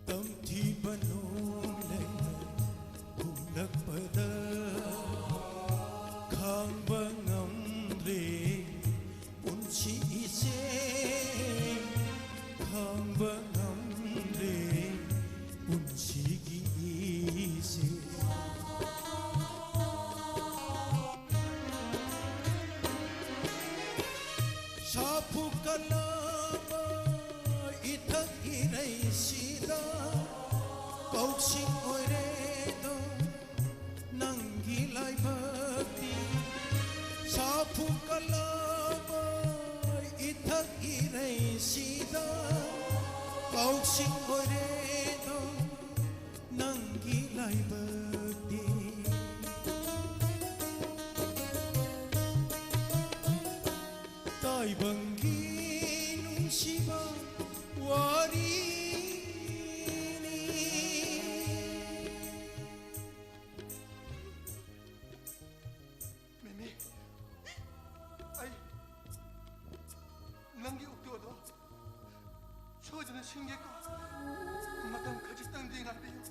ꯇꯝꯊꯤꯕ ꯅꯣꯡꯂꯩꯅ ꯍꯨꯝꯂꯛꯄꯗ ꯈꯥꯡꯕ ꯉꯝꯗ꯭ꯔꯦ ꯄꯨꯟꯁꯤ ꯏꯆꯦ, ꯈꯥꯡꯕ ꯉꯝꯗ꯭ꯔꯦ ꯄꯨꯟꯁꯤꯒꯤ ꯏꯆꯦ꯫ ꯁꯥꯐꯨ ꯀꯜꯂꯕ ꯏꯊꯛ ꯏꯔꯩꯁꯤꯗ ꯀꯧꯁꯤꯡ ꯑꯣꯏꯔꯦꯗꯣ ꯅꯪꯒꯤ ꯂꯥꯏꯕꯛꯇꯤ꯫ ꯁꯥ ꯂꯧꯁꯤꯡ ꯑꯣꯏꯔꯦꯗꯣ ꯅꯪꯒꯤ ꯂꯥꯏꯕꯛꯇꯤ꯫ ꯇꯥꯏꯕꯪꯒꯤ ꯅꯨꯡꯁꯤꯕ ꯋꯥꯔꯤꯅꯤ꯫ ꯃꯦꯃꯤ, ꯑꯩ ꯅꯪꯒꯤ ꯑꯣꯛꯇꯣꯗꯣ ꯁꯣꯏꯗꯅ ꯁꯤꯟꯒꯦꯀꯣ꯫ ꯃꯇꯝ ꯈꯖꯤꯛꯇꯪꯗꯤ ꯉꯥꯏꯕꯤꯌꯨ꯫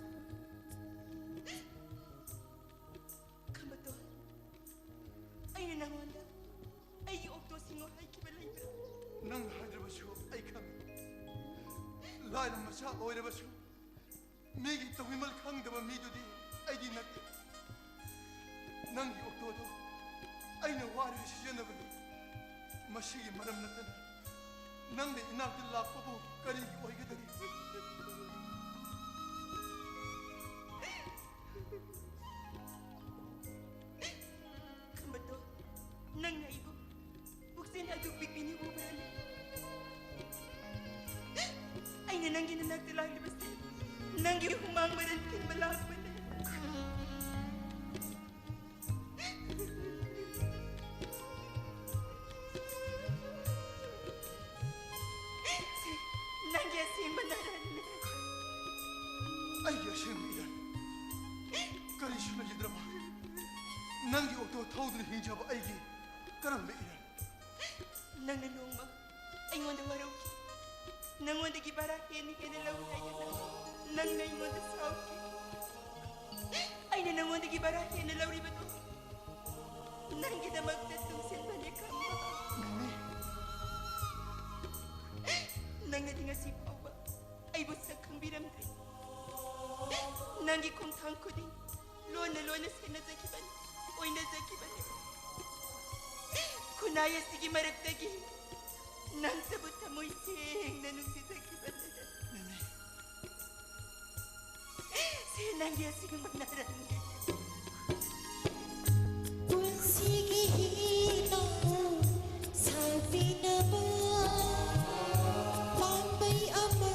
ꯈꯝꯕꯇꯣꯟ, ꯑꯩꯅ ꯅꯉꯣꯟꯗ ꯑꯩꯒꯤ ꯑꯣꯛꯇꯣ ꯁꯤꯡꯉꯣ ꯍꯥꯏꯈꯤꯕ ꯂꯩꯕ꯭ꯔꯥ? ꯅꯪ ꯍꯥꯏꯗ꯭ꯔꯕꯁꯨ ꯑꯩ ꯈꯪꯉꯤ꯫ ꯂꯥꯏꯔ ꯃꯆꯥ ꯑꯣꯏꯔꯕꯁꯨ ꯃꯤꯒꯤ ꯇꯧꯕꯤꯃꯜ ꯈꯪꯗꯕ ꯃꯤꯗꯨꯗꯤ ꯑꯩꯗꯤ ꯅꯠꯇꯦ꯫ ꯅꯪꯒꯤ ꯑꯣꯛꯇꯣꯗꯣ ꯑꯩꯅ ꯋꯥꯔꯒ ꯁꯤꯖꯤꯟꯅꯕꯅꯤ꯫ ꯃꯁꯤꯒꯤ ꯃꯔꯝ ꯅꯠꯇꯅ ꯅꯪꯅ ꯏꯅꯥꯛꯇ ꯂꯥꯛꯄꯕꯨ ꯀꯔꯤꯒꯤ ꯑꯣꯏꯒꯗꯒꯦ? ꯈꯝꯕꯇꯣꯟ, ꯅꯪꯅ ꯑꯩꯕꯨ ꯄꯨꯛꯆꯦꯜ ꯑꯗꯨꯛ ꯄꯤꯛꯄꯤꯅꯤ ꯎꯕ꯭ꯔꯅꯦ? ꯑꯩꯅ ꯅꯪꯒꯤ ꯅꯅꯥꯛꯇ ꯂꯥꯛꯂꯤꯕꯁꯦ ꯅꯪꯒꯤ ꯍꯨꯃꯥꯡ ꯃꯔꯟ ꯀꯟꯕ ꯂꯥꯛꯄꯅꯦ꯫ ꯁꯤ ꯅꯪꯒꯤ ꯑꯁꯦꯡꯕ ꯅꯔꯟꯅꯦ꯫ ꯑꯩꯒꯤ ꯑꯁꯦꯡꯕ ꯏꯔꯟ ꯀꯔꯤꯁꯨ ꯂꯩꯖꯗ꯭ꯔꯕ ꯅꯪꯒꯤ ꯑꯣꯛꯇꯣ ꯊꯧꯗꯨꯅ ꯍꯤꯡꯖꯕ ꯑꯩꯒꯤ ꯀꯔꯝꯕ ꯏꯔꯟ? ꯅꯪꯅ ꯅꯣꯡꯃ ꯑꯩꯉꯣꯟꯗ ꯋꯥꯔꯧꯈꯤ꯫ ꯅꯪꯉꯣꯟꯗꯒꯤ ꯚꯔꯥ ꯍꯦꯟꯅ ꯍꯦꯟꯅ ꯂꯧꯏ ꯍꯥꯏꯗꯅ ꯅꯪꯅ ꯑꯩꯉꯣꯟꯗ ꯁꯥꯎꯈꯤ꯫ ꯑꯩꯅ ꯅꯪꯉꯣꯟꯗꯒꯤ ꯚꯔꯥ ꯍꯦꯟꯅ ꯂꯧꯔꯤꯕꯗꯨ ꯅꯪꯒꯤꯗꯃꯛꯇ ꯇꯨꯡꯁꯤꯟꯕꯅꯦ ꯈꯪꯕ꯫ ꯃꯦꯃꯤ꯫ ꯅꯪꯅꯗꯤ ꯉꯁꯤ ꯐꯥꯎꯕ ꯑꯩꯕꯨ ꯁꯛ ꯈꯪꯕꯤꯔꯝꯗ꯭ꯔꯤ꯫ ꯅꯪꯒꯤ ꯈꯣꯡꯊꯥꯡ ꯈꯨꯗꯤꯡ ꯂꯣꯟꯅ ꯂꯣꯟꯅ ꯁꯦꯟꯅꯖꯈꯤꯕꯅꯤ, ꯑꯣꯏꯅꯖꯈꯤꯕꯅꯤ꯫ ꯈꯨꯟꯅꯥꯏ ꯑꯁꯤꯒꯤ ꯃꯔꯛꯇꯒꯤ ꯅꯪꯇꯕꯨ ꯊꯃꯣꯏ ꯁꯦꯡꯅ ꯅꯨꯡꯁꯤꯖꯈꯤꯕꯅꯤ꯫ ꯃꯦꯃꯤ꯫ ꯁꯤ ꯅꯪꯒꯤ ꯑꯁꯤꯒꯨꯝꯕ ꯅꯔꯟꯒꯤ ꯄꯨꯟꯁꯤꯒꯤ ꯍꯤꯅ ꯁꯥꯕꯤꯅꯕ ꯄꯥꯝꯕꯩ ꯑꯃ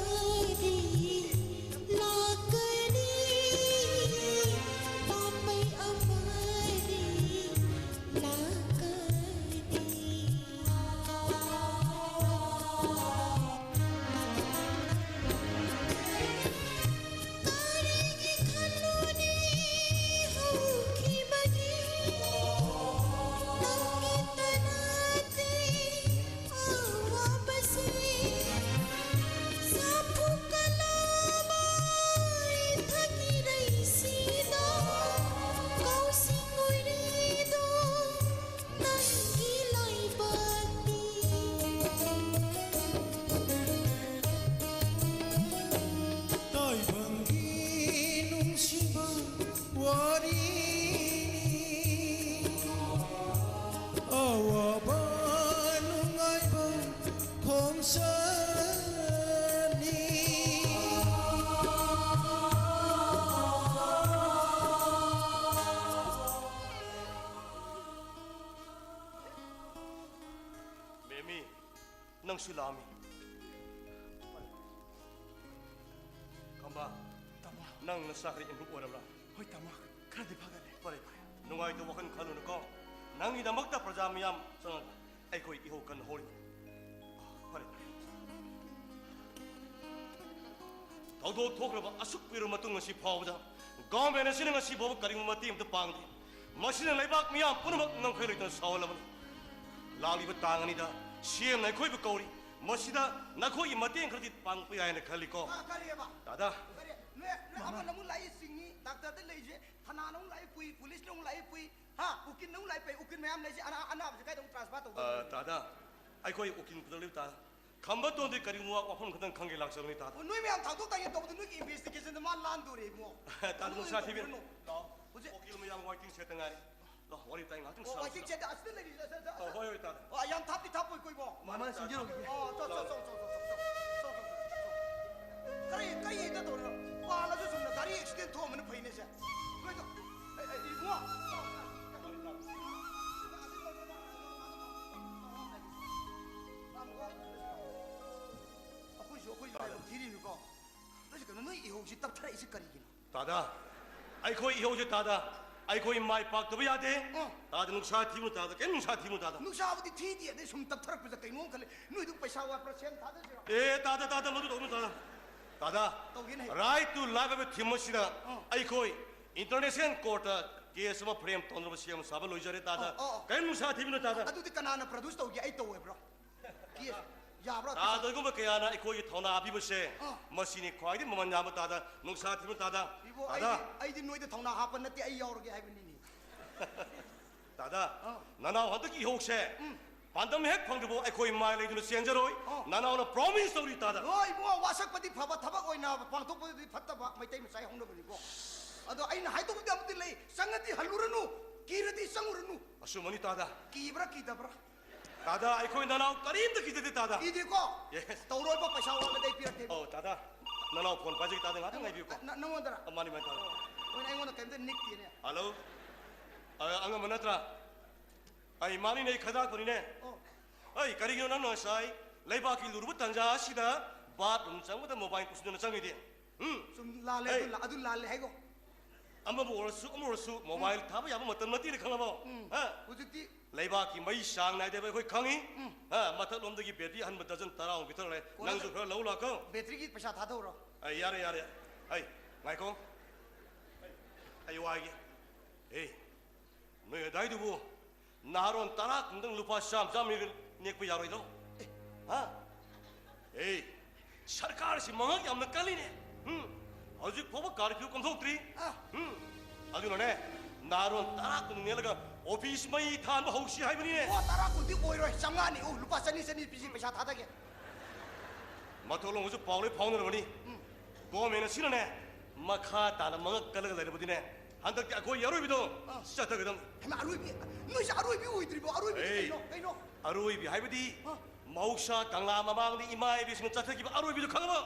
ꯅꯪꯁꯨ ꯂꯥꯛꯑꯝꯃꯤ꯫ ꯈꯝꯕ, ꯇꯥꯃꯣ꯫ ꯅꯪ ꯅꯁꯥ ꯈꯔ improve ꯑꯣꯏꯔꯕ꯭ꯔꯥ? ꯍꯣꯏ, ꯇꯥꯃꯣ꯫ ꯈꯔꯗꯤ ꯐꯒꯠꯂꯦ꯫ ꯐꯔꯦ, ꯐꯔꯦ꯫ ꯅꯨꯡꯉꯥꯏꯇꯕ ꯋꯥꯈꯜ ꯈꯜꯂꯨꯅꯨꯀꯣ꯫ ꯅꯪꯒꯤꯗꯃꯛꯇ ꯄ꯭ꯔꯖꯥ ꯃꯤꯌꯥꯝ ꯆꯪꯉꯒ ꯑꯩꯈꯣꯏ ꯏꯍꯧ ꯀꯟꯅ ꯍꯧꯔꯤ꯫ ꯐꯔꯦ, ꯐꯔꯦ꯫ ꯊꯧꯗꯣꯛ ꯊꯣꯛꯈ꯭ꯔꯕ ꯑꯁꯨꯛ ꯀꯨꯏꯔꯕ ꯃꯇꯨꯡ ꯉꯁꯤ ꯐꯥꯎꯕꯗ government ꯑꯁꯤꯅ ꯉꯁꯤ ꯐꯥꯎꯕ ꯀꯔꯤꯒꯨꯝꯕ ꯃꯇꯦꯡ ꯑꯃꯠꯇ ꯄꯥꯡꯗꯦ꯫ ꯃꯁꯤꯅ ꯂꯩꯕꯥꯛ ꯃꯤꯌꯥꯝ ꯄꯨꯝꯅꯃꯛ ꯉꯝꯈꯩ ꯂꯩꯇꯅ ꯁꯥꯎꯍꯜꯂꯕꯅꯤ꯫ ꯂꯥꯛꯂꯤꯕ ꯇꯥꯡ ꯑꯅꯤꯗ C M ꯅ ꯑꯩꯈꯣꯏꯕꯨ ꯀꯧꯔꯤ꯫ ꯃꯁꯤꯗ ꯅꯈꯣꯏꯒꯤ ꯃꯇꯦꯡ ꯈꯔꯗꯤ ꯄꯥꯡꯉꯛꯄ ꯌꯥꯏꯅ ꯈꯜꯂꯤꯀꯣ꯫ ꯑ, ꯀꯔꯤꯑꯕ? ꯗꯥꯗꯥ꯫ ꯀꯔꯤ? ꯅꯣꯏ, ꯅꯣꯏ ꯑꯃꯅ ꯑꯃꯨꯛ ꯂꯥꯛꯏ ꯆꯤꯡꯉꯤ, ꯗꯥꯛꯇꯔꯗ ꯂꯩꯁꯦ, ꯊꯅꯥꯅ ꯑꯃꯨꯛ ꯂꯥꯛꯏ ꯄꯨꯏ, ꯄꯨꯂꯤꯁꯅ ꯑꯃꯨꯛ ꯂꯥꯛꯏ ꯄꯨꯏ, ꯍꯥ? ꯎꯀꯤꯜꯅ ꯑꯃꯨꯛ ꯂꯥꯛꯏ ꯄꯨꯏ, ꯎꯀꯤꯜ ꯃꯌꯥꯝ ꯂꯩꯁꯦ, ꯑꯅꯥ-, ꯑꯅꯥꯕꯁꯦ ꯀꯥꯏꯗ ꯑꯃꯨꯛ transfer ꯇꯧꯗꯣꯏꯅꯣ? ꯑ, ꯗꯥꯗꯥ, ꯑꯩꯈꯣꯏ ꯎꯀꯤꯜ ꯄꯨꯔꯛꯂꯤꯕ ꯇꯥ-, ꯈꯝꯕ ꯇꯣꯟꯗꯤ ꯀꯔꯤꯒꯨꯝꯕ ꯋꯥꯐꯝ ꯈꯛꯇꯪ ꯈꯪꯒꯦ ꯂꯥꯛꯆꯕꯅꯤ, ꯇꯥꯗ꯫ ꯑꯣ, ꯅꯣꯏ ꯃꯌꯥꯝ ꯊꯥꯡꯗꯣꯛ ꯊꯥꯡꯖꯤꯟ ꯇꯧꯕꯗ ꯅꯣꯏꯒꯤ investigation ꯗ ꯃꯥ ꯂꯥꯟꯗꯣꯔꯦ, ꯏꯕꯨꯡꯉꯣ꯫ ꯇꯥꯗ, ꯑꯗꯨ ꯅꯨꯡꯁꯥ ꯑꯣꯏꯅ ꯊꯤꯕꯤꯔꯨꯅꯨ꯫ ꯇꯧꯕꯤꯔꯨꯅꯨ꯫ ꯍꯧꯖꯤꯛ ꯎꯀꯤꯜ ꯃꯌꯥꯝ waiting shed ꯇ ꯉꯥꯏꯔꯤ꯫ ꯂꯥꯎ, ꯋꯥꯔꯤ ꯋꯥꯇꯥꯏ ꯉꯥꯏꯍꯥꯛꯇꯪ ꯑꯣ, ꯁꯥꯔꯨꯁꯤ꯫ Waiting shed ꯗ ꯑꯁꯤꯗ ꯂꯩꯔꯤꯁꯦ, ꯑꯁ, ꯑꯁ, ꯑꯁ꯫ ꯑꯣ, ꯍꯣꯏ, ꯍꯣꯏ, ꯇꯥꯗ꯫ ꯑꯣ, ꯌꯥꯝ ꯊꯥꯞꯇꯤ ꯊꯥꯞꯄꯣꯏꯀꯣ, ꯏꯕꯨꯡꯉꯣ꯫ ꯃꯥꯅ ꯁꯤꯟꯖꯔꯝꯒꯦ꯫ ꯑꯣ, ꯆꯣ, ꯆꯣ, ꯆꯣ꯫ ꯀꯔꯤ, ꯀꯔꯤ ꯍꯦꯛꯇ ꯇꯧꯔꯤꯅꯣ? ꯄꯥꯜꯂꯁꯨ ꯆꯨꯝꯅ ꯒꯥꯔꯤ accident ꯊꯣꯛꯑꯝꯕꯅ ꯐꯩꯅꯦꯁꯦ꯫ ꯅꯣꯏꯗꯣ, ꯑꯦ, ꯑꯦ, ꯏꯕꯨꯡꯉꯣ꯫ ꯑꯩꯈꯣꯏꯁꯨ ꯑꯩꯈꯣꯏꯁꯨ ꯂꯥꯏꯕꯛ ꯊꯤꯔꯤꯅꯤꯀꯣ꯫ ꯅꯣꯏꯁꯦ ꯀꯩꯅꯣ, ꯅꯣꯏ ꯏꯍꯧꯁꯤ ꯇꯞꯊꯔꯛꯏꯁꯤ ꯀꯔꯤꯒꯤꯅꯣ? ꯇꯥꯗ, ꯑꯩꯈꯣꯏ ꯏꯍꯧꯁꯦ ꯇꯥꯗ, ꯑꯩꯈꯣꯏ ꯃꯥꯏ ꯄꯥꯛꯇꯕ ꯌꯥꯗꯦ꯫ ꯑ꯫ ꯇꯥꯗ, ꯅꯨꯡꯁꯥ ꯊꯤꯕꯅ ꯇꯥꯗ, ꯀꯩꯝ ꯅꯨꯡꯁꯥ ꯊꯤꯕꯅ ꯇꯥꯗ꯫ ꯅꯨꯡꯁꯥꯕꯨꯗꯤ ꯊꯤꯗꯦ, ꯑꯗꯩ ꯁꯨꯝ ꯇꯞꯊꯔꯛꯄꯁꯦ ꯀꯩꯅꯣꯝ ꯈꯜꯂꯦ꯫ ꯅꯣꯏꯗꯨ ꯄꯩꯁꯥ ꯋꯥꯠꯄ꯭ꯔꯥ, ꯁꯦꯝ ꯊꯥꯗꯁꯤꯔꯣ? ꯑꯦ, ꯇꯥꯗ, ꯇꯥꯗ, ꯃꯗꯨ ꯇꯧꯅꯨ, ꯇꯥꯗ꯫ ꯇꯥꯗ, ꯇꯧꯒꯦꯅꯦ꯫ Right to life ꯍꯥꯏꯕ theme ꯑꯁꯤꯗ ꯑ꯫ ꯑꯩꯈꯣꯏ international court ꯇ case ꯑꯃ frame ꯇꯧꯅꯕ ꯁꯦꯝ ꯁꯥꯕ ꯂꯣꯏꯖꯔꯦ, ꯇꯥꯗ꯫ ꯑ, ꯑ, ꯑ꯫ ꯀꯔꯤꯝ ꯅꯨꯡꯁꯥ ꯊꯤꯕꯅ ꯇꯥꯗ꯫ ꯑꯗꯨꯗꯤ ꯀꯅꯥꯅ produce ꯇꯧꯒꯦ? ꯑꯩ ꯇꯧꯋꯦꯕ꯭ꯔꯣ? Case ꯌꯥꯕ꯭ꯔꯥ? ꯇꯥꯗ, ꯑꯗꯨꯒꯨꯝꯕ ꯀꯌꯥꯅ ꯑꯩꯈꯣꯏꯒꯤ ꯊꯧꯅꯥ ꯍꯥꯞꯄꯤꯕꯁꯦ, ꯑ꯫ ꯃꯁꯤꯅꯤ ꯈ꯭ꯋꯥꯏꯗꯒꯤ ꯃꯃꯜ ꯌꯥꯝꯕ, ꯇꯥꯗ꯫ ꯅꯨꯡꯁꯥ ꯊꯤꯕꯅ ꯇꯥꯗ꯫ ꯏꯕꯣ, ꯇꯥꯗ꯫ ꯑꯩꯗꯤ, ꯑꯩꯗꯤ ꯅꯣꯏꯗ ꯊꯧꯅꯥ ꯍꯥꯞꯄ ꯅꯠꯇꯦ, ꯑꯩ ꯌꯥꯎꯔꯒꯦ ꯍꯥꯏꯕꯅꯤꯅꯦ꯫ ꯇꯥꯗ, ꯑ꯫ ꯅꯅꯥꯎ ꯍꯟꯗꯛꯀꯤ ꯏꯍꯧꯁꯦ ꯎꯝ꯫ ꯄꯥꯟꯗꯝ ꯍꯦꯛ ꯐꯪꯗ꯭ꯔꯤꯕꯣ ꯑꯩꯈꯣꯏ ꯃꯥꯏ ꯂꯩꯗꯨꯅ ꯆꯦꯟꯖꯔꯣꯏ꯫ ꯑ꯫ ꯅꯅꯥꯎꯅ promise ꯇꯧꯔꯤ, ꯇꯥꯗ꯫ ꯍꯣꯏ, ꯏꯕꯨꯡꯉꯣ, ꯋꯥꯁꯛꯄꯗꯤ ꯐꯕ, ꯊꯕꯛ ꯑꯣꯏꯅ ꯄꯥꯡꯊꯣꯛꯄꯗꯤ ꯐꯠꯇꯕ, ꯃꯩꯇꯩ ꯃꯆꯥꯒꯤ ꯍꯧꯅꯕꯅꯤꯀꯣ꯫ ꯑꯗꯣ ꯑꯩꯅ ꯍꯥꯏꯗꯧꯕꯗꯤ ꯑꯃꯗꯤ ꯂꯩ, ꯆꯪꯉꯗꯤ ꯍꯜꯂꯨꯔꯅꯨ, ꯀꯤꯔꯗꯤ ꯆꯪꯉꯨꯔꯅꯨ꯫ ꯑꯆꯨꯝꯕꯅꯤ, ꯇꯥꯗ꯫ ꯀꯤꯕ꯭ꯔꯥ, ꯀꯤꯗꯕ꯭ꯔꯥ? ꯇꯥꯗ, ꯑꯩꯈꯣꯏ ꯅꯅꯥꯎ ꯀꯔꯤꯝꯇ ꯀꯤꯖꯗꯦ, ꯇꯥꯗ꯫ ꯀꯤꯗꯦꯀꯣ? Yes꯫ ꯇꯧꯔꯣꯏꯕ, ꯄꯩꯁꯥ ꯋꯥꯠꯂꯗꯤ ꯑꯩ ꯄꯤꯔꯛꯀꯦ꯫ ꯑꯧ, ꯇꯥꯗ꯫ ꯅꯅꯥꯎ phone ꯄꯥꯏꯖꯒꯦ, ꯇꯥꯗ, ꯉꯥꯛꯇꯪ ꯉꯥꯏꯕꯤꯌꯨꯀꯣ꯫ ꯅ-, ꯅꯪꯉꯣꯟꯗꯔ? ꯑ, ꯃꯥꯅꯤ, ꯃꯥꯅꯤ, ꯇꯥꯗ꯫ ꯍꯣꯏꯅꯦ, ꯑꯩꯉꯣꯟꯗ ꯀꯩꯝꯇ ꯅꯤꯛꯇꯦꯅꯦ꯫ Hello? ꯑ, ꯑꯉꯝꯕ ꯅꯠꯇ꯭ꯔꯥ? ꯑꯩ ꯃꯥꯅꯤꯅꯦ, ꯑꯩ ꯈꯗꯥꯛꯄꯅꯤꯅꯦ꯫ ꯑꯣ꯫ ꯑꯩ, ꯀꯔꯤꯒꯤꯅꯣ ꯅꯪꯅ ꯉꯁꯥꯏ ꯂꯩꯕꯥꯛꯀꯤ ꯂꯨꯔꯕ ꯇꯥꯟꯖꯥ ꯑꯁꯤꯗ ꯕꯥꯠꯔꯨꯝ ꯆꯪꯕꯗ ꯃꯣꯕꯥꯏꯜ ꯄꯨꯁꯤꯟꯗꯨꯅ ꯆꯪꯉꯤꯗꯤ? ꯎꯝ? ꯆꯨꯝ, ꯂꯥꯜꯂꯦ, ꯑꯩ ꯑꯗꯨ ꯂꯥ-, ꯑꯗꯨ ꯂꯥꯜꯂꯦ ꯍꯥꯏꯒꯣ꯫ ꯑꯃꯕꯨ ꯑꯣꯏꯔꯁꯨ, ꯑꯃ ꯑꯣꯏꯔꯁꯨ, ꯃꯣꯕꯥꯏꯜ ꯊꯥꯕ ꯌꯥꯕ ꯃꯇꯝ ꯅꯠꯇꯦꯅ ꯈꯪꯉꯕꯣ? ꯎꯝ꯫ ꯍꯥ? ꯍꯧꯖꯤꯛꯇꯤ ꯂꯩꯕꯥꯛꯀꯤ ꯃꯩ ꯆꯥꯡ ꯅꯥꯏꯗꯦ ꯍꯥꯏꯕ ꯑꯩꯈꯣꯏ ꯈꯪꯉꯤ꯫ ꯎꯝ꯫ ꯍꯥ? ꯃꯊꯛꯂꯣꯝꯗꯒꯤ ꯕꯦꯇ꯭ꯔꯤ ꯑꯍꯟꯕ ꯗꯔꯖꯟ ꯇꯔꯥꯃꯨꯛ ꯄꯤꯊꯔꯛꯂꯦ꯫ ꯀꯣꯟꯅ ꯅꯪꯁꯨ ꯈꯔ ꯂꯧ ꯂꯥꯛꯀꯣ꯫ ꯕꯦꯇ꯭ꯔꯤꯒꯤ ꯄꯩꯁꯥ ꯊꯥꯗꯧꯔꯣ꯫ ꯑꯩ ꯌꯥꯔꯦ, ꯌꯥꯔꯦ꯫ ꯑꯩ, ꯉꯥꯏꯈꯣ꯫ ꯑꯩ ꯋꯥꯒꯦ꯫ ꯑꯦ, ꯅꯣꯏ ꯑꯗꯥꯏꯗꯨꯕꯨ ꯅꯍꯥꯔꯣꯟ ꯇꯔꯥ ꯀꯨꯟꯗꯪ ꯂꯨꯄꯥ ꯆꯥꯝ ꯆꯥꯝ ꯅꯦꯛꯄ ꯌꯥꯔꯣꯏꯗ꯭ꯔꯣ? ꯑꯦ, ꯍꯥ? ꯑꯦ, ꯁꯔꯀꯥꯔꯁꯤ ꯃꯉꯛ ꯌꯥꯝꯅ ꯀꯜꯂꯤꯅꯦ꯫ ꯎꯝ, ꯍꯧꯖꯤꯛ ꯐꯥꯎꯕ ꯀꯥꯔꯐ꯭ꯌꯨ ꯀꯣꯝꯊꯣꯛꯇ꯭ꯔꯤ꯫ ꯑꯥ꯫ ꯎꯝ, ꯑꯗꯨꯅꯅꯦ, ꯅꯍꯥꯔꯣꯟ ꯇꯔꯥ ꯀꯨꯟ ꯅꯦꯛꯂꯒ ꯑꯣꯐꯤꯁ ꯃꯩ ꯊꯥꯟꯕ ꯍꯧꯁꯤ ꯍꯥꯏꯕꯅꯤꯅꯦ꯫ ꯂꯨꯄꯥ ꯇꯔꯥ ꯀꯨꯟꯗꯤ ꯑꯣꯏꯔꯣꯏ, ꯆꯥꯝꯃꯉꯥꯅꯤ꯫ ꯑꯣ, ꯂꯨꯄꯥ ꯆꯅꯤ, ꯆꯅꯤ ꯄꯤꯁꯤ, ꯄꯩꯁꯥ ꯊꯥꯗꯒꯦ꯫ ꯃꯊꯣꯜ ꯂꯣꯝꯒꯁꯨ ꯄꯥꯎ ꯂꯣꯏ ꯐꯥꯎꯅꯔꯕꯅꯤ꯫ ꯎꯝ꯫ ꯒꯣꯔꯃꯦꯟ ꯑꯁꯤꯅꯅꯦ, ꯃꯈꯥ ꯇꯥꯅ ꯃꯉꯛ ꯀꯜꯂꯒ ꯂꯩꯔꯕꯗꯤꯅꯦ, ꯍꯟꯗꯛꯇꯤ ꯑꯩꯈꯣꯏꯒꯤ ꯑꯔꯣꯏꯕꯤꯗꯣ ꯑꯥ꯫ ꯆꯠꯊꯒꯗꯕꯅꯤ꯫ ꯍꯩꯃꯥ, ꯑꯔꯣꯏꯕꯤ? ꯅꯣꯏꯁꯦ ꯑꯔꯣꯏꯕꯤ ꯑꯣꯏꯗ꯭ꯔꯤꯕꯣ? ꯑꯔꯣꯏꯕꯤꯗꯤ ꯑꯦ, ꯀꯩꯅꯣ? ꯀꯩꯅꯣ? ꯑꯔꯣꯏꯕꯤ ꯍꯥꯏꯕꯗꯤ ꯑꯥ꯫ ꯃꯍꯧꯁꯥ ꯀꯪꯂꯥ ꯃꯃꯥꯡꯗ ꯏꯃꯥ ꯏꯕꯦꯁꯤꯡꯅ ꯆꯠꯊꯈꯤꯕ ꯑꯔꯣꯏꯕꯤꯗꯣ ꯈꯪꯉꯕ?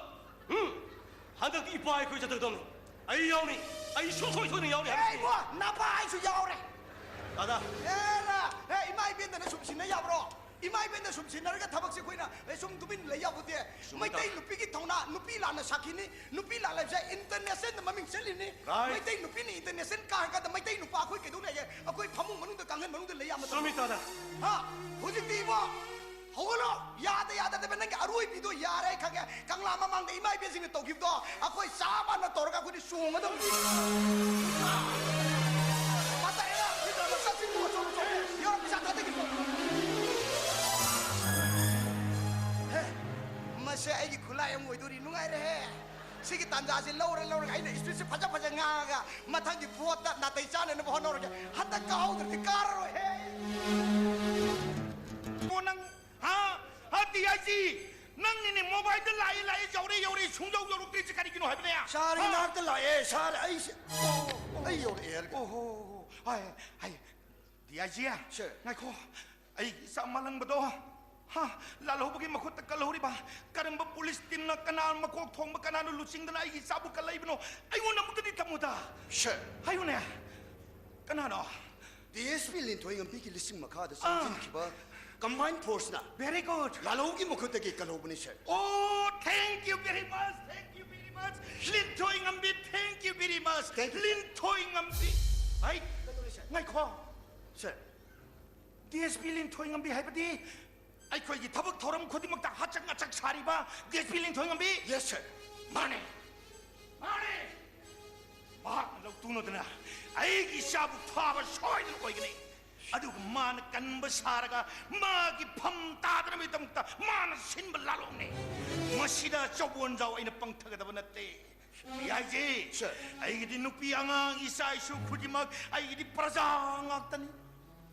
ꯎꯝ? ꯍꯟꯗꯛꯇꯤ ꯏꯄꯥ ꯑꯩꯈꯣꯏ ꯆꯠꯊꯒꯗꯕꯅꯤ꯫ ꯑꯩ ꯌꯥꯎꯅꯤ꯫ ꯑꯩ ꯁꯨꯡꯁꯣꯏ ꯁꯣꯏꯗꯅ ꯌꯥꯎꯅꯤ ꯑꯦ, ꯍꯥꯏꯕꯅꯤ꯫ ꯏꯕꯣ, ꯅꯄꯥ ꯑꯩꯁꯨ ꯌꯥꯎꯔꯦ꯫ ꯗꯥꯗꯥ꯫ ꯑꯦꯔꯥ, ꯑꯦ, ꯏꯃꯥ ꯏꯕꯦꯟꯗꯅ ꯁꯨꯝ ꯁꯤꯟꯅ ꯌꯥꯕ꯭ꯔꯣ? ꯏꯃꯥ ꯏꯕꯦꯟꯗ ꯁꯨꯝ ꯁꯤꯟꯅꯔꯒ ꯊꯕꯛꯁꯦ ꯑꯩꯈꯣꯏꯅ, ꯑꯦ, ꯁꯨꯝ ꯇꯨꯃꯤꯟ ꯂꯩ ꯌꯥꯄꯣꯠꯇꯦ꯫ ꯁꯨꯝ ꯃꯩꯇꯩ ꯇꯧ꯫ ꯅꯨꯄꯤꯒꯤ ꯊꯧꯅꯥ, ꯅꯨꯄꯤ ꯂꯥꯟꯅ ꯁꯥꯈꯤꯅꯤ, ꯅꯨꯄꯤ ꯂꯥꯟ ꯍꯥꯏꯕꯁꯦ international ꯃꯃꯤꯡ ꯆꯠꯂꯤꯅꯤ꯫ Right. ꯃꯩꯇꯩ ꯅꯨꯄꯤꯅ international ꯀꯥꯔꯀꯥꯟꯗ ꯃꯩꯇꯩ ꯅꯨꯄꯥ ꯑꯩꯈꯣꯏ ꯀꯩꯗꯧ ꯂꯩꯒꯦ? ꯑꯩꯈꯣꯏ ꯐꯃꯨꯡ ꯃꯅꯨꯡꯗ, ꯀꯥꯡꯈꯟ ꯃꯅꯨꯡꯗ ꯂꯩ ꯌꯥꯕ ꯆꯨꯝꯃꯤ, ꯃꯇꯝꯗ꯫ ꯗꯥꯗꯥ꯫ ꯍꯥ? ꯍꯧꯖꯤꯛꯇꯤ ꯏꯕꯣ, ꯍꯧꯒꯠꯂꯣ! ꯌꯥꯗ ꯌꯥꯗꯗꯕ ꯅꯪꯒꯤ ꯑꯔꯣꯏꯕꯤꯗꯣ ꯌꯥꯔꯦ, ꯑꯩ ꯈꯪꯉꯦ꯫ ꯀꯪꯂꯥ ꯃꯃꯥꯡꯗ ꯏꯃꯥ ꯏꯕꯦꯟꯁꯤꯡꯅ ꯇꯧꯈꯤꯕꯗꯣ ꯑꯩꯈꯣꯏ ꯆꯞ ꯃꯥꯟꯅ ꯇꯧꯔꯒ ꯑꯩꯈꯣꯏꯗꯤ ꯆꯣꯡꯒꯗꯕꯅꯤ꯫ ꯃꯇꯥꯏꯗ ꯆꯠꯁꯤ, ꯆꯣꯡ, ꯆꯣꯡ, ꯆꯣꯡ꯫ ꯌꯥꯎꯔꯣ, ꯄꯩꯁꯥ ꯊꯥꯗꯒꯦ, ꯆꯣꯡ꯫ ꯍꯦ, ꯃꯁꯦ ꯑꯩꯒꯤ ꯈꯨꯠꯂꯥꯏ ꯑꯃ ꯑꯣꯏꯗꯣꯔꯤ, ꯅꯨꯡꯉꯥꯏꯔꯦꯍꯦ꯫ ꯁꯤꯒꯤ ꯇꯥꯟꯖꯥꯁꯦ ꯂꯧꯔ ꯂꯧꯔꯒ ꯑꯩꯅ speech ꯁꯦ ꯐꯖ ꯐꯖ ꯉꯥꯡꯉꯒ ꯃꯊꯪꯒꯤ vote ꯇ ꯅꯥꯇꯩ ꯆꯥꯅꯅꯕ ꯍꯣꯠꯅꯍꯧꯔꯒꯦ꯫ ꯍꯟꯗꯛ ꯀꯥꯍꯧꯗ꯭ꯔꯗꯤ ꯀꯥꯔꯔꯣꯏꯍꯦ꯫ ꯀꯣ ꯅꯪ, ꯍꯥ? ꯍꯥ, ꯗꯤ ꯑꯥꯏ ꯖꯤ? ꯅꯪꯅꯤꯅꯦ mobile ꯗ ꯂꯥꯛꯑꯦ, ꯂꯥꯛꯑꯦ, ꯌꯧꯔꯦ, ꯌꯧꯔꯦ, ꯁꯨꯡꯌꯧ ꯌꯧꯔꯛꯇ꯭ꯔꯤꯁꯦ ꯀꯔꯤꯒꯤꯅꯣ ꯍꯥꯏꯕꯅꯦ? Sir, ꯍꯥ? ꯏꯅꯥꯛꯇ ꯂꯥꯛꯑꯦ, sir, ꯑꯩꯁꯦ, ꯑꯣ, ꯑꯣ, ꯑꯩ ꯌꯧꯔꯛꯑꯦ ꯍꯥꯏꯔꯒ꯫ ꯑꯣ ꯍꯣ ꯍꯣ ꯍꯣ꯫ ꯍꯥꯏ, ꯍꯥꯏ, ꯗꯤ ꯑꯥꯏ ꯖꯤ? Sir꯫ ꯉꯥꯏꯈꯣ, ꯑꯩꯒꯤ ꯏꯆꯥ ꯃꯥꯂꯪꯕꯗꯣ, ꯍꯥ, ꯂꯥꯜꯍꯧꯕꯒꯤ ꯃꯈꯨꯠꯇ ꯀꯜꯍꯧꯔꯤꯕ ꯀꯔꯝꯕ police team ꯅ, ꯀꯅꯥ ꯃꯀꯣꯛ ꯊꯣꯡꯕ, ꯀꯅꯥꯅ ꯂꯨꯆꯤꯡꯗꯅ ꯑꯩꯒꯤ ꯏꯆꯥꯕꯨ ꯀꯜꯂꯛꯏꯕꯅꯣ? ꯑꯩꯉꯣꯟꯗ ꯑꯃꯨꯛꯇꯗꯤ ꯇꯝꯃꯨꯗ꯫ Sir꯫ ꯍꯥꯏꯌꯨꯅꯦ꯫ ꯀꯅꯥꯅꯣ? ꯗꯤ ꯑꯦꯁ ꯄꯤ ꯂꯤꯟꯊꯣꯏꯉꯝꯕꯤꯒꯤ ꯂꯤꯁꯤꯡ ꯃꯈꯥꯗ ꯑꯥ꯫ ꯆꯪꯁꯤꯟꯈꯤꯕ Combined force ꯅ Very good. ꯂꯥꯜꯍꯧꯒꯤ ꯃꯈꯨꯠꯇꯒꯤ ꯀꯜꯍꯧꯕꯅꯤ, sir. Oh, thank you very much, thank you very much. Linthoi ꯉꯝꯕꯤ, thank you very much. Thank you. ꯂꯤꯟꯊꯣꯏ ꯉꯝꯕꯤ꯫ ꯍꯩ, ꯀꯩꯗꯧꯔꯦ, sir? ꯉꯥꯏꯈꯣ꯫ Sir. ꯗꯤ ꯑꯦꯁ ꯄꯤ ꯂꯤꯟꯊꯣꯏ ꯉꯝꯕꯤ ꯍꯥꯏꯕꯗꯤ ꯑꯩꯈꯣꯏꯒꯤ ꯊꯕꯛ ꯊꯧꯔꯝ ꯈꯨꯗꯤꯡꯃꯛꯇ ꯍꯥꯆꯛ ꯉꯆꯛ ꯁꯥꯔꯤꯕ ꯗꯤ ꯑꯦꯁ ꯄꯤ ꯂꯤꯟꯊꯣꯏ ꯉꯝꯕꯤ? Yes, sir. ꯃꯥꯅꯦ, ꯃꯥꯅꯦ꯫ ꯃꯍꯥꯛꯅ ꯂꯧ ꯇꯨꯅꯗꯅ ꯑꯩꯒꯤ ꯏꯆꯥꯕꯨ ꯐꯥꯕ ꯁꯣꯏꯗꯅ ꯑꯣꯏꯒꯅꯤ꯫ ꯑꯗꯨꯒ ꯃꯥꯅ ꯀꯟꯕ ꯁꯥꯔꯒ ꯃꯥꯒꯤ ꯐꯝ ꯇꯥꯗꯅꯕꯒꯤꯗꯃꯛꯇ ꯃꯥꯅ ꯁꯤꯟꯕ ꯂꯥꯂꯣꯡꯅꯤ꯫ ꯃꯁꯤꯗ ꯆꯧꯕꯣꯟꯖꯥꯎ ꯑꯩꯅ ꯄꯪꯊꯒꯗꯕ ꯅꯠꯇꯦ꯫ ꯌꯥꯏꯖꯦ꯫ Sir. ꯑꯩꯒꯤꯗꯤ ꯅꯨꯄꯤ ꯑꯉꯥꯡ, ꯏꯆꯥ ꯏꯁꯨ ꯈꯨꯗꯤꯡꯃꯛ ꯑꯩꯒꯤꯗꯤ ꯄ꯭ꯔꯖꯥ ꯉꯥꯛꯇꯅꯤ꯫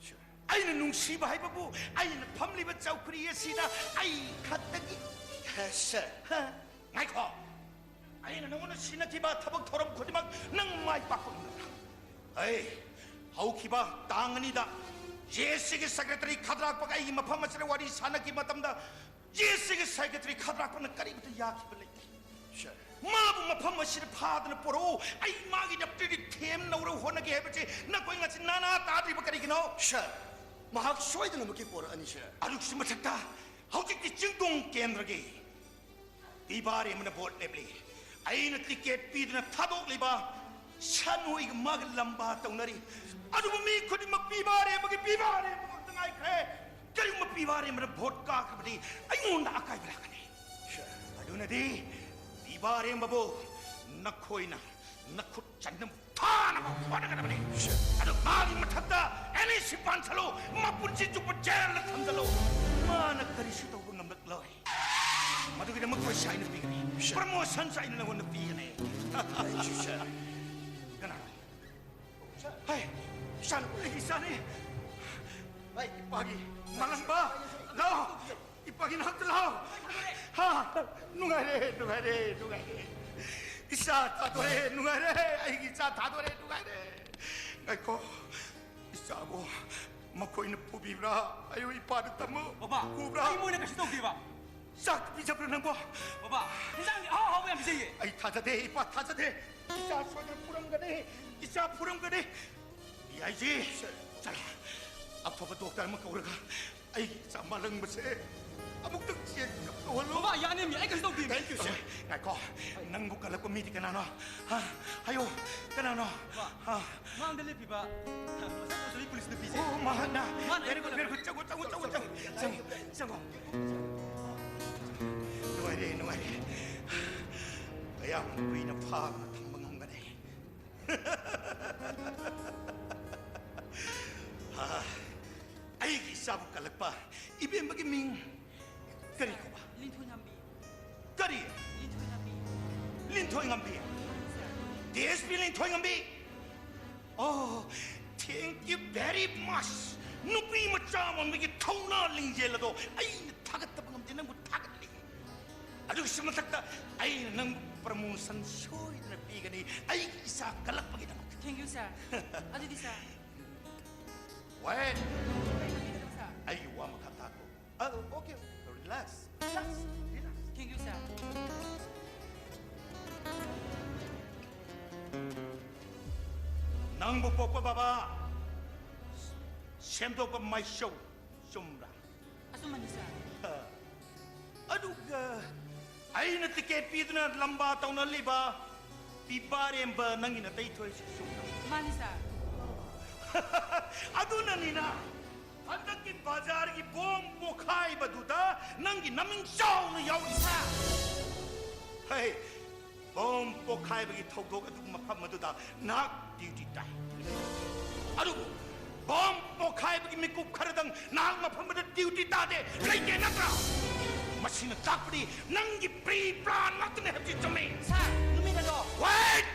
Sir. ꯑꯩꯅ ꯅꯨꯡꯁꯤꯕ ꯍꯥꯏꯕꯕꯨ ꯑꯩꯅ ꯐꯝꯂꯤꯕ ꯆꯧꯀ꯭ꯔꯤ ꯑꯁꯤꯗ ꯑꯩ ꯈꯛꯇꯒꯤ꯫ Sir. ꯍ? ꯉꯥꯏꯈꯣ꯫ ꯑꯩꯅ ꯅꯉꯣꯟꯗ ꯁꯤꯟꯅꯈꯤꯕ ꯊꯕꯛ ꯊꯧꯔꯝ ꯈꯨꯗꯤꯡꯃꯛ ꯅꯪ ꯃꯥꯏ ꯄꯥꯛꯄ ꯉꯝꯒꯗ꯭ꯔꯥ? ꯑꯩ ꯍꯧꯈꯤꯕ ꯇꯥꯡ ꯑꯅꯤꯗ ꯖꯦ ꯑꯦꯁ ꯁꯤꯒꯤ ꯁꯦꯀ꯭ꯔꯦꯇꯔꯤ ꯈꯗ꯭ꯔꯥꯛꯄꯒ ꯑꯩꯒꯤ ꯃꯐꯝ ꯑꯁꯤꯗ ꯋꯥꯔꯤ ꯁꯥꯟꯅꯈꯤꯕ ꯃꯇꯝꯗ ꯖꯦ ꯑꯦꯁ ꯁꯤꯒꯤ ꯁꯦꯀ꯭ꯔꯦꯇꯔꯤ ꯈꯗ꯭ꯔꯥꯛꯄꯅ ꯀꯔꯤꯃꯇ ꯌꯥꯈꯤꯕ ꯂꯩꯇꯦ꯫ Sir. ꯃꯥꯕꯨ ꯃꯐꯝ ꯑꯁꯤꯗ ꯐꯥꯗꯅ ꯄꯨꯔꯛꯎ, ꯑꯩ ꯃꯥꯒꯤꯗꯃꯛꯇꯗꯤ ꯊꯦꯝꯅꯧꯔ ꯍꯣꯠꯅꯒꯦ ꯍꯥꯏꯕꯁꯤ ꯅꯈꯣꯏ ꯉꯁꯤ ꯅꯥꯅꯥ ꯇꯥꯗ꯭ꯔꯤꯕ ꯀꯔꯤꯒꯤꯅꯣ? Sir, ꯃꯍꯥꯛ ꯁꯣꯏꯗꯅꯃꯛꯀꯤ ꯄꯨꯔꯛꯑꯅꯤ, sir. ꯑꯗꯨꯒꯤꯁꯨ ꯃꯊꯛꯇ ꯍꯧꯖꯤꯛꯇꯤ ꯆꯤꯡꯗꯣꯡ ꯀꯦꯟꯗ꯭ꯔꯒꯤ ꯄꯤꯕꯥꯔꯦꯝꯕꯅ ꯚꯣꯠ ꯂꯦꯞꯂꯤ꯫ ꯑꯩꯅ ꯇꯤꯀꯦꯠ ꯄꯤꯗꯨꯅ ꯊꯥꯗꯣꯛꯂꯤꯕ ꯁꯟ ꯍꯨꯏꯒ ꯃꯥꯒ ꯂꯝꯕꯥ ꯇꯧꯅꯔꯤ꯫ ꯑꯗꯨꯕꯨ ꯃꯤ ꯈꯨꯗꯤꯡꯃꯛ ꯄꯤꯕꯥꯔꯦꯝꯕꯒꯤ ꯄꯤꯕꯥꯔꯦꯝꯕ ꯉꯥꯛꯇ ꯉꯥꯏꯈ꯭ꯔꯦ꯫ ꯀꯔꯤꯒꯨꯝꯕ ꯄꯤꯕꯥꯔꯦꯝꯕꯅ ꯚꯣꯠ ꯀꯥꯈ꯭ꯔꯕꯗꯤ ꯑꯩꯉꯣꯟꯗ ꯑꯀꯥꯏꯕ ꯂꯥꯛꯀꯅꯤ꯫ Sir. ꯑꯗꯨꯅꯗꯤ ꯄꯤꯕꯥꯔꯦꯝꯕꯕꯨ ꯅꯈꯣꯏꯅ ꯅꯈꯨꯠ ꯆꯟꯅ ꯐꯥꯅꯕ ꯍꯣꯠꯅꯒꯗꯕꯅꯤ꯫ Sir. ꯑꯗꯨ ꯃꯥꯒꯤ ꯃꯊꯛꯇ ꯑꯦꯟ ꯑꯦꯁ ꯁꯤ ꯄꯥꯟꯁꯜꯂꯨ, ꯃꯄꯨꯟꯁꯤ ꯆꯨꯞꯄ ꯖꯦꯜꯗ ꯊꯝꯖꯜꯂꯨ꯫ ꯃꯥꯅ ꯀꯔꯤꯁꯨ ꯇꯧꯕ ꯉꯝꯂꯛꯂꯣꯏ꯫ ꯃꯗꯨꯒꯤꯗꯃꯛ ꯄꯩꯁꯥ ꯑꯩꯅ ꯄꯤꯒꯅꯤ꯫ Sir. ꯄ꯭ꯔꯃꯣꯁꯟꯁꯨ ꯑꯩꯅ ꯅꯉꯣꯟꯗ ꯄꯤꯒꯅꯤ꯫ Thank you, sir. ꯀꯅꯥꯅꯣ? ꯍꯩ, ꯏꯆꯥꯅꯨꯄꯤ, ꯑꯩꯒꯤ ꯏꯆꯥꯅꯤ꯫ ꯍꯩ, ꯏꯄꯥꯒꯤ ꯃꯥꯂꯪꯕ, ꯂꯥꯛꯑꯣ꯫ ꯏꯄꯥꯒꯤ ꯅꯥꯛꯇ ꯂꯥꯛꯑꯣ꯫ ꯍꯥ, ꯅꯨꯡꯉꯥꯏꯔꯦ, ꯅꯨꯡꯉꯥꯏꯔꯦ, ꯅꯨꯡꯉꯥꯏꯔꯦ꯫ ꯏꯆꯥ ꯊꯥꯗꯣꯔꯦ, ꯅꯨꯡꯉꯥꯏꯔꯦ꯫ ꯑꯩꯒꯤ ꯏꯆꯥ ꯊꯥꯗꯣꯔꯦ, ꯅꯨꯡꯉꯥꯏꯔꯦ꯫ ꯉꯥꯏꯈꯣ, ꯏꯆꯥꯕꯨ ꯃꯈꯣꯏꯅ ꯐꯨꯕꯤꯕ꯭ꯔꯥ? ꯑꯌꯨ ꯏꯄꯥꯗ ꯇꯝꯃꯨ꯫ ꯕꯕꯥ, ꯐꯨꯕ꯭ꯔꯥ? ꯑꯩ ꯃꯣꯏꯅ ꯀꯩꯁꯨ ꯇꯧꯗꯦꯕ꯫ ꯆꯥꯛ ꯄꯤꯖꯕ꯭ꯔꯥ ꯅꯪꯕꯣ? ꯕꯕꯥ, ꯏꯟꯖꯥꯡꯗꯤ ꯑꯍꯥꯎ ꯑꯍꯥꯎꯕ ꯌꯥꯝ ꯄꯤꯖꯩꯌꯦ꯫ ꯑꯩ ꯊꯥꯖꯗꯦ, ꯏꯄꯥ ꯊꯥꯖꯗꯦ꯫ ꯏꯆꯥ ꯁꯣꯏꯗꯅ ꯐꯨꯔꯝꯒꯅꯤ, ꯏꯆꯥ ꯐꯨꯔꯝꯒꯅꯤ꯫ ꯌꯥꯏꯖꯤ, ꯆꯠꯂꯣ꯫ ꯑꯐꯕ ꯗꯣꯛꯇꯔ ꯑꯃ ꯀꯧꯔꯒ ꯑꯩꯒꯤ ꯏꯆꯥ ꯃꯥꯂꯪꯕꯁꯦ ꯑꯃꯨꯛꯇꯪ ꯆꯦꯟ ꯇꯧꯍꯜꯂꯣ꯫ ꯕꯕꯥ, ꯌꯥꯅꯤꯃꯤ, ꯑꯩ ꯀꯩꯁꯨ ꯇꯧꯗꯦꯃꯤ꯫ Thank you, sir. ꯉꯥꯏꯈꯣ, ꯅꯪꯕꯨ ꯀꯜꯂꯛꯄ ꯃꯤꯗꯤ ꯀꯅꯥꯅꯣ? ꯍꯥ? ꯍꯥꯏꯌꯣ, ꯀꯅꯥꯅꯣ? ꯕꯕꯥ, ꯍꯥ? ꯃꯥꯡꯗ ꯂꯦꯞꯄꯤꯕ ꯃꯁꯛ ꯐꯖꯕꯤ ꯄꯨꯂꯤꯁ ꯅꯨꯄꯤꯁꯦ꯫ ꯑꯣ, ꯃꯍꯥꯛꯅ꯫ ꯃꯥꯅ very good, ꯑꯩꯉꯣꯟꯗ very good. ꯆꯪꯉꯣ, ꯆꯪꯉꯣ, ꯆꯪꯉꯣ, ꯆꯪꯉꯣ, ꯆꯪꯉꯣ, ꯆꯪꯉꯣ, ꯆꯪꯉꯣ꯫ ꯅꯨꯡꯉꯥꯏꯔꯦ, ꯅꯨꯡꯉꯥꯏꯔꯦ꯫ ꯀꯌꯥꯝ ꯀꯨꯏꯅ ꯐꯥꯗꯅ ꯊꯝꯕ ꯉꯝꯒꯅꯤ? ꯑꯥ, ꯑꯩꯒꯤ ꯏꯆꯥꯕꯨ ꯀꯜꯂꯛꯄ ꯏꯕꯦꯝꯃꯒꯤ ꯃꯤꯡ ꯀꯔꯤ ꯀꯧꯕ? ꯂꯤꯟꯊꯣꯏꯉꯝꯕꯤ꯫ ꯀꯔꯤ? ꯂꯤꯟꯊꯣꯏꯉꯝꯕꯤ꯫ ꯂꯤꯟꯊꯣꯏꯉꯝꯕꯤ? ꯁꯥꯔ꯫ D S P ꯂꯤꯟꯊꯣꯏꯉꯝꯕꯤ? Oh, thank you very much. ꯅꯨꯄꯤ ꯃꯆꯥ ꯑꯃ ꯑꯣꯏꯕꯒꯤ ꯊꯧꯅꯥ ꯂꯤꯡꯖꯦꯜ ꯑꯗꯣ ꯑꯩꯅ ꯊꯥꯒꯠꯇꯕ ꯉꯝꯗꯦ, ꯅꯪꯕꯨ ꯊꯥꯒꯠꯂꯤ꯫ ꯑꯗꯨꯒꯤꯁꯨ ꯃꯊꯛꯇ ꯑꯩꯅ ꯅꯪꯕꯨ promotion ꯁꯣꯏꯗꯅ ꯄꯤꯒꯅꯤ, ꯑꯩꯒꯤ ꯏꯆꯥ ꯀꯜꯂꯛꯄꯒꯤꯗꯃꯛꯇ꯫ Thank you, sir. ꯑꯗꯨꯗꯤ, sir. Wait. ꯀꯩ ꯇꯧꯒꯦ, sir? ꯑꯩꯒꯤ ꯋꯥ ꯃꯈꯥ ꯇꯥꯈꯣ꯫ ꯑ, okay, relax, relax, relax. Thank you, sir. ꯅꯪꯕꯨ ꯄꯣꯛꯄ ꯕꯕꯥ, ꯁꯦꯝꯗꯣꯛꯄ ꯃꯥꯏꯁꯧ, ꯆꯨꯝꯕ꯭ꯔꯥ? ꯑꯆꯨꯝꯕꯅꯤ, sir. ꯑꯗꯨꯒ ꯑꯩꯅ ticket ꯄꯤꯗꯨꯅ ꯂꯝꯕꯥ ꯇꯧꯅꯍꯜꯂꯤꯕ ꯄꯤꯕꯥꯔꯦꯝꯕ ꯅꯪꯒꯤ ꯅꯇꯩ ꯊꯣꯏꯁꯤ ꯆꯨꯝꯕ꯭ꯔꯥ? ꯃꯥꯅꯤ, sir. ꯑꯗꯨꯅꯅꯤꯅ ꯍꯟꯗꯛꯀꯤ ꯕꯖꯥꯔꯒꯤ ꯕꯣꯝ ꯄꯣꯈꯥꯏꯕꯗꯨꯗ ꯅꯪꯒꯤ ꯅꯃꯤꯡ ꯆꯥꯎꯅ ꯌꯥꯎꯔꯤ꯫ Sir. ꯍꯦ, ꯕꯣꯝ ꯄꯣꯈꯥꯏꯕꯒꯤ ꯊꯧꯗꯣꯛ ꯑꯗꯨꯒꯤ ꯃꯐꯝ ꯑꯗꯨꯗ ꯅꯍꯥꯛ duty ꯇꯥꯏ꯫ ꯑꯗꯨꯕꯨ ꯕꯣꯝ ꯄꯣꯈꯥꯏꯕꯒꯤ ꯃꯤꯀꯨꯞ ꯈꯔꯗꯪ ꯅꯍꯥꯛ ꯃꯐꯝ ꯑꯗꯨꯗ duty ꯇꯥꯗꯦ, ꯂꯩꯇꯦ ꯅꯠꯇ꯭ꯔꯥ? ꯃꯁꯤꯅ ꯇꯥꯛꯄꯗꯤ ꯅꯪꯒꯤ pre plan ꯉꯥꯛꯇꯅꯦ ꯍꯥꯏꯕꯁꯤ ꯆꯨꯝꯃꯤ꯫ Sir, ꯅꯨꯃꯤꯠ ꯑꯗꯣ Wait!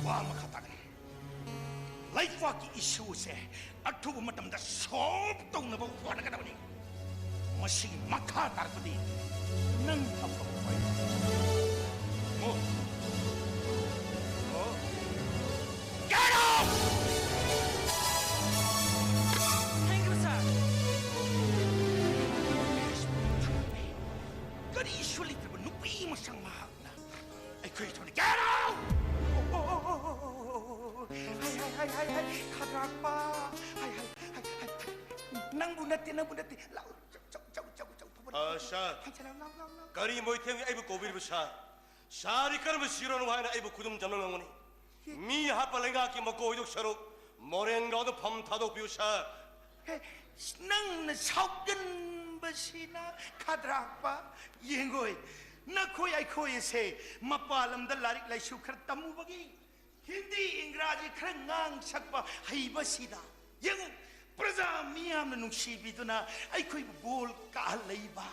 ꯋꯥ ꯃꯈꯥ ꯇꯥꯒꯅꯤ꯫ ꯂꯩꯕꯥꯛꯀꯤ issue ꯁꯦ ꯑꯊꯨꯕ ꯃꯇꯝꯗ solve ꯇꯧꯅꯕ ꯍꯣꯠꯅꯒꯗꯕꯅꯤ꯫ ꯃꯁꯤꯒꯤ ꯃꯈꯥ ꯇꯥꯔꯛꯄꯗꯤ ꯅꯪ ꯑꯐꯕ ꯑꯣꯏ꯫ Move. Go. Get out! Thank you, sir. ꯀꯔꯤꯁꯨ ꯂꯩꯇ꯭ꯔꯕ ꯅꯨꯄꯤ ꯃꯆꯥ ꯃꯍꯥꯛꯅ ꯑꯩꯈꯣꯏ ꯊꯣꯛꯅ, get out! ꯍꯥꯏ, ꯍꯥꯏ, ꯍꯥꯏ, ꯍꯥꯏ, ꯍꯥꯏ, ꯈꯗ꯭ꯔꯥꯛꯄ! ꯍꯥꯏ, ꯍꯥꯏ, ꯍꯥꯏ, ꯍꯥꯏ, ꯍꯥꯏ꯫ ꯅꯪꯕꯨ ꯅꯠꯇꯦ, ꯅꯪꯕꯨ ꯅꯠꯇꯦ꯫ ꯂꯥꯛꯑꯣ, ꯆꯧ, ꯆꯧ, ꯆꯧ, ꯆꯧ, ꯆꯧ, ꯐꯝꯃꯨ, ꯑ, ꯂꯥꯛꯑꯣ꯫ ꯁꯥꯔ꯫ ꯐꯝꯁꯦ, ꯂꯥꯛꯑꯣ, ꯂꯥꯛꯑꯣ, ꯂꯥꯛꯑꯣ, ꯂꯥꯛꯑꯣ꯫ ꯀꯔꯤ ꯃꯣꯏꯊꯦꯝꯒꯤ ꯑꯩꯕꯨ ꯀꯧꯕꯤꯔꯤꯕ, ꯁꯥꯔ? ꯁꯥꯔꯗꯤ ꯀꯔꯝꯕ ꯁꯤꯔꯣꯅꯣ ꯍꯥꯏꯅ ꯑꯩꯕꯨ ꯈꯨꯗꯨꯝ ꯆꯟꯕ ꯉꯝꯒꯅꯤ? ꯃꯤ ꯍꯥꯠꯄ ꯂꯩꯉꯥꯛꯀꯤ ꯃꯀꯣꯏꯗꯨ ꯁꯔꯨꯛ ꯃꯣꯔꯦꯟꯒꯥꯎꯗ ꯐꯝ ꯊꯥꯗꯣꯛꯄꯤꯌꯨ, ꯁꯥꯔ꯫ ꯍꯦ, ꯅꯪꯅ ꯁꯥꯎꯒꯟꯕꯁꯤꯅ ꯈꯗ꯭ꯔꯥꯛꯄ꯫ ꯌꯦꯡꯉꯣꯏ, ꯅꯈꯣꯏ ꯑꯩꯈꯣꯏ ꯑꯁꯦ ꯃꯄꯥꯟ ꯂꯝꯗ ꯂꯥꯏꯔꯤꯛ ꯂꯥꯏꯁꯨ ꯈꯔ ꯇꯝꯃꯨꯕꯒꯤ, ꯍꯤꯟꯗꯤ ꯏꯪꯒ꯭ꯔꯥꯖꯤ ꯈꯔ ꯉꯥꯡ ꯁꯛꯄ ꯍꯩꯕꯁꯤꯗ, ꯌꯦꯡꯉꯨ, ꯄ꯭ꯔꯖꯥ ꯃꯤꯌꯥꯝꯅ ꯅꯨꯡꯁꯤꯕꯤꯗꯨꯅ ꯑꯩꯈꯣꯏꯕꯨ ꯕꯣꯜ ꯀꯥꯍꯜꯂꯛꯏꯕ,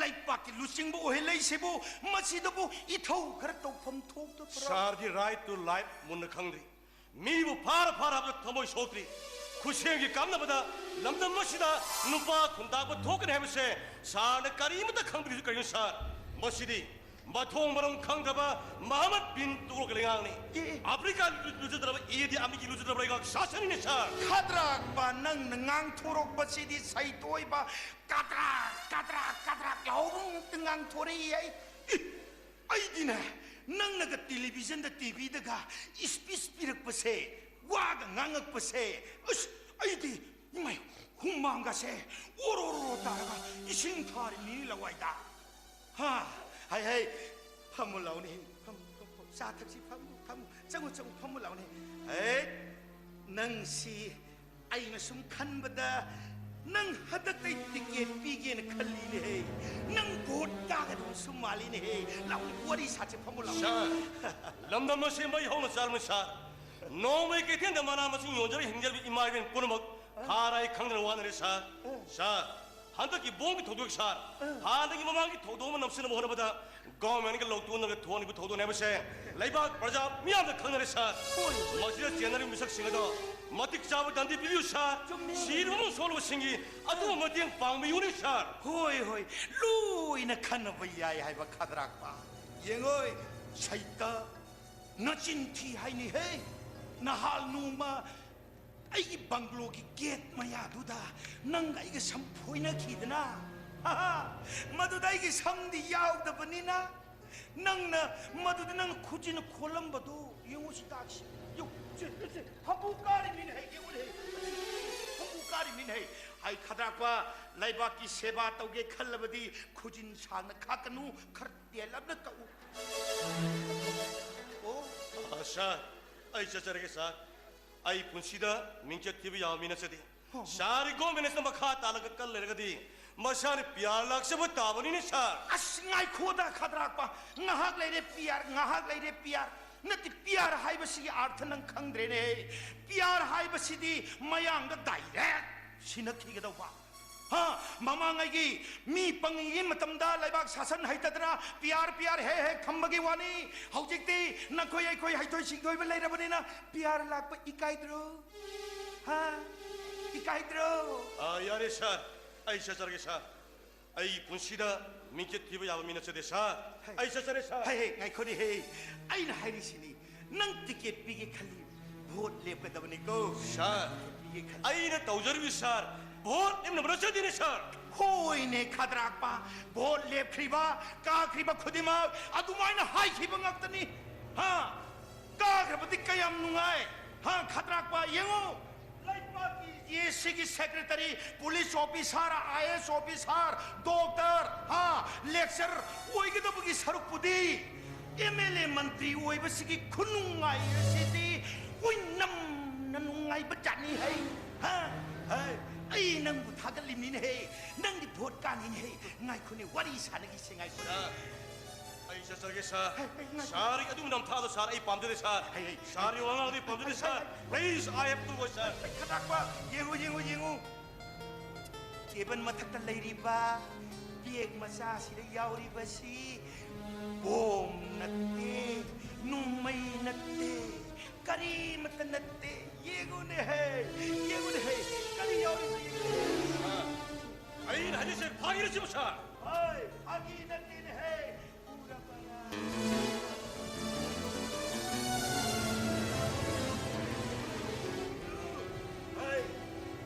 ꯂꯩꯄꯥꯛꯀꯤ ꯂꯨꯆꯤꯡꯕ ꯑꯣꯏꯍꯜꯂꯛꯏꯁꯤꯕꯨ, ꯃꯁꯤꯗꯕꯨ ꯏꯊꯧ ꯈꯔ ꯇꯧꯐꯝ ꯊꯣꯛꯇꯕ꯭ꯔꯥ? ꯁꯥꯔꯗꯤ right to life ꯃꯨꯟꯅ ꯈꯪꯗ꯭ꯔꯤ꯫ ꯃꯤꯕꯨ ꯐꯥꯔ ꯐꯥꯔꯕꯗ ꯊꯃꯣꯏ ꯁꯣꯛꯇ꯭ꯔꯤ꯫ ꯈꯨꯠꯁꯦꯝꯒꯤ ꯀꯥꯟꯅꯕꯗ ꯂꯝꯗꯝ ꯑꯁꯤꯗ ꯅꯨꯄꯥ ꯈꯨꯟꯗꯥꯕ ꯊꯣꯛꯀꯅꯤ ꯍꯥꯏꯕꯁꯦ ꯁꯥꯔꯅ ꯀꯔꯤꯃꯠꯇ ꯈꯪꯕꯤꯔꯤꯁꯤ ꯀꯔꯤꯅꯣ, ꯁꯥꯔ? ꯃꯁꯤꯗꯤ ꯃꯊꯣꯡ ꯃꯔꯝ ꯈꯪꯗ꯭ꯔꯕ ꯃꯍꯃꯗ ꯕꯤꯟ ꯇꯨꯒ꯭ꯂꯛꯀꯤ ꯂꯩꯉꯥꯛꯅꯤ꯫ ꯑꯦ, ꯑꯦ꯫ ꯑꯐ꯭ꯔꯤꯀꯥ ꯂꯨ-, ꯂꯨꯖꯗ꯭ꯔꯕ ꯏꯗꯤ ꯑꯃꯤꯟꯒꯤ ꯂꯨꯖꯗ꯭ꯔꯕ ꯂꯩꯉꯥꯛ ꯁꯥꯁꯟꯅꯤꯅꯦ, ꯁꯥꯔ꯫ ꯈꯗ꯭ꯔꯥꯛꯄ, ꯅꯪꯅ ꯉꯥꯡꯊꯣꯔꯛꯄꯁꯤꯗꯤ ꯁꯩꯇꯣꯏꯕ ꯀꯗ꯭ꯔꯥꯛ, ꯀꯗ꯭ꯔꯥꯛ, ꯀꯗ꯭ꯔꯥꯛ ꯂꯥꯎꯕ ꯉꯥꯛꯇ ꯉꯥꯡꯊꯣꯔꯛꯏ꯫ ꯑꯩ, ꯏ, ꯑꯩꯗꯤꯅꯦ, ꯅꯪꯅꯒ ꯇꯦꯂꯤꯚꯤꯖꯟꯗ, ꯇꯤꯚꯤꯗꯒ speech ꯄꯤꯔꯛꯄꯁꯦ, ꯋꯥꯒ ꯉꯥꯡꯉꯛꯄꯁꯦ, ꯑꯁ, ꯑꯩꯗꯤ, ꯏꯃꯥꯏ, ꯍꯨꯃꯥꯡꯒꯁꯦ ꯑꯣꯔꯣ ꯑꯣꯔꯣ ꯇꯥꯔꯒ ꯏꯁꯤꯡ ꯊꯥꯔꯤꯕꯅꯤ ꯂꯋꯥꯏꯗ꯫ ꯍꯥ, ꯍꯥꯏ, ꯍꯥꯏ, ꯐꯝꯃꯨ ꯂꯥꯎꯅꯦ, ꯐꯝꯃꯨ, ꯐꯝꯃꯨ, ꯐꯝꯃꯨ, ꯆꯥ ꯊꯛꯁꯤ, ꯐꯝꯃꯨ, ꯐꯝꯃꯨ, ꯆꯪꯉꯨ, ꯆꯪꯉꯨ, ꯐꯝꯃꯨ ꯂꯥꯎꯅꯦ꯫ ꯍꯦ, ꯅꯪꯁꯤ ꯑꯩꯅ ꯁꯨꯝ ꯈꯟꯕꯗ ꯅꯪ ꯍꯟꯗꯛꯇꯩ ꯇꯤꯀꯦꯠ ꯄꯤꯒꯦꯅ ꯈꯜꯂꯤꯅꯦꯍꯦ꯫ ꯅꯪ ꯚꯣꯠ ꯀꯥꯒꯗꯧꯕꯁꯨ ꯃꯥꯜꯂꯤꯅꯦꯍꯦ꯫ ꯂꯥꯎꯅꯦ, ꯋꯥꯔꯤ ꯁꯥꯁꯦ, ꯐꯝꯃꯨ ꯂꯥꯎꯅꯦ꯫ ꯁꯥꯔ, ꯂꯝꯗꯝ ꯑꯁꯤ ꯃꯩ ꯍꯧꯅ ꯆꯥꯜꯂꯝꯃꯤ, ꯁꯥꯔ꯫ ꯅꯣꯡꯃꯩ ꯀꯩꯊꯦꯜꯗ ꯃꯅꯥ ꯃꯁꯤꯡ ꯌꯣꯟꯖꯔꯒ ꯍꯤꯡꯖꯔꯤꯕ ꯏꯃꯥ ꯏꯕꯦꯟ ꯄꯨꯝꯅꯃꯛ ꯈꯥ ꯔꯥꯏ ꯈꯪꯗꯅ ꯋꯥꯅꯔꯦ, ꯁꯥꯔ꯫ ꯁꯥꯔ, ꯍꯟꯗꯛꯀꯤ ꯕꯣꯝꯒꯤ ꯊꯧꯗꯣꯛ, ꯁꯥꯔ, ꯍꯥꯟꯅꯒꯤ ꯃꯃꯥꯡꯒꯤ ꯊꯧꯗꯣꯛ ꯑꯃ ꯅꯝꯁꯤꯟꯅꯕ ꯍꯣꯠꯅꯕꯗ ꯒꯚꯔꯟꯃꯦꯟꯠꯀ ꯂꯧꯇꯨꯅꯔꯒ ꯊꯣꯛꯍꯟꯈꯤꯕ ꯊꯧꯗꯣꯛꯅꯤ ꯍꯥꯏꯕꯁꯦ ꯂꯩꯕꯥꯛ ꯄ꯭ꯔꯖꯥ ꯃꯤꯌꯥꯝꯅ ꯈꯪꯅꯔꯦ, ꯁꯥꯔ꯫ ꯍꯣꯏ꯫ ꯃꯁꯤꯗ ꯆꯦꯟꯅꯔꯤꯕ ꯃꯤꯁꯛꯁꯤꯡ ꯑꯗꯣ ꯃꯇꯤꯛ ꯆꯥꯕ ꯗꯟꯗꯤ ꯄꯤꯕꯤꯌꯨ, ꯁꯥꯔ꯫ ꯆꯨꯝꯃꯤ꯫ ꯁꯤꯔꯕ ꯑꯃꯁꯨꯡ ꯁꯣꯛꯂꯕꯁꯤꯡꯒꯤ ꯑꯊꯨꯕ ꯃꯇꯦꯡ ꯄꯥꯡꯕꯤꯌꯨꯅꯦ, ꯁꯥꯔ꯫ ꯍꯣꯏ, ꯍꯣꯏ, ꯂꯣꯏꯅ ꯈꯟꯅꯕ ꯌꯥꯏ ꯍꯥꯏꯕ ꯈꯗ꯭ꯔꯥꯛꯄ꯫ ꯌꯦꯡꯉꯣꯏ, ꯁꯩꯇ, ꯅꯆꯤꯟ ꯊꯤ ꯍꯥꯏꯅꯤꯍꯦ꯫ ꯅꯍꯥꯜ ꯅꯣꯡꯃ ꯑꯩꯒꯤ ꯕꯪꯒ꯭ꯂꯣꯒꯤ ꯒꯦꯠ ꯃꯌꯥꯗꯨꯗ ꯅꯪꯒ ꯑꯩꯒ ꯁꯝ ꯐꯣꯏꯅꯈꯤꯗꯅ? ꯍꯥ, ꯃꯗꯨꯗ ꯑꯩꯒꯤ ꯁꯝꯗꯤ ꯌꯥꯎꯗꯕꯅꯤꯅ, ꯅꯪꯅ ꯃꯗꯨꯗ ꯅꯪꯅ ꯈꯨꯖꯤꯟꯅ ꯈꯣꯜꯂꯝꯕꯗꯨ ꯌꯦꯡꯉꯨ, ꯁꯤ ꯇꯥꯛꯁꯤ꯫ ꯌꯦꯡꯉꯨ, ꯁꯤ, ꯁꯤ, ꯍꯝꯄꯨ ꯀꯥꯔꯤ ꯃꯤꯅ ꯍꯩ, ꯌꯦꯡꯉꯨꯅꯦ꯫ ꯍꯝꯄꯨ ꯀꯥꯔꯤ ꯃꯤꯅ ꯍꯩ꯫ ꯑꯩ ꯈꯗ꯭ꯔꯥꯛꯄ, ꯂꯩꯕꯥꯛꯀꯤ ꯁꯦꯕꯥ ꯇꯧꯒꯦ ꯈꯜꯂꯕꯗꯤ ꯈꯨꯖꯤꯟ ꯁꯥꯡꯅ ꯈꯥꯛꯀꯅꯨ, ꯈꯔ ꯇꯦꯜꯂꯞꯅ ꯀꯛꯎ꯫ ꯑꯣ꯫ ꯑ, ꯁꯥꯔ, ꯑꯩ ꯆꯠꯆꯔꯒꯦ, ꯁꯥꯔ꯫ ꯑꯩ ꯄꯨꯟꯁꯤꯗ ꯃꯤꯡꯆꯠ ꯊꯤꯕ ꯌꯥꯕ ꯃꯤ ꯅꯠꯆꯗꯦ꯫ ꯍꯣ, ꯍꯣ꯫ ꯁꯥꯔꯒꯤ ꯒꯣꯚꯔꯟꯃꯦꯟꯁꯅ ꯃꯈꯥ ꯇꯥꯜꯂꯒ ꯀꯜ ꯂꯩꯔꯒꯗꯤ ꯃꯁꯥꯅ ꯄꯤ ꯑꯥꯔ ꯂꯥꯛꯆꯕ ꯇꯥꯕꯅꯤꯅꯦ, ꯁꯥꯔ꯫ ꯑꯁ, ꯉꯥꯏꯈꯣꯗ, ꯈꯗ꯭ꯔꯥꯛꯄ꯫ ꯉꯥꯏꯍꯥꯛ ꯂꯩꯔꯦ ꯄꯤ ꯑꯥꯔ, ꯉꯥꯏꯍꯥꯛ ꯂꯩꯔꯦ ꯄꯤ ꯑꯥꯔ꯫ ꯅꯠꯇꯦ, ꯄꯤ ꯑꯥꯔ ꯍꯥꯏꯕꯁꯤꯒꯤ ꯑꯥꯔꯊ ꯅꯪ ꯈꯪꯗ꯭ꯔꯦꯅꯦ꯫ ꯄꯤ ꯑꯥꯔ ꯍꯥꯏꯕꯁꯤꯗꯤ ꯃꯌꯥꯡꯗ ꯗꯥꯏꯔꯦꯛ ꯁꯤꯟꯅꯈꯤꯒꯗꯧꯕ꯫ ꯍꯥ, ꯃꯃꯥꯡꯉꯩꯒꯤ ꯃꯤ ꯄꯪꯉꯤꯉꯩ ꯃꯇꯝꯗ ꯂꯩꯕꯥꯛ ꯁꯥꯁꯟ ꯍꯩꯇꯗꯅ ꯄꯤ ꯑꯥꯔ, ꯄꯤ ꯑꯥꯔ ꯍꯦꯛ ꯍꯦꯛ ꯊꯝꯕꯒꯤ ꯋꯥꯅꯤ꯫ ꯍꯧꯖꯤꯛꯇꯤ ꯅꯈꯣꯏ ꯑꯩꯈꯣꯏ ꯍꯩꯊꯣꯏ ꯁꯤꯡꯊꯣꯏꯕ ꯂꯩꯔꯕꯅꯤꯅ ꯄꯤ ꯑꯥꯔ ꯂꯥꯛꯄ ꯏꯀꯥꯏꯗ꯭ꯔꯣ? ꯍꯥ? ꯏꯀꯥꯏꯗ꯭ꯔꯣ? ꯑ, ꯌꯥꯔꯦ, ꯁꯥꯔ꯫ ꯑꯩ ꯆꯠꯆꯔꯒꯦ, ꯁꯥꯔ꯫ ꯑꯩ ꯄꯨꯟꯁꯤꯗ ꯃꯤꯡꯆꯠ ꯊꯤꯕ ꯌꯥꯕ ꯃꯤ ꯅꯠꯆꯗꯦ, ꯁꯥꯔ꯫ ꯍꯩ꯫ ꯑꯩ ꯆꯠꯆꯔꯦ, ꯁꯥꯔ꯫ ꯍꯩ, ꯍꯩ, ꯉꯥꯏꯈꯣꯅꯦ, ꯍꯩ꯫ ꯑꯩꯅ ꯍꯥꯏꯔꯤꯁꯤꯅꯤ, ꯅꯪ ꯇꯤꯀꯦꯠ ꯄꯤꯒꯦ ꯈꯜꯂꯤ, ꯚꯣꯠ ꯂꯦꯞꯀꯗꯕꯅꯤꯀꯣ꯫ ꯁꯥꯔ, ꯇꯤꯀꯦꯠ ꯄꯤꯒꯦ ꯈꯜꯂꯤ꯫ ꯑꯩꯅ ꯇꯧꯖꯔꯤꯕ, ꯁꯥꯔ, ꯚꯣꯠ ꯂꯦꯞꯅꯕ ꯅꯠꯆꯗꯦꯅꯦ, ꯁꯥꯔ꯫ ꯍꯣꯏꯅꯦ, ꯈꯗ꯭ꯔꯥꯛꯄ, ꯚꯣꯠ ꯂꯦꯞꯈ꯭ꯔꯤꯕ, ꯀꯥꯈ꯭ꯔꯤꯕ ꯈꯨꯗꯤꯡꯃꯛ ꯑꯗꯨꯃꯥꯏꯅ ꯍꯥꯏꯈꯤꯕ ꯉꯥꯛꯇꯅꯤ꯫ ꯍꯥ? ꯀꯥꯈ꯭ꯔꯕꯗꯤ ꯀꯌꯥꯝ ꯅꯨꯡꯉꯥꯏ? ꯍꯥ, ꯈꯗ꯭ꯔꯥꯛꯄ, ꯌꯦꯡꯉꯨ꯫ ꯂꯩꯕꯥꯛꯀꯤ ꯑꯦ ꯁꯤꯒꯤ ꯁꯦꯀ꯭ꯔꯦꯇꯔꯤ, ꯄꯨꯂꯤꯁ ꯑꯣꯐꯤꯁꯥꯔ, ꯑꯥꯏ ꯑꯦꯁ ꯑꯣꯐꯤꯁꯥꯔ, ꯗꯣꯛꯇꯔ, ꯍꯥ, ꯂꯦꯛꯆꯔ ꯑꯣꯏꯒꯗꯕꯒꯤ ꯁꯔꯨꯛꯄꯨꯗꯤ ꯑꯦꯝ ꯑꯦꯜ ꯑꯦ ꯃꯟꯇ꯭ꯔꯤ ꯑꯣꯏꯕꯁꯤꯒꯤ ꯈꯨꯅꯨꯡꯉꯥꯏ ꯑꯁꯤꯗꯤ ꯑꯣꯏꯅꯝꯅ ꯅꯨꯡꯉꯥꯏꯕ ꯖꯥꯠꯅꯤ ꯍꯩ꯫ ꯍꯥ? ꯍꯩ, ꯑꯩ ꯅꯪꯕꯨ ꯊꯥꯒꯠꯂꯤꯕꯅꯤꯅꯦ ꯍꯦ꯫ ꯅꯪꯗꯤ ꯚꯣꯠ ꯀꯥꯅꯤꯅꯦ ꯍꯦ꯫ ꯉꯥꯏꯈꯣꯅꯦ, ꯋꯥꯔꯤ ꯁꯥꯟꯅꯈꯤꯁꯦ, ꯉꯥꯏꯈꯣꯅꯦ꯫ ꯁꯥꯔ, ꯑꯩ ꯆꯠꯆꯒꯦ, ꯁꯥꯔ꯫ ꯍꯩ, ꯍꯩ, ꯉꯥꯏꯈꯣ꯫ ꯁꯥꯔꯒꯤ ꯑꯗꯨꯒꯨꯝꯕ ꯅꯝꯊꯥꯛꯇꯣ, ꯁꯥꯔ, ꯑꯩ ꯄꯥꯝꯖꯗꯦ, ꯁꯥꯔ꯫ ꯍꯩ, ꯍꯩ, ꯁꯥꯔꯒꯤ ꯋꯥꯉꯥꯡꯗꯤ ꯄꯥꯝꯖꯗꯦ, ꯍꯩ, ꯁꯥꯔ꯫ ꯍꯩ, ꯍꯩ꯫ Please, I have to go, ꯁꯥꯔ꯫ ꯍꯩ, ꯈꯗ꯭ꯔꯥꯛꯄ, ꯌꯦꯡꯉꯨ, ꯌꯦꯡꯉꯨ, ꯌꯦꯡꯉꯨ꯫ ꯇꯦꯕꯜ ꯃꯊꯛꯇ ꯂꯩꯔꯤꯕ ꯕꯦꯒ ꯃꯆꯥꯁꯤꯗ ꯌꯥꯎꯔꯤꯕꯁꯤ ꯕꯣꯝ ꯅꯠꯇꯦ, ꯅꯣꯡꯃꯩ ꯅꯠꯇꯦ, ꯀꯔꯤꯃꯠꯇ ꯅꯠꯇꯦ꯫ ꯌꯦꯡꯉꯨꯅꯦꯍꯦ, ꯌꯦꯡꯉꯨꯅꯦꯍꯦ, ꯀꯔꯤ ꯌꯥꯎꯔꯤꯕ ꯌꯦꯡꯉꯨ꯫ ꯁꯥꯔ, ꯑꯩꯅ ꯍꯥꯏꯔꯤꯁꯦ ꯐꯥꯒꯤꯔ ꯁꯤꯕꯨ, ꯁꯥꯔ? ꯍꯣꯏ, ꯐꯥꯒꯤ ꯅꯠꯇꯦꯅꯦꯍꯦ꯫ ꯎꯔꯕꯔꯥ? ꯍꯣꯏ,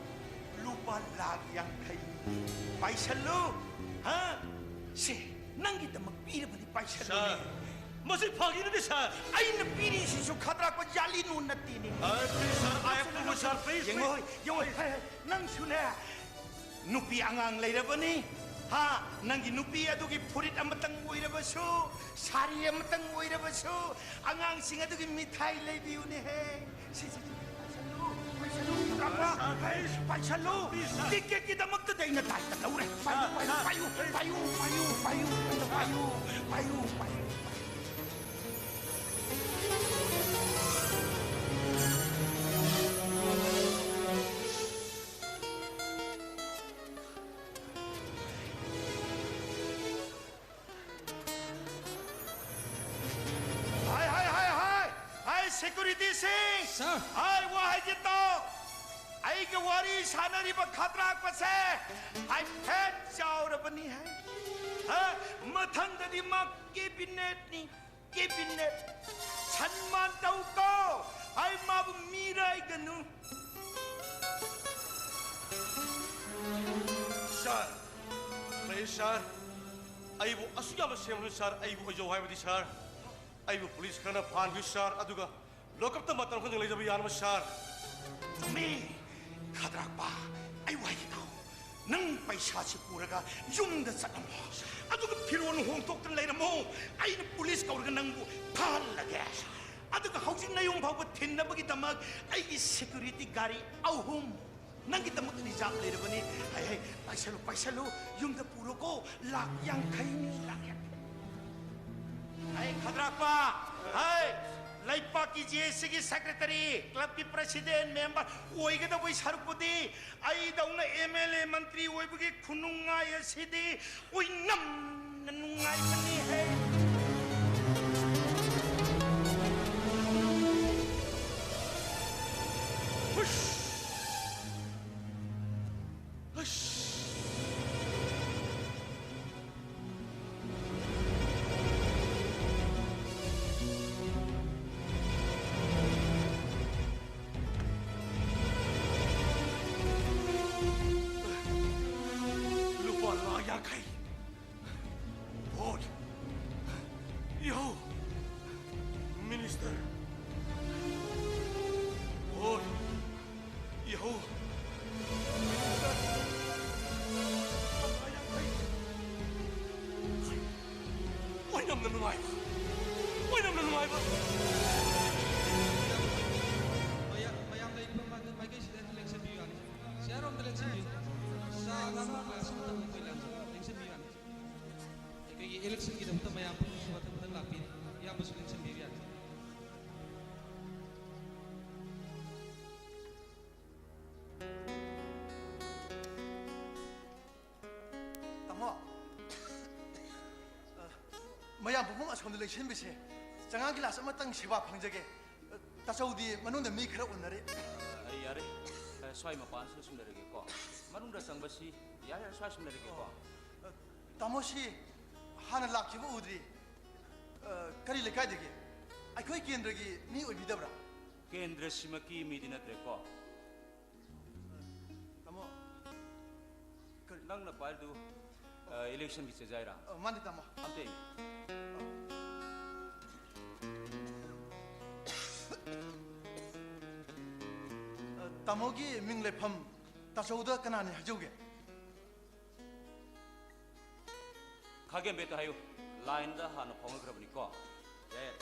ꯂꯨꯄꯥ ꯂꯥꯈ ꯌꯥꯡꯈꯩ ꯄꯥꯏꯁꯜꯂꯨ꯫ ꯍꯥ? ꯁꯦ, ꯅꯪꯒꯤꯗꯃꯛ ꯄꯤꯔꯕꯅꯤ, ꯄꯥꯏꯁꯜꯂꯨꯅꯦ꯫ ꯁꯥꯔ, ꯃꯁꯤ ꯐꯥꯒꯤ ꯅꯠꯇꯦ, ꯁꯥꯔ꯫ ꯑꯩꯅ ꯄꯤꯔꯤꯁꯤꯁꯨ ꯈꯗ꯭ꯔꯥꯛꯄ ꯖꯥꯂꯤ ꯅꯣꯠ ꯅꯠꯇꯦꯅꯦ꯫ ꯑ, please, sir, I have to go, sir, please, ꯌꯦꯡꯉꯣ, please꯫ ꯌꯦꯡꯉꯣ, ꯍꯥꯏ, ꯍꯥꯏ, ꯅꯪꯁꯨꯅꯦ꯫ ꯅꯨꯄꯤ ꯑꯉꯥꯡ ꯂꯩꯔꯕꯅꯤ꯫ ꯍꯥ? ꯅꯪꯒꯤ ꯅꯨꯄꯤ ꯑꯗꯨꯒꯤ ꯐꯨꯔꯤꯠ ꯑꯃꯇꯪ ꯑꯣꯏꯔꯕꯁꯨ, ꯁꯥꯔꯤ ꯑꯃꯇꯪ ꯑꯣꯏꯔꯕꯁꯨ, ꯑꯉꯥꯡꯁꯤꯡ ꯑꯗꯨꯒꯤ ꯃꯤꯊꯥꯏ ꯂꯩꯕꯤꯌꯨꯅꯦꯍꯦ꯫ ꯁꯤ, ꯁꯤ, ꯁꯤ, ꯄꯥꯏꯁꯜꯂꯨ, ꯄꯥꯏꯁꯜꯂꯨ, ꯄꯥꯏꯁꯜꯂꯨ, ꯄꯥꯏꯁꯜꯂꯨ꯫ ꯄ꯭ꯂꯤꯖ, ꯁꯥꯔ꯫ ꯇꯤꯛꯀꯦꯠꯀꯤꯗꯃꯛꯇꯗꯤ ꯑꯩꯅ ꯗꯥꯏꯇ ꯂꯧꯔꯦ꯫ ꯄꯥꯏꯌꯨ, ꯁꯥꯔ, ꯄꯥꯏꯌꯨ, ꯁꯥꯔ, ꯄꯥꯏꯌꯨ, ꯄ꯭ꯂꯤꯖ꯫ ꯄꯥꯏꯌꯨ, ꯄꯥꯏꯌꯨ, ꯄꯥꯏꯌꯨ, ꯄꯥꯏꯌꯨ, ꯄꯥꯏꯌꯨ, ꯄꯥꯏꯌꯨ, ꯄꯥꯏꯌꯨ, ꯄꯥꯏꯌꯨ꯫ ꯍꯥꯏ, ꯍꯥꯏ, ꯍꯥꯏ, ꯍꯥꯏ! ꯍꯥꯏ, ꯁꯦꯀ꯭ꯌꯨꯔꯤꯇꯤꯁꯤꯡ! ꯁꯥꯔ! ꯍꯥꯏ, ꯋꯥ ꯍꯥꯏꯒꯦ ꯇꯥꯎ! ꯑꯩꯒ ꯋꯥꯔꯤ ꯁꯥꯟꯅꯔꯤꯕ ꯈꯗ꯭ꯔꯥꯛꯄꯁꯦ ꯍꯥꯏꯐꯦꯠ ꯆꯥꯎꯔꯕꯅꯤ ꯍꯥꯏ꯫ ꯍꯥ? ꯃꯊꯪꯗꯗꯤ ꯃꯥ ꯀꯦꯕꯤꯅꯦꯠꯅꯤ꯫ ꯀꯦꯕꯤꯅꯦꯠ ꯁꯟꯃꯥꯟ ꯇꯧꯀꯣ꯫ ꯑꯩ ꯃꯥꯕꯨ ꯃꯤꯔꯥꯏꯒꯅꯨ꯫ ꯁꯥꯔ, ꯄ꯭ꯂꯤꯖ ꯁꯥꯔ, ꯑꯩꯕꯨ ꯑꯁꯨꯛ ꯌꯥꯝꯅ ꯁꯦꯝꯂꯨ ꯁꯥꯔ, ꯑꯩꯕꯨ ꯑꯣꯏꯖꯧ ꯍꯥꯏꯕꯗꯤ ꯁꯥꯔ, ꯑꯩꯕꯨ ꯄꯨꯂꯤꯁ ꯈꯔꯅ ꯐꯥꯍꯟꯈꯤ ꯁꯥꯔ, ꯑꯗꯨꯒ ꯂꯣꯀꯞꯇ ꯃꯇꯝ ꯈꯔꯗꯪ ꯂꯩꯖꯕ ꯌꯥꯅꯕ ꯁꯥꯔ꯫ ꯆꯨꯝꯃꯤ꯫ ꯈꯗ꯭ꯔꯥꯛꯄ, ꯑꯩ ꯋꯥꯍꯩ ꯇꯥꯎ꯫ ꯅꯪ ꯄꯩꯁꯥꯁꯤ ꯄꯨꯔꯒ ꯌꯨꯝꯗ ꯆꯠꯂꯝꯃꯣ꯫ ꯑꯗꯨꯒ ꯐꯤꯔꯣꯜ ꯍꯣꯡꯗꯣꯛꯇꯅ ꯂꯩꯔꯝꯃꯣ꯫ ꯑꯩꯅ ꯄꯨꯂꯤꯁ ꯀꯧꯔꯒ ꯅꯪꯕꯨ ꯐꯥꯍꯜꯂꯒꯦ꯫ ꯑꯗꯨꯒ ꯍꯧꯖꯤꯛ ꯅꯌꯨꯝ ꯐꯥꯎꯕ ꯊꯤꯟꯅꯕꯒꯤꯗꯃꯛ ꯑꯩꯒꯤ ꯁꯦꯀ꯭ꯌꯨꯔꯤꯇꯤ ꯒꯥꯔꯤ ꯑꯍꯨꯝ ꯅꯪꯒꯤꯗꯃꯛ ꯔꯤꯖꯥꯕ ꯂꯩꯔꯕꯅꯤ꯫ ꯍꯩ, ꯍꯩ, ꯄꯥꯏꯁꯜꯂꯨ, ꯄꯥꯏꯁꯜꯂꯨ꯫ ꯌꯨꯝꯗ ꯄꯨꯔꯣꯀꯣ꯫ ꯂꯥꯛ ꯌꯥꯡꯈꯩꯅꯤ, ꯂꯥꯛ ꯌꯥꯡꯈꯩ꯫ ꯍꯩ, ꯈꯗ꯭ꯔꯥꯛꯄ! ꯍꯩ, ꯂꯩꯄꯥꯛꯀꯤ ꯖꯦ ꯑꯦꯁ ꯁꯤꯒꯤ ꯁꯦꯀ꯭ꯔꯦꯇꯔꯤ, ꯀ꯭ꯂꯕꯀꯤ ꯄ꯭ꯔꯁꯤꯗꯦꯟ, ꯃꯦꯝꯕꯔ ꯑꯣꯏꯒꯗꯧꯕꯩ ꯁꯔꯨꯛꯄꯨꯗꯤ ꯑꯩꯗꯧꯅ ꯑꯦꯝ ꯑꯦꯜ ꯑꯦ ꯃꯟꯇ꯭ꯔꯤ ꯑꯣꯏꯕꯒꯤ ꯈꯨꯅꯨꯡꯉꯥꯏ ꯑꯁꯤꯗꯤ ꯑꯣꯏꯅꯝꯅ ꯅꯨꯡꯉꯥꯏꯕꯅꯤꯍꯦ꯫ ꯍꯨꯁ! ꯍꯨꯁ! ꯂꯨꯄꯥ ꯂꯥꯈ ꯌꯥꯡꯈꯩ꯫ ꯚꯣꯠ꯫ ꯌꯦꯍꯧ꯫ ꯃꯤꯅꯤꯁꯇꯔ꯫ ꯚꯣꯠ꯫ ꯌꯦꯍꯧ꯫ ꯃꯤꯅꯤꯁꯇꯔ꯫ ꯅꯨꯡꯉꯥꯏꯕ, ꯑꯣꯏꯅ ꯅꯨꯡꯉꯥꯏꯕ꯫ ꯃꯌꯥꯝ, ꯃꯌꯥꯝ ꯂꯩꯔꯤꯕ ꯃꯥꯏ-, ꯃꯥꯏꯀꯩꯁꯤꯗ ꯂꯦꯡꯁꯤꯟꯕꯤꯌꯨ ꯌꯥꯅꯤ꯫ ꯁꯤꯌꯥꯔꯣꯝꯗ ꯂꯦꯡꯁꯤꯟꯕꯤꯌꯨ꯫ ꯆꯥ ꯑꯉꯥꯡꯕ ꯒ꯭ꯂꯥꯁ ꯑꯃꯇꯪ ꯑꯩꯈꯣꯏ ꯂꯥꯡꯖꯧ꯫ ꯂꯦꯡꯁꯤꯟꯕꯤꯌꯨ ꯌꯥꯅꯤ꯫ ꯑꯩꯈꯣꯏꯒꯤ ꯏꯂꯦꯛꯁꯟꯒꯤꯗꯃꯛꯇ ꯃꯌꯥꯝ ꯄꯨꯝꯅꯃꯛꯁꯨ ꯃꯊꯪ ꯃꯊꯪ ꯂꯥꯛꯄꯤꯔꯤ꯫ ꯏꯌꯥꯝꯕꯁꯨ ꯂꯦꯡꯁꯤꯟꯕꯤꯕ ꯌꯥꯅꯤ꯫ ꯇꯥꯃꯣ, ꯑ, ꯃꯌꯥꯝ ꯄꯨꯝꯕ ꯑꯁꯣꯝꯗ ꯂꯦꯡꯁꯤꯟꯕꯤꯁꯦ꯫ ꯆꯉꯥꯡ ꯒꯤꯂꯥꯁ ꯑꯃꯇꯪ ꯁꯦꯕꯥ ꯐꯪꯖꯒꯦ꯫ ꯑ, ꯇꯥꯆꯧꯗꯤ ꯃꯅꯨꯡꯗ ꯃꯤ ꯈꯔ ꯎꯅꯔꯤ꯫ ꯑ, ꯌꯥꯔꯦ꯫ ꯑ, ꯁ꯭ꯋꯥꯏ ꯃꯄꯥꯟꯁꯤꯗ ꯁꯨꯝ ꯂꯩꯔꯒꯦꯀꯣ꯫ ꯃꯅꯨꯡꯗ ꯆꯪꯕꯁꯤ ꯌꯥꯔꯦ, ꯌꯥꯔꯦ, ꯁ꯭ꯋꯥꯏ ꯁꯨꯝ ꯂꯩꯔꯒꯦꯀꯣ꯫ ꯑ, ꯇꯥꯃꯣꯁꯤ ꯍꯥꯟꯅ ꯂꯥꯛꯈꯤꯕ ꯎꯗ꯭ꯔꯤ꯫ ꯑ, ꯀꯔꯤ ꯂꯩꯀꯥꯏꯗꯒꯤ? ꯑꯩꯈꯣꯏ ꯀꯦꯟꯗ꯭ꯔꯒꯤ ꯃꯤ ꯑꯣꯏꯕꯤꯗꯕ꯭ꯔꯥ? ꯀꯦꯟꯗ꯭ꯔꯁꯤꯃꯛꯀꯤ ꯃꯤꯗꯤ ꯅꯠꯇ꯭ꯔꯦꯀꯣ꯫ ꯇꯥꯃꯣ, ꯀꯔꯤ? ꯅꯪꯅ ꯄꯥꯏꯔꯤꯗꯨ, ꯑ, ꯏꯂꯦꯛꯁꯟꯒꯤ ꯆꯦꯖꯥꯏꯔꯥ? ꯑ, ꯃꯥꯅꯤ, ꯇꯥꯃꯣ꯫ ꯑꯝꯇ ꯌꯦꯡꯒꯦ꯫ ꯑ, ꯇꯥꯃꯣꯒꯤ ꯃꯤꯡ ꯂꯩꯐꯝ ꯇꯥꯆꯧꯗ ꯀꯅꯥꯅꯤ ꯍꯥꯏꯖꯧꯒꯦ? ꯈꯥꯒꯦꯝꯕꯦꯠꯇ ꯍꯥꯏꯌꯨ꯫ ꯂꯥꯏꯟꯗ ꯍꯥꯟꯅ ꯐꯥꯎꯅꯈ꯭ꯔꯕꯅꯤꯀꯣ꯫ ꯌꯥꯏ, ꯌꯥꯏ꯫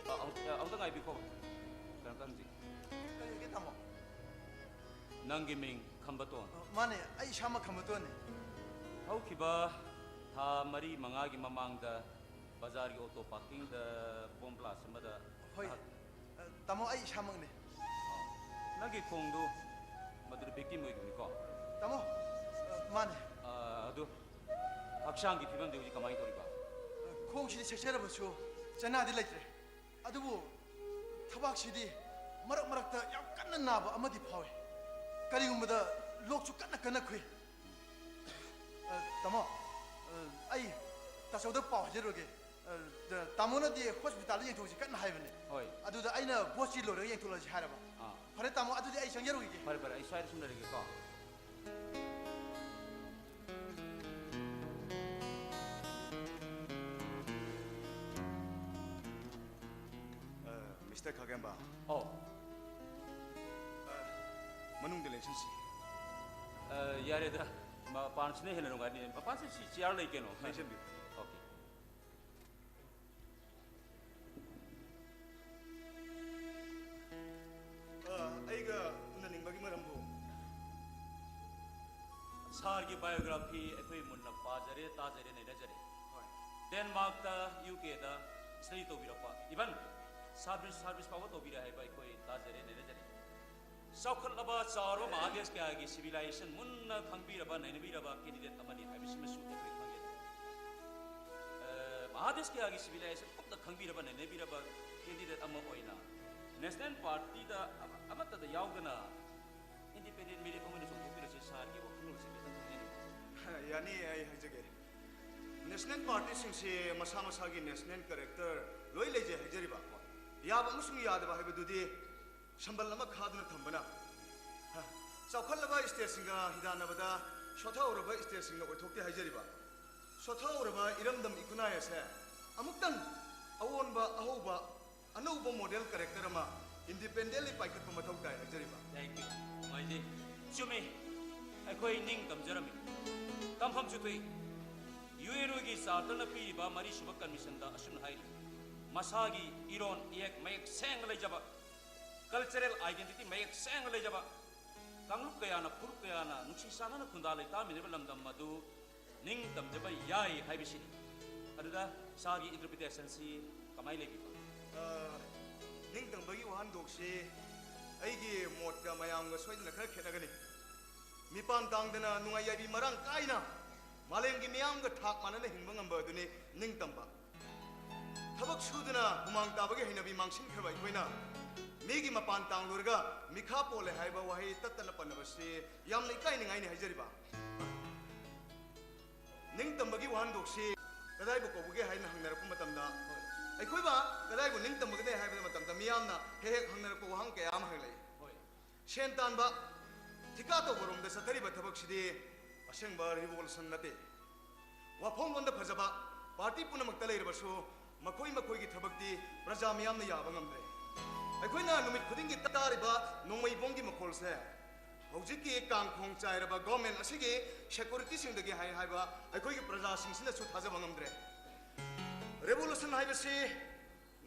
ꯑ, ꯑꯃꯨꯛ-, ꯑ, ꯑꯃꯨꯛꯇ ꯉꯥꯏꯕꯤꯈꯣ꯫ ꯀꯩꯅꯣꯝꯇ ꯍꯪꯖꯒꯦ꯫ ꯀꯔꯤ ꯍꯥꯏꯒꯦ, ꯇꯥꯃꯣ? ꯅꯪꯒꯤ ꯃꯤꯡ ꯈꯝꯕꯇꯣꯟ꯫ ꯑ, ꯃꯥꯅꯦ, ꯑꯩ ꯏꯁꯥꯃꯛ ꯈꯝꯕꯇꯣꯟꯅꯦ꯫ ꯍꯧꯈꯤꯕ ꯊꯥ ꯃꯔꯤ ꯃꯉꯥꯒꯤ ꯃꯃꯥꯡꯗ ꯕꯖꯥꯔꯒꯤ ꯑꯣꯇꯣ ꯄꯥꯔꯀꯤꯡꯗ ꯕꯣꯝ ꯕ꯭ꯂꯥꯁ ꯑꯃꯗ ꯍꯣꯏ꯫ ꯅꯍꯥꯛ ꯑ, ꯇꯥꯃꯣ, ꯑꯩ ꯏꯁꯥꯃꯛꯅꯦ꯫ ꯑ, ꯅꯪꯒꯤ ꯈꯣꯡꯗꯨ ꯃꯗꯨꯗ ꯚꯤꯛꯇꯤꯝ ꯑꯣꯏꯈꯤꯕꯅꯤꯀꯣ? ꯇꯥꯃꯣ, ꯑ, ꯃꯥꯅꯦ꯫ ꯑ, ꯑꯗꯨ ꯍꯛꯆꯥꯡꯒꯤ ꯐꯤꯕꯝꯗꯤ ꯍꯧꯖꯤꯛ ꯀꯃꯥꯏꯅ ꯇꯧꯔꯤꯕ? ꯑ, ꯈꯣꯡꯁꯤꯗꯤ ꯁꯦꯛꯆꯔꯕꯁꯨ ꯆꯅꯥꯗꯤ ꯂꯩꯇ꯭ꯔꯦ꯫ ꯑꯗꯨꯕꯨ ꯊꯕꯥꯛꯁꯤꯗꯤ ꯃꯔꯛ ꯃꯔꯛꯇ ꯌꯥꯝ ꯀꯟꯅ ꯅꯥꯕ ꯑꯃꯗꯤ ꯐꯥꯎꯏ꯫ ꯀꯔꯤꯒꯨꯝꯕꯗ ꯂꯣꯛꯁꯨ ꯀꯟꯅ ꯀꯟꯅ ꯈꯨꯏ꯫ ꯑ, ꯇꯥꯃꯣ, ꯑ, ꯑꯩ ꯇꯥꯆꯧꯗ ꯄꯥꯎ ꯍꯥꯏꯖꯔꯨꯔꯒꯦ꯫ ꯑ, ꯇꯥꯃꯣꯅꯗꯤ ꯍꯣꯁꯄꯤꯇꯥꯜꯗ ꯌꯦꯡꯊꯣꯛꯁꯤ ꯀꯟꯅ ꯍꯥꯏꯕꯅꯦ꯫ ꯍꯣꯏ꯫ ꯑꯗꯨꯗ ꯑꯩꯅ ꯕꯣꯁꯁꯤ ꯂꯣꯏꯔꯒ ꯌꯦꯡꯊꯣꯛꯂꯁꯤ ꯍꯥꯏꯔꯕ꯫ ꯑꯥ꯫ ꯐꯔꯦ ꯇꯥꯃꯣ, ꯑꯗꯨꯗꯤ ꯑꯩ ꯆꯪꯖꯔꯨꯈꯤꯒꯦ꯫ ꯐꯔꯦ, ꯐꯔꯦ, ꯑꯩ ꯁ꯭ꯋꯥꯏꯗ ꯁꯨꯝ ꯂꯩꯔꯒꯦꯀꯣ꯫ ꯑ, ꯃꯤꯁꯇꯔ ꯈꯥꯒꯦꯝꯕ꯫ ꯑꯧ꯫ ꯑ, ꯃꯅꯨꯡꯗ ꯂꯦꯡꯁꯤꯟꯁꯤ꯫ ꯑ, ꯌꯥꯔꯦꯗ꯫ ꯃꯄꯥꯟꯁꯤꯅ ꯍꯦꯟꯅ ꯅꯨꯡꯉꯥꯏꯅꯤ꯫ ꯃꯄꯥꯟꯁꯤ ꯁꯤ ꯆꯤꯌꯥꯔ ꯂꯩ ꯀꯩꯅꯣ꯫ ꯂꯩꯁꯟꯕꯤꯌꯨ꯫ ꯑꯣꯀꯦ꯫ ꯑ, ꯑꯩꯒ ꯎꯅꯅꯤꯡꯕꯒꯤ ꯃꯔꯝꯕꯨ? ꯁꯥꯔꯒꯤ ꯕꯥꯏꯑꯣꯒ꯭ꯔꯥꯐꯤ ꯑꯩꯈꯣꯏ ꯃꯨꯟꯅ ꯄꯥꯖꯔꯦ, ꯇꯥꯖꯔꯦ, ꯅꯩꯅꯖꯔꯦ꯫ ꯍꯣꯏ꯫ ꯗꯦꯟꯃꯥꯔꯛꯇ, ꯌꯨ ꯀꯦꯗ ꯁ꯭ꯇꯗꯤ ꯇꯧꯕꯤꯔꯛꯄ, ꯏꯚꯟ ꯁꯥꯔꯚꯤꯁ, ꯁꯥꯔꯚꯤꯁ ꯐꯥꯎꯕ ꯇꯧꯕꯤꯔꯦ ꯍꯥꯏꯕ ꯑꯩꯈꯣꯏ ꯇꯥꯖꯔꯦ, ꯅꯩꯅꯖꯔꯦ꯫ ꯆꯥꯎꯈꯠꯂꯕ ꯆꯥꯎꯔꯕ ꯃꯍꯥꯗꯦꯁ ꯀꯌꯥꯒꯤ ꯁꯤꯚꯤꯂꯥꯏꯖꯦꯁꯟ ꯃꯨꯟꯅ ꯈꯪꯕꯤꯔꯕ, ꯅꯩꯅꯕꯤꯔꯕ ꯀꯦꯟꯗꯤꯗꯦꯠ ꯑꯃꯅꯤ ꯍꯥꯏꯕꯁꯤꯃꯁꯨ ꯑꯩꯈꯣꯏ ꯈꯪꯖꯩ꯫ ꯑ, ꯃꯍꯥꯗꯦꯁ ꯀꯌꯥꯒꯤ ꯁꯤꯚꯤꯂꯥꯏꯖꯦꯁꯟ ꯀꯨꯞꯅ ꯈꯪꯕꯤꯔꯕ, ꯅꯩꯅꯕꯤꯔꯕ ꯀꯦꯟꯗꯤꯗꯦꯠ ꯑꯃ ꯑꯣꯏꯅ ꯅꯦꯁꯅꯦꯜ ꯄꯥꯔꯇꯤꯗ ꯑꯃ-, ꯑꯃꯠꯇꯗ ꯌꯥꯎꯗꯅ ꯏꯟꯗꯤꯄꯦꯟꯗꯦꯟ ꯃꯦꯔꯤꯠ ꯑꯃ ꯑꯣꯏꯅ ꯆꯣꯡꯊꯣꯛꯄꯤꯔꯁꯤ꯫ ꯁꯥꯔꯒꯤ ꯋꯥꯈꯜꯂꯣꯟꯁꯤ ꯈꯤꯇꯪ ꯈꯪꯖꯅꯤꯡꯉꯤ꯫ ꯌꯥꯅꯤ, ꯑꯩ ꯍꯥꯏꯖꯒꯦ꯫ ꯅꯦꯁꯅꯦꯜ ꯄꯥꯔꯇꯤꯁꯤꯡꯁꯦ ꯃꯁꯥ ꯃꯁꯥꯒꯤ ꯅꯦꯁꯅꯦꯜ ꯀꯦꯔꯦꯛꯇꯔ ꯂꯣꯏ ꯂꯩꯖꯩ ꯍꯥꯏꯖꯔꯤꯕ꯫ ꯌꯥꯕ ꯑꯃꯁꯨꯡ ꯌꯥꯗꯕ ꯍꯥꯏꯕꯗꯨꯗꯤ ꯁꯝꯕꯜ ꯑꯃ ꯈꯥꯗꯨꯅ ꯊꯝꯕꯅ, ꯍ, ꯆꯥꯎꯈꯠꯂꯕ ꯁ꯭ꯇꯦꯠꯁꯤꯡꯒ ꯍꯤꯗꯥꯟꯅꯕꯗ ꯁꯣꯊꯍꯧꯔꯕ ꯁ꯭ꯇꯦꯠꯁꯤꯡꯅ ꯑꯣꯏꯊꯣꯛꯇꯦ ꯍꯥꯏꯖꯔꯤꯕ꯫ ꯁꯣꯊꯍꯧꯔꯕ ꯏꯔꯝꯗꯝ ꯏꯈꯨꯟꯅꯥꯏ ꯑꯁꯦ ꯑꯃꯨꯛꯇꯪ ꯑꯑꯣꯟꯕ, ꯑꯍꯧꯕ, ꯑꯅꯧꯕ ꯃꯣꯗꯦꯜ ꯀꯦꯔꯦꯛꯇꯔ ꯑꯃ ꯏꯟꯗꯤꯄꯦꯟꯗꯦꯟꯂꯤ ꯄꯥꯏꯈꯠꯄ ꯃꯊꯧ ꯇꯥꯏ ꯍꯥꯏꯖꯔꯤꯕ꯫ Thank you. ꯅꯨꯡꯉꯥꯏꯖꯩ꯫ ꯆꯨꯝꯃꯤ, ꯑꯩꯈꯣꯏ ꯅꯤꯡ ꯇꯝꯖꯔꯝꯃꯤ꯫ ꯇꯝꯐꯝꯁꯨ ꯊꯣꯛꯏ꯫ ꯌꯨ ꯑꯦꯟ ꯑꯣꯒꯤ ꯆꯥꯔꯇꯔꯅ ꯄꯤꯔꯤꯕ ꯃꯔꯤꯁꯨꯕ ꯀꯟꯚꯦꯟꯁꯟꯗ ꯑꯁꯨꯝꯅ ꯍꯥꯏꯔꯤ, ꯃꯁꯥꯒꯤ ꯏꯔꯣꯟ ꯏꯌꯦꯛ ꯃꯌꯦꯛ ꯁꯦꯡꯅ ꯂꯩꯖꯕ, ꯀꯜꯆꯔꯦꯜ ꯑꯥꯏꯗꯦꯟꯇꯤꯇꯤ ꯃꯌꯦꯛ ꯁꯦꯡꯅ ꯂꯩꯖꯕ, ꯀꯥꯡꯂꯨꯞ ꯀꯌꯥꯅ, ꯐꯨꯔꯨꯞ ꯀꯌꯥꯅ ꯅꯨꯡꯁꯤ ꯆꯥꯟꯅꯅ ꯈꯨꯟꯗꯥ ꯂꯩꯇꯥꯃꯤꯟꯅꯔꯤꯕ ꯂꯝꯗꯝ ꯑꯗꯨ ꯅꯤꯡꯇꯝꯖꯕ ꯌꯥꯏ ꯍꯥꯏꯕꯁꯤꯅꯤ꯫ ꯑꯗꯨꯗ ꯁꯥꯔꯒꯤ ꯏꯟꯇꯔꯄ꯭ꯔꯤꯇꯦꯁꯟꯁꯤ ꯀꯃꯥꯏꯅ ꯂꯩꯕꯤꯕ? ꯑ, ꯅꯤꯡꯇꯝꯕꯒꯤ ꯋꯥꯍꯟꯊꯣꯛꯁꯤ ꯑꯩꯒꯤ ꯃꯣꯠꯀ ꯃꯌꯥꯝꯒ ꯁꯣꯏꯗꯅ ꯈꯔ ꯈꯦꯠꯅꯒꯅꯤ꯫ ꯃꯤꯄꯥꯟ ꯇꯥꯡꯗꯅ ꯅꯨꯡꯉꯥꯏ ꯌꯥꯏꯕꯤ ꯃꯔꯥꯡ ꯀꯥꯏꯅ ꯃꯥꯂꯦꯝꯒꯤ ꯃꯤꯌꯥꯝꯒ ꯊꯥꯛ ꯃꯥꯟꯅꯅ ꯍꯤꯡꯕ ꯉꯝꯕ ꯑꯗꯨꯅꯤ ꯅꯤꯡꯇꯝꯕ꯫ ꯊꯕꯛ ꯁꯨꯗꯨꯅ ꯍꯨꯃꯥꯡ ꯇꯥꯕꯒꯤ ꯍꯩꯅꯕꯤ ꯃꯥꯡꯁꯤꯟꯈ꯭ꯔꯕ ꯑꯩꯈꯣꯏꯅ ꯃꯤꯒꯤ ꯃꯄꯥꯟ ꯇꯥꯡꯂꯨꯔꯒ ꯃꯤꯈꯥ ꯄꯣꯜꯂꯦ ꯍꯥꯏꯕ ꯋꯥꯍꯩ ꯇꯠꯇꯅ ꯄꯟꯅꯕꯁꯤ ꯌꯥꯝꯅ ꯏꯀꯥꯏꯅꯤꯡꯉꯥꯏꯅꯤ ꯍꯥꯏꯖꯔꯤꯕ꯫ ꯅꯤꯡꯇꯝꯕꯒꯤ ꯋꯥꯍꯟꯊꯣꯛꯁꯤ ꯀꯗꯥꯏꯕꯨ ꯀꯧꯕꯒꯦ ꯍꯥꯏꯅ ꯍꯪꯅꯔꯛꯄ ꯃꯇꯝꯗ, ꯑꯩꯈꯣꯏꯕ ꯀꯗꯥꯏꯕꯨ ꯅꯤꯡꯇꯝꯕꯒꯦ ꯍꯥꯏꯕ ꯃꯇꯝꯗ ꯃꯤꯌꯥꯝꯅ ꯍꯦꯛ ꯍꯦꯛ ꯍꯪꯅꯔꯛꯄ ꯋꯥꯍꯪ ꯀꯌꯥ ꯑꯃ ꯍꯪꯂꯛꯏ꯫ ꯍꯣꯏ꯫ ꯁꯦꯟ ꯇꯥꯟꯕ, ꯊꯤꯀꯥ ꯇꯧꯕꯔꯣꯝꯗ ꯆꯠꯊꯔꯤꯕ ꯊꯕꯛꯁꯤꯗꯤ ꯑꯁꯦꯡꯕ ꯔꯤꯚꯣꯂꯨꯁꯟ ꯅꯠꯇꯦ꯫ ꯋꯥꯐꯝꯂꯣꯟꯗ ꯐꯖꯕ ꯄꯥꯔꯇꯤ ꯄꯨꯝꯅꯃꯛꯇ ꯂꯩꯔꯕꯁꯨ ꯃꯈꯣꯏ ꯃꯈꯣꯏꯒꯤ ꯊꯕꯛꯇꯤ ꯄ꯭ꯔꯖꯥ ꯃꯤꯌꯥꯝꯅ ꯌꯥꯕ ꯉꯝꯗ꯭ꯔꯦ꯫ ꯑꯩꯈꯣꯏꯅ ꯅꯨꯃꯤꯠ ꯈꯨꯗꯤꯡꯒꯤ ꯇꯥꯔꯤꯕ ꯅꯣꯡꯃꯩ ꯕꯣꯝꯒꯤ ꯃꯈꯣꯜꯁꯦ ꯍꯧꯖꯤꯛꯀꯤ ꯀꯥꯡꯈꯣꯡ ꯆꯥꯏꯔꯕ ꯒꯣꯔꯃꯦꯟ ꯑꯁꯤꯒꯤ ꯁꯦꯀ꯭ꯌꯨꯔꯤꯇꯤꯁꯤꯡꯗꯒꯤ ꯍꯥꯏ ꯍꯥꯏꯕ ꯑꯩꯈꯣꯏꯒꯤ ꯄ꯭ꯔꯖꯥꯁꯤꯡꯁꯤꯅꯁꯨ ꯊꯥꯖꯕ ꯉꯝꯗ꯭ꯔꯦ꯫ ꯔꯦꯚꯣꯂꯨꯁꯟ ꯍꯥꯏꯕꯁꯤ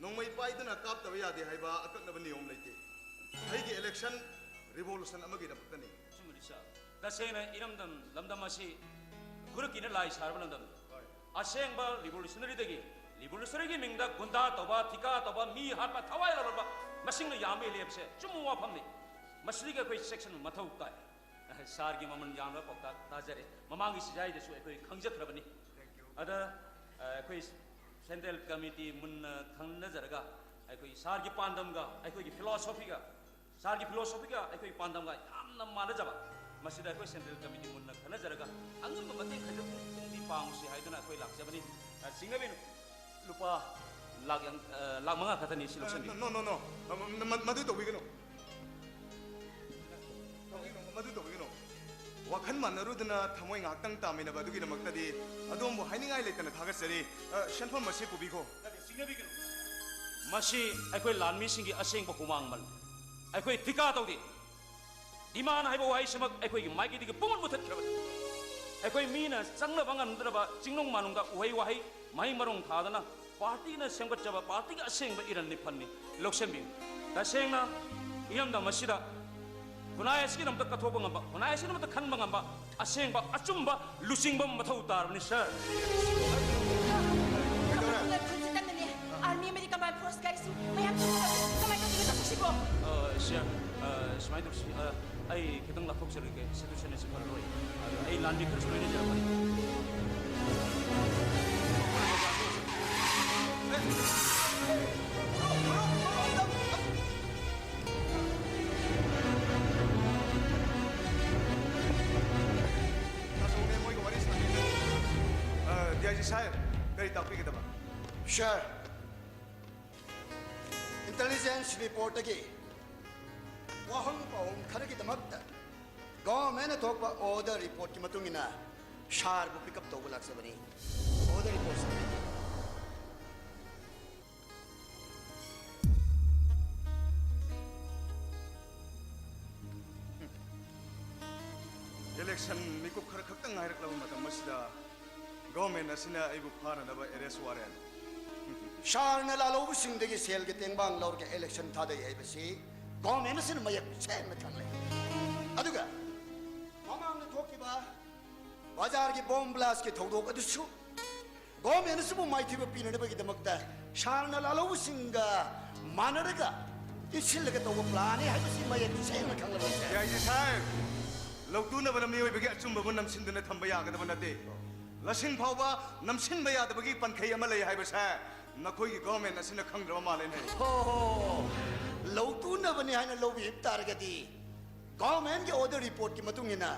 ꯅꯣꯡꯃꯩ ꯄꯥꯏꯗꯨꯅ ꯀꯥꯞꯇꯕ ꯌꯥꯗꯦ ꯍꯥꯏꯕ ꯑꯀꯛꯅꯕ ꯅꯤꯌꯣꯝ ꯂꯩꯇꯦ꯫ ꯑꯩꯒꯤ ꯏꯂꯦꯛꯁꯟ ꯔꯤꯚꯣꯂꯨꯁꯟ ꯑꯃꯒꯤꯗꯃꯛꯇꯅꯤ꯫ ꯑꯆꯨꯝꯕꯅꯤ ꯁꯥꯔ꯫ ꯇꯁꯦꯡꯅ ꯏꯔꯝꯗꯝ ꯂꯝꯗꯝ ꯑꯁꯤ ꯈꯨꯔꯨꯛꯀꯤꯅ ꯂꯥꯏ ꯁꯥꯔꯕ ꯂꯝꯗꯝꯅꯤ꯫ ꯍꯣꯏ꯫ ꯑꯁꯦꯡꯕ ꯔꯤꯚꯣꯂꯨꯁꯅꯔꯤꯗꯒꯤ ꯔꯤꯚꯣꯂꯨꯁꯅꯔꯤꯒꯤ ꯃꯤꯡꯗ ꯒꯨꯟꯗꯥ ꯇꯧꯕ, ꯊꯤꯀꯥ ꯇꯧꯕ, ꯃꯤ ꯍꯥꯠꯄ, ꯊꯋꯥꯏ ꯂꯧꯔꯕ ꯃꯁꯤꯡꯅ ꯌꯥꯝꯃꯤ ꯂꯦꯞꯁꯦ ꯑꯆꯨꯝꯕ ꯋꯥꯐꯝꯅꯤ꯫ ꯃꯁꯤꯗꯒꯤ ꯑꯩꯈꯣꯏ ꯆꯦꯛꯁꯤꯟꯕ ꯃꯊꯧ ꯇꯥꯏ꯫ ꯁꯥꯔꯒꯤ ꯃꯃꯜ ꯌꯥꯝꯂꯕ ꯄꯥꯎꯇꯥꯛ ꯇꯥꯖꯔꯦ꯫ ꯃꯃꯥꯡꯒꯤ ꯁꯤꯖꯥꯏꯗꯁꯨ ꯑꯩꯈꯣꯏ ꯈꯪꯖꯈ꯭ꯔꯕꯅꯤ꯫ Thank you꯫ ꯑꯗ, ꯑ, ꯑꯩꯈꯣꯏ ꯁꯦꯟꯇ꯭ꯔꯦꯜ ꯀꯃꯤꯇꯤ ꯃꯨꯟꯅ ꯈꯪꯅꯖꯔꯒ ꯑꯩꯈꯣꯏ ꯁꯥꯔꯒꯤ ꯄꯥꯟꯗꯝꯒ ꯑꯩꯈꯣꯏꯒꯤ ꯐꯤꯂꯣꯁꯣꯐꯤꯒ, ꯁꯥꯔꯒꯤ ꯐꯤꯂꯣꯁꯣꯐꯤꯒ ꯑꯩꯈꯣꯏ ꯄꯥꯟꯗꯝꯒ ꯌꯥꯝꯅ ꯃꯥꯟꯅꯖꯕ, ꯃꯁꯤꯗ ꯑꯩꯈꯣꯏ ꯁꯦꯟꯇ꯭ꯔꯦꯜ ꯀꯃꯤꯇꯤ ꯃꯨꯟꯅ ꯈꯟꯅꯖꯔꯒ ꯑꯉꯝꯕ ꯃꯇꯦꯡ ꯈꯖꯤꯛꯇꯪꯗꯤ ꯄꯥꯡꯁꯤ ꯍꯥꯏꯗꯨꯅ ꯑꯩꯈꯣꯏ ꯂꯥꯛꯆꯕꯅꯤ꯫ ꯑ, ꯁꯤꯡꯅꯕꯤꯅꯨ꯫ ꯂꯨꯄꯥ ꯂꯥꯛ ꯌꯥꯡ-, ꯑ, ꯂꯥꯛ ꯃꯉꯥ ꯈꯛꯇꯅꯤ ꯁꯤ ꯂꯧꯁꯤꯟꯕꯤꯌꯨ꯫ No, no, no, no. ꯃ-, ꯃ-, ꯃ-, ꯃꯗꯨ ꯇꯧꯕꯤꯒꯅꯨ꯫ ꯇꯧꯕꯤꯒꯅꯨ, ꯃꯗꯨ ꯇꯧꯕꯤꯒꯅꯨ꯫ ꯋꯥꯈꯜ ꯃꯥꯟꯅꯔꯨꯗꯅ ꯊꯃꯣꯏ ꯉꯥꯏꯍꯥꯛꯇꯪ ꯇꯥꯃꯤꯟꯅꯕ ꯑꯗꯨꯒꯤꯗꯃꯛꯇꯗꯤ ꯑꯗꯣꯝꯕꯨ ꯍꯥꯏꯅꯤꯡꯉꯥꯏ ꯂꯩꯇꯅ ꯊꯥꯒꯠꯆꯔꯤ꯫ ꯑ, ꯁꯦꯟꯐꯝ ꯑꯁꯤ ꯄꯨꯕꯤꯈꯣ꯫ ꯅꯠꯇꯦ, ꯁꯤꯡꯅꯕꯤꯒꯅꯨ꯫ ꯃꯁꯤ ꯑꯩꯈꯣꯏ ꯂꯥꯟꯃꯤꯁꯤꯡꯒꯤ ꯑꯁꯦꯡꯕ ꯍꯨꯃꯥꯡꯃꯜ꯫ ꯑꯩꯈꯣꯏ ꯊꯤꯀꯥ ꯇꯧꯗꯦ꯫ ꯗꯤꯃꯥꯟ ꯍꯥꯏꯕ ꯋꯥꯍꯩꯁꯤꯃꯛ ꯑꯩꯈꯣꯏꯒꯤ ꯃꯥꯏꯀꯩꯗꯒꯤ ꯄꯨꯡꯃꯨꯠ ꯃꯨꯊꯠꯈ꯭ꯔꯕꯅꯤ꯫ ꯑꯩꯈꯣꯏ ꯃꯤꯅ ꯆꯪꯅꯕ ꯉꯝꯗ꯭ꯔꯕ ꯆꯤꯡꯅꯨꯡ ꯃꯥꯅꯨꯡꯗ ꯎꯍꯩ ꯋꯥꯍꯩ, ꯃꯍꯩ ꯃꯔꯣꯡ ꯊꯥꯗꯅ ꯄꯥꯔꯇꯤꯅ ꯁꯦꯝꯒꯠꯆꯕ ꯄꯥꯔꯇꯤꯒꯤ ꯑꯁꯦꯡꯕ ꯏꯔꯟ ꯅꯤꯐꯟꯅꯤ꯫ ꯂꯧꯁꯤꯟꯕꯤꯌꯨ꯫ ꯇꯁꯦꯡꯅ ꯏꯔꯝꯗꯝ ꯑꯁꯤꯗ ꯈꯨꯟꯅꯥꯏ ꯑꯁꯤꯒꯤꯗꯃꯛꯇ ꯀꯠꯊꯣꯛꯄ ꯉꯝꯕ, ꯈꯨꯟꯅꯥꯏ ꯑꯁꯤꯒꯤꯗꯃꯛꯇ ꯈꯟꯕ ꯉꯝꯕ ꯑꯁꯦꯡꯕ ꯑꯆꯨꯝꯕ ꯂꯨꯆꯤꯡꯕ ꯑꯃ ꯃꯊꯧ ꯇꯥꯔꯕꯅꯤ, ꯁꯥꯔ꯫ ꯀꯩꯗꯧꯔꯦ? ꯈꯨꯟꯁꯤꯗ ꯅꯅꯦ, ꯑꯥꯔꯃꯤ ꯑꯃꯗꯤ ꯀꯝꯕꯥꯏꯟ ꯐꯣꯔꯁ ꯒꯥꯔꯤꯁꯤꯡ ꯃꯌꯥꯝ ꯆꯪꯁꯤꯜꯂꯛꯑꯦ꯫ ꯀꯃꯥꯏꯅ ꯇꯧꯗꯣꯏꯅꯣ ꯆꯠꯄꯁꯤꯕꯣ? ꯑ, ꯁꯥꯔ, ꯑ, ꯁꯨꯃꯥꯏꯅ ꯇꯧꯁꯤ, ꯑ, ꯑꯩ ꯈꯤꯇꯪ ꯂꯥꯞꯊꯣꯛꯆꯔꯒꯦ, ꯁꯤꯇꯨꯋꯦꯁꯟ ꯑꯁꯤ ꯐꯔꯔꯣꯏ꯫ ꯑꯗꯣ ꯑꯩ ꯂꯥꯟꯃꯤ ꯈꯔꯁꯨ ꯂꯣꯏꯅꯖꯔꯛꯄꯅꯤ꯫ ꯇꯥꯆꯧꯅꯦ ꯃꯣꯏꯒ ꯋꯥꯔꯤ ꯁꯥꯟꯅꯔꯤꯗꯣ꯫ ꯑ, ꯗꯤ ꯑꯥꯏ ꯖꯤ ꯁꯥꯍꯦꯕ, ꯀꯔꯤ ꯇꯥꯛꯄꯤꯒꯗꯕ? ꯁꯥꯔ, ꯏꯟꯇꯦꯂꯤꯖꯦꯟꯁ ꯔꯤꯄꯣꯔꯠꯇꯒꯤ ꯋꯥꯍꯪ ꯄꯥꯎꯍꯪ ꯈꯔꯒꯤꯗꯃꯛꯇ ꯒꯚꯔꯟꯃꯦꯟꯠꯅ ꯊꯣꯛꯄ ꯑꯣꯔꯗꯔ ꯔꯤꯄꯣꯔꯠꯀꯤ ꯃꯇꯨꯡ ꯏꯟꯅ ꯁꯥꯔꯕꯨ ꯄꯤꯛ ꯑꯞ ꯇꯧꯕ ꯂꯥꯛꯆꯕꯅꯤ꯫ ꯑꯣꯔꯗꯔ ꯔꯤꯄꯣꯔꯠ ꯁꯥꯔ꯫ Election ꯃꯤꯀꯨꯞ ꯈꯔ ꯈꯛꯇꯪ ꯉꯥꯏꯔꯛꯂꯕ ꯃꯇꯝ ꯑꯁꯤꯗ government ꯑꯁꯤꯅ ꯑꯩꯕꯨ ꯐꯥꯅꯅꯕ arrest warrant꯫ ꯁꯥꯔꯅ ꯂꯥꯜꯍꯧꯕꯁꯤꯡꯗꯒꯤ ꯁꯦꯜꯒꯤ ꯇꯦꯡꯕꯥꯡ ꯂꯧꯔꯒ election ꯊꯥꯗꯩ ꯍꯥꯏꯕꯁꯤ government ꯑꯁꯤꯅ ꯃꯌꯦꯛ ꯁꯦꯡꯅ ꯈꯪꯂꯦ꯫ ꯑꯗꯨꯒ ꯃꯃꯥꯡꯗ ꯊꯣꯛꯈꯤꯕ ꯕꯖꯥꯔꯒꯤ bomb blastꯀꯤ ꯊꯧꯗꯣꯛ ꯑꯗꯨꯁꯨ government ꯑꯁꯤꯕꯨ ꯃꯥꯏꯊꯤꯕ ꯄꯤꯅꯅꯕꯒꯤꯗꯃꯛꯇ ꯁꯥꯔꯅ ꯂꯥꯜꯍꯧꯕꯁꯤꯡꯒ ꯃꯥꯟꯅꯔꯒ ꯏꯟꯁꯤꯜꯂꯒ ꯇꯧꯕ planꯅꯤ ꯍꯥꯏꯕꯁꯤ ꯃꯌꯦꯛ ꯁꯦꯡꯅ ꯈꯪꯂꯕ꯫ ꯗꯤ ꯑꯥꯏ ꯖꯤ ꯁꯥꯍꯦꯕ, ꯂꯧꯇꯨꯅꯕꯅ ꯃꯤꯑꯣꯏꯕꯒꯤ ꯑꯆꯨꯝꯕꯕꯨ ꯅꯝꯁꯤꯟꯗꯨꯅ ꯊꯝꯕ ꯌꯥꯒꯗꯕ ꯅꯠꯇꯦ꯫ ꯂꯁꯤꯡ ꯐꯥꯎꯕ ꯅꯝꯁꯤꯟꯕ ꯌꯥꯗꯕꯒꯤ ꯄꯟꯈꯩ ꯑꯃ ꯂꯩ ꯍꯥꯏꯕꯁꯦ ꯅꯈꯣꯏꯒꯤ government ꯑꯁꯤꯅ ꯈꯪꯗ꯭ꯔꯕ ꯃꯥꯜꯂꯦꯅꯦ꯫ ꯍꯣ, ꯍꯣ, ꯍꯣ꯫ ꯂꯧꯇꯨꯅꯕꯅꯤ ꯍꯥꯏꯅ ꯂꯧꯕꯤꯕ ꯇꯥꯔꯒꯗꯤ, governmentꯀꯤ audit reportꯀꯤ ꯃꯇꯨꯡ ꯏꯟꯅ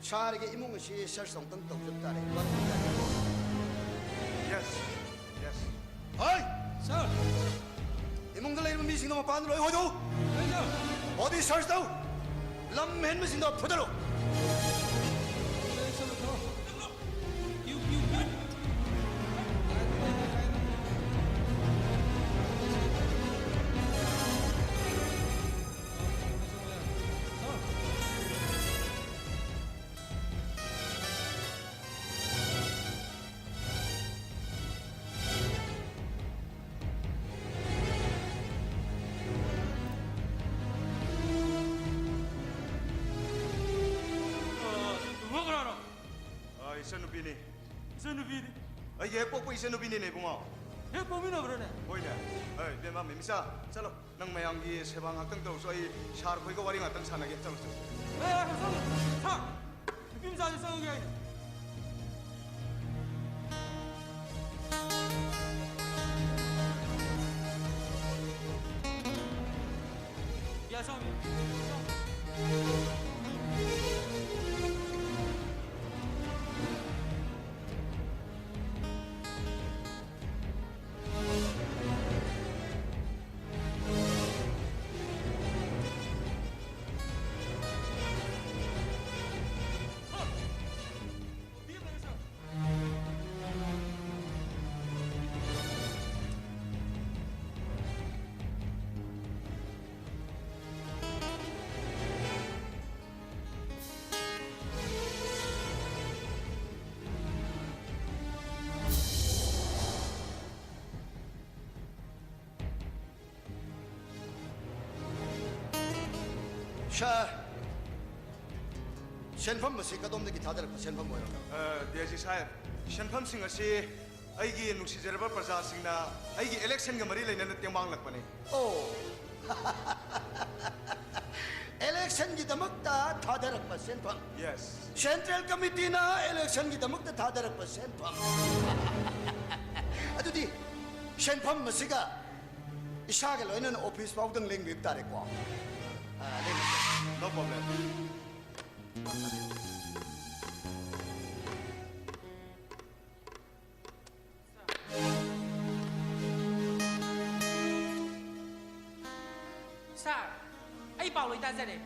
ꯁꯥꯔꯒꯤ ꯏꯃꯨꯡ ꯑꯁꯤ search ꯑꯃꯨꯛꯇꯪ ꯇꯧꯖꯕ ꯇꯥꯔꯦ꯫ Yes, yes. ꯍꯣꯏ! Sir! ꯏꯃꯨꯡꯗ ꯂꯩꯔꯤꯕ ꯃꯤꯁꯤꯡꯗꯣ ꯃꯄꯥꯟꯗ ꯂꯣꯏ ꯍꯣꯏꯗꯣꯛꯎ! Yes, sir! Body search ꯇꯧ! ꯂꯝ ꯍꯦꯟꯕꯁꯤꯡꯗꯣ ꯐꯨꯗꯠꯂꯨ! ꯑ, ꯏꯕꯨꯡꯉꯣ ꯀꯅꯥꯅꯣ? ꯑ, ꯏꯆꯟꯅꯨꯄꯤꯅꯤ꯫ ꯏꯆꯟꯅꯨꯄꯤꯅꯤ? ꯑꯩꯒꯤ ꯍꯦꯛ ꯄꯣꯛꯄ ꯏꯆꯟꯅꯨꯄꯤꯅꯤꯅꯦ, ꯏꯕꯨꯡꯉꯣ꯫ ꯍꯦꯛ ꯄꯣꯛꯃꯤꯟꯅꯕ꯭ꯔꯣꯅꯦ? ꯍꯣꯏꯅꯦ꯫ ꯑꯦ, ꯏꯕꯦꯝꯃ, ꯃꯤꯃꯤꯆꯥ, ꯆꯠꯂꯣ꯫ ꯅꯪ ꯃꯌꯥꯝꯒꯤ ꯁꯦꯕꯥ ꯉꯥꯛꯇꯪ ꯇꯧꯔꯁꯨ, ꯑꯩ ꯁꯥꯔ ꯈꯣꯏꯒ ꯋꯥꯔꯤ ꯉꯥꯛꯇꯪ ꯁꯥꯟꯅꯒꯦ꯫ ꯆꯠꯂꯣ, ꯆꯠꯂꯣ꯫ ꯑꯦ, ꯑꯦ, ꯆꯠꯂꯣ꯫ ꯁꯥꯔ! ꯅꯨꯄꯤ ꯃꯆꯥꯁꯦ ꯆꯪꯉꯒꯦ ꯍꯥꯏꯅꯦ꯫ ꯌꯥ, ꯆꯪꯉꯒꯦ꯫ ꯁꯥꯔ, ꯁꯦꯟꯐꯝ ꯑꯁꯤ ꯀꯗꯣꯝꯗꯒꯤ ꯊꯥꯗꯔꯛꯄ ꯁꯦꯟꯐꯝ ꯑꯣꯏꯔꯝꯂꯕ? ꯑ, ꯗꯤ ꯑꯥꯏ ꯖꯤ ꯁꯥꯍꯦꯕ, ꯁꯦꯟꯐꯝꯁꯤꯡ ꯑꯁꯤ ꯑꯩꯒꯤ ꯅꯨꯡꯁꯤꯖꯔꯕ ꯄ꯭ꯔꯖꯥꯁꯤꯡꯅ ꯑꯩꯒꯤ ꯏꯂꯦꯛꯁꯟꯒ ꯃꯔꯤ ꯂꯩꯅꯅ ꯇꯦꯡꯕꯥꯡꯂꯛꯄꯅꯤ꯫ ꯑꯣ꯫ ꯏꯂꯦꯛꯁꯟꯒꯤꯗꯃꯛꯇ ꯊꯥꯗꯔꯛꯄ ꯁꯦꯟꯐꯝ꯫ Yes. ꯁꯦꯟꯇ꯭ꯔꯦꯜ ꯀꯃꯤꯇꯤꯅ ꯏꯂꯦꯛꯁꯟꯒꯤꯗꯃꯛꯇ ꯊꯥꯗꯔꯛꯄ ꯁꯦꯟꯐꯝ꯫ ꯑꯗꯨꯗꯤ ꯁꯦꯟꯐꯝ ꯑꯁꯤꯒ ꯏꯁꯥꯒ ꯂꯣꯏꯅꯅ ꯑꯣꯐꯤꯁ ꯐꯥꯎꯗꯪ ꯂꯦꯡꯕꯤꯕ ꯇꯥꯔꯦꯀꯣ꯫ ꯑ, ꯂꯦꯡꯕꯤꯌꯨ꯫ No problem. ꯁꯥꯔ, ꯑꯩ ꯄꯥꯎ ꯂꯣꯏ ꯇꯥꯖꯔꯦ꯫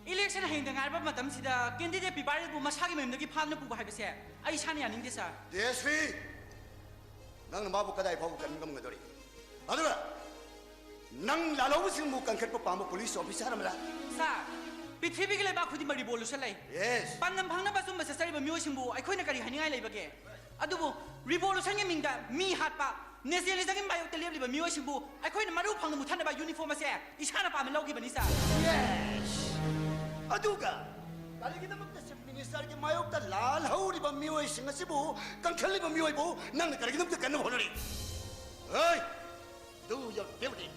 ꯏꯂꯦꯛꯁꯟ ꯍꯌꯦꯡꯗ ꯉꯥꯏꯔꯕ ꯃꯇꯝꯁꯤꯗ ꯀꯦꯟꯗꯤꯗꯦꯠ ꯄꯤꯕꯥꯔꯦꯜꯕꯨ ꯃꯁꯥꯒꯤ ꯃꯌꯨꯝꯗꯒꯤ ꯐꯥꯗꯨꯅ ꯄꯨꯕ ꯍꯥꯏꯕꯁꯦ ꯑꯩ ꯏꯁꯥꯅ ꯌꯥꯅꯤꯡꯗꯦ, ꯁꯥꯔ꯫ ꯗꯤ ꯑꯦꯁ ꯄꯤ, ꯅꯪꯅ ꯃꯥꯕꯨ ꯀꯗꯥꯏ ꯐꯥꯎꯕ ꯀꯟꯕ ꯉꯝꯒꯗꯧꯔꯤ? ꯑꯗꯨꯒ ꯅꯪ ꯂꯥꯜꯍꯧꯕꯁꯤꯡꯕꯨ ꯀꯟꯈꯠꯄ ꯄꯥꯝꯕ ꯄꯨꯂꯤꯁ ꯑꯣꯐꯤꯁꯥꯔ ꯑꯃꯔ? ꯁꯥꯔ, ꯄ꯭ꯔꯤꯊꯤꯕꯤꯒꯤ ꯂꯩꯕꯥꯛ ꯈꯨꯗꯤꯡꯃꯛ ꯔꯤꯚꯣꯂꯨꯁꯟ ꯂꯩ꯫ Yes. ꯄꯥꯟꯗꯝ ꯐꯪꯅꯕ ꯑꯆꯨꯝꯕ ꯆꯠꯆꯔꯤꯕ ꯃꯤꯑꯣꯏꯁꯤꯡꯕꯨ ꯑꯩꯈꯣꯏꯅ ꯀꯔꯤ ꯍꯥꯏꯅꯤꯡꯉꯥꯏ ꯂꯩꯕꯒꯦ? ꯑꯗꯨꯕꯨ ꯔꯤꯚꯣꯂꯨꯁꯟꯒꯤ ꯃꯤꯡꯗ ꯃꯤ ꯍꯥꯠꯄ, ꯅꯦꯁꯅꯦꯂꯤꯖꯝꯒꯤ ꯃꯥꯌꯣꯛꯇ ꯂꯦꯞꯂꯤꯕ ꯃꯤꯑꯣꯏꯁꯤꯡꯕꯨ ꯑꯩꯈꯣꯏꯅ ꯃꯔꯨ ꯐꯪꯅ ꯃꯨꯠꯊꯠꯅꯕ ꯌꯨꯅꯤꯐꯣꯔꯝ ꯑꯁꯦ ꯏꯁꯥꯅ ꯄꯥꯝꯅ ꯂꯧꯈꯤꯕꯅꯤ, ꯁꯥꯔ꯫ Yes. ꯑꯗꯨꯒ ꯀꯔꯤꯒꯤꯗꯃꯛꯇ ꯆꯤꯐ ꯃꯤꯅꯤꯁꯇꯔꯒꯤ ꯃꯥꯌꯣꯛꯇ ꯂꯥꯜꯍꯧꯔꯤꯕ ꯃꯤꯑꯣꯏꯁꯤꯡ ꯑꯁꯤꯕꯨ ꯀꯟꯈꯠꯂꯤꯕ ꯃꯤꯑꯣꯏꯕꯨ ꯅꯪꯅ ꯀꯔꯤꯒꯤꯗꯃꯛꯇ ꯀꯟꯅꯕ ꯍꯣꯠꯅꯔꯤ? ꯍꯦ! Do your duty.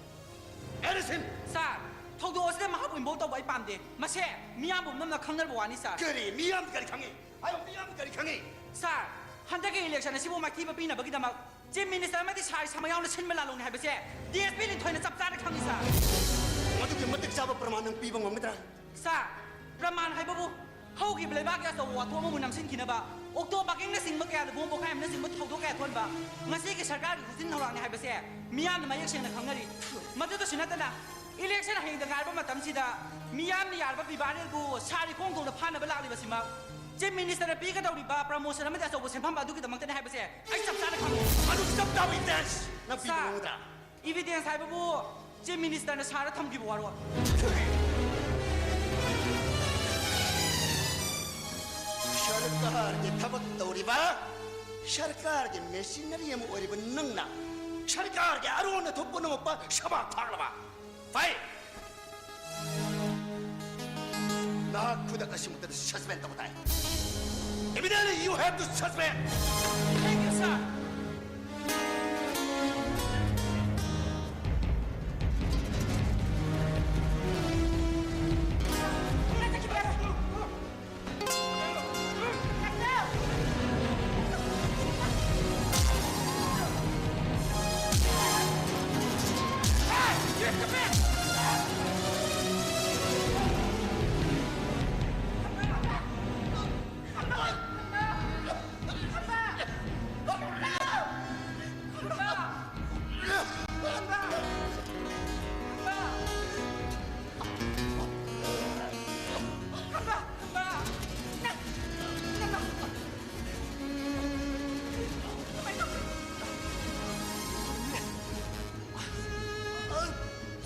Arrest him! ꯁꯥꯔ, ꯊꯧꯗꯣꯛ ꯑꯁꯤꯗ ꯃꯍꯥꯛꯄꯨ ꯏꯟꯚꯣꯜꯕ ꯇꯧꯕ ꯑꯩ ꯄꯥꯝꯗꯦ꯫ ꯃꯁꯦ ꯃꯤꯌꯥꯝ ꯄꯨꯝꯅꯃꯛꯅ ꯈꯪꯅꯔꯕ ꯋꯥꯅꯤ, ꯁꯥꯔ꯫ ꯀꯔꯤ? ꯃꯤꯌꯥꯝꯗ ꯀꯔꯤ ꯈꯪꯉꯤ? ꯍꯥꯏꯌꯣ, ꯃꯤꯌꯥꯝꯗ ꯀꯔꯤ ꯈꯪꯉꯤ? ꯁꯥꯔ, ꯍꯟꯗꯛꯀꯤ ꯏꯂꯦꯛꯁꯟ ꯑꯁꯤꯕꯨ ꯃꯥꯏꯊꯤꯕ ꯄꯤꯅꯕꯒꯤꯗꯃꯛ ꯆꯤꯐ ꯃꯤꯅꯤꯁꯇꯔ ꯑꯃꯗꯤ ꯁꯥꯔ ꯏꯁꯥꯃꯛ ꯌꯥꯎꯅ ꯁꯤꯟꯕ ꯂꯥꯜꯂꯧꯅꯤ ꯍꯥꯏꯕꯁꯦ ꯗꯤ ꯑꯦꯁ ꯄꯤ ꯂꯤꯟꯊꯣꯏꯅ ꯆꯞ ꯆꯥꯅ ꯈꯪꯉꯤ, ꯁꯥꯔ꯫ ꯃꯗꯨꯒꯤ ꯃꯇꯤꯛ ꯆꯥꯕ ꯄ꯭ꯔꯃꯥꯟ ꯅꯪ ꯄꯤꯕ ꯉꯝꯒꯗ꯭ꯔꯥ? ꯁꯥꯔ, ꯄ꯭ꯔꯃꯥꯟ ꯍꯥꯏꯕꯕꯨ ꯍꯧꯈꯤꯕ ꯂꯩꯕꯥꯛꯀꯤ ꯑꯆꯧꯕ ꯋꯥꯊꯣꯛ ꯑꯃꯕꯨ ꯅꯝꯁꯤꯟꯈꯤꯅꯕ ꯑꯣꯛꯇꯣ ꯄꯥꯔꯀꯤꯡꯅꯆꯤꯡꯕ ꯀꯌꯥꯗ ꯕꯣꯝ ꯄꯣꯈꯥꯏ ꯑꯃꯅꯆꯤꯡꯕ ꯊꯧꯗꯣꯛ ꯀꯌꯥ ꯊꯣꯛꯍꯟꯕ ꯉꯁꯤꯒꯤ ꯁꯔꯀꯥꯔꯒꯤ ꯍꯨꯖꯤꯟ ꯊꯧꯔꯥꯡꯅꯤ ꯍꯥꯏꯕꯁꯦ ꯃꯤꯌꯥꯝꯅ ꯃꯌꯦꯛ ꯁꯦꯡꯅ ꯈꯪꯅꯔꯤ꯫ ꯃꯗꯨꯗꯁꯨ ꯅꯠꯇꯅ ꯏꯂꯦꯛꯁꯟ ꯍꯌꯦꯡꯗ ꯉꯥꯏꯔꯕ ꯃꯇꯝꯁꯤꯗ ꯃꯤꯌꯥꯝꯅ ꯌꯥꯔꯕ ꯄꯤꯕꯥꯔꯦꯜꯕꯨ ꯁꯥꯔ ꯏꯈꯣꯡꯊꯣꯡꯗ ꯐꯥꯅꯕ ꯂꯥꯛꯂꯤꯕꯁꯤꯃꯛ ꯆꯤꯐ ꯃꯤꯅꯤꯁꯇꯔꯅ ꯄꯤꯒꯗꯧꯔꯤꯕ ꯄ꯭ꯔꯃꯣꯁꯟ ꯑꯃꯗꯤ ꯑꯆꯧꯕ ꯁꯦꯟꯐꯝ ꯑꯗꯨꯒꯤꯗꯃꯛꯇꯅꯤ ꯍꯥꯏꯕꯁꯦ ꯑꯩ ꯆꯞ ꯆꯥꯅ ꯈꯪꯉꯤ꯫ ꯑꯗꯨ ꯆꯞ ꯆꯥꯕ ꯏꯚꯤꯗꯦꯟꯁ ꯅꯪ ꯄꯤꯕ ꯁꯥꯔ, ꯉꯝꯒꯗ꯭ꯔꯥ? ꯏꯚꯤꯗꯦꯟꯁ ꯍꯥꯏꯕꯕꯨ ꯆꯤꯐ ꯃꯤꯅꯤꯁꯇꯔꯅ ꯁꯥꯔꯗ ꯊꯝꯈꯤꯕ ꯋꯥꯔꯣꯜ꯫ ꯁꯔꯀꯥꯔꯒꯤ ꯊꯕꯛ ꯇꯧꯔꯤꯕ, ꯁꯔꯀꯥꯔꯒꯤ ꯃꯦꯁꯤꯅꯔꯤ ꯑꯃ ꯑꯣꯏꯔꯤꯕ ꯅꯪꯅ ꯁꯔꯀꯥꯔꯒꯤ ꯑꯔꯣꯟ ꯑꯊꯨꯞ ꯄꯨꯝꯅꯃꯛꯄ ꯁꯃꯥ ꯊꯥꯛꯂꯕ? ꯐꯩ! ꯈꯨꯗꯛ ꯑꯁꯤꯃꯛꯇꯗ suspend ꯇꯧꯕ ꯇꯥꯏ꯫ Immediately you have to suspend. Thank you, sir.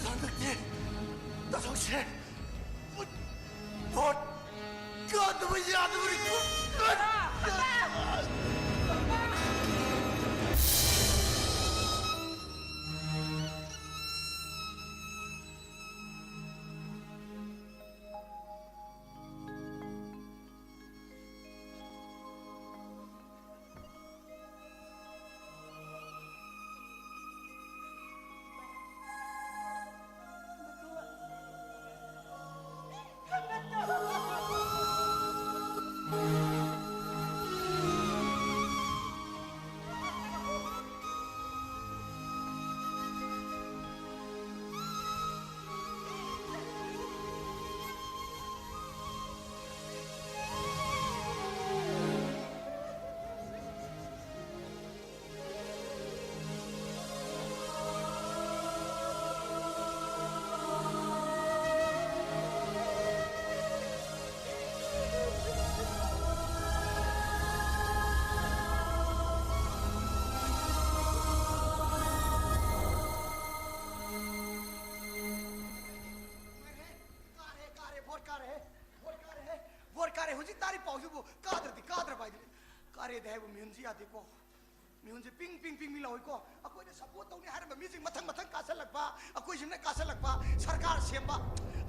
ꯍꯟꯗꯛꯇꯤ ꯇꯥꯊꯣꯛꯁꯦ꯫ ꯚꯣꯠ ꯀꯥꯗꯕ ꯌꯥꯗꯕꯅꯤ꯫ ꯀꯥꯔꯦ, ꯀꯥꯔꯦ, ꯚꯣꯠ ꯀꯥꯔꯦ, ꯚꯣꯠ ꯀꯥꯔꯦ, ꯚꯣꯠ ꯀꯥꯔꯦ꯫ ꯍꯧꯖꯤꯛ ꯇꯥꯔꯤ ꯄꯥꯎꯁꯤꯕꯨ ꯀꯥꯗ꯭ꯔꯗꯤ ꯀꯥꯗ꯭ꯔꯕ ꯍꯥꯏꯗꯨꯅꯤ꯫ ꯀꯥꯔꯦꯗꯤ ꯍꯥꯏꯕ ꯃꯤꯍꯨꯟꯁꯤ ꯌꯥꯗꯦꯀꯣ꯫ ꯃꯤꯍꯨꯟꯁꯦ ꯄꯤꯡ, ꯄꯤꯡ, ꯄꯤꯡ, ꯄꯤꯡ ꯂꯥꯎꯏꯀꯣ꯫ ꯑꯩꯈꯣꯏꯅ support ꯇꯧꯅꯤ ꯍꯥꯏꯔꯝꯕ ꯃꯤꯁꯤꯡ ꯃꯊꯪ, ꯃꯊꯪ ꯀꯥꯁꯜꯂꯛꯄ, ꯑꯩꯈꯣꯏꯁꯤꯅ ꯀꯥꯁꯜꯂꯛꯄ꯫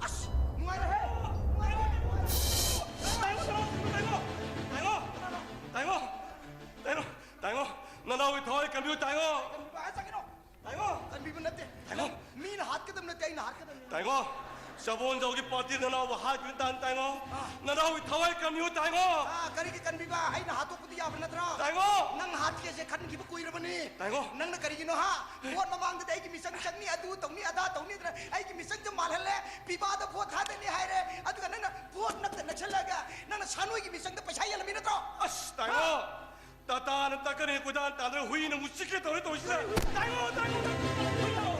ꯑꯁ, ꯅꯨꯡꯉꯥꯏꯔꯦꯍꯦ! ꯅꯨꯡꯉꯥꯏꯔꯦ, ꯅꯨꯡꯉꯥꯏꯔꯦ! ꯇꯥꯏꯉꯣ꯫ ꯀꯟꯕꯤꯕ ꯍꯥꯏ ꯆꯠꯀꯅꯣ꯫ ꯇꯥꯏꯉꯣ꯫ ꯀꯟꯕꯤꯕ ꯅꯠꯇꯦ꯫ ꯇꯥꯏꯉꯣ꯫ ꯃꯤꯅ ꯍꯥꯠꯀꯗꯕ ꯅꯠꯇꯦ, ꯑꯩꯅ ꯍꯥꯠꯀꯗꯕꯅꯤ꯫ ꯇꯥꯏꯉꯣ꯫ ꯆꯕꯣꯟꯖꯥꯎꯒꯤ ꯄꯥꯔꯇꯤꯗ ꯅꯅꯥꯎꯕꯨ ꯍꯥꯠꯈꯤꯕ ꯇꯥꯟ ꯇꯥꯏꯉꯣ꯫ ꯑꯥ꯫ ꯅꯅꯥꯎꯒꯤ ꯊꯋꯥꯏ ꯀꯟꯕꯤꯌꯨ ꯇꯥꯏꯉꯣ꯫ ꯑꯥ, ꯀꯔꯤꯒꯤ ꯀꯟꯕꯤꯕ? ꯑꯩꯅ ꯍꯥꯠꯇꯣꯛꯄꯗꯤ ꯌꯥꯕ ꯅꯠꯇ꯭ꯔꯣ? ꯇꯥꯏꯉꯣ꯫ ꯅꯪ ꯍꯥꯠꯀꯦꯁꯦ ꯈꯟꯈꯤꯕ ꯀꯨꯏꯔꯕꯅꯤ꯫ ꯇꯥꯏꯉꯣ꯫ ꯅꯪꯅ ꯀꯔꯤꯒꯤꯅꯣ ꯍꯥ? ꯚꯣꯠ ꯃꯃꯥꯡꯗꯗꯤ ꯑꯩꯒꯤ ꯃꯤꯆꯪ ꯆꯪꯅꯤ, ꯑꯗꯨ ꯇꯧꯅꯤ, ꯑꯗꯥ ꯇꯧꯅꯤꯗꯅ ꯑꯩꯒꯤ ꯃꯤꯆꯪꯁꯦ ꯃꯥꯜꯍꯜꯂꯦ꯫ ꯄꯤꯕꯥꯗ ꯚꯣꯠ ꯊꯥꯗꯅꯤ ꯍꯥꯏꯔꯦ꯫ ꯑꯗꯨꯒ ꯅꯪꯅ ꯚꯣꯠ ꯅꯛꯇ ꯅꯛꯁꯜꯂꯒ ꯅꯪꯅ ꯁꯥꯅꯣꯏꯒꯤ ꯃꯤꯆꯪꯗ ꯄꯩꯁꯥ ꯌꯦꯜꯂꯝꯃꯤ ꯅꯠꯇ꯭ꯔꯣ? ꯑꯁ, ꯇꯥꯏꯉꯣ꯫ ꯍꯥ? ꯇꯥꯇꯥꯅ ꯇꯛꯀꯅꯤ ꯀꯣꯏꯇꯥꯟ ꯇꯥꯟꯗꯅ ꯍꯨꯏꯅ ꯑꯃꯨꯛ ꯆꯤꯛꯀꯦ ꯇꯧꯔꯦ ꯇꯧꯔꯤꯁꯤꯗ꯫ ꯇꯥꯏꯉꯣ, ꯇꯥꯏꯉꯣ, ꯇꯥꯏꯉꯣ꯫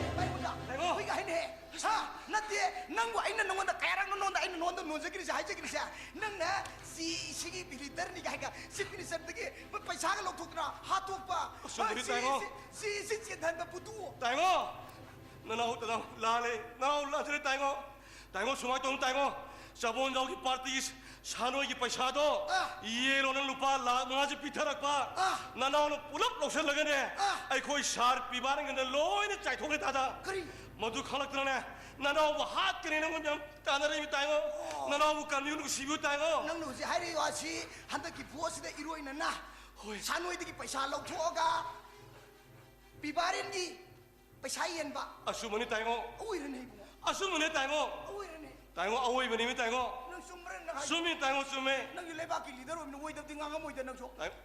ꯇꯥꯏꯉꯣ꯫ ꯍꯨꯏꯒ ꯍꯥꯏꯅꯦ꯫ ꯍꯥ? ꯅꯠꯇꯦ, ꯅꯪꯕꯨ ꯑꯩꯅ ꯅꯉꯣꯟꯗ ꯀꯌꯥꯔꯛꯅꯣ ꯅꯉꯣꯟꯗ ꯑꯩꯅ ꯅꯉꯣꯟꯗ ꯅꯣꯟꯖꯈꯤꯔꯤꯁꯦ, ꯍꯥꯏꯖꯈꯤꯔꯤꯁꯦ? ꯅꯪꯅ ꯁꯤ, ꯁꯤꯒꯤ ꯃꯤꯂꯤꯇꯔꯅꯤ ꯀꯥꯏꯒ ꯆꯤꯐ ꯃꯤꯅꯤꯁꯇꯔꯗꯒꯤ ꯄꯩꯁꯥꯒ ꯂꯧꯊꯣꯛꯇꯅ ꯍꯥꯠꯇꯣꯛꯄ꯫ ꯑꯁꯣꯝꯗꯗꯤ ꯁꯤ, ꯇꯥꯏꯉꯣ꯫ ꯁꯤ, ꯁꯤ, ꯁꯤ ꯆꯦꯟꯊꯟꯕ ꯕꯨꯗꯨ꯫ ꯇꯥꯏꯉꯣ꯫ ꯅꯅꯥꯎ ꯇꯅꯥꯎ ꯂꯥꯜꯂꯦ꯫ ꯅꯅꯥꯎ ꯂꯥꯟꯖꯔꯦ ꯇꯥꯏꯉꯣ꯫ ꯇꯥꯏꯉꯣ, ꯁꯨꯃꯥꯏꯅ ꯇꯧꯅꯨ ꯇꯥꯏꯉꯣ꯫ ꯆꯕꯣꯟꯖꯥꯎꯒꯤ ꯄꯥꯔꯇꯤꯒꯤ ꯁꯥꯅꯣꯏꯒꯤ ꯄꯩꯁꯥꯗꯣ ꯑꯥ꯫ ꯌꯦꯜꯂꯣ, ꯅꯪ ꯂꯨꯄꯥ ꯂꯥꯈ ꯃꯉꯥꯁꯦ ꯄꯤꯊꯔꯛꯄ꯫ ꯑꯥ꯫ ꯅꯅꯥꯎꯅ ꯄꯨꯂꯞ ꯂꯧꯁꯤꯜꯂꯒꯅꯦ, ꯑꯥ꯫ ꯑꯩꯈꯣꯏ ꯁꯥꯔ ꯄꯤꯕꯥꯔꯤꯡꯒꯅ ꯂꯣꯏꯅ ꯆꯥꯏꯊꯣꯛꯈ꯭ꯔꯦ ꯇꯥꯗ꯫ ꯀꯔꯤ? ꯃꯗꯨ ꯈꯪꯂꯛꯇꯅꯅꯦ, ꯅꯅꯥꯎꯕꯨ ꯍꯥꯠꯀꯅꯤ ꯅꯪ ꯃꯌꯥꯝ ꯇꯥꯟꯅꯔꯛꯏꯕ ꯇꯥꯏꯉꯣ꯫ ꯑꯣ꯫ ꯅꯅꯥꯎꯕꯨ ꯀꯟꯕꯤꯌꯨ, ꯅꯨꯡꯁꯤꯕꯤꯌꯨ ꯇꯥꯏꯉꯣ꯫ ꯅꯪꯅ ꯍꯧꯖꯤꯛ ꯍꯥꯏꯔꯤꯕ ꯋꯥꯁꯤ ꯍꯟꯗꯛꯀꯤ ꯚꯣꯠꯁꯤꯗ ꯏꯔꯣꯏꯅꯅ ꯍꯣꯏ꯫ ꯁꯥꯅꯣꯏꯗꯒꯤ ꯄꯩꯁꯥ ꯂꯧꯊꯣꯛꯑꯒ ꯄꯤꯕꯥꯔꯤꯟꯒꯤ ꯄꯩꯁꯥ ꯌꯦꯟꯕ꯫ ꯑꯆꯨꯝꯕꯅꯤ ꯇꯥꯏꯉꯣ꯫ ꯑꯣꯏꯔꯅꯤ ꯏꯕꯨꯡꯉꯣ꯫ ꯑꯆꯨꯝꯕꯅꯤ ꯇꯥꯏꯉꯣ꯫ ꯑꯣꯏꯔꯅꯤ꯫ ꯇꯥꯏꯉꯣ, ꯑꯑꯣꯏꯕꯅꯤ ꯇꯥꯏꯉꯣ꯫ ꯅꯪ ꯆꯨꯝꯕ꯭ꯔꯥ ꯅꯪ ꯍꯥꯏꯗꯣ? ꯆꯨꯝꯃꯤ ꯇꯥꯏꯉꯣ, ꯆꯨꯝꯃꯤ꯫ ꯅꯪꯒꯤ ꯂꯩꯕꯥꯛꯀꯤ ꯂꯤꯗꯔ ꯑꯣꯏꯕꯅ ꯑꯣꯏꯗꯕꯗꯤ ꯉꯥꯡꯉꯝꯃꯣꯏꯗ ꯅꯪꯁꯨ꯫ ꯇꯥꯏꯉꯣ꯫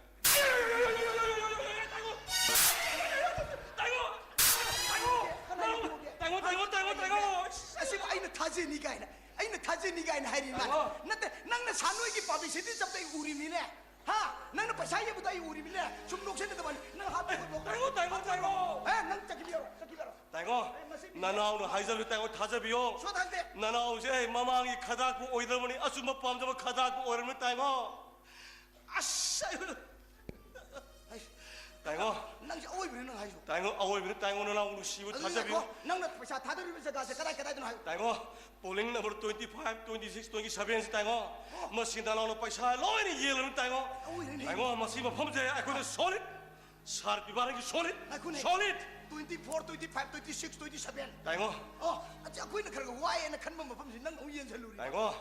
ꯇꯥꯏꯉꯣ꯫ ꯇꯥꯏꯉꯣ꯫ ꯀꯅꯥ ꯌꯦꯡꯉꯨꯒꯦ? ꯇꯥꯏꯉꯣ, ꯇꯥꯏꯉꯣ, ꯇꯥꯏꯉꯣ, ꯇꯥꯏꯉꯣ꯫ ꯑꯁꯤꯕꯨ ꯑꯩꯅ ꯊꯥꯖꯅꯤ ꯀꯥꯏꯅ, ꯑꯩꯅ ꯊꯥꯖꯅꯤ ꯀꯥꯏꯅ ꯍꯥꯏꯔꯤ ꯃꯥꯅ꯫ ꯇꯥꯏꯉꯣ꯫ ꯅꯠꯇꯦ, ꯅꯪꯅ ꯁꯥꯟꯅꯣꯏꯒꯤ ꯄꯥꯕ꯭ꯂꯤꯁꯤꯇꯤ ꯆꯞꯇ ꯑꯩ ꯎꯔꯤꯃꯤꯅꯦ꯫ ꯍꯥ? ꯅꯪꯅ ꯄꯩꯁꯥ ꯌꯦꯟꯕꯗꯣ ꯑꯩ ꯎꯔꯤꯃꯤꯅꯦ꯫ ꯁꯨꯝ ꯅꯣꯛꯁꯤꯟꯅꯗꯕꯅꯤ꯫ ꯅꯪ ꯍꯥꯠꯄ ꯈꯣꯠꯄ꯫ ꯇꯥꯏꯉꯣ, ꯇꯥꯏꯉꯣ, ꯇꯥꯏꯉꯣ꯫ ꯑꯦ, ꯅꯪ ꯆꯠꯈꯤꯕ ꯌꯥꯔꯣꯏ, ꯆꯠꯈꯤꯕ ꯌꯥꯔꯣꯏ꯫ ꯇꯥꯏꯉꯣ, ꯑꯩ ꯃꯁꯤ ꯃꯤꯁꯦ ꯅꯅꯥꯎꯅ ꯍꯥꯏꯖꯕꯗꯨ ꯇꯥꯏꯉꯣ, ꯊꯥꯖꯕꯤꯌꯣ꯫ ꯁꯣ ꯊꯥꯖꯗꯦ꯫ ꯅꯅꯥꯎꯁꯦ ꯃꯃꯥꯡꯒꯤ ꯈꯗꯥꯛꯄꯨ ꯑꯣꯏꯗ꯭ꯔꯕꯅꯤ, ꯑꯆꯨꯝꯕ ꯄꯥꯝꯖꯕ ꯈꯗꯥꯛꯄꯨ ꯑꯣꯏꯔꯕꯅꯤ ꯇꯥꯏꯉꯣ꯫ ꯑꯁ! ꯑꯩ ꯇꯥꯏꯉꯣ꯫ ꯅꯪꯁꯦ ꯑꯋꯣꯏꯕꯅꯤ ꯅꯪ ꯍꯥꯏꯁꯨ꯫ ꯇꯥꯏꯉꯣ, ꯑꯋꯣꯏꯕꯅꯤ ꯇꯥꯏꯉꯣ, ꯅꯅꯥꯎ ꯅꯨꯡꯁꯤꯕ ꯑꯗꯨꯗꯤ ꯊꯥꯖꯕꯤꯌꯨ꯫ ꯉꯥꯏꯈꯣ, ꯅꯪꯅ ꯄꯩꯁꯥ ꯊꯥꯗꯔꯤꯕ ꯖꯒꯥꯁꯦ ꯀꯗꯥꯏ ꯀꯗꯥꯏꯗꯅꯣ ꯍꯥꯏꯌꯨ꯫ ꯇꯥꯏꯉꯣ, polling number twenty five, twenty six, twenty seven ꯁꯤ ꯇꯥꯏꯉꯣ꯫ ꯑꯣ꯫ ꯃꯁꯤ ꯅꯅꯥꯎꯅ ꯄꯩꯁꯥ ꯂꯣꯏꯅ ꯌꯦꯜꯂꯕꯅꯤ ꯇꯥꯏꯉꯣ꯫ ꯑꯋꯣꯏꯕꯅꯤ꯫ ꯇꯥꯏꯉꯣ, ꯃꯁꯤ ꯃꯐꯝꯁꯦ ꯑꯩꯈꯣꯏꯅ solid ꯁꯥꯔ ꯄꯤꯕꯥꯔꯤꯒꯤ solid꯫ ꯉꯥꯏꯈꯣꯅꯦ꯫ Solid꯫ Twenty four, twenty five, twenty six, twenty seven꯫ ꯇꯥꯏꯉꯣ꯫ ꯑꯣ, ꯑꯁꯤ ꯑꯩꯈꯣꯏꯅ ꯈꯔ ꯈꯔ ꯋꯥꯏꯑꯦꯅ ꯈꯟꯕ ꯃꯐꯝꯁꯤ ꯅꯪ ꯑꯃꯨꯛ ꯌꯦꯡꯁꯜꯂꯨꯔꯤ꯫ ꯇꯥꯏꯉꯣ꯫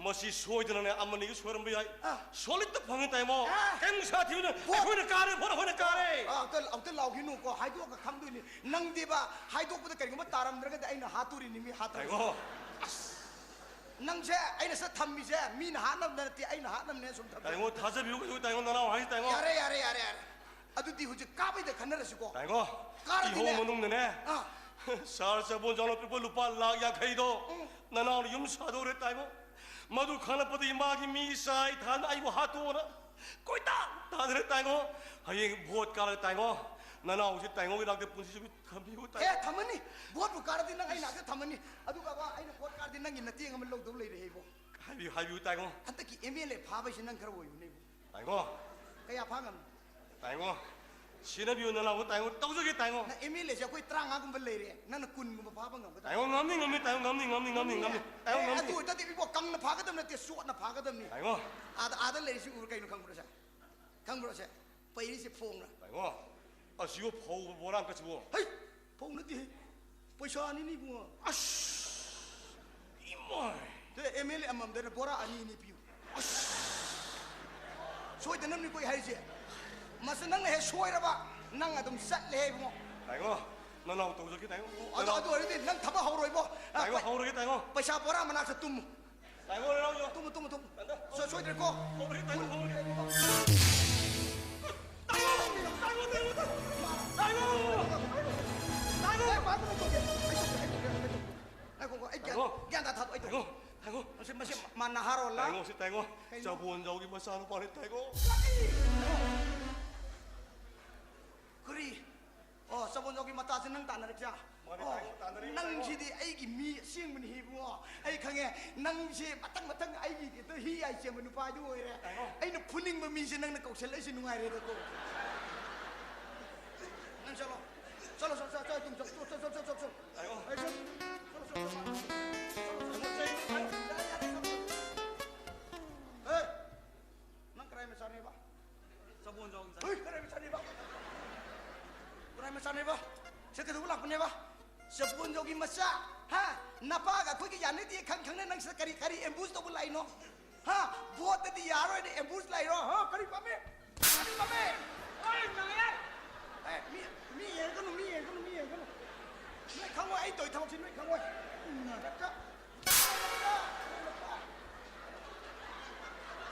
ꯃꯁꯤ ꯁꯣꯏꯗꯅꯅꯦ ꯑꯃꯅꯤꯒꯤ ꯁꯣꯏꯔꯝꯕ ꯌꯥꯏ꯫ ꯑꯥ꯫ ꯁꯣꯂꯤꯠꯇ ꯐꯪꯉꯤ ꯇꯥꯏꯃꯣ꯫ ꯑꯥ꯫ ꯀꯩꯝ ꯁꯥꯊꯤꯕꯅ ꯄꯣꯠ ꯑꯩꯈꯣꯏꯅ ꯀꯥꯔꯦ, ꯚꯣꯠ ꯑꯩꯈꯣꯏꯅ ꯀꯥꯔꯦ꯫ ꯑꯥ, ꯑꯝꯇ ꯑꯝꯇ ꯂꯥꯎꯈꯤꯅꯨꯀꯣ, ꯍꯥꯏꯗꯣꯛꯑꯒ ꯈꯪꯗꯣꯏꯅꯤ꯫ ꯅꯪꯗꯤꯕ ꯍꯥꯏꯗꯣꯛꯄꯗ ꯀꯔꯤꯒꯨꯝꯕ ꯇꯥꯔꯝꯗ꯭ꯔꯒꯗꯤ ꯑꯩꯅ ꯍꯥꯠꯇꯣꯔꯤꯅꯤ, ꯃꯤ ꯍꯥꯠꯇꯣꯔꯤꯅꯤ꯫ ꯇꯥꯏꯃꯣ꯫ ꯅꯪꯁꯦ ꯑꯩꯅ ꯁꯠ ꯊꯝꯃꯤꯁꯦ ꯃꯤꯅ ꯍꯥꯠꯅꯕ ꯅꯠꯇꯦ, ꯑꯩꯅ ꯍꯥꯠꯅꯕꯅꯦ ꯁꯨꯝ ꯊꯝꯃꯤ꯫ ꯇꯥꯏꯃꯣ, ꯊꯥꯖꯕꯤꯌꯨ ꯀꯩꯁꯨ ꯇꯥꯏꯃꯣ, ꯅꯅꯥꯎ ꯍꯥꯏꯁꯤ ꯇꯥꯏꯃꯣ꯫ ꯌꯥꯔꯦ, ꯌꯥꯔꯦ, ꯌꯥꯔꯦ, ꯌꯥꯔꯦ꯫ ꯑꯗꯨꯗꯤ ꯍꯧꯖꯤꯛ ꯀꯥꯕꯩꯗ ꯈꯟꯅꯔꯁꯤꯀꯣ꯫ ꯇꯥꯏꯃꯣ, ꯀꯥꯔꯗꯤꯅꯦ꯫ ꯏꯍꯧ ꯃꯅꯨꯡꯗꯅꯦ꯫ ꯑꯥ꯫ ꯁꯥꯔ ꯆꯕꯣꯟꯖꯥꯎꯅ ꯄꯤꯔꯛꯄ ꯂꯨꯄꯥ ꯂꯥꯈ ꯌꯥꯡꯈꯩꯗꯣ ꯎꯝ꯫ ꯅꯅꯥꯎꯅ ꯌꯨꯝ ꯁꯥꯗꯧꯔꯦ ꯇꯥꯏꯃꯣ꯫ ꯃꯗꯨ ꯈꯪꯂꯛꯄꯗꯒꯤ ꯃꯥꯒꯤ ꯃꯤ ꯏꯆꯥ ꯏꯊꯥꯅ ꯑꯩꯕꯨ ꯍꯥꯠꯇꯣꯛꯑꯣꯅ ꯀꯣꯏꯇꯥꯟ ꯇꯥꯟꯅꯔꯦ ꯇꯥꯏꯃꯣ꯫ ꯍꯌꯦꯡ ꯚꯣꯠ ꯀꯥꯔꯒ ꯇꯥꯏꯃꯣ, ꯅꯅꯥꯎꯁꯤ ꯇꯥꯏꯃꯣꯒꯤ ꯅꯥꯛꯇ ꯄꯨꯟꯁꯤ ꯆꯨꯞꯄꯤ ꯊꯝꯕꯤꯌꯨ ꯇꯥꯏꯃꯣ꯫ ꯑꯦ, ꯊꯝꯃꯅꯤ꯫ ꯚꯣꯠꯄꯨ ꯀꯥꯔꯗꯤ ꯅꯪ ꯑꯩ ꯅꯥꯛꯇ ꯊꯝꯃꯅꯤ꯫ ꯑꯗꯨꯒ ꯕꯥ, ꯑꯩꯅ ꯚꯣꯠ ꯀꯥꯔꯗꯤ ꯅꯪꯒꯤ ꯃꯇꯦꯡ ꯑꯃ ꯂꯧꯗꯧ ꯂꯩꯔꯦ ꯑꯩꯕꯣ꯫ ꯍꯥꯏꯕꯤꯌꯨ, ꯍꯥꯏꯕꯤꯌꯨ ꯇꯥꯏꯃꯣ꯫ ꯍꯟꯗꯛꯀꯤ ꯑꯦꯝ ꯑꯦꯜ ꯑꯦ ꯐꯥꯕꯩꯁꯦ ꯅꯪ ꯈꯔ ꯑꯣꯏꯌꯨꯅꯦ ꯏꯕꯨ꯫ ꯇꯥꯏꯃꯣ꯫ ꯀꯌꯥ ꯐꯥ ꯉꯝꯅꯤ? ꯇꯥꯏꯃꯣ꯫ ꯁꯤꯟꯅꯕꯤꯌꯨ ꯅꯅꯥꯎꯕꯨ ꯇꯥꯏꯃꯣ꯫ ꯇꯧꯖꯒꯦ ꯇꯥꯏꯃꯣ꯫ ꯅꯪ ꯑꯦꯝ ꯑꯦꯜ ꯑꯦꯁꯦ ꯑꯩꯈꯣꯏ ꯇꯔꯥꯃꯉꯥꯒꯨꯝꯕ ꯂꯩꯔꯦ, ꯅꯪꯅ ꯀꯨꯟꯒꯨꯝꯕ ꯐꯥꯕ ꯉꯝꯒꯗ꯭ꯔꯥ? ꯇꯥꯏꯃꯣ, ꯉꯝꯅꯤ, ꯉꯝꯅꯤ ꯇꯥꯏꯃꯣ, ꯉꯝꯅꯤ, ꯉꯝꯅꯤ, ꯉꯝꯅꯤ, ꯉꯝꯅꯤ꯫ ꯇꯥꯏꯃꯣ, ꯑꯦ, ꯑꯗꯨ ꯉꯝꯅꯤ꯫ ꯑꯣꯏꯇꯥꯔꯗꯤ ꯏꯕꯣ, ꯀꯪꯅ ꯐꯥꯒꯗꯕ ꯅꯠꯇꯦ, ꯆꯣꯠꯅ ꯐꯥꯒꯗꯕꯅꯤ꯫ ꯇꯥꯏꯃꯣ꯫ ꯑꯥꯗ, ꯑꯥꯗ ꯂꯩꯔꯤꯁꯤ ꯎꯕ꯭ꯔꯥ ꯀꯩꯅꯣ ꯈꯪꯕ꯭ꯔꯣ ꯁꯦ? ꯈꯪꯕ꯭ꯔꯣ ꯁꯦ? ꯄꯩꯔꯤꯁꯦ ꯐꯣꯡꯅ꯫ ꯇꯥꯏꯃꯣ꯫ ꯑꯁꯤꯕꯨ ꯐꯧꯕ ꯕꯣꯔꯥ ꯀꯁꯤꯕꯨ꯫ ꯍꯩ! ꯐꯧ ꯅꯠꯇꯦꯍꯦ꯫ ꯄꯩꯁꯥꯅꯤꯅꯦ ꯏꯕꯨꯡꯉꯣ꯫ ꯑꯁ! ꯏꯃꯥꯏ! ꯑꯦꯝ ꯑꯦꯜ ꯑꯦ ꯑꯃꯃꯝꯗꯅ ꯕꯣꯔꯥ ꯑꯅꯤ ꯑꯅꯤ ꯄꯤꯌꯨ꯫ ꯁꯣꯏꯗꯅꯕꯅꯤꯀꯣ ꯑꯩ ꯍꯥꯏꯔꯤꯁꯦ꯫ ꯃꯁꯤ ꯅꯪꯅ ꯍꯦꯛ ꯁꯣꯏꯔꯕ, ꯅꯪ ꯑꯗꯨꯝ ꯆꯠꯂꯦ ꯏꯕꯨꯡꯉꯣ꯫ ꯇꯥꯏꯃꯣ, ꯅꯅꯥꯎ ꯇꯧꯖꯒꯦ ꯇꯥꯏꯃꯣ꯫ ꯑꯗꯨ, ꯑꯗꯨ ꯑꯣꯏꯔꯗꯤ ꯅꯪ ꯊꯕꯛ ꯍꯧꯔꯣꯏꯕꯣ꯫ ꯑ, ꯇꯥꯏꯃꯣ, ꯄꯩ-, ꯍꯧꯔꯒꯦ ꯇꯥꯏꯃꯣ꯫ ꯄꯩꯁꯥ ꯕꯣꯔꯥ ꯃꯅꯥꯛꯇ ꯇꯨꯝꯃꯨ꯫ ꯇꯥꯏꯃꯣ, ꯅꯅꯥꯎ ꯇꯧ꯫ ꯇꯨꯝꯃꯨ, ꯇꯨꯝꯃꯨ, ꯇꯨꯝꯃꯨ꯫ ꯇꯥꯏꯃꯣ꯫ ꯁꯣꯏ-, ꯁꯣꯏꯗ꯭ꯔꯦꯀꯣ꯫ ꯍꯧꯔꯒꯦ ꯇꯥꯏꯃꯣ, ꯍꯧꯔꯒꯦ꯫ ꯇꯥꯏꯃꯣ, ꯇꯥꯏꯃꯣ, ꯇꯥꯏꯃꯣ, ꯇꯥꯏꯃꯣ꯫ ꯇꯥꯏꯃꯣ꯫ ꯑꯦ, ꯄꯥ, ꯇꯨꯝꯃꯨ, ꯇꯨꯝꯃꯨ꯫ ꯑꯩ ꯇꯧꯒꯦ, ꯑꯩ ꯇꯧꯒꯦ, ꯑꯩ ꯇꯧꯒꯦ꯫ ꯉꯥꯏꯈꯣ, ꯉꯥꯏꯈꯣ, ꯑꯩ ꯒ꯭ꯌꯥꯟ, ꯇꯥꯏꯃꯣ꯫ ꯒ꯭ꯌꯥꯟ ꯇꯥ ꯊꯥꯗꯣꯛꯑꯣ, ꯑꯩ ꯇꯧꯒꯦ꯫ ꯇꯥꯏꯃꯣ, ꯇꯥꯏꯃꯣ꯫ ꯃꯁꯤ, ꯃꯁꯤ ꯃꯥ ꯅꯍꯥꯔꯣꯜꯂ? ꯇꯥꯏꯃꯣ, ꯁꯤ ꯇꯥꯏꯃꯣ꯫ ꯀꯩꯅꯣ? ꯆꯕꯣꯟꯖꯥꯎꯒꯤ ꯃꯆꯥꯅꯨꯄꯥꯅꯤ ꯇꯥꯏꯃꯣ꯫ ꯀꯔꯤ? ꯑꯣ, ꯆꯕꯣꯟꯖꯥꯎꯒꯤ ꯃꯇꯥꯁꯦ ꯅꯪ ꯇꯥꯟꯅꯔꯛꯁꯦ? ꯃꯥꯅꯦ, ꯑꯣ, ꯇꯥꯏꯃꯣ, ꯇꯥꯟꯅꯔꯛꯏ, ꯅꯪꯁꯤꯗꯤ ꯑꯩꯒꯤ ꯃꯤ ꯑꯁꯦꯡꯕꯅꯤ ꯏꯕꯨꯡꯉꯣ꯫ ꯑꯩ ꯈꯪꯉꯦ, ꯅꯪꯁꯦ ꯃꯊꯪ ꯃꯊꯪ ꯑꯩꯒꯤ ꯈꯤꯇ ꯍꯤ ꯌꯥꯏ ꯆꯦꯟꯕ ꯅꯨꯄꯥꯗꯨ ꯑꯣꯏꯔꯦ꯫ ꯇꯥꯏꯃꯣ꯫ ꯑꯩꯅ ꯐꯨꯅꯤꯡꯕ ꯃꯤꯁꯦ ꯅꯪꯅ ꯀꯧꯁꯜꯂꯛꯏꯁꯦ ꯅꯨꯡꯉꯥꯏꯔꯦꯗꯀꯣ꯫ ꯅꯪ ꯆꯠꯂꯣ꯫ ꯆꯠꯂꯣ, ꯆꯠꯂꯣ, ꯆꯠꯂꯣ, ꯆꯠꯂꯣ, ꯆꯠꯂꯣ, ꯆꯠꯂꯣ, ꯆꯠꯂꯣ꯫ ꯇꯥꯏꯃꯣ꯫ ꯑꯩ ꯆꯠ-, ꯆꯠꯂꯣ, ꯆꯠꯂꯣ, ꯆꯠꯂꯣ, ꯆꯠꯂꯣ꯫ ꯌꯥꯔꯦ, ꯌꯥꯔꯦ, ꯆꯠꯂꯣ꯫ ꯍꯦ! ꯅꯪ ꯀꯅꯥꯏ ꯃꯆꯥꯅꯦꯕ? ꯆꯕꯣꯟꯖꯥꯎ ꯃꯆꯥ꯫ ꯍꯣꯏ, ꯀꯅꯥꯏ ꯃꯆꯥꯅꯦꯕ? ꯀꯅꯥꯏ ꯃꯆꯥꯅꯦꯕ? ꯁꯤ ꯀꯩꯗꯧꯕ ꯂꯥꯛꯄꯅꯦꯕ? ꯆꯕꯣꯟꯖꯥꯎꯒꯤ ꯃꯆꯥ, ꯍꯥ? ꯅꯄꯥꯒ ꯑꯩꯈꯣꯏꯒ ꯌꯥꯅꯗꯦ ꯈꯪ ꯈꯪꯅ ꯅꯪ ꯁꯤꯗ ꯀꯔꯤ, ꯀꯔꯤ ꯑꯦꯝꯕꯨꯁ ꯇꯧꯕ ꯂꯥꯛꯏꯅꯣ? ꯍꯥ? ꯚꯣꯠꯇꯗꯤ ꯌꯥꯔꯣꯏꯅ ꯑꯦꯝꯕꯨꯁ ꯂꯥꯛꯏꯔꯣ? ꯍꯥ? ꯀꯔꯤ ꯄꯥꯝꯃꯤ? ꯀꯔꯤ ꯄꯥꯝꯃꯤ? ꯑꯩ ꯅꯪꯉꯦ꯫ ꯑꯦ, ꯃꯤ, ꯃꯤ ꯌꯦꯡꯒꯅꯨ, ꯃꯤ ꯌꯦꯡꯒꯅꯨ, ꯃꯤ ꯌꯦꯡꯒꯅꯨ꯫ ꯅꯣꯏ ꯈꯪꯉꯣꯏ, ꯑꯩ ꯇꯧꯔꯤ ꯊꯕꯛꯁꯤ ꯅꯣꯏ ꯈꯪꯉꯣꯏ꯫ ꯎꯝ, ꯅꯠꯇ꯭ꯔ?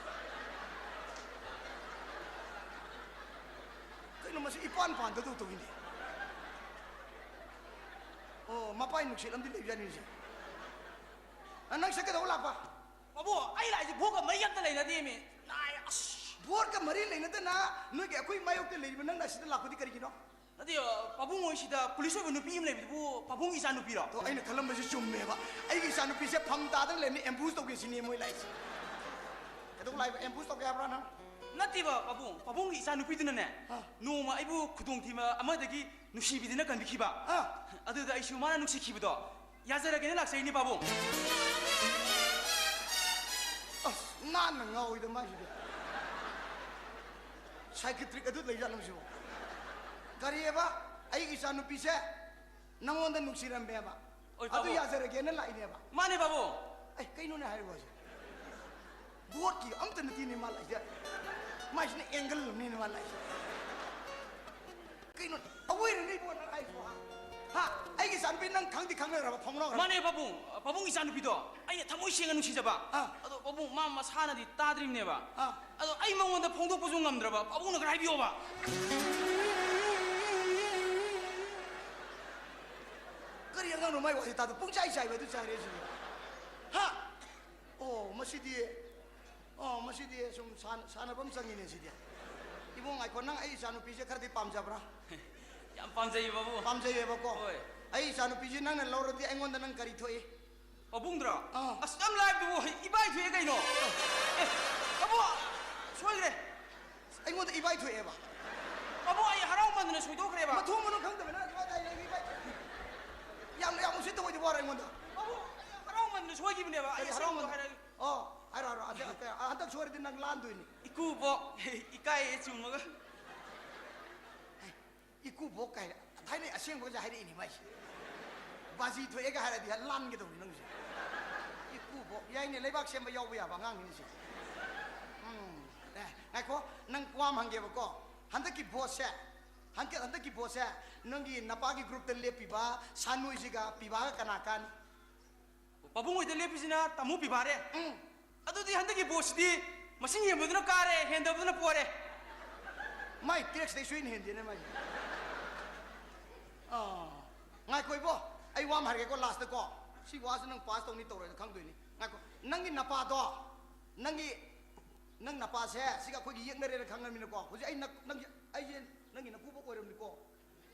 ꯀꯩꯅꯣ ꯃꯁꯤ ꯏꯄꯥꯟ ꯄꯥꯟꯗꯗꯧ ꯇꯧꯏꯅꯦ꯫ ꯑꯣ, ꯃꯄꯥꯏ ꯅꯨꯡꯁꯤꯠ ꯑꯃꯗꯤ ꯂꯩꯕꯖꯥꯠꯅꯤꯁꯦ꯫ ꯑ, ꯅꯪ ꯁꯤꯗ ꯀꯩꯗꯧꯕ ꯂꯥꯛꯄ? ꯄꯥꯕꯨꯡ, ꯑꯩ ꯂꯥꯛꯏꯁꯦ ꯚꯣꯠꯀ ꯃꯔꯤ ꯑꯝꯇ ꯂꯩꯅꯗꯦꯃꯤ꯫ ꯅꯥꯏ, ꯑꯁ꯫ ꯚꯣꯠꯀ ꯃꯔꯤ ꯂꯩꯅꯗꯅ ꯅꯣꯏꯒꯤ ꯑꯩꯈꯣꯏ ꯃꯥꯌꯣꯛꯇ ꯂꯩꯔꯤꯕ ꯅꯪꯅ ꯑꯁꯤꯗ ꯂꯥꯛꯄꯗꯤ ꯀꯔꯤꯒꯤꯅꯣ? ꯅꯠꯇꯦ, ꯑ, ꯄꯥꯕꯨꯡ ꯍꯣꯏ ꯁꯤꯗ ꯄꯨꯂꯤꯁ ꯑꯣꯏꯕ ꯅꯨꯄꯤ ꯑꯃ ꯂꯩꯕꯗꯨꯕꯨ ꯄꯥꯕꯨꯡꯒꯤ ꯏꯆꯥ ꯅꯨꯄꯤꯔꯣ? ꯑꯗꯣ ꯑꯩꯅ ꯈꯜꯂꯝꯕꯁꯦ ꯆꯨꯝꯃꯦꯕ꯫ ꯑꯩꯒꯤ ꯏꯆꯥ ꯅꯨꯄꯤꯁꯦ ꯐꯝ ꯇꯥꯗꯅ ꯂꯩꯔꯝꯃꯤ, ꯑꯦꯝꯕꯨꯁ ꯇꯧꯒꯦ ꯁꯤꯅꯦ ꯃꯣꯏ ꯂꯥꯛꯏꯁꯦ꯫ ꯀꯩꯗꯧꯕ ꯂꯥꯛꯏꯕ? ꯑꯦꯝꯕꯨꯁ ꯇꯧꯒꯦ ꯍꯥꯏꯕ꯭ꯔꯥ ꯅꯪ? ꯅꯠꯇꯦꯕ ꯄꯥꯕꯨꯡ, ꯄꯥꯕꯨꯡꯒꯤ ꯏꯆꯥ ꯅꯨꯄꯤꯗꯨꯅꯅꯦ, ꯑꯥ꯫ ꯅꯣꯡꯃ ꯑꯩꯕꯨ ꯈꯨꯗꯣꯡꯊꯤꯕ ꯑꯃꯗꯒꯤ ꯅꯨꯡꯁꯤꯕꯤꯗꯨꯅ ꯀꯟꯕꯤꯈꯤꯕ꯫ ꯑꯥ꯫ ꯑꯗꯨꯗ ꯑꯩꯁꯨ ꯃꯥꯅ ꯅꯨꯡꯁꯤꯈꯤꯕꯗꯣ ꯌꯥꯖꯔꯒꯦꯅ ꯂꯥꯛꯆꯩꯅꯦ ꯄꯥꯕꯨꯡ꯫ ꯑꯁ, ꯅꯥꯟꯅ ꯉꯥꯎꯏꯗ ꯃꯥꯏꯁꯤꯗꯤ꯫ ꯁꯥꯏꯀꯤꯇ꯭ꯔꯤꯛ ꯑꯗꯨ ꯂꯩꯖꯥꯠꯂꯣ ꯁꯤꯕꯣ? ꯀꯔꯤꯑꯕ? ꯑꯩꯒꯤ ꯏꯆꯥ ꯅꯨꯄꯤꯁꯦ ꯅꯪꯉꯣꯟꯗ ꯅꯨꯡꯁꯤꯔꯝꯃꯦꯕ꯫ ꯑꯣꯏ, ꯑꯗꯨ ꯄꯥꯕꯨꯡ꯫ ꯌꯥꯖꯔꯒꯦꯅ ꯂꯥꯛꯏꯅꯦꯕ꯫ ꯃꯥꯅꯦ ꯄꯥꯕꯨꯡ꯫ ꯑꯩ ꯀꯩꯅꯣꯅꯦ ꯍꯥꯏꯔꯤꯕ ꯍꯧꯖꯤꯛ? ꯚꯣꯠꯀꯤ ꯑꯝꯇ ꯅꯠꯇꯦꯅꯦ ꯃꯥ ꯂꯥꯛꯏꯁꯦ꯫ ꯃꯥꯏꯁꯤꯅ ꯑꯦꯡꯒꯜ ꯑꯃꯅꯤꯅꯦ ꯃꯥ ꯂꯥꯛꯏꯁꯦ꯫ ꯀꯩꯅꯣ? ꯑꯋꯣꯏꯔꯅꯦ ꯏꯕꯨꯡꯉꯣ ꯅꯪ ꯍꯥꯏꯁꯤꯕꯣ, ꯍꯥ? ꯍꯥ? ꯑꯩꯒꯤ ꯏꯆꯥꯅꯨꯄꯤ ꯅꯪ ꯈꯪꯗꯤ ꯈꯪꯅꯈ꯭ꯔꯕ, ꯐꯥꯎꯅꯈ꯭ꯔꯕ? ꯃꯥꯅꯦ ꯄꯥꯕꯨꯡ, ꯄꯥꯕꯨꯡ ꯏꯆꯥꯅꯨꯄꯤꯗꯣ ꯑꯩꯅ ꯊꯃꯣꯏ ꯁꯦꯡꯅ ꯅꯨꯡꯁꯤꯖꯕ꯫ ꯑꯥ꯫ ꯑꯗꯣ ꯄꯥꯕꯨꯡ ꯃꯥ ꯃꯁꯥꯅꯗꯤ ꯇꯥꯗ꯭ꯔꯤꯕꯅꯦꯕ꯫ ꯑꯥ꯫ ꯑꯗꯣ ꯑꯩ ꯃꯉꯣꯟꯗ ꯐꯣꯡꯗꯣꯛꯄꯁꯨ ꯉꯝꯗ꯭ꯔꯕ, ꯄꯥꯕꯨꯡꯅ ꯈꯔ ꯍꯥꯏꯕꯤꯌꯣꯕ꯫ ꯀꯔꯤ ꯑꯉꯥꯡꯅꯣ ꯃꯥꯏ ꯋꯥꯁꯦ ꯇꯥꯗ ꯄꯨꯡꯆꯥꯏ ꯆꯥꯏꯕ ꯑꯗꯨ ꯆꯥꯏꯔꯦ ꯁꯤꯕꯨ꯫ ꯍꯥ? ꯑꯣ, ꯃꯁꯤꯗꯤ, ꯑꯣ, ꯃꯁꯤꯗꯤ ꯁꯨꯝ ꯁꯥꯟ-, ꯁꯥꯟꯅꯕ ꯑꯃ ꯆꯪꯉꯤꯅꯦ ꯁꯤꯗꯤ꯫ ꯏꯕꯨꯡ ꯉꯥꯏꯈꯣ, ꯅꯪ ꯑꯩ ꯏꯆꯥꯅꯨꯄꯤꯁꯦ ꯈꯔꯗꯤ ꯄꯥꯝꯖꯕ꯭ꯔꯥ? ꯌꯥꯝ ꯄꯥꯝꯖꯩꯌꯦ ꯄꯥꯕꯨꯡ꯫ ꯄꯥꯝꯖꯩꯌꯦꯕꯀꯣ? ꯍꯣꯏ꯫ ꯑꯩ ꯏꯆꯥꯅꯨꯄꯤꯁꯦ ꯅꯪꯅ ꯂꯧꯔꯗꯤ ꯑꯩꯉꯣꯟꯗ ꯅꯪ ꯀꯔꯤ ꯊꯣꯛꯏ? ꯄꯥꯕꯨꯡꯗ꯭ꯔꯣ? ꯑꯥ꯫ ꯑꯁ, ꯌꯥꯝ ꯂꯥꯏꯕꯗꯨꯕꯨ ꯏꯕꯥꯏ ꯊꯣꯛꯑꯦ ꯀꯩꯅꯣ꯫ ꯑꯦ, ꯄꯥꯕꯨꯡ, ꯁꯣꯏꯈ꯭ꯔꯦ꯫ ꯑꯩꯉꯣꯟꯗ ꯏꯕꯥꯏ ꯊꯣꯛꯑꯦꯕ? ꯄꯥꯕꯨꯡ, ꯑꯩ ꯍꯔꯥꯎꯃꯟꯗꯅ ꯁꯣꯏꯗꯣꯛꯈ꯭ꯔꯦꯕ꯫ ꯃꯊꯣꯡ ꯃꯔꯝ ꯈꯪꯗꯕꯅ ꯏꯕꯥꯏ ꯊꯣꯛꯑꯦ, ꯏꯕꯥꯏ ꯊꯣꯛꯑꯦ꯫ ꯌꯥꯝ, ꯌꯥꯝ ꯎꯁꯤꯠꯇꯕ ꯑꯣꯏꯗꯕ ꯋꯥꯔꯣ ꯑꯩꯉꯣꯟꯗ? ꯄꯥꯕꯨꯡ, ꯑꯩ ꯍꯔꯥꯎꯃꯟꯗꯅ ꯁꯣꯏꯈꯤꯕꯅꯦꯕ꯫ ꯑꯩ ꯀꯔꯤ ꯑꯁꯦꯡꯕꯗꯣ ꯍꯔꯥꯎꯃꯟꯗꯅ? ꯍꯥꯏꯔꯛꯑꯒꯦ꯫ ꯑꯣ, ꯍꯥꯏꯔꯣ, ꯍꯥꯏꯔꯣ꯫ ꯍꯟꯗꯛ, ꯍꯟꯗꯛ ꯁꯣꯏꯔꯗꯤ ꯅꯪ ꯂꯥꯟꯗꯣꯏꯅꯤ꯫ ꯏꯀꯨꯕꯣꯛ, ꯏꯀꯥꯏꯌꯦ ꯆꯨꯝꯃꯒ꯫ ꯏꯀꯨꯕꯣꯛ ꯀꯥꯏꯅ ꯊꯥꯏꯅ ꯑꯁꯦꯡꯕꯒꯁꯦ ꯍꯥꯏꯔꯛꯏꯅꯦ ꯃꯥꯏꯁꯦ꯫ ꯕꯥꯖꯤ ꯊꯣꯛꯑꯦꯒ ꯍꯥꯏꯔꯗꯤ ꯂꯥꯟꯒꯗꯧꯅꯤ ꯅꯪꯁꯦ꯫ ꯏꯀꯨꯕꯣꯛ, ꯌꯥꯏꯅꯦ, ꯂꯩꯕꯥꯛ ꯁꯦꯝꯕ ꯌꯥꯎꯕ ꯌꯥꯕ ꯑꯉꯥꯡꯅꯤꯅꯦ ꯁꯦ꯫ ꯎꯝ, ꯑꯦ, ꯉꯥꯏꯈꯣ, ꯅꯪ ꯋꯥ ꯑꯃ ꯍꯪꯒꯦꯕꯀꯣ꯫ ꯍꯟꯗꯛꯀꯤ ꯚꯣꯠꯁꯦ, ꯍꯟꯗꯛ, ꯍꯟꯗꯛꯀꯤ ꯚꯣꯠꯁꯦ ꯅꯪꯒꯤ ꯅꯄꯥꯒꯤ groupꯇ ꯂꯦꯞꯄꯤꯕ ꯁꯥꯅꯣꯏꯁꯤꯒ ꯄꯤꯕꯥꯒ ꯀꯅꯥ ꯀꯥꯅꯤ? ꯄꯥꯕꯨꯡ ꯍꯣꯏꯗ ꯂꯦꯞꯄꯤꯁꯤꯅ ꯇꯥꯃꯣ ꯄꯤꯕꯥꯔꯦ꯫ ꯎꯝ꯫ ꯑꯗꯨꯗꯤ ꯍꯟꯗꯛꯀꯤ ꯚꯣꯠꯁꯤꯗꯤ ꯃꯁꯤꯡ ꯍꯦꯟꯕꯗꯨꯅ ꯀꯥꯔꯦ, ꯍꯦꯟꯗꯕꯗꯨꯅ ꯄꯣꯔꯦ꯫ ꯃꯥꯏ taxꯇꯩ ꯁꯣꯏꯅ ꯍꯦꯟꯗꯦꯅꯦ ꯃꯥꯏ꯫ ꯑꯥ, ꯉꯥꯏꯈꯣ ꯏꯕꯣ, ꯑꯩ ꯋꯥ ꯑꯃ ꯍꯥꯏꯔꯒꯦꯀꯣ, lastꯇꯀꯣ꯫ ꯁꯤ ꯋꯥꯁꯤ ꯅꯪ pass ꯇꯧꯅꯤ ꯇꯧꯔꯣꯏꯅ ꯈꯪꯗꯣꯏꯅꯤ꯫ ꯉꯥꯏꯈꯣ, ꯅꯪꯒꯤ ꯅꯄꯥꯗꯣ, ꯅꯪꯒꯤ, ꯅꯪ ꯅꯄꯥꯁꯦ ꯁꯤꯒ ꯑꯩꯈꯣꯏꯒꯤ ꯌꯦꯛꯅꯔꯦꯅ ꯈꯪꯉꯕꯅꯤꯅꯀꯣ꯫ ꯍꯧꯖꯤꯛ ꯑꯩ ꯅ-, ꯅꯪꯒꯤ, ꯑꯩꯁꯦ ꯅꯪꯒꯤ ꯅꯀꯨꯕꯣꯛ ꯑꯣꯏꯔꯝꯅꯤꯀꯣ꯫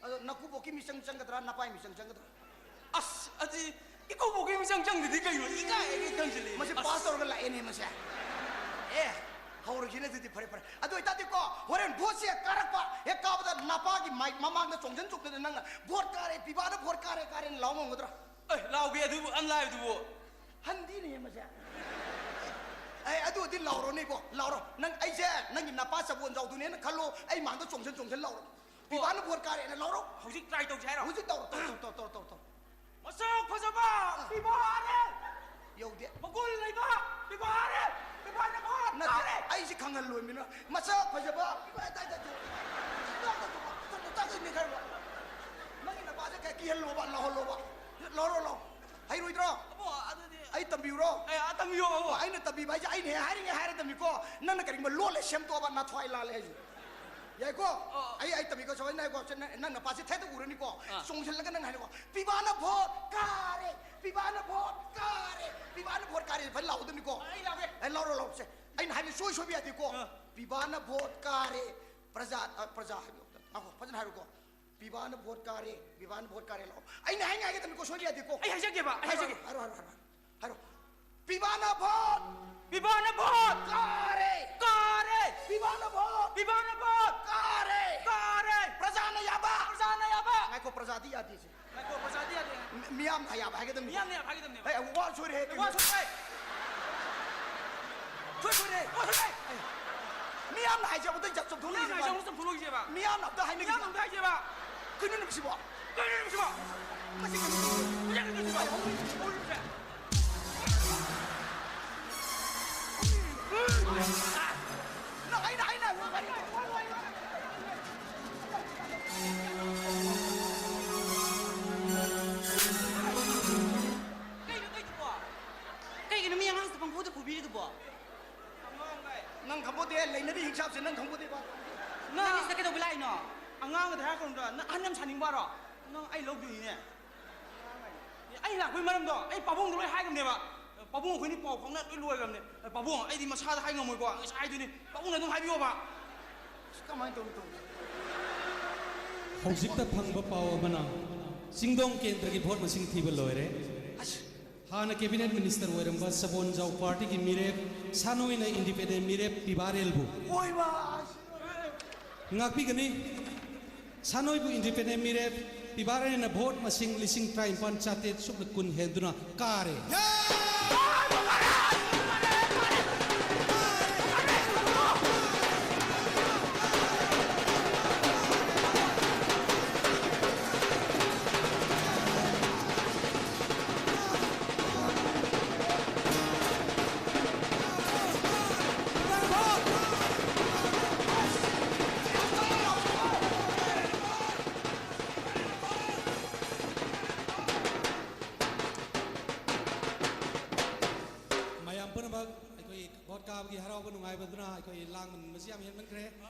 ꯑꯗꯣ ꯅꯀꯨꯕꯣꯛꯀꯤ ꯃꯤꯆꯪ ꯆꯪꯒꯗ꯭ꯔꯥ, ꯅꯄꯥꯏ ꯃꯤꯆꯪ ꯆꯪꯒꯗ꯭ꯔꯥ? ꯑꯁ, ꯑꯗꯨ ꯏꯀꯨꯕꯣꯛꯀꯤ ꯃꯤꯆꯪ ꯆꯪꯗꯗꯤ ꯀꯩꯅꯣ? ꯏꯀꯥꯏ, ꯑꯩ ꯈꯪꯁꯤꯜꯂꯦ꯫ ꯃꯁꯤ ꯑꯁ꯫ Pass ꯇꯧꯔꯒ ꯂꯥꯛꯑꯦꯅꯦ ꯃꯁꯦ꯫ ꯑꯦ, ꯍꯧꯔꯒꯦꯅꯦ ꯑꯗꯨꯗꯤ, ꯐꯔꯦ, ꯐꯔꯦ꯫ ꯑꯗꯨ ꯑꯣꯏꯇꯥꯔꯗꯤꯀꯣ, ꯍꯣꯔꯦꯟ ꯚꯣꯠꯁꯦ ꯀꯥꯔꯛꯄ, ꯍꯦꯛ ꯀꯥꯕꯗ ꯅꯄꯥꯒꯤ ꯃꯥꯏꯛ ꯃꯃꯥꯡꯗ ꯆꯣꯡꯁꯤꯟ ꯆꯣꯡꯁꯤꯟꯗꯅ ꯅꯪꯅ "ꯚꯣꯠ ꯀꯥꯔꯦ, ꯄꯤꯕꯥꯅ ꯚꯣꯠ ꯀꯥꯔꯦ, ꯀꯥꯔꯦꯅ" ꯂꯥꯎ ꯉꯝꯒꯗ꯭ꯔꯥ? ꯑꯦ, ꯂꯥꯎꯒꯦ, ꯑꯗꯨꯕꯨ ꯌꯥꯝ ꯂꯥꯏꯕꯗꯨꯕꯨ꯫ ꯍꯟꯗꯤꯅꯦ ꯃꯁꯦ꯫ ꯑꯦ, ꯑꯗꯨ ꯑꯣꯏꯗꯤ ꯂꯥꯎꯔꯣꯅꯦ ꯏꯕꯣ, ꯂꯥꯎꯔꯣ꯫ ꯅꯪ ꯑꯩꯁꯦ ꯅꯪꯒꯤ ꯅꯄꯥ ꯆꯕꯣꯟ ꯖꯥꯎꯗꯨꯅꯦꯅ ꯈꯜꯂꯣ, ꯑꯩ ꯃꯥꯡꯗ ꯆꯣꯡꯁꯤꯟ ꯆꯣꯡꯁꯤꯟ ꯂꯥꯎꯔꯣ꯫ ꯄꯤꯕꯥꯅ ꯚꯣꯠ ꯀꯥꯔꯦꯅ ꯂꯥꯎꯔꯣ꯫ ꯍꯧꯖꯤꯛ try ꯇꯧꯁꯦ ꯍꯥꯏꯔꯣ? ꯍꯧꯖꯤꯛ ꯇꯧꯔꯣ, ꯇꯧꯔꯣ, ꯇꯧꯔꯣ, ꯇꯧꯔꯣ, ꯇꯧꯔꯣ, ꯇꯧꯔꯣ꯫ ꯃꯁꯛ ꯐꯖꯕ ꯑꯥ꯫ ꯄꯤꯕꯥꯔꯦ꯫ ꯌꯧꯗꯦ꯫ ꯃꯒꯨꯟ ꯂꯩꯕ ꯄꯤꯕꯥꯔꯦ꯫ ꯄꯤꯕꯥꯅ ꯚꯣꯠ ꯅꯠꯇꯦ, ꯀꯥꯔꯦ꯫ ꯑꯩꯁꯦ ꯈꯪꯍꯜꯂꯣꯏꯃꯤꯅ꯫ ꯃꯁꯛ ꯐꯖꯕ ꯄꯤꯕꯥ ꯇꯥꯏ ꯇꯥꯏ ꯇꯥꯏ ꯇꯥꯏ ꯇꯥꯏ ꯇꯥꯏ ꯇꯥꯏ ꯇꯥꯏ꯫ ꯅꯪꯒꯤ ꯅꯄꯥꯁꯦ ꯀꯩ ꯀꯤꯍꯜꯂꯣꯕ, ꯂꯥꯎꯍꯜꯂꯣꯕ꯫ ꯂꯥꯎꯔꯣ, ꯂꯥꯎ꯫ ꯍꯩꯔꯣꯏꯗ꯭ꯔꯣ? ꯑꯕꯣ, ꯑꯗꯨꯗꯤ ꯑꯩ ꯇꯝꯕꯤꯌꯨꯔꯣ? ꯑꯦ, ꯑꯥ, ꯇꯝꯕꯤꯌꯣ, ꯑꯕꯣ꯫ ꯑꯩꯅ ꯇꯝꯕꯤꯕ ꯍꯥꯏꯁꯦ ꯑꯩꯅ ꯍꯦꯛ ꯍꯥꯏꯔꯤꯉꯩ ꯍꯥꯏꯔꯗꯕꯅꯤꯀꯣ꯫ ꯅꯪꯅ ꯀꯔꯤꯒꯨꯝꯕ ꯂꯣꯜꯂꯦ ꯁꯦꯝꯗꯣꯛꯑꯕ ꯅꯊ꯭ꯋꯥꯏ ꯂꯥꯜꯂꯦ ꯍꯥꯏꯁꯦ꯫ ꯌꯥꯏꯀꯣ? ꯑꯣ꯫ ꯑꯩ, ꯑꯩ ꯇꯝꯕꯤꯀꯣ, ꯁꯣꯏ ꯅꯥꯏꯀꯣ, ꯁꯦ ꯅꯪ, ꯅꯪ ꯅꯄꯥꯁꯦ ꯊꯦꯠꯇ ꯎꯔꯅꯤꯀꯣ꯫ ꯑꯥ꯫ ꯆꯣꯡꯁꯤꯜꯂꯒ ꯅꯪ ꯍꯥꯏꯔꯦꯀꯣ, "ꯄꯤꯕꯥꯅ ꯚꯣꯠ ꯀꯥꯔꯦ, ꯄꯤꯕꯥꯅ ꯚꯣꯠ ꯀꯥꯔꯦ, ꯄꯤꯕꯥꯅ ꯚꯣꯠ ꯀꯥꯔꯦ", ꯐꯖꯅ ꯂꯥꯎꯗꯕꯅꯤꯀꯣ꯫ ꯑꯩ ꯂꯥꯎꯒꯦ꯫ ꯑꯦ, ꯂꯥꯎꯔꯣ, ꯂꯥꯎꯔꯣ, ꯁꯦ꯫ ꯑꯩꯅ ꯍꯥꯏꯕ ꯁꯣꯏ ꯁꯣꯏꯕ ꯌꯥꯗꯦꯀꯣ꯫ ꯑꯥ꯫ "ꯄꯤꯕꯥꯅ ꯚꯣꯠ ꯀꯥꯔꯦ, ꯄ꯭ꯔꯖꯥ", ꯑ, ꯄ꯭ꯔꯖꯥ ꯍꯥꯏꯕ, ꯉꯥꯏꯈꯣ, ꯐꯖꯅ ꯍꯥꯏꯔꯣꯀꯣ꯫ "ꯄꯤꯕꯥꯅ ꯚꯣꯠ ꯀꯥꯔꯦ, ꯄꯤꯕꯥꯅ ꯚꯣꯠ ꯀꯥꯔꯦ" ꯂꯥꯎ꯫ ꯑꯩꯅ ꯍꯥꯏ ꯉꯥꯏꯒꯗꯕꯅꯤꯀꯣ, ꯁꯣꯏꯕ ꯌꯥꯗꯦꯀꯣ꯫ ꯑꯩ ꯍꯥꯏꯖꯒꯦꯕ, ꯑꯩ ꯍꯥꯏꯔꯣ, ꯍꯥꯏꯖꯒꯦ꯫ ꯍꯥꯏꯔꯣ, ꯍꯥꯏꯔꯣ, ꯍꯥꯏꯔꯣ, ꯍꯥꯏꯔꯣ꯫ ꯍꯥꯏꯔꯣ꯫ ꯄꯤꯕꯥꯅ ꯚꯣꯠ ꯄꯤꯕꯥꯅ ꯚꯣꯠ ꯀꯥꯔꯦ꯫ ꯀꯥꯔꯦ꯫ ꯄꯤꯕꯥꯅ ꯚꯣꯠ ꯄꯤꯕꯥꯅ ꯚꯣꯠ ꯀꯥꯔꯦ꯫ ꯀꯥꯔꯦ꯫ ꯄ꯭ꯔꯖꯥꯅ ꯌꯥꯕ꯫ ꯄ꯭ꯔꯖꯥꯅ ꯌꯥꯕ꯫ ꯉꯥꯏꯈꯣ, ꯄ꯭ꯔꯖꯥꯗꯤ ꯌꯥꯗꯦ ꯁꯦ꯫ ꯉꯥꯏꯈꯣ, ꯄ꯭ꯔꯖꯥꯗꯤ ꯌꯥꯗꯦ꯫ ꯃꯤ-, ꯃꯤꯌꯥꯝꯅ ꯌꯥꯕ ꯍꯥꯏꯒꯗꯕꯅꯤ꯫ ꯃꯤꯌꯥꯝꯅ ꯌꯥꯕ ꯍꯥꯏꯒꯗꯕꯅꯦꯕ꯫ ꯑꯦ, ꯋꯥ ꯁꯣꯏꯔꯦ꯫ ꯋꯥ ꯁꯣꯏꯔꯦ꯫ ꯁꯣꯏ ꯁꯣꯏꯔꯦ꯫ ꯋꯥ ꯁꯣꯏꯔꯦ꯫ ꯃꯤꯌꯥꯝꯅ ꯍꯥꯏꯖꯕꯗ ꯆꯨꯝꯊꯣꯛꯂꯣꯏꯁꯦꯕ꯫ ꯃꯤꯌꯥꯝꯅ ꯍꯥꯏꯖꯕꯗ ꯆꯨꯝꯊꯣꯛꯂꯣꯏꯁꯦꯕ꯫ ꯃꯤꯌꯥꯝꯅ ꯑꯝꯇ ꯍꯥꯏꯅꯈꯤꯁꯦ꯫ ꯃꯤꯌꯥꯝꯅ ꯑꯝꯇ ꯍꯥꯏꯁꯦꯕ꯫ ꯀꯩꯅꯣ ꯅꯨꯃꯤꯠꯁꯤꯕꯣ? ꯀꯩꯅꯣ ꯅꯨꯃꯤꯠꯁꯤꯕꯣ? ꯃꯁꯤ ꯀꯩꯅꯣ? ꯅꯪ ꯑꯩꯅ ꯍꯥꯏꯅ ꯀꯩꯅꯣ ꯇꯧꯏꯗꯨꯕꯣ? ꯀꯩꯒꯤꯅꯣ ꯃꯤ ꯑꯉꯥꯡꯁꯤꯗ ꯄꯪꯐꯨꯗ ꯐꯨꯕꯤꯔꯤꯗꯨꯕꯣ? ꯅꯪ ꯈꯪꯄꯣꯠꯇꯦ, ꯂꯩꯅꯔꯤ ꯍꯤꯡꯁꯥꯞꯁꯦ ꯅꯪ ꯈꯪꯄꯣꯠꯇꯦꯕ꯫ ꯅꯪ ꯁꯤꯗ ꯀꯩꯗꯧꯕ ꯂꯥꯛꯏꯅꯣ? ꯑꯉꯥꯡꯒꯗ ꯍꯥꯏꯔꯛꯀꯅꯨꯗ, ꯅꯪ ꯑꯍꯟ ꯌꯥꯝ ꯁꯥꯅꯤꯡꯕꯔꯣ? ꯅꯪ ꯑꯩ ꯂꯧꯗꯣꯏꯅꯤꯅꯦ꯫ ꯑꯦ, ꯑꯩ ꯂꯥꯛꯄꯒꯤ ꯃꯔꯝꯗꯣ ꯑꯩ ꯄꯥꯕꯨꯡꯗ ꯂꯣꯏ ꯍꯥꯏꯈ꯭ꯔꯕꯅꯦꯕ꯫ ꯄꯥꯕꯨꯡ ꯑꯩꯈꯣꯏꯅꯤ ꯄꯥꯎ ꯐꯥꯎꯅ ꯂꯣꯏ ꯂꯣꯏꯈ꯭ꯔꯕꯅꯦ꯫ ꯄꯥꯕꯨꯡ, ꯑꯩꯗꯤ ꯃꯁꯥꯗ ꯍꯥꯏ ꯉꯝꯃꯣꯏꯀꯣ, ꯑꯩ ꯍꯥꯏꯗꯣꯏꯅꯤ꯫ ꯄꯥꯕꯨꯡꯅ ꯑꯗꯨꯝ ꯍꯥꯏꯕꯤꯌꯣꯕ꯫ ꯑꯁ, ꯀꯃꯥꯏꯅ ꯇꯧꯅꯤ ꯇꯧꯅꯤ? ꯍꯧꯖꯤꯛꯇ ꯐꯪꯕ ꯄꯥꯎ ꯑꯃꯅ, ꯆꯤꯡꯗꯣꯡ ꯀꯦꯟꯗ꯭ꯔꯒꯤ ꯚꯣꯠ ꯃꯁꯤꯡ ꯊꯤꯕ ꯂꯣꯏꯔꯦ꯫ ꯑꯁ꯫ ꯍꯥꯟꯅ ꯀꯦꯕꯤꯅꯦꯠ ꯃꯤꯅꯤꯁꯇꯔ ꯑꯣꯏꯔꯝꯕ ꯁꯕꯣꯟꯖꯥꯎ ꯄꯥꯔꯇꯤꯒꯤ ꯃꯤꯔꯦꯞ ꯁꯥꯅꯣꯏꯅ ꯏꯟꯗꯤꯄꯦꯟꯗꯦꯟ ꯃꯤꯔꯦꯞ ꯄꯤꯕꯥꯔꯦꯜꯕꯨ ꯑꯣꯏꯃꯥ! ꯉꯥꯛꯄꯤꯒꯅꯤ꯫ ꯁꯥꯅꯣꯏꯕꯨ ꯏꯟꯗꯤꯄꯦꯟꯗꯦꯟ ꯃꯤꯔꯦꯞ ꯄꯤꯕꯥꯔꯦꯜꯅ ꯚꯣꯠ ꯃꯁꯤꯡ ꯂꯤꯁꯤꯡ ꯇꯔꯥꯅꯤꯄꯥꯟ ꯆꯥꯇ꯭ꯔꯦꯠ ꯁꯨꯞꯅ ꯀꯨꯟ ꯍꯦꯟꯗꯨꯅ ꯀꯥꯔꯦ꯫ ꯃꯌꯥꯝ ꯄꯨꯝꯅꯃꯛ ꯑꯩꯈꯣꯏ ꯚꯣꯠ ꯀꯥꯕꯒꯤ ꯍꯔꯥꯎꯕ ꯅꯨꯡꯉꯥꯏꯕꯗꯨꯅ ꯑꯩꯈꯣꯏ ꯂꯥꯡꯃꯟꯕꯁꯤ ꯌꯥꯝ ꯍꯦꯟꯃꯟꯈ꯭ꯔꯦ꯫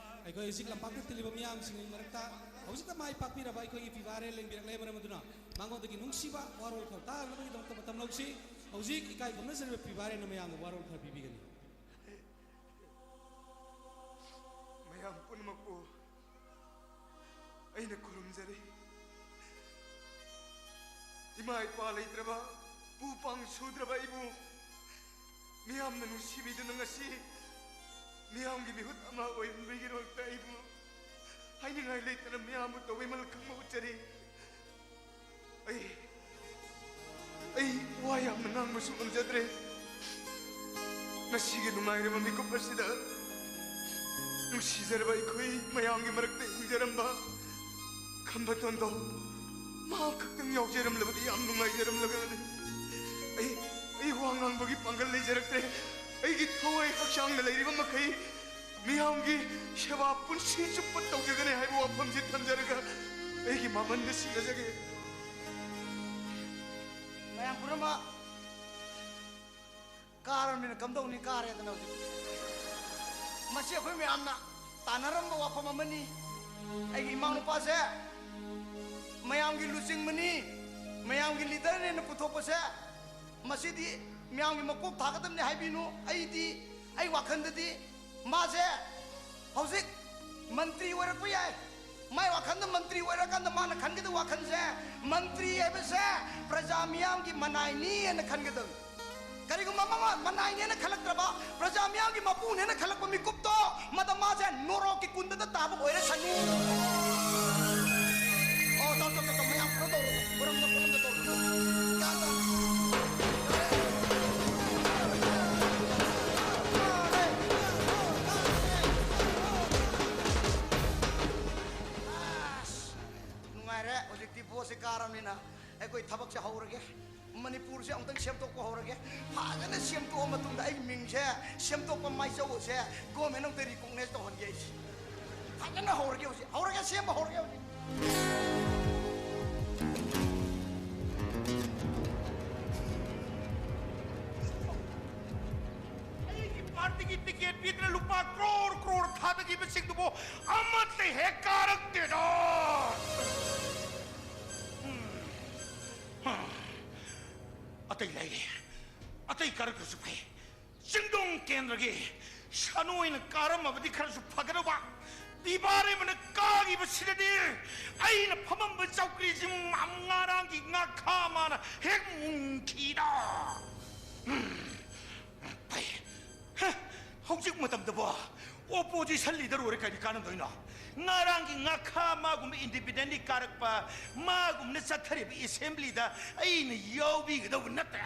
ꯑꯩꯈꯣꯏ ꯍꯧꯖꯤꯛ ꯂꯝꯄꯥꯛꯇ ꯇꯤꯜꯂꯤꯕ ꯃꯤꯌꯥꯝꯁꯤꯡꯒꯤ ꯃꯔꯛꯇ ꯍꯧꯖꯤꯛꯇ ꯃꯥꯏ ꯄꯥꯛꯄꯤꯔꯕ ꯑꯩꯈꯣꯏꯒꯤ ꯄꯤꯕꯥꯔꯦ ꯂꯦꯡꯕꯤꯔꯛꯂꯦ꯫ ꯃꯔꯝ ꯑꯗꯨꯅ ꯃꯉꯣꯟꯗꯒꯤ ꯅꯨꯡꯁꯤꯕ ꯋꯥꯔꯣꯜ ꯈꯔ ꯇꯥꯅꯕꯒꯤꯗꯃꯛꯇ ꯃꯇꯝ ꯂꯧꯁꯤ꯫ ꯍꯧꯖꯤꯛ ꯏꯀꯥꯏ ꯈꯨꯝꯅꯖꯔꯤꯕ ꯄꯤꯕꯥꯔꯦꯅ ꯃꯌꯥꯝꯗ ꯋꯥꯔꯣꯜ ꯈꯔ ꯄꯤꯕꯤꯒꯅꯤ꯫ ꯃꯌꯥꯝ ꯄꯨꯝꯅꯃꯛꯄꯨ ꯑꯩꯅ ꯈꯨꯔꯨꯝꯖꯔꯤ꯫ ꯏꯃꯥ ꯏꯄꯥ ꯂꯩꯇ꯭ꯔꯕ, ꯄꯨ ꯄꯥꯡ ꯁꯨꯗ꯭ꯔꯕ ꯑꯩꯕꯨ ꯃꯤꯌꯥꯝꯅ ꯅꯨꯡꯁꯤꯕꯤꯗꯨꯅ ꯉꯁꯤ ꯃꯤꯌꯥꯝꯒꯤ ꯃꯤꯍꯨꯠ ꯑꯃ ꯑꯣꯏꯍꯟꯕꯒꯤꯗꯃꯛꯇ ꯑꯩꯕꯨ ꯍꯥꯏꯅꯤꯡꯉꯥꯏ ꯂꯩꯇꯅ ꯃꯤꯌꯥꯝꯕꯨ ꯇꯧꯕꯤꯃꯜ ꯈꯪꯕ ꯎꯠꯆꯔꯤ꯫ ꯑꯩ, ꯑꯩ ꯋꯥ ꯌꯥꯝꯅ ꯉꯥꯡꯕꯁꯨ ꯉꯝꯖꯗ꯭ꯔꯦ꯫ ꯉꯁꯤꯒꯤ ꯅꯨꯡꯉꯥꯏꯔꯕ ꯃꯤꯀꯨꯞ ꯑꯁꯤꯗ ꯅꯨꯡꯁꯤꯖꯔꯕ ꯑꯩꯈꯣꯏ ꯃꯌꯥꯝꯒꯤ ꯃꯔꯛꯇ ꯍꯤꯡꯖꯔꯝꯕ ꯈꯝꯕ ꯇꯣꯟꯗꯣ, ꯃꯍꯥꯛ ꯈꯛꯇꯪ ꯌꯥꯎꯖꯔꯝꯂꯕꯗꯤ ꯌꯥꯝ ꯅꯨꯡꯉꯥꯏꯖꯔꯝꯂꯒꯅꯤ꯫ ꯑꯩ ꯑꯩ ꯋꯥ ꯉꯥꯡꯕꯒꯤ ꯄꯥꯡꯒꯜ ꯂꯩꯖꯔꯛꯇ꯭ꯔꯦ꯫ ꯑꯩꯒꯤ ꯊꯋꯥꯏ ꯍꯛꯆꯥꯡꯗ ꯂꯩꯔꯤꯕ ꯃꯈꯩ ꯃꯤꯌꯥꯝꯒꯤ ꯁꯦꯕꯥ ꯄꯨꯟꯁꯤ ꯆꯨꯞꯄ ꯇꯧꯖꯒꯅꯤ ꯍꯥꯏꯕ ꯋꯥꯐꯝꯁꯤ ꯊꯝꯖꯔꯒ ꯑꯩꯒꯤ ꯃꯃꯟꯗ ꯁꯤꯟꯅꯖꯒꯦ꯫ ꯃꯌꯥꯝ ꯄꯨꯝꯅꯃꯛ ꯀꯥꯔꯕꯅꯤꯅ ꯀꯝꯗꯧꯅꯤ? ꯀꯥꯔꯦꯗꯅ ꯍꯧꯖꯤꯛ꯫ ꯃꯁꯤ ꯑꯩꯈꯣꯏ ꯃꯌꯥꯝꯅ ꯇꯥꯟꯅꯔꯝꯕ ꯋꯥꯐꯝ ꯑꯃꯅꯤ꯫ ꯑꯩꯒꯤ ꯏꯃꯥ ꯅꯨꯄꯥꯁꯦ ꯃꯌꯥꯝꯒꯤ ꯂꯨꯆꯤꯡꯕꯅꯤ, ꯃꯌꯥꯝꯒꯤ ꯂꯤꯗꯔꯅꯦꯅ ꯄꯨꯊꯣꯛꯄꯁꯦ, ꯃꯁꯤꯗꯤ ꯃꯌꯥꯝꯒꯤ ꯃꯀꯣꯛ ꯊꯥꯒꯗꯕꯅꯤ ꯍꯥꯏꯕꯤꯅꯨ꯫ ꯑꯩꯗꯤ, ꯑꯩ ꯋꯥꯈꯜꯗꯗꯤ ꯃꯥꯁꯦ ꯍꯧꯖꯤꯛ ꯃꯟꯇ꯭ꯔꯤ ꯑꯣꯏꯔꯛꯄ ꯌꯥꯏ꯫ ꯃꯥꯏ ꯋꯥꯈꯜꯗ ꯃꯟꯇ꯭ꯔꯤ ꯑꯣꯏꯔꯀꯥꯟꯗ ꯃꯥꯅ ꯈꯟꯒꯗꯕ ꯋꯥꯈꯜꯁꯦ, ꯃꯟꯇ꯭ꯔꯤ ꯍꯥꯏꯕꯁꯦ ꯄ꯭ꯔꯖꯥ ꯃꯤꯌꯥꯝꯒꯤ ꯃꯅꯥꯏꯅꯤ ꯍꯥꯏꯅ ꯈꯟꯒꯗꯕꯅꯤ꯫ ꯀꯔꯤꯒꯨꯝꯕ ꯃꯃꯥ ꯃꯅꯥꯏꯅꯦꯅ ꯈꯜꯂꯛꯇ꯭ꯔꯕ, ꯄ꯭ꯔꯖꯥ ꯃꯤꯌꯥꯝꯒꯤ ꯃꯄꯨꯅꯦꯅ ꯈꯜꯂꯛꯄ ꯃꯤꯀꯨꯞꯇꯣ, ꯃꯗ ꯃꯥꯁꯦ ꯅꯣꯔꯣꯛꯀꯤ ꯀꯨꯟꯗꯗ ꯇꯥꯕ ꯑꯣꯏꯔꯁꯅꯨ꯫ ꯑꯣ, ꯇꯧ, ꯇꯧ, ꯇꯧ, ꯇꯧ, ꯃꯌꯥꯝ ꯄꯨꯔ ꯇꯧꯔꯣ, ꯄꯨꯔꯝꯗ, ꯄꯨꯔꯝꯗ ꯇꯧꯔꯣ꯫ ꯒ꯭ꯌꯥꯟ ꯇꯥꯅ꯫ ꯑꯁ, ꯅꯨꯡꯉꯥꯏꯔꯦ꯫ ꯍꯧꯖꯤꯛꯇꯤ ꯚꯣꯠꯁꯦ ꯀꯥꯔꯕꯅꯤꯅ ꯑꯩꯈꯣꯏ ꯊꯕꯛꯁꯦ ꯍꯧꯔꯒꯦ꯫ ꯃꯅꯤꯄꯨꯔꯁꯦ ꯑꯃꯨꯛꯇꯪ ꯁꯦꯝꯗꯣꯛꯄ ꯍꯧꯔꯒꯦ꯫ ꯐꯖꯅ ꯁꯦꯝꯗꯣꯛꯑ ꯃꯇꯨꯡꯗ ꯑꯩ ꯃꯤꯡꯁꯦ, ꯁꯦꯝꯗꯣꯛꯄ ꯃꯥꯏꯆꯧꯁꯦ ꯒꯣꯔꯃꯦꯟ ꯑꯃꯨꯛꯇ ꯔꯤꯀꯣꯛꯅꯥꯏꯁ ꯇꯧꯍꯟꯒꯦ ꯑꯩꯁꯦ꯫ ꯐꯖꯅ ꯍꯧꯔꯒꯦ ꯍꯧꯖꯤꯛ, ꯍꯧꯔꯒꯦ, ꯁꯦꯝꯕ ꯍꯧꯔꯒꯦ ꯍꯧꯖꯤꯛ꯫ ꯑꯩꯒꯤ ꯄꯥꯔꯇꯤꯒꯤ ꯇꯤꯀꯦꯠ ꯄꯤꯗꯅ ꯂꯨꯄꯥ ꯀ꯭ꯔꯣꯔ ꯀ꯭ꯔꯣꯔ ꯊꯥꯗꯈꯤꯕꯁꯤꯡꯗꯨꯕꯨ ꯑꯃꯠꯇ ꯍꯦꯛ ꯀꯥꯔꯛꯇꯦꯗꯣ꯫ ꯎꯝ꯫ ꯑꯇꯩ ꯂꯩꯔꯦ, ꯑꯇꯩ ꯀꯥꯔꯛꯇ꯭ꯔꯁꯨ ꯐꯩ꯫ ꯆꯤꯡꯗꯣꯡ ꯀꯦꯟꯗ꯭ꯔꯒꯤ ꯁꯥꯅꯨ ꯑꯣꯏꯅ ꯀꯥꯔꯝꯃꯕꯗꯤ ꯈꯔꯁꯨ ꯐꯒꯗꯧꯕ꯫ ꯄꯤꯕꯥꯔꯦꯝꯕꯅ ꯀꯥꯈꯤꯕꯁꯤꯗꯗꯤ ꯑꯩꯅ ꯐꯝꯃꯝꯕ ꯆꯧꯀ꯭ꯔꯤꯁꯤ ꯉꯔꯥꯡꯒꯤ ꯉꯥꯈꯥ ꯃꯥꯅ ꯍꯦꯛ ꯃꯨꯟꯈꯤꯗ꯫ ꯎꯝ, ꯐꯩ꯫ ꯍ, ꯍꯧꯖꯤꯛ ꯃꯇꯝꯗꯕꯣ ꯑꯣꯄꯣꯖꯤꯁꯟ ꯂꯤꯗꯔ ꯑꯣꯏꯔ ꯀꯔꯤ ꯀꯥꯟꯅꯗꯣꯏꯅꯣ? ꯉꯔꯥꯡꯒꯤ ꯉꯥꯈꯥ ꯃꯥꯒꯨꯝꯕ ꯏꯟꯗꯤꯄꯦꯟꯗꯦꯟꯂꯤ ꯀꯥꯔꯛꯄ, ꯃꯥꯒꯨꯝꯅ ꯆꯠꯊꯔꯤꯕ ꯑꯦꯁꯦꯝꯕ꯭ꯂꯤꯗ ꯑꯩꯅ ꯌꯥꯎꯕꯤꯒꯗꯧꯕ ꯅꯠꯇꯦ꯫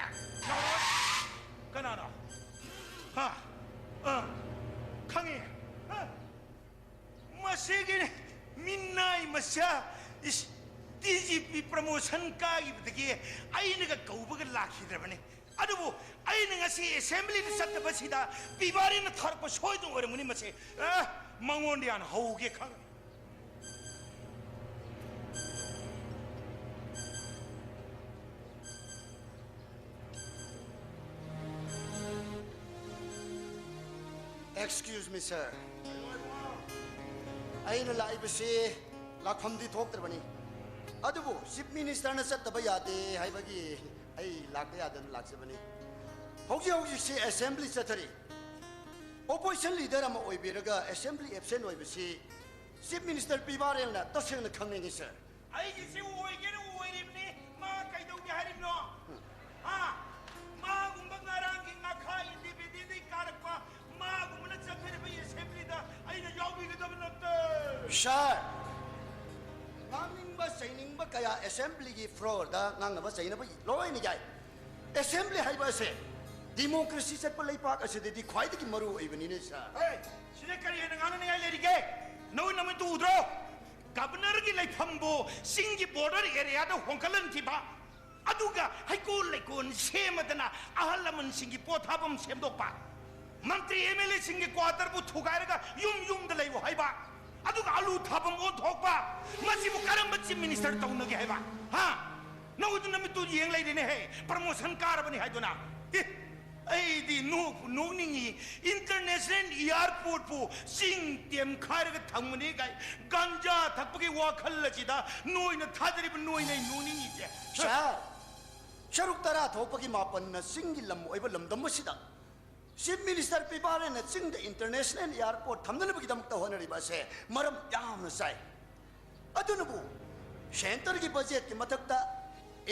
ꯀꯅꯥꯅꯣ? ꯍꯥ? ꯑ, ꯈꯪꯉꯤ꯫ ꯍꯥ? ꯃꯁꯤꯒꯤ ꯃꯤꯅꯥꯏ ꯃꯆꯥ, ꯏꯁ, ꯇꯤ ꯄꯤ ꯄ꯭ꯔꯃꯣꯁꯟ ꯀꯥꯈꯤꯕꯗꯒꯤ ꯑꯩꯅꯒ ꯀꯧꯕꯒ ꯂꯥꯛꯈꯤꯗ꯭ꯔꯕꯅꯤ꯫ ꯑꯗꯨꯕꯨ ꯑꯩꯅ ꯉꯁꯤ ꯑꯦꯁꯦꯝꯕ꯭ꯂꯤꯗ ꯆꯠꯇꯕꯁꯤꯗ ꯄꯤꯕꯥꯔꯤꯅ ꯊꯥꯔꯛꯄ ꯁꯣꯏꯗꯅ ꯑꯣꯏꯔꯝꯒꯅꯤ꯫ ꯃꯁꯤ, ꯑ, ꯃꯉꯣꯟꯗ ꯌꯥꯝ ꯍꯧꯒꯦ ꯈꯪ꯫ Excuse me, sir. ꯑꯩꯅ ꯂꯥꯛꯏꯕꯁꯤ ꯂꯥꯛꯐꯝꯗꯤ ꯊꯣꯛꯇ꯭ꯔꯕꯅꯤ, ꯑꯗꯨꯕꯨ ꯆꯤꯐ ꯃꯤꯅꯤꯁꯇꯔꯅ ꯆꯠꯇꯕ ꯌꯥꯗꯦ ꯍꯥꯏꯕꯒꯤ ꯑꯩ ꯂꯥꯛꯇ ꯌꯥꯗꯅ ꯂꯥꯛꯆꯕꯅꯤ꯫ ꯍꯧꯖꯤꯛ ꯍꯧꯖꯤꯛꯁꯤ ꯑꯦꯁꯦꯝꯕ꯭ꯂꯤ ꯆꯠꯊꯔꯤ꯫ ꯑꯣꯄꯣꯖꯤꯁꯟ ꯂꯤꯗꯔ ꯑꯃ ꯑꯣꯏꯕꯤꯔꯒ ꯑꯦꯁꯦꯝꯕ꯭ꯂꯤ ꯑꯦꯕꯁꯦꯟ ꯑꯣꯏꯕꯁꯤ ꯆꯤꯐ ꯃꯤꯅꯤꯁꯇꯔ ꯄꯤꯕꯥꯔꯦꯜꯅ ꯇꯁꯦꯡꯅ ꯈꯪꯅꯤꯡꯉꯤ, ꯁꯥꯔ꯫ ꯑꯩꯒꯤꯁꯤ ꯑꯣꯏꯒꯦꯅ ꯑꯣꯏꯔꯤꯕꯅꯤ꯫ ꯃꯥ ꯀꯩꯗꯧꯒꯦ ꯍꯥꯏꯔꯤꯕꯅꯣ? ꯍꯥ? ꯃꯥꯒꯨꯝꯕ ꯉꯔꯥꯡꯒꯤ ꯉꯥꯈꯥ ꯏꯟꯗꯤꯄꯦꯟꯗꯦꯟꯗꯒꯤ ꯀꯥꯔꯛꯄ ꯃꯥꯒꯨꯝꯕꯅ ꯆꯠꯊꯔꯤꯕ ꯑꯦꯁꯦꯝꯕ꯭ꯂꯤꯗ ꯑꯩꯅ ꯌꯥꯎꯕꯤꯒꯗꯕ ꯅꯠꯇꯦ꯫ ꯁꯥꯔ, ꯉꯥꯡꯅꯤꯡꯕ ꯆꯩꯅꯤꯡꯕ ꯀꯌꯥ ꯑꯦꯁꯦꯝꯕ꯭ꯂꯤꯒꯤ ꯐ꯭ꯂꯣꯔꯗ ꯉꯥꯡꯅꯕ ꯆꯩꯅꯕ ꯂꯣꯏꯅ ꯌꯥꯏ꯫ ꯑꯦꯁꯦꯝꯕ꯭ꯂꯤ ꯍꯥꯏꯕ ꯑꯁꯦ ꯗꯤꯃꯣꯀ꯭ꯔꯦꯁꯤ ꯆꯠꯄ ꯂꯩꯄꯥꯛ ꯑꯁꯤꯗꯗꯤ ꯈ꯭ꯋꯥꯏꯗꯒꯤ ꯃꯔꯨ ꯑꯣꯏꯕꯅꯤꯅꯦ, ꯁꯥꯔ꯫ ꯍꯦ, ꯁꯤꯗ ꯀꯔꯤ ꯍꯦꯟꯅ ꯉꯥꯡꯅꯅꯤꯡꯉꯥꯏ ꯂꯩꯔꯤꯒꯦ? ꯅꯣꯏ ꯅꯃꯤꯠꯇꯨ ꯎꯗ꯭ꯔꯣ? ꯒꯕꯔꯅꯔꯒꯤ ꯂꯩꯐꯝꯕꯨ ꯆꯤꯡꯒꯤ ꯕꯣꯔꯗꯔ ꯑꯦꯔꯤꯌꯥꯗ ꯍꯣꯡꯒꯠꯍꯟꯈꯤꯕ, ꯑꯗꯨꯒ ꯍꯩꯀꯣꯜ ꯂꯩꯀꯣꯜ ꯁꯦꯝꯃꯗꯅ ꯑꯍꯜ ꯂꯃꯟꯁꯤꯡꯒꯤ ꯄꯣꯊꯥꯐꯝ ꯁꯦꯝꯗꯣꯛꯄ, ꯃꯟꯇ꯭ꯔꯤ ꯑꯦꯝ ꯑꯦꯜ ꯑꯦꯁꯤꯡꯒꯤ ꯀ꯭ꯋꯥꯇꯔꯕꯨ ꯊꯨꯒꯥꯏꯔꯒ ꯌꯨꯝ ꯌꯨꯝꯗ ꯂꯩꯌꯨ ꯍꯥꯏꯕ, ꯑꯗꯨꯒ ꯑꯂꯨ ꯊꯥꯐꯝ ꯑꯣꯟꯊꯣꯛꯄ, ꯃꯁꯤꯕꯨ ꯀꯔꯝꯕ ꯆꯤꯐ ꯃꯤꯅꯤꯁꯇꯔ ꯇꯧꯅꯒꯦ ꯍꯥꯏꯕ? ꯍꯥ? ꯅꯪꯗꯨ ꯅꯃꯤꯠꯇꯨ ꯌꯦꯡ ꯂꯩꯔꯦꯅꯦꯍꯦ, ꯄ꯭ꯔꯃꯣꯁꯟ ꯀꯥꯔꯕꯅꯤ ꯍꯥꯏꯗꯨꯅ꯫ ꯑꯦ, ꯑꯩꯗꯤ ꯅꯣꯛꯄꯨ ꯅꯣꯛꯅꯤꯡꯉꯤ꯫ ꯏꯟꯇꯔꯅꯦꯁꯅꯦꯜ ꯏꯌꯥꯔꯄꯣꯔꯠꯄꯨ ꯆꯤꯡ ꯇꯦꯝꯈꯥꯏꯔꯒ ꯊꯝꯒꯅꯤ ꯀꯥꯏ ꯒꯥꯟꯖꯥ ꯊꯛꯄꯒꯤ ꯋꯥꯈꯜ ꯑꯁꯤꯗ ꯅꯣꯏꯅ ꯊꯥꯗꯔꯤꯕ ꯅꯣꯏꯅ ꯑꯩ ꯅꯣꯛꯅꯤꯡꯉꯤꯁꯦ꯫ ꯁꯥꯔ, ꯁꯔꯨꯛ ꯇꯔꯥ ꯊꯣꯛꯄꯒꯤ ꯃꯥꯄꯟꯅ ꯆꯤꯡꯒꯤ ꯂꯝ ꯑꯣꯏꯕ ꯂꯝꯗꯝ ꯑꯁꯤꯗ ꯆꯤꯐ ꯃꯤꯅꯤꯁꯇꯔ ꯄꯤꯕꯥꯔꯦꯅ ꯆꯤꯡꯗ ꯏꯟꯇꯔꯅꯦꯁꯅꯦꯜ ꯏꯌꯥꯔꯄꯣꯔꯠ ꯊꯝꯅꯅꯕꯒꯤꯗꯃꯛꯇ ꯍꯣꯠꯅꯔꯤꯕ ꯑꯁꯦ ꯃꯔꯝ ꯌꯥꯝꯅ ꯆꯥꯏ꯫ ꯑꯗꯨꯅꯕꯨ ꯁꯦꯟꯇꯔꯒꯤ ꯕꯖꯦꯠꯀꯤ ꯃꯊꯛꯇ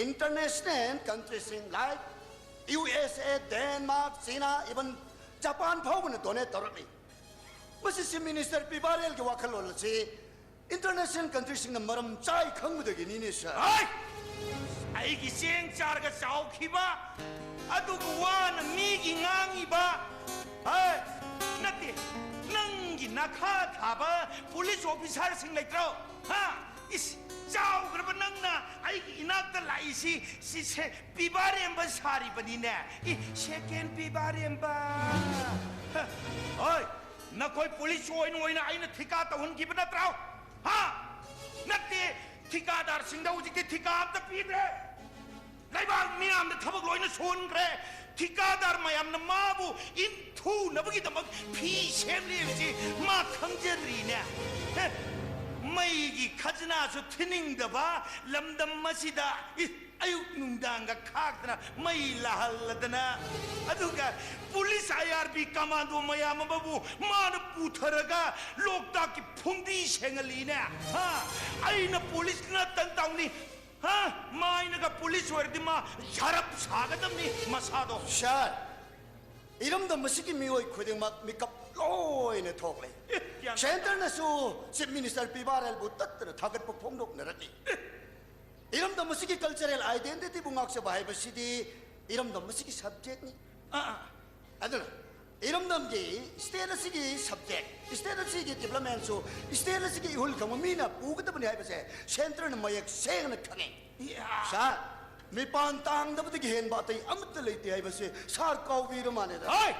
ꯏꯟꯇꯔꯅꯦꯁꯅꯦꯜ ꯀꯟꯇ꯭ꯔꯤꯁꯤꯡ ꯂꯥꯏꯛ ꯌꯨ ꯑꯦꯁ ꯑꯦ, ꯗꯦꯟꯃꯥꯔꯛ, ꯆꯤꯅꯥ, ꯏꯕꯟ ꯖꯄꯥꯟ ꯐꯥꯎꯕꯅ ꯗꯣꯅꯦꯠ ꯇꯧꯔꯛꯂꯤ꯫ ꯃꯁꯤ ꯆꯤꯐ ꯃꯤꯅꯤꯁꯇꯔ ꯄꯤꯕꯥꯔꯦꯜꯒꯤ ꯋꯥꯈꯜꯂꯣꯟ ꯑꯁꯤ ꯏꯟꯇꯔꯅꯦꯁꯅꯦꯜ ꯀꯟꯇ꯭ꯔꯤꯁꯤꯡꯅ ꯃꯔꯝ ꯆꯥꯏ ꯈꯪꯕꯗꯒꯤꯅꯤꯅꯦ, ꯁꯥꯔ꯫ ꯍꯩ! ꯑꯩꯒꯤ ꯆꯦꯡ ꯆꯥꯔꯒ ꯆꯥꯎꯈꯤꯕ, ꯑꯗꯨꯒ ꯋꯥꯅ ꯃꯤꯒꯤ ꯉꯥꯡꯉꯤꯕ, ꯍꯩ! ꯅꯠꯇꯦ, ꯅꯪꯒꯤ ꯅꯈꯥ ꯊꯥꯕ ꯄꯨꯂꯤꯁ ꯑꯣꯐꯤꯁꯥꯔꯁꯤꯡ ꯂꯩꯇ꯭ꯔꯣ? ꯍꯥ? ꯏꯁ, ꯆꯥꯎꯈ꯭ꯔꯕ ꯅꯪꯅ ꯑꯩꯒꯤ ꯏꯅꯥꯛꯇ ꯂꯥꯛꯏꯁꯤ, ꯁꯤꯁꯦ ꯄꯤꯕꯥꯔꯦꯝꯕ ꯁꯥꯔꯤꯕꯅꯤꯅꯦ꯫ ꯏ, ꯁꯦꯀꯦꯟ ꯄꯤꯕꯥꯔꯦꯝꯕ꯫ ꯍ, ꯍꯣꯏ, ꯅꯈꯣꯏ ꯄꯨꯂꯤꯁ ꯑꯣꯏꯅ ꯑꯣꯏꯅ ꯑꯩꯅ ꯊꯤꯀꯥ ꯇꯧꯍꯟꯈꯤꯕ ꯅꯠꯇ꯭ꯔꯣ? ꯍꯥ? ꯅꯠꯇꯦ, ꯊꯤꯀꯥꯗꯥꯔꯁꯤꯡꯗ ꯍꯧꯖꯤꯛꯇꯤ ꯊꯤꯀꯥ ꯑꯝꯇ ꯄꯤꯗ꯭ꯔꯦ꯫ ꯂꯩꯕꯥꯛ ꯃꯤꯌꯥꯝꯗ ꯊꯕꯛ ꯂꯣꯏꯅ ꯁꯨꯍꯟꯈ꯭ꯔꯦ꯫ ꯊꯤꯀꯥꯗꯥꯔ ꯃꯌꯥꯝꯅ ꯃꯥꯕꯨ ꯏꯟꯊꯨꯅꯕꯒꯤꯗꯃꯛ ꯐꯤ ꯁꯦꯝꯂꯤ ꯍꯥꯏꯕꯁꯤ ꯃꯥ ꯈꯪꯖꯗ꯭ꯔꯤꯅꯦ꯫ ꯍꯦ, ꯃꯩꯒꯤ ꯈꯖꯅꯥꯁꯨ ꯊꯤꯅꯤꯡꯗꯕ ꯂꯝꯗꯝ ꯑꯁꯤꯗ, ꯏ, ꯑꯌꯨꯛ ꯅꯨꯡꯗꯥꯡꯒ ꯈꯥꯛꯇꯅ ꯃꯩ ꯂꯥꯍꯜꯂꯗꯅ, ꯑꯗꯨꯒ ꯄꯨꯂꯤꯁ, ꯑꯥꯏ ꯑꯥꯔ ꯕꯤ, ꯀꯃꯥꯟꯗꯣ ꯃꯌꯥꯝ ꯑꯃꯕꯨ ꯃꯥꯅ ꯄꯨꯊꯔꯒ ꯂꯣꯛꯇꯥꯛꯀꯤ ꯐꯨꯝꯗꯤ ꯁꯦꯡꯍꯜꯂꯤꯅꯦ꯫ ꯍꯥ? ꯑꯩꯅ ꯄꯨꯂꯤꯁ ꯅꯠꯇꯅ ꯇꯧꯅꯤ꯫ ꯍꯥ? ꯃꯥꯏꯅꯒ ꯄꯨꯂꯤꯁ ꯑꯣꯏꯔꯗꯤ ꯃꯥ ꯁꯔꯞ ꯁꯥꯒꯗꯕꯅꯤ ꯃꯁꯥꯗꯣ꯫ ꯁꯥꯔ, ꯏꯔꯝꯗꯝ ꯑꯁꯤꯒꯤ ꯃꯤꯑꯣꯏ ꯈꯨꯗꯤꯡꯃꯛ ꯃꯤꯀꯞ ꯂꯣꯏꯅ ꯊꯣꯛꯂꯦ꯫ ꯑꯦ, ꯒ꯭ꯌꯥꯟ ꯁꯦꯟꯇꯔꯅꯁꯨ ꯆꯤꯐ ꯃꯤꯅꯤꯁꯇꯔ ꯄꯤꯕꯥꯔꯦꯜꯕꯨ ꯇꯠꯇꯅ ꯊꯥꯒꯠꯄ ꯐꯣꯡꯗꯣꯛꯅꯔꯛꯂꯤ꯫ ꯏꯔꯝꯗꯝ ꯑꯁꯤꯒꯤ ꯀꯜꯆꯔꯦꯜ ꯑꯥꯏꯗꯦꯟꯇꯤꯇꯤꯕꯨ ꯉꯥꯛꯆꯕ ꯍꯥꯏꯕꯁꯤꯗꯤ ꯏꯔꯝꯗꯝ ꯑꯁꯤꯒꯤ ꯁꯕꯖꯦꯛꯅꯤ꯫ ꯑꯥ, ꯑꯥ꯫ ꯑꯗꯨꯅ ꯏꯔꯝꯗꯝꯒꯤ, ꯁ꯭ꯇꯦꯠ ꯑꯁꯤꯒꯤ ꯁꯕꯖꯦꯛ, ꯁ꯭ꯇꯦꯠ ꯑꯁꯤꯒꯤ ꯗꯤꯕ꯭ꯂꯞꯃꯦꯟꯁꯨ ꯁ꯭ꯇꯦꯠ ꯑꯁꯤꯒꯤ ꯏꯍꯨꯜ ꯈꯪꯕ ꯃꯤꯅ ꯄꯨꯒꯗꯕꯅꯤ ꯍꯥꯏꯕꯁꯦ ꯁꯦꯟꯇꯔꯅ ꯃꯌꯦꯛ ꯁꯦꯡꯅ ꯈꯪꯉꯤ꯫ ꯌꯥ꯫ ꯁꯥꯔ, ꯃꯤꯄꯥꯟ ꯇꯥꯡꯗꯕꯗꯒꯤ ꯍꯦꯟꯕ ꯑꯇꯩ ꯑꯃꯠꯇ ꯂꯩꯇꯦ ꯍꯥꯏꯕꯁꯦ ꯁꯥꯔ ꯀꯥꯎꯕꯤꯔ ꯃꯥꯜꯂꯦꯗ꯫ ꯍꯣꯏ!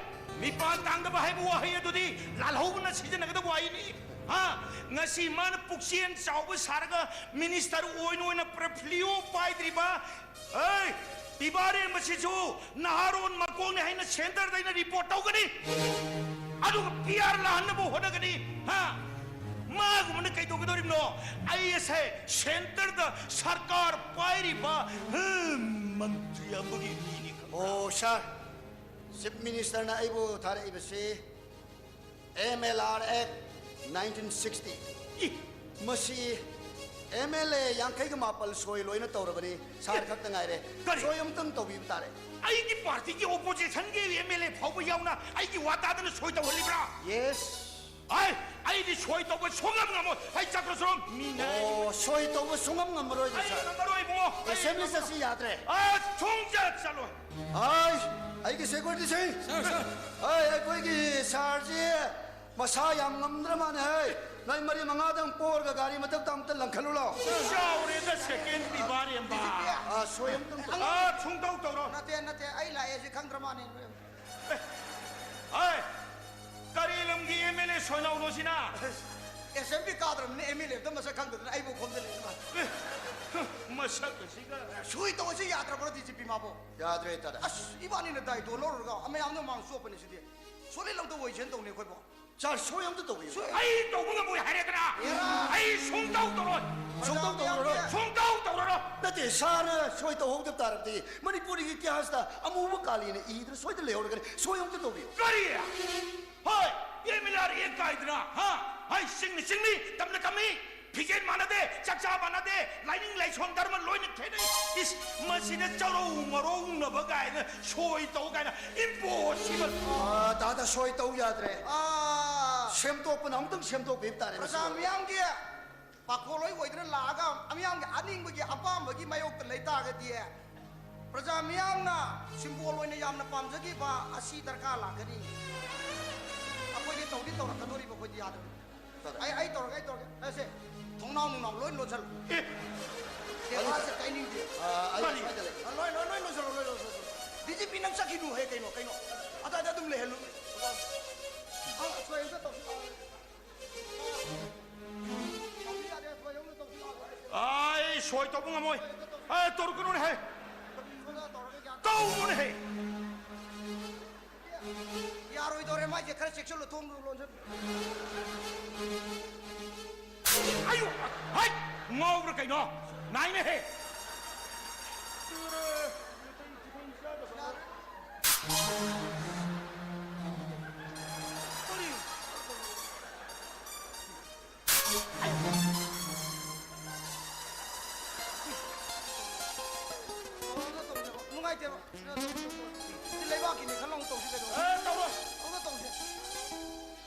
ꯃꯤꯄꯥꯟ ꯇꯥꯡꯗꯕ ꯍꯥꯏꯕ ꯋꯥꯍꯩ ꯑꯗꯨꯗꯤ ꯂꯥꯜꯍꯧꯕꯅ ꯁꯤꯖꯤꯟꯅꯒꯗꯕ ꯋꯥꯍꯩꯅꯤ꯫ ꯍꯥ? ꯉꯁꯤ ꯃꯥꯅ ꯄꯨꯛꯆꯦꯜ ꯆꯥꯎꯕ ꯁꯥꯔꯒ ꯃꯤꯅꯤꯁꯇꯔ ꯑꯣꯏꯅ ꯑꯣꯏꯅ ꯄꯣꯔꯠꯐꯣꯂꯤꯑꯣ ꯄꯥꯏꯗ꯭ꯔꯤꯕ, ꯑꯦ, ꯄꯤꯕꯥꯔꯦꯝꯕꯁꯤꯁꯨ ꯅꯍꯥꯔꯣꯟ ꯃꯀꯣꯛꯅꯤ ꯍꯥꯏꯅ ꯁꯦꯟꯇꯔꯗ ꯑꯩꯅ ꯔꯤꯄꯣꯔꯠ ꯇꯧꯒꯅꯤ꯫ ꯑꯗꯨꯒ ꯄꯤ ꯑꯥꯔ ꯂꯥꯛꯍꯟꯅꯕ ꯍꯣꯠꯅꯒꯅꯤ꯫ ꯍꯥ? ꯃꯥꯒꯨꯝꯕꯅ ꯀꯩꯗꯧꯒꯗꯧꯔꯤꯕꯅꯣ? ꯑꯩ ꯑꯁꯦ ꯁꯦꯟꯇꯔꯗ ꯁꯔꯀꯥꯔ ꯄꯥꯏꯔꯤꯕ, ꯍꯝ, ꯃꯟꯇ꯭ꯔꯤ ꯑꯃꯒꯤ ꯃꯤꯅꯤ ꯈꯪꯕ꯭ꯔꯥ? ꯑꯣ, ꯁꯥꯔ, ꯆꯤꯐ ꯃꯤꯅꯤꯁꯇꯔꯅ ꯑꯩꯕꯨ ꯊꯥꯔꯛꯏꯕꯁꯤ ꯑꯦꯝ ꯑꯦꯜ ꯑꯥꯔ ꯑꯦꯛ ꯅꯥꯏꯟꯇꯤꯟ ꯁꯤꯛꯁꯇꯤ꯫ ꯏ! ꯃꯁꯤ ꯑꯦꯝ ꯑꯦꯜ ꯑꯦ ꯌꯥꯡꯈꯩꯒ ꯃꯥꯄꯜ ꯁꯣꯏ ꯂꯣꯏꯅ ꯇꯧꯔꯕꯅꯤ, ꯁꯥꯔ ꯈꯛꯇ ꯉꯥꯏꯔꯦ꯫ ꯀꯔꯤ? ꯁꯣꯏ ꯑꯃꯇꯪ ꯇꯧꯕꯤꯕ ꯇꯥꯔꯦ꯫ ꯑꯩꯒꯤ ꯄꯥꯔꯇꯤꯒꯤ ꯑꯣꯄꯣꯖꯤꯁꯟꯒꯤ ꯑꯦꯝ ꯑꯦꯜ ꯑꯦ ꯐꯥꯎꯕ ꯌꯥꯎꯅ ꯑꯩꯒꯤ ꯋꯥ ꯇꯥꯗꯅ ꯁꯣꯏ ꯇꯧꯍꯜꯂꯤꯕ꯭ꯔꯥ? ꯌꯦꯁ꯫ ꯑꯩ, ꯑꯩꯗꯤ ꯁꯣꯏ ꯇꯧꯕ ꯁꯨꯡꯉꯝ ꯉꯝꯃꯣꯏ꯫ ꯑꯩ ꯆꯀ꯭ꯔ ꯁꯣꯔꯣꯝ ꯃꯤꯅ ꯑꯣ, ꯁꯣꯏ ꯇꯧꯕ ꯁꯨꯡꯉꯝ ꯉꯝꯃꯔꯣꯏꯅꯦ, ꯑꯩ ꯁꯥꯔ꯫ ꯉꯝꯃꯔꯣꯏ, ꯏꯕꯨꯡꯉꯣ꯫ ꯑꯦꯁꯦꯝꯕ꯭ꯂꯤ ꯆꯠꯁꯤ ꯌꯥꯗ꯭ꯔꯦ꯫ ꯑ, ꯁꯨꯡꯆꯠ ꯆꯠꯂꯣꯏ꯫ ꯑꯩ, ꯑꯩꯒꯤ ꯁꯦꯀ꯭ꯌꯨꯔꯤꯇꯤꯁꯤꯡ꯫ ꯁꯥꯔ, ꯁꯥꯔ꯫ ꯑꯩ, ꯑꯩꯈꯣꯏꯒꯤ ꯁꯥꯔꯁꯤ ꯃꯁꯥ ꯌꯥꯝ ꯉꯝꯗ꯭ꯔ ꯃꯥꯅꯦ ꯍꯦ꯫ ꯅꯣꯏ ꯃꯔꯤ ꯃꯉꯥꯗꯪ ꯄꯣꯔꯒ ꯒꯥꯔꯤ ꯃꯊꯛꯇ ꯑꯝꯇ ꯂꯪꯈꯠꯂꯨ ꯂꯥꯎ꯫ ꯆꯥꯎꯔꯦꯗ ꯁꯦꯀꯦꯟ ꯄꯤꯕꯥꯔꯦꯝꯕ꯫ ꯑꯥ, ꯁꯣꯏ ꯑꯝꯇꯪ ꯇꯧ-, ꯑꯥ, ꯁꯨꯡꯇꯧ ꯇꯧꯔꯣ꯫ ꯅꯠꯇꯦ, ꯅꯠꯇꯦ, ꯑꯩ ꯂꯥꯛꯑꯦ ꯁꯤ ꯈꯪꯗ꯭ꯔ ꯃꯥꯅꯦ꯫ ꯑꯦ, ꯍꯥꯏ, ꯀꯔꯤ ꯂꯝꯒꯤ ꯑꯦꯝ ꯑꯦꯜ ꯑꯦ ꯁꯣꯏꯅꯥꯎꯅꯣ ꯁꯤꯅ? ꯑꯦꯁꯦꯝꯕ꯭ꯂꯤ ꯀꯥꯗ꯭ꯔꯕꯅꯤꯅ ꯑꯦꯝ ꯑꯦꯜ ꯑꯦ ꯑꯝꯇ ꯃꯁꯛ ꯈꯪꯗꯗꯅ ꯑꯩꯕꯨ ꯈꯣꯝꯖꯤꯜꯂꯛꯏ ꯃꯥ꯫ ꯑꯦ, ꯃꯁꯛ ꯑꯁꯤꯒ꯫ ꯁꯣꯏ ꯇꯧꯕꯁꯤ ꯌꯥꯗ꯭ꯔꯕ꯭ꯔꯣ ꯗꯤ ꯖꯤ ꯄꯤ ꯃꯥꯕꯨ? ꯌꯥꯗ꯭ꯔꯦ ꯇꯥꯗ꯫ ꯑꯁ, ꯏꯕꯥꯅꯤꯅ ꯗꯥꯏꯇꯣ ꯂꯧꯔꯨꯔꯒ ꯃꯌꯥꯝꯅ ꯃꯥꯡ ꯆꯣꯞꯄꯅꯤ ꯁꯤꯗꯤ꯫ ꯁꯣꯂꯦ ꯂꯧꯗ ꯑꯣꯏꯁꯦꯅ ꯇꯧꯅꯤ ꯑꯩꯈꯣꯏꯕꯣ꯫ ꯁꯥꯔ, ꯁꯣꯏ ꯑꯝꯇ ꯇꯧꯕꯤꯌꯨ꯫ ꯁꯣꯏ-, ꯑꯩ ꯇꯧꯕ ꯉꯝꯃꯣꯏ ꯍꯥꯏꯔꯦꯗꯅ꯫ ꯌꯥꯔꯥ꯫ ꯑꯩ ꯁꯨꯡꯇꯧ ꯇꯧꯔꯣꯏ꯫ ꯁꯨꯡꯇꯧ ꯇꯧꯔꯔꯣꯏ꯫ ꯁꯨꯡꯇꯧ ꯇꯧꯔꯔꯣꯏ꯫ ꯅꯠꯇꯦ, ꯁꯥꯔꯅ ꯁꯣꯏ ꯇꯧꯍꯧꯗꯕ ꯇꯥꯔꯕꯗꯤ ꯃꯅꯤꯄꯨꯔꯒꯤ ꯏꯇꯤꯍꯥꯁꯇ ꯑꯃꯨꯕ ꯀꯥꯂꯤꯅ ꯏꯗꯅ ꯁꯣꯏꯗꯅ ꯂꯩꯍꯧꯔꯒꯅꯤ꯫ ꯁꯣꯏ ꯑꯝꯇ ꯇꯧꯕꯤꯌꯨ꯫ ꯀꯔꯤ? ꯍꯣꯏ, ꯑꯦꯝ ꯑꯦꯜ ꯑꯥꯔ ꯑꯦ ꯀꯥꯏꯗꯅ, ꯍꯥ? ꯍꯥꯏ, ꯆꯤꯡꯅꯤ ꯆꯤꯡꯅꯤ, ꯇꯝꯅ ꯇꯝꯃꯤ, ꯐꯤꯖꯦꯠ ꯃꯥꯟꯅꯗꯦ, ꯆꯥꯛꯆꯥ ꯃꯥꯟꯅꯗꯦ, ꯂꯥꯏꯅꯤꯡ ꯂꯥꯏꯁꯣꯟ ꯙꯔꯃ ꯂꯣꯏꯅ ꯈꯦꯠꯅꯩ꯫ ꯏꯁ, ꯃꯁꯤꯗ ꯆꯧꯔꯧ ꯃꯔꯧꯅꯕ ꯀꯥꯏꯅ, ꯁꯣꯏ ꯇꯧ ꯀꯥꯏꯅ, impossible꯫ ꯑꯥ, ꯇꯥꯗ ꯁꯣꯏ ꯇꯧ ꯌꯥꯗ꯭ꯔꯦ꯫ ꯑꯥ꯫ ꯁꯦꯝꯗꯣꯛꯄꯅ ꯑꯃꯨꯛꯇꯪ ꯁꯦꯝꯗꯣꯛꯄꯤꯕ ꯇꯥꯔꯦ ꯃꯁꯤ꯫ ꯄ꯭ꯔꯖꯥ ꯃꯤꯌꯥꯝꯒꯤ ꯄꯥꯈꯣꯜꯂꯣꯏ ꯑꯣꯏꯗꯨꯅ ꯂꯥꯛꯑꯒ ꯃꯤꯌꯥꯝꯒꯤ ꯑꯅꯤꯡꯕꯒꯤ ꯑꯄꯥꯝꯕꯒꯤ ꯃꯥꯌꯣꯛꯇ ꯂꯩ ꯇꯥꯔꯒꯗꯤ ꯄ꯭ꯔꯖꯥ ꯃꯤꯌꯥꯝꯅ ꯁꯤꯝꯕꯣꯜ ꯑꯣꯏꯅ ꯌꯥꯝꯅ ꯄꯥꯝꯖꯈꯤꯕ ꯑꯁꯤ ꯗꯔꯀꯥꯔ ꯂꯥꯛꯀꯅꯤ꯫ ꯑꯩꯈꯣꯏꯗꯤ ꯇꯧꯗꯤ ꯇꯧꯔꯛꯀꯗꯣꯔꯤꯕ, ꯑꯩꯈꯣꯏꯗꯤ ꯌꯥꯗꯕꯅꯤ꯫ ꯑꯩ, ꯑꯩ ꯇꯧꯔꯒꯦ, ꯑꯩ ꯇꯧꯔꯒꯦ꯫ ꯑꯁꯦ, ꯊꯣꯡꯅꯥꯎ ꯅꯨꯡꯅꯥꯎ ꯂꯣꯏ ꯂꯣꯟꯁꯜꯂꯨ꯫ ꯑꯦ꯫ ꯇꯦꯕꯜꯁꯦ ꯀꯥꯏꯅꯤꯡꯗꯦ꯫ ꯑꯥ, ꯑꯩ ꯀꯔꯤ? ꯁ꯭ꯋꯥꯏꯗ ꯂꯩ꯫ ꯑꯥ, ꯂꯣꯏ, ꯂꯣꯏ, ꯂꯣꯏ ꯂꯣꯟꯁꯜꯂꯨ, ꯂꯣꯏ ꯂꯣꯟꯁꯜꯂꯨ꯫ ꯗꯤ ꯖꯤ ꯄꯤ ꯅꯪ ꯆꯠꯈꯤꯅꯨ ꯍꯦ, ꯀꯩꯅꯣ, ꯀꯩꯅꯣ? ꯑꯗꯥꯏꯗ ꯑꯗꯨꯝ ꯂꯩꯍꯜꯂꯨ꯫ ꯑꯥ, ꯁꯣꯏ ꯑꯝꯇ ꯇꯧꯁꯤ ꯂꯥꯛꯑꯣ꯫ ꯇꯧꯁꯤ ꯌꯥꯗꯦ, ꯁꯣꯏ ꯑꯝꯇ ꯇꯧꯁꯤ ꯂꯥꯛꯑꯣ꯫ ꯑꯩ ꯁꯣꯏ ꯇꯧꯕ ꯉꯝꯃꯣꯏ꯫ ꯑꯦ, ꯇꯧꯔꯛꯀꯅꯨꯅꯦ ꯍꯦ꯫ ꯁꯣꯝꯗ ꯇꯧꯔꯒ ꯒ꯭ꯌꯥꯟ ꯇꯧꯅꯨꯅꯦ ꯍꯦ꯫ ꯌꯥꯔꯣꯏꯗꯧꯔꯦ, ꯃꯥꯏꯁꯦ ꯈꯔ ꯆꯦꯛꯁꯤꯜꯂꯨ, ꯊꯣꯡꯗꯨ ꯂꯣꯟꯁꯤꯜꯂꯨ꯫ ꯑꯌꯨ! ꯍꯩ! ꯉꯥꯎꯕ꯭ꯔꯥ ꯀꯩꯅꯣ? ꯅꯥꯏꯅꯦꯍꯦ! ꯀꯔꯤ? ꯅꯨꯡꯉꯥꯏꯇꯦꯕ꯫ ꯁꯤ ꯂꯩꯕꯥꯛꯀꯤꯅꯤ ꯈꯜꯂ ꯑꯃꯨꯛ ꯇꯧꯁꯤ ꯀꯩꯗꯧꯔꯒꯦ? ꯑꯦ, ꯇꯧꯔꯣꯏ꯫ ꯑꯃꯨꯛꯇ ꯇꯧꯁꯦ꯫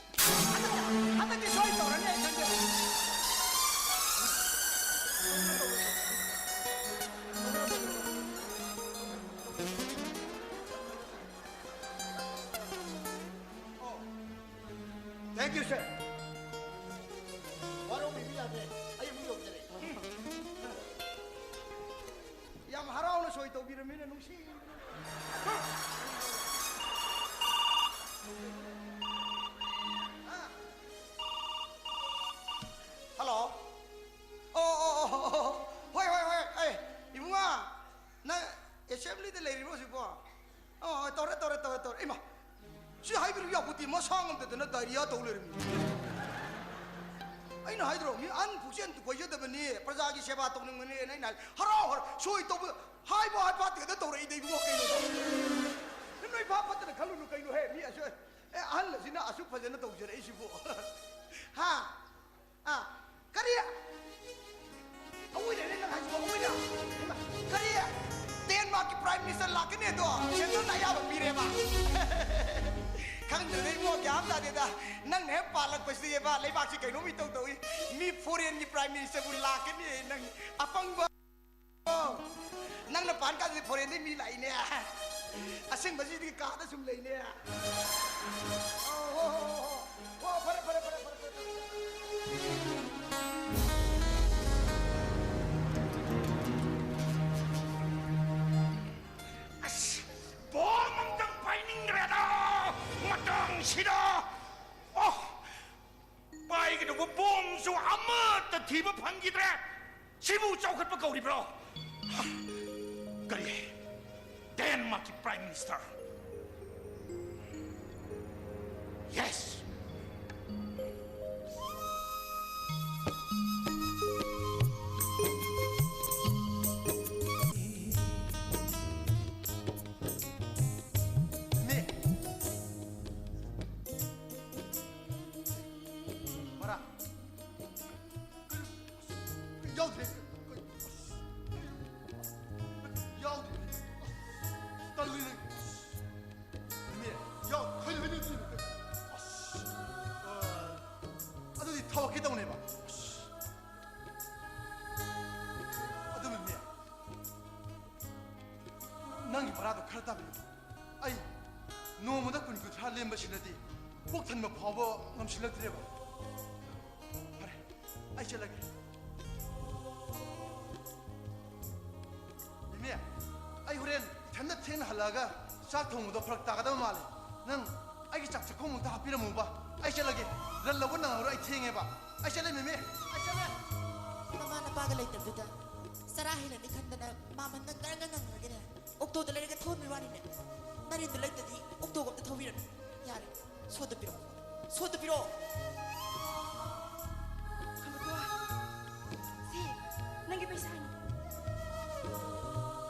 ꯍꯟꯗꯛꯇꯤ ꯁꯣꯏ ꯇꯧꯔꯅꯤ ꯑꯩ ꯈꯪꯖꯩ꯫ Thank you, sir. ꯋꯥꯔꯧꯕꯤꯕ ꯌꯥꯗ꯭ꯔꯦ꯫ ꯑꯩ ꯑꯃꯨꯛ ꯌꯧꯖꯔꯦ꯫ ꯌꯥꯝ ꯍꯔꯥꯎꯅ ꯁꯣꯏ ꯇꯧꯕꯤꯔꯝꯃꯤꯅ ꯅꯨꯡꯁꯤ꯫ ꯍꯜꯂꯣ꯫ ꯑꯣ, ꯑꯣ, ꯑꯣ, ꯑꯣ, ꯑꯣ꯫ ꯍꯣꯏ, ꯍꯣꯏ, ꯍꯣꯏ꯫ ꯑꯦ, ꯏꯕꯨꯡꯉꯣ, ꯅꯪ ꯑꯦꯁꯦꯝꯕ꯭ꯂꯤꯗ ꯂꯩꯔꯤꯕꯣ ꯍꯧꯖꯤꯛꯄꯣ? ꯑꯣ, ꯇꯧꯔꯦ, ꯇꯧꯔꯦ, ꯇꯧꯔꯦ, ꯇꯧꯔꯦ꯫ ꯏꯃꯥ, ꯁꯤ ꯍꯥꯏꯕꯤꯔꯨ ꯌꯥꯄꯣꯠꯇꯦ, ꯃꯁꯥ ꯉꯝꯗꯗꯅ ꯗꯥꯏꯔꯤꯌꯥ ꯇꯧ ꯂꯩꯔꯝꯃꯤ꯫ ꯑꯩꯅ ꯍꯥꯏꯗ꯭ꯔꯣ, ꯃꯤ ꯑꯍꯟ ꯄꯨꯛꯆꯦꯜ ꯀꯣꯏꯖꯗꯕꯅꯤ, ꯄ꯭ꯔꯖꯥꯒꯤ ꯁꯦꯕꯥ ꯇꯧꯅꯤꯡꯕꯅꯤ꯫ ꯑꯩꯅ ꯍꯥꯏ, ꯍꯔꯥꯎ ꯍꯔꯥꯎ ꯁꯣꯏ ꯇꯧꯕ, ꯍꯥꯏꯕ ꯍꯥꯏꯐꯥꯠꯇꯦꯗ ꯇꯧꯔꯛꯏꯗ ꯏꯕꯨꯡꯉꯣ, ꯀꯩꯅꯣ? ꯅꯣꯏ ꯚꯥꯞ ꯐꯠꯇꯅ ꯈꯜꯂꯨꯅꯨ ꯀꯩꯅꯣꯍꯦ, ꯃꯤ ꯑꯁꯨ-, ꯑꯦ, ꯑꯍꯜ ꯑꯁꯤꯅ ꯑꯁꯨꯛ ꯐꯖꯅ ꯇꯧꯖꯔꯛꯏꯁꯤꯕꯨ꯫ ꯍꯥ? ꯑꯥ, ꯀꯔꯤ? ꯑꯋꯣꯏꯔꯦꯅꯦ ꯅꯪ ꯍꯥꯏꯁꯤꯕꯣ, ꯑꯋꯣꯏꯔꯦ? ꯍꯩꯃꯥ, ꯀꯔꯤ? ꯗꯦꯟꯃꯥꯔꯛꯀꯤ ꯄ꯭ꯔꯥꯏꯝ ꯃꯤꯅꯤꯁꯇꯔ ꯂꯥꯛꯀꯅꯤ ꯑꯗꯣ ꯁꯦꯟꯇꯔꯅ ꯑꯌꯥꯕ ꯄꯤꯔꯦꯕ꯫ ꯈꯪꯗ꯭ꯔꯦꯗ ꯏꯕꯨꯡꯉꯣ, ꯒ꯭ꯌꯥꯟ ꯑꯃ ꯇꯥꯗꯦꯗ꯫ ꯅꯪꯅ ꯍꯦꯛ ꯄꯥꯜꯂꯛꯄꯁꯤꯗꯤꯕ ꯂꯩꯕꯥꯛꯁꯤ ꯀꯩꯅꯣꯝ ꯏꯇꯧ ꯇꯧꯏ꯫ ꯃꯤ ꯐꯣꯔꯦꯟꯒꯤ ꯄ꯭ꯔꯥꯏꯝ ꯃꯤꯅꯤꯁꯇꯔꯕꯨ ꯂꯥꯛꯀꯅꯤ, ꯅꯪ ꯑꯄꯪꯕ꯫ ꯑꯣ, ꯅꯪꯅ ꯄꯥꯟ ꯀꯥꯟꯗꯗꯤ ꯐꯣꯔꯦꯟꯗꯩ ꯃꯤ ꯂꯥꯛꯏꯅꯦ꯫ ꯑꯁꯦꯡꯕꯁꯤꯗꯤ ꯀꯥꯗ ꯁꯨꯝ ꯂꯩꯅꯦ꯫ ꯑꯣ, ꯍꯣ, ꯍꯣ, ꯍꯣ, ꯍꯣ꯫ ꯑꯣ, ꯐꯔꯦ, ꯐꯔꯦ, ꯐꯔꯦ, ꯐꯔꯦ, ꯐꯔꯦ꯫ ꯑꯁ, ꯕꯣꯝ ꯑꯝꯇꯪ ꯄꯥꯏꯅꯤꯡꯈ꯭ꯔꯦꯗ, ꯃꯇꯥꯡꯁꯤꯗ꯫ ꯑꯣ, ꯄꯥꯏꯒꯗꯧꯕ ꯕꯣꯝꯁꯨ ꯑꯃꯠꯇ ꯊꯤꯕ ꯐꯪꯈꯤꯗ꯭ꯔꯦ꯫ ꯁꯤꯕꯨ ꯆꯥꯎꯈꯠꯄ ꯀꯧꯔꯤꯕ꯭ꯔꯣ? ꯀꯔꯤ? ꯗꯦꯟꯃꯥꯔꯛꯀꯤ ꯄ꯭ꯔꯥꯏꯝ ꯃꯤꯅꯤꯁꯇꯔ? ꯌꯦꯁ! ꯃꯤ! ꯕꯔꯥ! ꯌꯥꯎꯗ꯭ꯔꯦ! ꯌꯥꯎꯗ꯭ꯔꯦ! ꯇꯜꯂꯤ ꯅꯪ! ꯃꯤ! ꯌꯥꯎ-, ꯀꯩꯅꯣ, ꯀꯩꯅꯣ, ꯀꯩꯅꯣ? ꯑꯁ! ꯑ, ꯑꯗꯨꯗꯤ ꯊꯧꯔꯛꯀꯦ ꯇꯧꯅꯦꯕ꯫ ꯑꯁ! ꯑꯗꯨꯅꯅꯦ, ꯅꯪꯒꯤ ꯚꯔꯥꯗꯣ ꯈꯔ ꯇꯥꯕꯤꯌꯨ꯫ ꯑꯩ ꯅꯣꯡꯃꯗ ꯀꯨꯟ ꯀꯨꯟꯊ꯭ꯔꯥ ꯂꯦꯝꯕꯁꯤꯅꯗꯤ ꯄꯨꯛ ꯊꯟꯕ ꯐꯥꯎꯕ ꯉꯝꯁꯤꯜꯂꯛꯇ꯭ꯔꯦꯕ꯫ ꯐꯔꯦ, ꯑꯩ ꯆꯠꯂꯒꯦ꯫ ꯃꯦꯃꯦ, ꯑꯩ ꯍꯣꯔꯦꯟ ꯏꯊꯟꯗ ꯊꯦꯡꯅ ꯍꯜꯂꯛꯑꯒ ꯆꯥꯛ ꯊꯣꯡꯕꯗꯣ ꯐꯔꯛ ꯇꯥꯒꯗꯕ ꯃꯥꯜꯂꯦ꯫ ꯅꯪ ꯑꯩꯒꯤ ꯆꯥꯛ ꯆꯥꯛꯈꯨꯝ ꯑꯝꯇ ꯍꯥꯞꯄꯤꯔꯝꯃꯨꯕ꯫ ꯑꯩ ꯆꯠꯂꯒꯦ꯫ ꯔꯟ ꯂꯧꯕ ꯅꯪꯉꯔꯣꯏ, ꯑꯩ ꯊꯦꯡꯉꯦꯕ꯫ ꯑꯩ ꯆꯠꯂꯦ ꯃꯦꯃꯦ, ꯑꯩ ꯆꯠꯂꯦ꯫ ꯅꯃꯥ ꯅꯄꯥꯒ ꯂꯩꯇꯕꯗꯨꯗ ꯆꯔꯥ ꯍꯦꯜꯂꯅꯤ ꯈꯟꯗꯅ ꯃꯥꯃꯟꯅ ꯉꯔꯪ ꯉꯪꯉꯒꯅꯦ ꯑꯣꯛꯇꯣꯗ ꯂꯩꯔꯒ ꯊꯧꯍꯟꯕꯩ ꯋꯥꯅꯤꯅꯦ꯫ ꯅꯔꯦꯟꯗꯨ ꯂꯩꯇꯗꯤ ꯑꯣꯛꯇꯣꯒ ꯑꯝꯇ ꯊꯧꯕꯤꯔꯅꯨ꯫ ꯌꯥꯔꯦ꯫ ꯁꯣꯠꯇ ꯄꯤꯔꯛꯑꯣ꯫ ꯁꯣꯠꯇ ꯄꯤꯔꯛꯑꯣ꯫ ꯈꯝꯕꯊꯣꯏ, ꯁꯤ ꯅꯪꯒꯤ ꯄꯩꯁꯥꯅꯤ꯫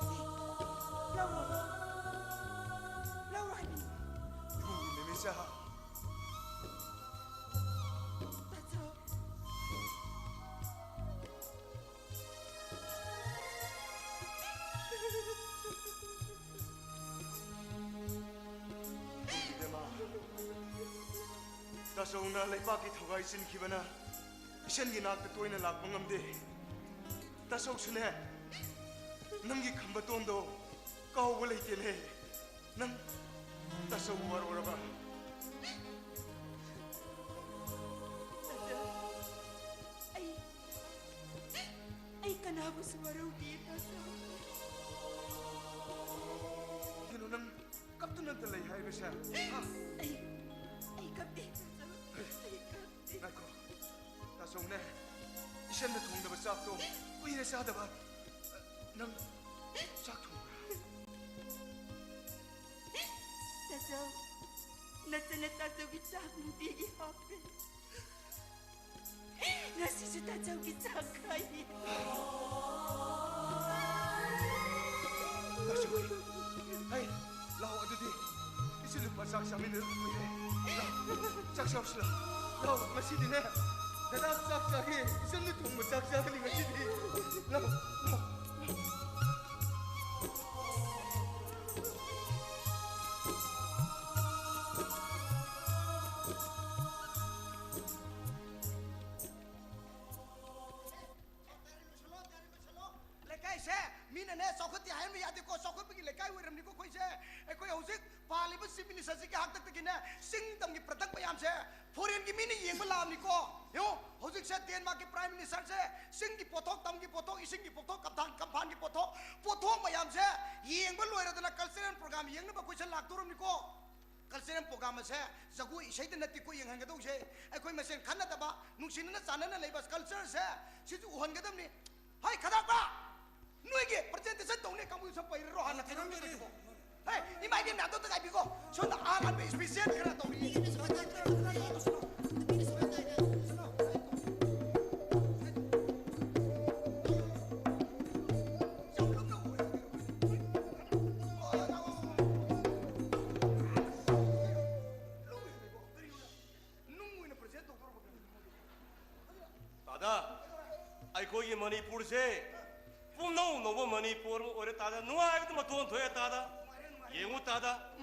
ꯁꯤ, ꯂꯧꯔꯣ꯫ ꯂꯧꯔꯣ ꯍꯥꯏꯕꯅꯤ꯫ ꯏꯕꯨꯡꯒꯤ ꯅꯨꯃꯤꯠꯁꯦ ꯍꯥ꯫ ꯇꯥꯆꯧ꯫ ꯏꯕꯦꯝꯃ, ꯇꯥꯆꯧꯅ ꯂꯩꯄꯥꯛꯀꯤ ꯊꯧꯒꯥꯏ ꯆꯤꯟꯈꯤꯕꯅ ꯏꯆꯟꯒꯤ ꯅꯥꯛꯇ ꯇꯣꯏꯅ ꯂꯥꯛꯄ ꯉꯝꯗꯦ꯫ ꯇꯥꯆꯧꯁꯨꯅꯦ, ꯅꯪꯒꯤ ꯈꯝꯕꯇꯣꯟꯗꯣ ꯀꯥꯎꯕ ꯂꯩꯇꯦꯅꯦ꯫ ꯅꯪ ꯇꯥꯆꯧ ꯋꯥꯔꯧꯔꯕ? ꯇꯥꯆꯧ, ꯑꯩ, ꯑꯩ ꯀꯅꯥꯕꯨꯁꯨ ꯋꯥꯔꯧꯗꯦ, ꯇꯥꯆꯧ꯫ ꯀꯩꯅꯣ ꯅꯪ ꯀꯞꯇꯨꯅꯇ ꯂꯩ ꯍꯥꯏꯕꯁꯦ? ꯍꯥ? ꯑꯩ, ꯑꯩ ꯀꯞꯇꯦ, ꯇꯥꯆꯧ꯫ ꯑꯩ ꯀꯞꯇꯦ꯫ ꯉꯥꯏꯈꯣ, ꯇꯥꯆꯧꯅꯦ, ꯏꯆꯟꯅ ꯊꯣꯡꯗꯕ ꯆꯥꯛꯇꯣ ꯀꯨꯏꯔꯦ ꯆꯥꯗꯕ꯫ ꯅꯪ ꯆꯥꯛ ꯊꯣꯡꯕ꯭ꯔꯥ? ꯇꯥꯆꯧ, ꯅꯆꯟꯅ ꯇꯥꯆꯧꯒꯤ ꯆꯥꯛ ꯅꯨꯡꯇꯤꯒꯤ ꯍꯥꯞꯄꯦ꯫ ꯉꯁꯤꯁꯨ ꯇꯥꯆꯧꯒꯤ ꯆꯥꯛ ꯈꯥꯛꯏ꯫ ꯇꯥꯆꯧ, ꯍꯩ, ꯂꯥꯛꯑꯣ ꯑꯗꯨꯗꯤ꯫ ꯏꯆꯟ ꯅꯨꯄꯥ ꯆꯥꯛ ꯆꯥꯃꯤꯟꯅꯗꯕ ꯀꯨꯏꯔꯦ꯫ ꯂꯥꯛꯑꯣ, ꯆꯥꯛ ꯆꯥꯔꯨꯁꯤ ꯂꯥꯛꯑꯣ꯫ ꯂꯥꯛꯑꯣ, ꯉꯁꯤꯗꯤꯅꯦ, ꯗꯗꯥ ꯆꯥꯛ ꯆꯥꯒꯦ꯫ ꯏꯆꯟꯅ ꯊꯣꯡꯕ ꯆꯥꯛ ꯆꯥꯒꯅꯤ ꯉꯁꯤꯗꯤ꯫ ꯂꯥꯛꯑꯣ, ꯂꯥꯛꯑꯣ꯫ ꯂꯩꯀꯥꯏꯁꯦ ꯃꯤꯅꯅꯦ ꯆꯥꯎꯈꯠꯇꯦ ꯍꯥꯏꯍꯟꯕ ꯌꯥꯗꯦꯀꯣ꯫ ꯆꯥꯎꯈꯠꯄꯒꯤ ꯂꯩꯀꯥꯏ ꯑꯣꯏꯔꯝꯅꯤꯀꯣ ꯑꯩꯈꯣꯏꯁꯦ꯫ ꯑꯩꯈꯣꯏ ꯍꯧꯖꯤꯛ ꯄꯥꯜꯂꯤꯕ ꯆꯤꯞ ꯃꯤꯅꯤꯁꯇꯔ ꯑꯁꯤꯒꯤ ꯍꯥꯛꯇꯛꯇꯒꯤꯅꯦ, ꯆꯤꯡ ꯇꯝꯒꯤ product ꯃꯌꯥꯝꯁꯦ foreignꯒꯤ ꯃꯤꯅ ꯌꯦꯡꯕ ꯂꯥꯛꯑꯕꯅꯤꯀꯣ꯫ ꯌꯦꯡꯉꯣ, ꯍꯧꯖꯤꯛꯁꯦ Denmarkꯀꯤ Prime Ministerꯁꯦ ꯆꯤꯡꯒꯤ ꯄꯣꯠꯊꯣꯛ, ꯇꯝꯒꯤ ꯄꯣꯠꯊꯣꯛ, ꯏꯁꯤꯡꯒꯤ ꯄꯣꯠꯊꯣꯛ, ꯀꯝꯐꯥꯟ, ꯀꯝꯐꯥꯟꯒꯤ ꯄꯣꯠꯊꯣꯛ, ꯄꯣꯠꯊꯣꯛ ꯃꯌꯥꯝꯁꯦ ꯌꯦꯡꯕ ꯂꯣꯏꯔꯗꯅ cultural program ꯌꯦꯡꯅꯕ ꯑꯩꯈꯣꯏꯁꯦ ꯂꯥꯛꯇꯧꯔꯕꯅꯤꯀꯣ꯫ Cultural program ꯑꯁꯦ ꯖꯒꯣꯏ ꯏꯁꯩꯗ ꯅꯠꯇꯦꯀꯣ ꯌꯦꯡꯍꯟꯒꯗꯧꯁꯦ꯫ ꯑꯩꯈꯣꯏ ꯃꯁꯦꯟ ꯈꯟꯅꯗꯕ, ꯅꯨꯡꯁꯤꯅꯅ ꯆꯥꯟꯅꯅ ꯂꯩꯕ cultureꯁꯦ ꯁꯤꯁꯨ ꯎꯍꯟꯒꯗꯕꯅꯤ꯫ ꯍꯩ, ꯈꯗꯥꯛꯄ! ꯅꯣꯏꯒꯤ presentation ꯇꯧꯅꯤ ꯀꯥꯡꯕꯨꯗꯨ ꯁꯛ ꯄꯩꯔꯔꯣ ꯍꯥꯟꯅ ꯀꯩꯅꯣꯝ ꯇꯧꯔꯤꯕꯣ? ꯍꯩ, ꯏꯃꯥ ꯏꯕꯦꯟ ꯃꯌꯥꯝꯗꯣ ꯑꯝꯇ ꯉꯥꯏꯕꯤꯀꯣ꯫ ꯁꯣꯝꯗ ꯑꯍꯥꯟ ꯍꯥꯟꯕ special ꯈꯔ ꯇꯧꯔꯤ꯫ ꯅꯨꯡ ꯑꯣꯏꯅ present ꯇꯧꯗꯧꯔꯕ ꯀꯩꯅꯣ? ꯇꯥꯗ, ꯑꯩꯈꯣꯏꯒꯤ ꯃꯅꯤꯄꯨꯔꯁꯦ ꯄꯨꯝꯅꯧ ꯅꯧꯕ ꯃꯅꯤꯄꯨꯔ ꯑꯃ ꯑꯣꯏꯔꯦ ꯇꯥꯗ꯫ ꯅꯨꯡꯉꯥꯏꯕꯗ ꯃꯇꯣꯟ ꯊꯣꯛꯑꯦ ꯇꯥꯗ꯫ ꯌꯦꯡꯉꯨ ꯇꯥꯗ,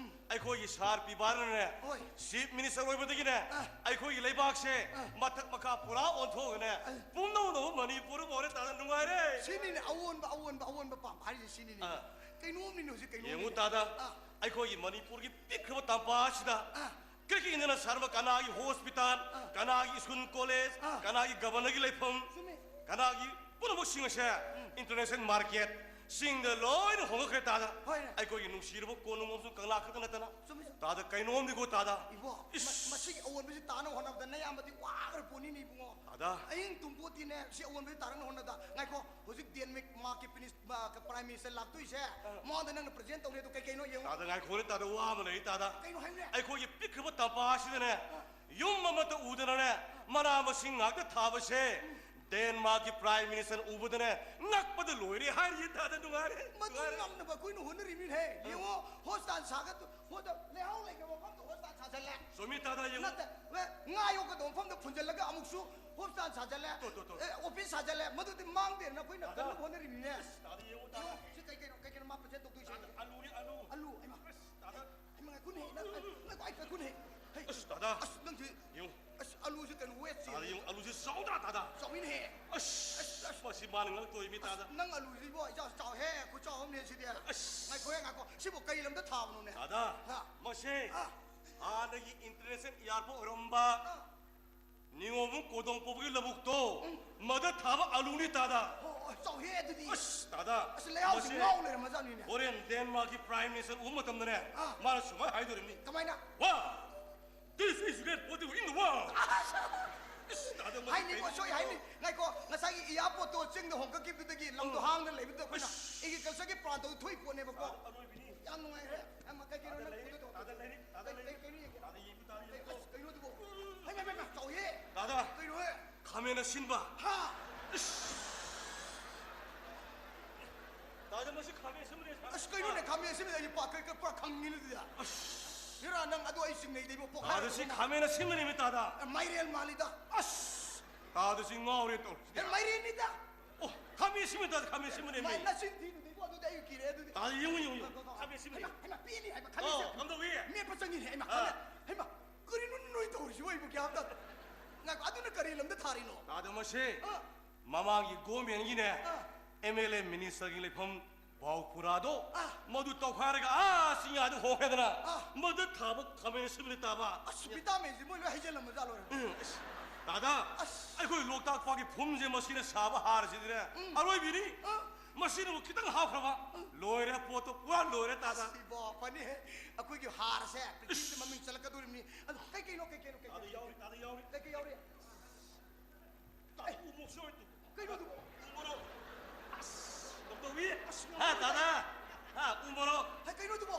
ꯑꯩꯈꯣꯏꯒꯤ ꯁꯥꯔ ꯄꯤꯕꯥꯔꯅꯅꯦ, ꯍꯣꯏ꯫ Chief Minister ꯑꯣꯏꯕꯗꯒꯤꯅꯦ, ꯑꯥ꯫ ꯑꯩꯈꯣꯏꯒꯤ ꯂꯩꯕꯥꯛꯁꯦ ꯑꯥ꯫ ꯃꯊꯛ ꯃꯈꯥ ꯄꯨꯔꯥ ꯑꯣꯟꯊꯣꯛꯑꯒꯅꯦ, ꯑꯥ꯫ ꯄꯨꯝꯅꯧ ꯅꯧꯕ ꯃꯅꯤꯄꯨꯔ ꯑꯃ ꯑꯣꯏꯔꯦ ꯇꯥꯗ꯫ ꯅꯨꯡꯉꯥꯏꯔꯦ꯫ ꯁꯤꯅꯤꯅꯦ ꯑꯑꯣꯟꯕ, ꯑꯑꯣꯟꯕ, ꯑꯑꯣꯟꯕ ꯄꯥꯝꯕ ꯍꯥꯏꯔꯤꯁꯦ ꯁꯤꯅꯤꯅꯦ꯫ ꯑꯥ꯫ ꯀꯩꯅꯣꯝꯅꯤꯅꯦ ꯍꯧꯖꯤꯛ, ꯀꯩꯅꯣꯝꯅꯤꯅꯦ꯫ ꯌꯦꯡꯉꯨ ꯇꯥꯗ, ꯑꯥ꯫ ꯑꯩꯈꯣꯏꯒꯤ ꯃꯅꯤꯄꯨꯔꯒꯤ ꯄꯤꯛꯈ꯭ꯔꯕ ꯇꯝꯄꯥꯛ ꯑꯁꯤꯗ ꯑꯥ꯫ ꯀ꯭ꯔꯤꯛ ꯀ꯭ꯔꯤꯛ ꯏꯟꯗꯅ ꯁꯥꯔꯕ ꯀꯅꯥꯒꯤ hospital, ꯑꯥ꯫ ꯀꯅꯥꯒꯤ school college, ꯑꯥ꯫ ꯀꯅꯥꯒꯤ governorꯒꯤ ꯂꯩꯐꯝ, ꯆꯨꯝꯃꯤ꯫ ꯀꯅꯥꯒꯤ ꯄꯨꯝꯅꯃꯛꯁꯤꯡ ꯑꯁꯦ ꯎꯝ꯫ International market ꯁꯤꯡꯗ ꯂꯣꯏꯅ ꯍꯣꯡꯉꯛꯈ꯭ꯔꯦ ꯇꯥꯗ꯫ ꯍꯣꯏꯅꯦ꯫ ꯑꯩꯈꯣꯏꯒꯤ ꯅꯨꯡꯁꯤꯔꯕ ꯀꯣꯅꯨꯡ ꯑꯃꯁꯨꯡ ꯀꯪꯂꯥ ꯈꯛꯇ ꯅꯠꯇꯅ ꯆꯨꯝꯃꯤ꯫ ꯇꯥꯗ ꯀꯩꯅꯣꯝꯗꯤꯀꯣ ꯇꯥꯗ꯫ ꯏꯕꯣ, ꯏꯁ꯫ ꯃ-, ꯃꯁꯤꯒꯤ ꯑꯑꯣꯟꯕꯁꯤ ꯇꯥꯅꯕ ꯍꯣꯠꯅꯕꯗ ꯅꯌꯥꯝꯕꯗꯤ ꯋꯥꯈ꯭ꯔ ꯄꯣꯠꯅꯤꯅꯦ ꯏꯕꯨꯡꯉꯣ꯫ ꯇꯥꯗ꯫ ꯑꯍꯤꯡ ꯇꯨꯝꯄꯣꯠꯇꯤꯅꯦ, ꯁꯤ ꯑꯑꯣꯟꯕꯁꯤ ꯇꯥꯔꯛꯅꯕ ꯍꯣꯠꯅꯕꯗ꯫ ꯉꯥꯏꯈꯣ, ꯍꯧꯖꯤꯛ Denmarkꯀꯤ ꯄ꯭ꯔꯤꯟꯁ-, ꯑ, ꯄ꯭ꯔꯥꯏꯝ ꯃꯤꯅꯤꯁꯇꯔ ꯂꯥꯛꯇꯣꯏꯁꯦ, ꯑ꯫ ꯃꯉꯣꯟꯗ ꯅꯪꯅ present ꯇꯧꯅꯤ ꯑꯗꯣ ꯀꯩ ꯀꯩꯅꯣ ꯌꯦꯡꯉꯣ꯫ ꯇꯥꯗ, ꯉꯥꯏꯈꯣꯅꯦ, ꯇꯥꯗ, ꯋꯥ ꯑꯃ ꯂꯩ, ꯇꯥꯗ꯫ ꯀꯩꯅꯣ ꯍꯥꯏꯕꯅꯦ? ꯑꯩꯈꯣꯏꯒꯤ ꯄꯤꯛꯈ꯭ꯔꯕ ꯇꯝꯄꯥꯛ ꯑꯁꯤꯗꯅꯦ, ꯑ꯫ ꯌꯨꯝ ꯑꯃꯠꯇ ꯎꯗꯅꯅꯦ, ꯃꯅꯥ ꯃꯁꯤꯡ ꯉꯥꯛꯇ ꯊꯥꯕꯁꯦ, ꯎꯝ꯫ ꯗꯦꯟꯃꯥꯔꯛꯀꯤ ꯄ꯭ꯔꯥꯏꯝ ꯃꯤꯅꯤꯁꯇꯔ ꯎꯕꯗꯅꯦ, ꯉꯛꯄꯗ ꯂꯣꯏꯔꯦ ꯍꯥꯏꯔꯤꯌꯦ, ꯇꯥꯗ, ꯅꯨꯡꯉꯥꯏꯔꯦ, ꯃꯗꯨ ꯅꯨꯡꯉꯥꯏꯔꯦ꯫ ꯉꯝꯅꯕ ꯑꯩꯈꯣꯏꯅ ꯍꯣꯠꯅꯔꯤꯃꯤꯅꯦ꯫ ꯑ꯫ ꯌꯦꯡꯉꯣ, ꯍꯣꯁꯄꯤꯇꯥꯜ ꯁꯥꯒꯠ-, ꯍꯣꯗ-, ꯂꯩꯍꯥꯎ ꯂꯩꯈ꯭ꯔꯕ ꯃꯐꯝꯗ ꯍꯣꯁꯄꯤꯇꯥꯜ ꯁꯥꯖꯜꯂꯦ꯫ ꯆꯨꯝꯃꯤ, ꯇꯥꯗ, ꯌꯦꯡꯉꯨ꯫ ꯅꯠꯇꯦ, ꯉꯥ ꯌꯣꯛꯀꯗꯧꯕ ꯃꯐꯝꯗ ꯐꯨꯟꯖꯜꯂꯒ ꯑꯃꯨꯛꯁꯨ ꯍꯣꯁꯄꯤꯇꯥꯜ ꯁꯥꯖꯜꯂꯦ꯫ ꯇꯣ, ꯇꯣ, ꯇꯣ꯫ ꯑꯦ, ꯑꯣꯐꯤꯁ ꯁꯥꯖꯜꯂꯦ꯫ ꯃꯗꯨꯗꯤ ꯃꯥꯡꯗꯦꯅ ꯑꯩꯈꯣꯏꯅ ꯇꯥꯗ꯫ ꯀꯟꯅ ꯍꯣꯠꯅꯔꯤꯃꯤꯅꯦ꯫ ꯑꯁ, ꯇꯥꯗ, ꯌꯦꯡꯉꯨ, ꯇꯥꯗ꯫ ꯌꯦꯡꯉꯨ, ꯁꯤ ꯀꯩ ꯀꯩꯅꯣ, ꯀꯩ ꯀꯩꯅꯣ ꯃꯥ present ꯇꯧꯗꯣꯏꯁꯦ? ꯇꯥꯗ, ꯑꯂꯨꯅꯤ, ꯑꯂꯨ꯫ ꯑꯂꯨ, ꯍꯩꯃꯥ꯫ ꯑꯁ, ꯇꯥꯗ꯫ ꯍꯩꯃꯥ, ꯉꯥꯏꯈꯣꯅꯦ, ꯅꯪ, ꯉꯥꯏꯈꯣ, ꯑꯩ ꯉꯥꯏꯈꯣꯅꯦ꯫ ꯍꯩ, ꯑꯁ, ꯇꯥꯗ꯫ ꯑꯁ, ꯅꯪꯗꯤ ꯌꯦꯡꯉꯨ꯫ ꯑꯁ, ꯑꯂꯨꯁꯦ ꯀꯩꯅꯣ weight ꯆꯦꯜꯂꯦ꯫ ꯇꯥꯗ, ꯌꯦꯡꯉꯨ, ꯑꯂꯨꯁꯦ ꯆꯥꯎꯗ꯭ꯔꯥ, ꯇꯥꯗ? ꯆꯥꯎꯏꯅꯦꯍꯦ꯫ ꯑꯁ, ꯑꯁ, ꯑꯁ꯫ ꯃꯁꯤ ꯃꯥꯅ ꯉꯛꯇꯣꯏꯃꯤ, ꯑꯁ, ꯇꯥꯗ꯫ ꯅꯪ ꯑꯂꯨꯁꯤꯕꯣ ꯏꯆꯥꯎ ꯆꯥꯎꯍꯦ, ꯈꯨꯆꯥꯎ ꯑꯃꯅꯦ ꯁꯤꯗꯤ꯫ ꯑꯁ꯫ ꯉꯥꯏꯈꯣꯍꯦ, ꯉꯥꯏꯈꯣ꯫ ꯁꯤꯕꯨ ꯀꯩ ꯂꯝꯗ ꯊꯥꯕꯅꯣꯅꯦ? ꯇꯥꯗ, ꯍꯥ? ꯃ-, ꯃꯁꯦ ꯍꯥꯟꯅꯒꯤ ꯏꯟꯇꯔꯅꯦꯁꯅꯦꯜ ꯏꯌꯥꯔꯄꯣꯔꯠ ꯑꯣꯏꯔꯝꯕ ꯅꯤꯉꯣꯝꯕꯝ ꯀꯣꯗꯣꯡ ꯄꯣꯛꯄꯒꯤ ꯂꯧꯕꯨꯛꯇꯣ, ꯃꯗ ꯊꯥꯕ ꯑꯂꯨꯅꯤ ꯇꯥꯗ꯫ ꯑꯣ, ꯑꯣ, ꯆꯥꯎꯍꯦ ꯑꯗꯨꯗꯤ꯫ ꯑꯁ, ꯇꯥꯗ, ꯑꯁ, ꯂꯩꯍꯥꯎꯁꯤ ꯃꯁꯦ ꯉꯥꯎ ꯂꯩꯔꯝꯃꯖꯥꯠꯅꯤꯅꯦ꯫ ꯍꯣꯔꯦꯟ ꯗꯦꯟꯃꯥꯔꯛꯀꯤ ꯄ꯭ꯔꯥꯏꯝ ꯃꯤꯅꯤꯁꯇꯔ ꯎꯕ ꯃꯇꯝꯗꯅꯦ, ꯑꯥ꯫ ꯃꯥꯅ ꯁꯨꯃꯥꯏꯅ ꯍꯥꯏꯗꯣꯔꯤꯕꯅꯤ꯫ ꯀꯃꯥꯏꯅ? ꯋꯥ! This is great beauty in the world! ꯑꯁ! ꯏꯁ, ꯇꯥꯗ, ꯃꯁꯤ ꯍꯥꯏꯅꯤꯀꯣ, ꯀꯩꯅꯣ? ꯁꯣꯏ ꯍꯥꯏꯅꯤ꯫ ꯉꯥꯏꯈꯣ, ꯉꯁꯥꯏꯒꯤ ꯏꯌꯥꯔꯄꯣꯔꯠꯇꯣ ꯆꯤꯡꯗ ꯍꯣꯡꯀꯠꯈꯤꯕꯗꯨꯗꯒꯤ ꯂꯝꯗꯣ ꯎꯝ꯫ ꯍꯥꯡꯅ ꯂꯩꯕꯗꯨꯗ ꯑꯩꯈꯣꯏꯅ ꯏꯁ! ꯏꯒꯤ ꯀꯜꯆꯔꯒꯤ ꯄ꯭ꯔꯥꯟꯗꯣ ꯊꯣꯛꯏ ꯄꯣꯠꯅꯦꯕꯀꯣ꯫ ꯇꯥꯗ, ꯑꯔꯣꯏꯕꯤꯅꯤ꯫ ꯌꯥꯝ ꯅꯨꯡꯉꯥꯏꯔꯦ꯫ ꯑꯃ ꯀꯩ ꯀꯩꯅꯣ ꯇꯥꯗ ꯅꯪ ꯂꯩꯔꯤ, ꯄꯨꯗꯣꯏꯗꯣ? ꯇꯥꯗ ꯂꯩꯔꯤ, ꯇꯥꯗ ꯀꯩ, ꯂꯩꯔꯤ, ꯀꯩ, ꯀꯩꯅꯣ ꯌꯦꯡꯒꯦ? ꯇꯥꯗ ꯌꯦꯡꯉꯨ, ꯇꯥꯗ ꯀꯩ, ꯌꯦꯡꯉꯨ꯫ ꯑꯁ, ꯀꯩꯅꯣ ꯑꯗꯨꯕꯣ? ꯍꯩꯃꯥ, ꯍꯩꯃꯥ, ꯍꯩꯃꯥ, ꯆꯥꯎꯍꯦ꯫ ꯇꯥꯗ꯫ ꯀꯩꯅꯣꯍꯦ? ꯈꯥꯃꯦꯟ ꯑꯁꯤꯟꯕ꯫ ꯍꯥ? ꯏꯁ! ꯇꯥꯗ, ꯃꯁꯤ ꯈꯥꯃꯦꯟ ꯑꯁꯤꯟꯕꯅꯦ꯫ ꯑꯁ, ꯀꯩꯅꯣꯅꯦ, ꯈꯥꯃꯦꯟ ꯑꯁꯤꯟꯕꯗ ꯑꯩ ꯄꯥꯛ ꯀꯩ, ꯀꯩ, ꯄꯨꯔꯥ ꯈꯪꯉꯤꯅꯦ ꯑꯗꯨꯗꯤ꯫ ꯑꯁ! ꯍꯦꯔꯥ, ꯅꯪ ꯑꯗꯨ ꯑꯩ ꯆꯤꯡꯅꯩꯗ ꯏꯕꯣ, ꯄꯣꯛꯈꯥꯏꯔꯦ꯫ ꯇꯥꯗ, ꯁꯤ ꯈꯥꯃꯦꯟ ꯑꯁꯤꯟꯕꯅꯦꯃꯤ, ꯇꯥꯗ꯫ ꯑꯦ, ꯃꯥꯏꯔꯦꯜ ꯃꯥꯜꯂꯤꯗ꯫ ꯑꯁ! ꯇꯥꯗ, ꯁꯤ ꯉꯥꯎꯔꯦ ꯇꯧꯔꯤꯁꯤꯗꯤ꯫ ꯑꯦ, ꯃꯥꯏꯔꯦꯟꯅꯤꯗ꯫ ꯑꯣ, ꯈꯥꯃꯦꯟ ꯑꯁꯤꯟꯕ ꯇꯥꯗ, ꯈꯥꯃꯦꯟ ꯑꯁꯤꯟꯕꯅꯦꯃꯤ꯫ ꯃꯥꯏ ꯅꯆꯤꯟ ꯊꯤꯅꯨꯗ ꯏꯕꯣ, ꯑꯗꯨꯗꯤ ꯑꯩ ꯀꯤꯔꯦ ꯑꯗꯨꯗꯤ꯫ ꯇꯥꯗ, ꯌꯦꯡꯉꯨ, ꯌꯦꯡꯉꯨ, ꯌꯦꯡꯉꯨ꯫ ꯈꯥꯃꯦꯟ ꯑꯁꯤꯟꯕꯅꯦ꯫ ꯍꯩꯃꯥ, ꯍꯩꯃꯥ, ꯄꯦꯜꯂꯤ ꯍꯥꯏꯕ, ꯈꯥꯃꯦꯟ ꯑꯣ, ꯑꯁꯤꯟꯕ꯫ ꯀꯝꯗꯧꯏ? ꯃꯦꯠꯄ ꯆꯪꯉꯤꯅꯦ, ꯍꯩꯃꯥ, ꯑꯥ꯫ ꯈꯥꯃꯦꯟ, ꯍꯩꯃꯥ, ꯀꯔꯤꯅꯣ ꯅꯣꯏ ꯇꯧꯔꯤꯁꯤꯕꯣ? ꯑꯩꯕꯨ ꯒ꯭ꯌꯥꯟ ꯇꯥꯗꯦ꯫ ꯉꯥꯏꯈꯣ, ꯑꯗꯨꯅ ꯀꯔꯤ ꯂꯝꯗ ꯊꯥꯔꯤꯅꯣ? ꯇꯥꯗ, ꯃꯁꯦ ꯑꯥ꯫ ꯃꯃꯥꯡꯒꯤ ꯒꯣꯔꯃꯦꯟꯒꯤꯅꯦ, ꯑꯥ꯫ ꯑꯦꯝ ꯑꯦꯜ ꯑꯦ ꯃꯤꯅꯤꯁꯇꯔꯒꯤ ꯂꯩꯐꯝ ꯕꯥꯎꯈꯨꯔꯥꯗꯣ, ꯑꯥ꯫ ꯃꯗꯨ ꯇꯧꯈꯥꯏꯔꯒ ꯑꯥ ꯆꯤꯡꯌꯥꯗ ꯍꯣꯡꯈ꯭ꯔꯦꯗꯅ, ꯑꯥ꯫ ꯃꯗꯨ ꯊꯥꯕ ꯈꯥꯃꯦꯟ ꯑꯁꯤꯟꯕꯅꯤ ꯇꯥꯕ꯫ ꯑꯁ, ꯚꯤꯇꯥꯃꯤꯟꯁꯤ ꯃꯣꯏ ꯂꯣꯏ ꯍꯩꯖꯤꯜꯂꯝꯃꯖꯥꯠ ꯂꯣꯏꯔꯦ꯫ ꯎꯝ, ꯑꯁ, ꯇꯥꯗ, ꯑꯁ꯫ ꯑꯩꯈꯣꯏ ꯂꯣꯛꯇꯥꯛ ꯄꯥꯠꯀꯤ ꯐꯨꯝꯁꯦ ꯃꯁꯤꯅ ꯁꯥꯕ ꯍꯥꯔꯁꯤꯗꯤꯅꯦ, ꯎꯝ꯫ ꯑꯔꯣꯏꯕꯤꯅꯤ꯫ ꯑꯥ꯫ ꯃꯁꯤꯅꯕꯨ ꯈꯤꯇꯪ ꯍꯥꯞꯈ꯭ꯔꯕ, ꯎꯝ꯫ ꯂꯣꯏꯔꯦ, ꯄꯣꯠꯇꯣ ꯄꯨꯔꯥ ꯂꯣꯏꯔꯦ, ꯇꯥꯗ꯫ ꯑꯁ, ꯏꯕꯣ, ꯐꯅꯤꯍꯦ꯫ ꯑꯩꯈꯣꯏꯒꯤ ꯍꯥꯔꯁꯦ ꯄ꯭ꯔꯤꯊꯤꯕꯤꯗ ꯏꯁ꯫ ꯃꯃꯤꯡ ꯆꯠꯂꯛꯀꯗꯧꯔꯤꯕꯅꯤ꯫ ꯑꯗꯣ ꯀꯩ ꯀꯩꯅꯣ, ꯀꯩ ꯀꯩꯅꯣ, ꯀꯩ ꯇꯥꯗ ꯀꯩꯅꯣ? ꯌꯥꯎꯔꯤ, ꯇꯥꯗ ꯌꯥꯎꯔꯤ꯫ ꯀꯩ ꯀꯩ ꯌꯥꯎꯔꯤ? ꯇꯥꯗ, ꯎ ꯃꯣꯔꯣꯛꯁꯨ ꯌꯥꯎꯔꯤ꯫ ꯀꯩꯅꯣ ꯑꯗꯨꯕꯣ? ꯎ ꯃꯣꯔꯣꯛ꯫ ꯑꯁ, ꯀꯝꯗꯧꯏ? ꯑꯁ, ꯍꯥ, ꯇꯥꯗ? ꯍꯥ, ꯎ ꯃꯣꯔꯣꯛ꯫ ꯍꯦ, ꯀꯩꯅꯣ ꯑꯗꯨꯕꯣ?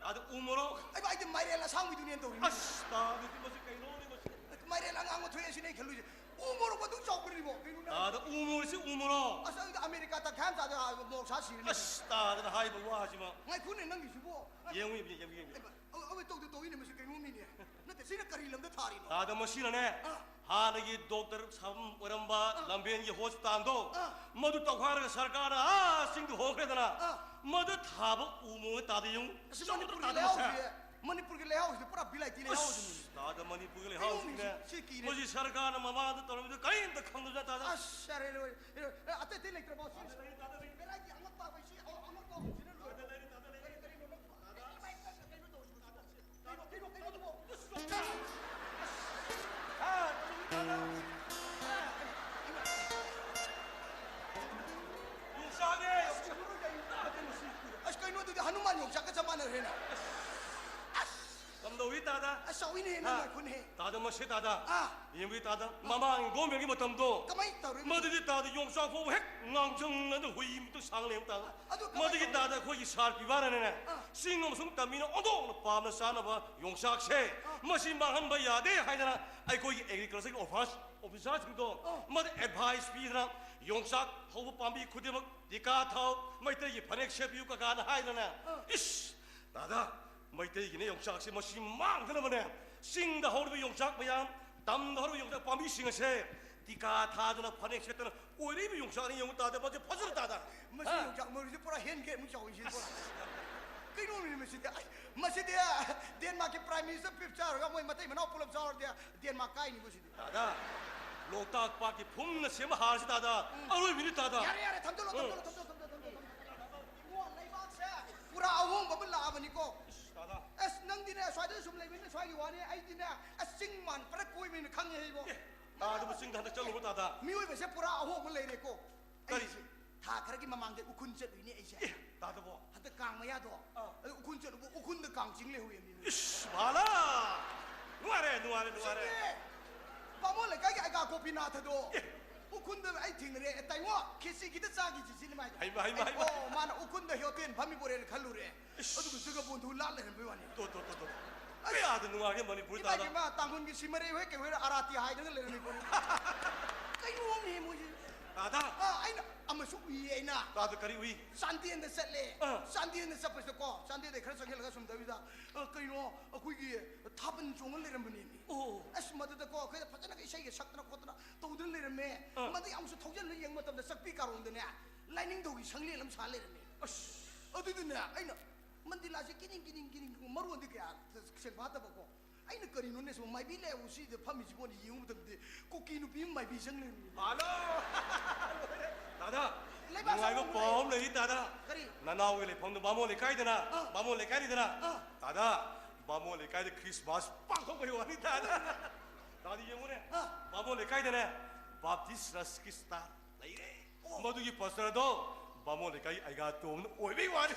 ꯑꯗ ꯎ ꯃꯣꯔꯣꯛ꯫ ꯑꯩꯕ, ꯑꯩꯗꯤ ꯃꯥꯏꯔꯦꯜ ꯑꯁꯥꯡꯕꯤꯗꯨꯅꯦꯅ ꯇꯧꯔꯤꯅꯤ꯫ ꯑꯁ, ꯇꯥꯗꯗꯤ ꯃꯁꯤ ꯀꯩꯅꯣꯅꯦ ꯃꯁꯤ? ꯃꯥꯏꯔꯦꯜ ꯑꯉꯥꯡꯕ ꯊꯣꯛꯑꯦ ꯁꯤꯅꯦ ꯑꯩ ꯈꯜꯂꯨꯏꯁꯦ꯫ ꯎ ꯃꯣꯔꯣꯛ ꯑꯗꯨꯝ ꯆꯥꯎꯕꯅꯤꯕꯣ꯫ ꯀꯩꯅꯣꯅꯦ? ꯇꯥꯗ ꯎ ꯃꯣꯔꯣꯛꯁꯤ ꯎ ꯃꯣꯔꯣꯛ꯫ ꯑꯁ, ꯑꯗꯨꯗꯤ ꯑꯃꯦꯔꯤꯀꯥ ꯇꯪꯈꯥꯏ ꯑꯃ ꯆꯥꯗ ꯃꯣꯔꯣꯛ ꯁꯥ ꯁꯤꯔꯅꯤ꯫ ꯑꯁ, ꯇꯥꯗꯅ ꯍꯥꯏꯕ ꯋꯥꯁꯤꯃ꯫ ꯉꯥꯏꯈꯣꯅꯦ ꯅꯪꯒꯤꯁꯤꯕꯣ꯫ ꯌꯦꯡꯉꯨ, ꯌꯦꯡꯉꯨ, ꯌꯦꯡꯉꯨ, ꯌꯦꯡꯉꯨ꯫ ꯑꯩꯕ, ꯑ-, ꯑ-, ꯇꯧꯗ ꯇꯧꯏꯅꯦ ꯃꯁꯤ ꯀꯩꯅꯣꯝꯅꯤꯅꯦ꯫ ꯅꯠꯇꯦ, ꯁꯤꯅ ꯀꯔꯤ ꯂꯝꯗ ꯊꯥꯔꯤꯅꯣ? ꯇꯥꯗ ꯃꯁꯤꯅꯅꯦ, ꯑꯥ꯫ ꯍꯥꯟꯅꯒꯤ ꯗꯣꯛꯇꯔ ꯁꯥꯐꯝ ꯑꯣꯏꯔꯝꯕ ꯑꯥ꯫ ꯂꯝꯕꯦꯟꯒꯤ ꯍꯣꯁꯄꯤꯇꯥꯜꯗꯣ, ꯑꯥ꯫ ꯃꯗꯨ ꯇꯧꯈꯥꯏꯔꯒ ꯁꯔꯀꯥꯔꯅ ꯑꯥ ꯆꯤꯡꯗ ꯍꯣꯡꯈ꯭ꯔꯦꯗꯅ, ꯑꯥ꯫ ꯃꯗꯨ ꯊꯥꯕ ꯎ ꯃꯣꯔꯣꯛ ꯇꯥꯗ ꯌꯦꯡꯉꯨ꯫ ꯑꯁꯤ ꯆꯥꯎꯗ꯭ꯔꯣ ꯃꯅꯤꯄꯨꯔꯒꯤ ꯇꯥꯗ ꯃꯁꯦ? ꯂꯩꯍꯥꯎꯁꯦ, ꯃꯅꯤꯄꯨꯔꯒꯤ ꯂꯩꯍꯥꯎꯁꯤꯗꯤ ꯄꯨꯔꯥ ꯕꯤꯂꯥꯏꯇꯤ ꯂꯩꯍꯥꯎ ꯑꯁ, ꯑꯗꯨꯅꯤ꯫ ꯇꯥꯗ ꯃꯅꯤꯄꯨꯔꯒꯤ ꯂꯩꯍꯥꯎꯁꯤꯅꯦ꯫ ꯀꯩꯅꯣꯝꯅꯤ ꯁꯤ, ꯁꯤ ꯀꯤꯔꯦ꯫ ꯃꯁꯤ ꯁꯔꯀꯥꯔꯅ ꯃꯃꯥꯡꯗ ꯇꯧꯔꯝꯃꯤꯗꯣ ꯀꯔꯤꯝꯇ ꯈꯪꯗꯕ ꯇꯥꯗ꯫ ꯑꯁ, ꯌꯥꯔꯦ, ꯂꯣꯏꯔꯦ꯫ ꯑꯦ, ꯑꯇꯩ ꯑꯇꯩ ꯂꯩꯇ꯭ꯔꯕꯣ? ꯁꯤ ꯇꯥꯗ ꯂꯩ, ꯇꯥꯗ ꯂꯩ꯫ ꯚꯦꯔꯥꯏꯇꯤ ꯑꯉꯛꯄ ꯑꯩꯈꯣꯏ ꯁꯤ ꯑꯉꯛꯄ ꯍꯧꯖꯤꯛꯅ ꯂꯣꯏꯔꯦ꯫ ꯇꯥꯗ ꯂꯩ, ꯇꯥꯗ ꯂꯩ꯫ ꯀꯔꯤ, ꯀꯔꯤꯅꯣ ꯅꯪ? ꯇꯥꯗ꯫ ꯀꯩꯅꯣ ꯇꯧꯔꯤꯁꯤꯕꯣ ꯁꯤꯕꯣ? ꯎꯏ ꯇꯥꯗ꯫ ꯑꯁ, ꯆꯥꯎꯏꯅꯦꯍꯦ, ꯅꯪ ꯍꯥ? ꯂꯥꯏꯈꯨꯅꯦꯍꯦ꯫ ꯇꯥꯗ, ꯃꯁꯤ ꯇꯥꯗ꯫ ꯑꯥ꯫ ꯌꯦꯡꯕꯤ ꯇꯥꯗ, ꯑꯥ꯫ ꯃꯃꯥꯡꯒꯤ ꯒꯣꯔꯃꯦꯟꯒꯤ ꯃꯇꯝꯗꯣ꯫ ꯀꯃꯥꯏ ꯇꯧꯔꯤꯅꯣ? ꯃꯗꯨꯗꯤ ꯇꯥꯗ, ꯌꯣꯡꯆꯥꯛ ꯐꯥꯎꯕ ꯍꯦꯛ ꯉꯥꯡꯁꯪꯅꯗ ꯍꯨꯏ ꯃꯤꯇ ꯁꯥꯡ ꯂꯩꯕ ꯇꯥꯗ꯫ ꯑꯗꯨ ꯀꯃꯥꯏ ꯃꯗꯨꯒꯤ ꯇꯧꯔꯤꯅꯣ? ꯇꯥꯗ ꯑꯩꯈꯣꯏꯒꯤ ꯁꯥꯔ ꯄꯤꯕꯥꯅꯅꯦ, ꯑꯥ꯫ ꯆꯤꯡ ꯑꯃꯁꯨꯡ ꯇꯝꯃꯤꯅ ꯑꯣꯟꯊꯣꯛꯅ ꯄꯥꯝꯅ ꯆꯥꯅꯕ ꯌꯣꯡꯆꯥꯛꯁꯦ, ꯑꯥ꯫ ꯃꯁꯤ ꯃꯥꯡꯍꯟꯕ ꯌꯥꯗꯦ ꯍꯥꯏꯗꯅ ꯑꯩꯈꯣꯏꯒꯤ ꯑꯦꯒ꯭ꯔꯤꯀꯜꯆꯔꯒꯤ ꯑꯣꯐꯤꯁ, ꯑꯣꯐꯤꯁꯥꯔꯁꯤꯡꯗꯣ, ꯑꯥ꯫ ꯃꯗꯨ ꯑꯦꯗꯚꯥꯏꯁ ꯄꯤꯗꯅ ꯌꯣꯡꯆꯥꯛ ꯍꯧꯕ ꯄꯥꯝꯕꯤ ꯈꯨꯗꯤꯡꯃꯛ ꯇꯤꯀꯥ ꯊꯥꯎ, ꯃꯩꯇꯩꯒꯤ ꯐꯅꯦꯛ ꯁꯦꯠꯄꯤꯌꯨ ꯀꯀꯥꯅ ꯍꯥꯏꯗꯅ꯫ ꯑꯥ꯫ ꯏꯁ! ꯗꯥꯗꯥ, ꯃꯩꯇꯩꯒꯤꯅꯦ ꯌꯣꯡꯆꯥꯛꯁꯤ ꯃꯁꯤ ꯃꯥꯡꯗꯅꯕꯅꯦ, ꯆꯤꯡꯗ ꯍꯧꯔꯤꯕ ꯌꯣꯡꯆꯥꯛ ꯃꯌꯥꯝ, ꯇꯝꯗ ꯍꯧꯔꯤꯕ ꯌꯣꯡꯆꯥꯛ ꯄꯥꯝꯕꯤꯁꯤꯡ ꯑꯁꯦ ꯇꯤꯀꯥ ꯊꯥꯗꯅ ꯐꯅꯦꯛ ꯁꯦꯠꯇꯅ ꯑꯣꯏꯔꯛꯏꯕ ꯌꯣꯡꯆꯥꯛꯅꯤ꯫ ꯌꯦꯡꯉꯨ ꯇꯥꯗ, ꯃꯁꯤ ꯐꯖꯅ ꯇꯥꯗ꯫ ꯃꯁꯤ ꯍꯥ? ꯌꯣꯡꯆꯥꯛ ꯃꯔꯨꯁꯦ ꯄꯨꯔꯥ ꯍꯦꯟ ꯒ꯭ꯔꯦꯗꯃꯨꯛ ꯆꯥꯎꯏ ꯁꯤꯗꯤ ꯄꯨꯔꯥ꯫ ꯀꯩꯅꯣꯅꯦ ꯃꯁꯤꯗꯤ? ꯑꯩ, ꯃꯁꯤꯗꯤ ꯗꯦꯟꯃꯥꯔꯛꯀꯤ ꯄ꯭ꯔꯥꯏꯝ ꯃꯤꯅꯤꯁꯇꯔ ꯄꯤꯞ ꯆꯥꯔꯒ ꯃꯣꯏ ꯃꯇꯩ ꯃꯅꯥꯎ ꯄꯨꯂꯞ ꯆꯥꯎꯔꯗꯤ ꯗꯦꯟꯃꯥꯔꯛ ꯀꯥꯏꯅꯤꯀꯣ ꯁꯤꯗꯤ꯫ ꯗꯥꯗꯥ, ꯂꯣꯛꯇꯥꯛ ꯄꯥꯠꯀꯤ ꯐꯨꯝꯅ ꯁꯦꯝꯕ ꯍꯥꯔꯁꯤ ꯗꯥꯗꯥ, ꯎꯝ꯫ ꯑꯔꯣꯏꯕꯤꯅꯤ ꯗꯥꯗꯥ꯫ ꯌꯥꯔꯦ, ꯌꯥꯔꯦ, ꯊꯝꯖꯜꯂꯣ, ꯎꯝ꯫ ꯊꯝꯖꯜꯂꯣ, ꯊꯝꯖꯜꯂꯣ, ꯊꯝꯖꯜꯂꯣ, ꯊꯝꯖꯜꯂꯣ꯫ ꯏꯕꯨꯡꯉꯣ, ꯂꯩꯕꯥꯛꯁꯦ ꯄꯨꯔꯥ ꯑꯍꯣꯡꯕ ꯑꯃ ꯂꯥꯛꯑꯕꯅꯤꯀꯣ꯫ ꯏꯁ, ꯗꯥꯗꯥ꯫ ꯑꯁ, ꯅꯪꯗꯤꯅꯦ, ꯁ꯭ꯋꯥꯏꯗ ꯁꯨꯝ ꯂꯩꯕꯅꯤꯅ ꯁ꯭ꯋꯥꯏꯒꯤ ꯋꯥꯅꯤ, ꯑꯩꯗꯤꯅꯦ, ꯑꯁ, ꯆꯤꯡ ꯃꯥꯟ ꯄꯨꯔꯥ ꯀꯣꯏꯕꯅꯤꯅ ꯈꯪꯉꯦ ꯑꯩꯕꯣ꯫ ꯑꯦ, ꯇꯥꯗꯕ ꯆꯤꯡꯗ ꯍꯟꯗꯛ ꯆꯠꯂꯨꯕ ꯇꯥꯗ꯫ ꯃꯤꯑꯣꯏꯕꯁꯦ ꯄꯨꯔꯥ ꯑꯍꯣꯡꯕ ꯂꯩꯔꯦꯀꯣ꯫ ꯀꯔꯤ? ꯑꯩꯁꯦ ꯊꯥ ꯈꯔꯒꯤ ꯃꯃꯥꯡꯗ ꯎꯈꯨꯟ ꯆꯠꯂꯨꯏꯅꯦ ꯑꯩꯁꯦ꯫ ꯑꯦ, ꯇꯥꯗꯕꯣ? ꯍꯟꯗꯛ ꯀꯥꯡ ꯃꯌꯥꯗꯣ, ꯑꯥ꯫ ꯑꯗꯨ ꯎꯈꯨꯟ ꯆꯠꯂꯨꯕ, ꯎꯈꯨꯟꯗ ꯀꯥꯡ ꯆꯤꯡ ꯂꯩꯍꯧꯋꯦ ꯃꯤ꯫ ꯏꯁ, ꯚꯥꯂꯥ! ꯅꯨꯡꯉꯥꯏꯔꯦ, ꯅꯨꯡꯉꯥꯏꯔꯦ, ꯅꯨꯡꯉꯥꯏꯔꯦ꯫ ꯆꯨꯝꯃꯦ꯫ ꯕꯥꯃꯣꯟ ꯂꯩꯀꯥꯏꯒꯤ ꯑꯩꯒꯥ ꯒꯣꯄꯤꯅꯥꯊꯗꯣ ꯑꯦ꯫ ꯎꯈꯨꯟꯗ ꯑꯩ ꯊꯦꯡꯅꯔꯦ꯫ "ꯑꯦ, ꯇꯥꯏꯉꯣ, ꯈꯦꯆꯤ ꯈꯤꯇ ꯆꯥꯈꯤꯁꯤ" ꯁꯤꯅꯤ ꯃꯥꯏꯗꯣ꯫ ꯍꯩꯃꯥ, ꯍꯩꯃꯥ, ꯍꯩꯃꯥ꯫ ꯑꯣ, ꯃꯥꯅ ꯎꯈꯨꯟꯗ ꯍꯣꯇꯦꯜ ꯐꯝꯃꯤ ꯕꯣꯔꯦꯅ ꯈꯜꯂꯨꯔꯦ꯫ ꯏꯁ꯫ ꯑꯗꯨꯒ ꯖꯒꯕꯣꯟꯙꯨ ꯂꯥꯠ ꯂꯩꯔꯝꯕꯩ ꯋꯥꯅꯤ꯫ ꯇꯣ, ꯇꯣ, ꯇꯣ, ꯇꯣ꯫ ꯑꯁ꯫ ꯀꯌꯥꯗ ꯅꯨꯡꯉꯥꯏꯒꯦ ꯃꯅꯤꯄꯨꯔ ꯏꯃꯥ ꯇꯥꯗ꯫ ꯏꯕꯦꯝꯃ, ꯇꯥꯡꯈꯨꯜꯒꯤ ꯁꯤꯃꯔꯩ ꯍꯣꯏ ꯀꯩ ꯍꯣꯏ ꯑꯔꯥꯇꯤ ꯍꯥꯏꯗꯅ ꯂꯩꯔꯝꯃꯤ ꯄꯣꯠꯅꯤ꯫ ꯀꯩꯅꯣꯝꯅꯦ ꯃꯣꯏꯁꯦ꯫ ꯇꯥꯗ꯫ ꯑꯥ, ꯑꯩꯅ ꯑꯃꯁꯨ ꯎꯏꯌꯦ ꯑꯩꯅ꯫ ꯇꯥꯗ ꯀꯔꯤ ꯎꯏ? ꯆꯥꯟꯗꯦꯜꯗ ꯆꯠꯂꯦ꯫ ꯑꯥ꯫ ꯆꯥꯟꯗꯦꯜꯗ ꯆꯠꯄꯁꯤꯗꯀꯣ, ꯆꯥꯟꯗꯦꯜꯗ ꯈꯔ ꯆꯪꯁꯤꯜꯂꯒ ꯁꯨꯝ ꯇꯧꯕꯤꯗ, ꯑ, ꯀꯩꯅꯣ, ꯑꯩꯈꯣꯏꯒꯤ ꯊꯥꯕꯜ ꯆꯣꯡꯉ ꯂꯩꯔꯝꯕꯅꯦꯃꯤ꯫ ꯑꯣ꯫ ꯑꯁ, ꯃꯗꯨꯗꯀꯣ ꯑꯩꯈꯣꯏꯗ ꯐꯖꯅꯒ ꯏꯁꯩꯒ ꯁꯛꯇꯅ ꯈꯣꯠꯇꯅ ꯇꯧꯗꯨꯅ ꯂꯩꯔꯝꯃꯦ꯫ ꯑꯥ꯫ ꯃꯗꯨ ꯑꯃꯨꯛꯁꯨ ꯊꯧꯖꯤꯜꯂ ꯌꯦꯡꯕ ꯃꯇꯝꯗ ꯆꯥꯛꯄꯤ ꯀꯥꯔꯣꯡꯗꯅꯦ, ꯂꯥꯏꯅꯤꯡꯊꯧꯒꯤ ꯁꯪꯂꯦꯟ ꯑꯃ ꯁꯥ ꯂꯩꯔꯝꯃꯦ꯫ ꯑꯁ꯫ ꯑꯗꯨꯗꯨꯅꯦ ꯑꯩꯅ ꯃꯟꯗꯤꯂꯥꯁꯦ ꯀꯤꯅꯤꯡ ꯀꯤꯅꯤꯡ ꯀꯤꯅꯤꯡ, ꯃꯔꯣꯟꯗꯤ ꯀꯌꯥ ꯁꯦꯡꯐꯥꯠꯇꯕꯀꯣ꯫ ꯑꯩꯅ ꯀꯔꯤꯅꯣꯅꯦ ꯁꯤꯕꯨ ꯃꯥꯏꯕꯤ ꯂꯩꯕꯨ ꯁꯤꯗ ꯐꯝꯃꯤꯁꯤꯕꯣꯅ ꯌꯦꯡꯉꯨ ꯃꯇꯝꯗꯗꯤ ꯀꯨꯀꯤ ꯅꯨꯄꯤ ꯑꯃ ꯃꯥꯏꯕꯤ ꯆꯪ ꯂꯩꯔꯝꯃꯦ꯫ ꯍꯜꯂꯣ! ꯇꯥꯗ, ꯂꯩꯕꯥꯛ ꯅꯨꯡꯉꯥꯏꯕ ꯆꯥꯎꯕ ꯄꯥꯎ ꯑꯃ ꯂꯩꯔꯦ꯫ ꯂꯩꯔꯤ ꯇꯥꯗ꯫ ꯀꯔꯤ? ꯅꯅꯥꯎꯒꯤ ꯂꯩꯐꯝꯗꯨ ꯕꯥꯃꯣꯟ ꯂꯩꯀꯥꯏꯗꯅ, ꯑꯥ꯫ ꯕꯥꯃꯣꯟ ꯂꯩꯀꯥꯏꯅꯤꯗꯅ꯫ ꯑꯥ꯫ ꯇꯥꯗ, ꯕꯥꯃꯣꯟ ꯂꯩꯀꯥꯏꯗ ꯈ꯭ꯔꯤꯁꯃꯥꯁ ꯄꯥꯡꯊꯣꯛꯄꯒꯤ ꯋꯥꯅꯤ ꯇꯥꯗ꯫ ꯇꯥꯗ ꯌꯦꯡꯉꯨꯅꯦ꯫ ꯑꯥ꯫ ꯕꯥꯃꯣꯟ ꯂꯩꯀꯥꯏꯗꯅꯦ ꯕꯥꯞꯇꯤꯁ ꯆꯔꯆꯀꯤ ꯁ꯭ꯇꯥꯔ ꯂꯩꯔꯦ꯫ ꯑꯣ꯫ ꯃꯗꯨꯒꯤ ꯄꯥꯁꯇꯔꯗꯣ ꯕꯥꯃꯣꯟ ꯂꯩꯀꯥꯏꯒꯤ ꯑꯩꯒꯥ ꯇꯣꯝꯅ ꯑꯣꯏꯕꯩ ꯋꯥꯅꯤ꯫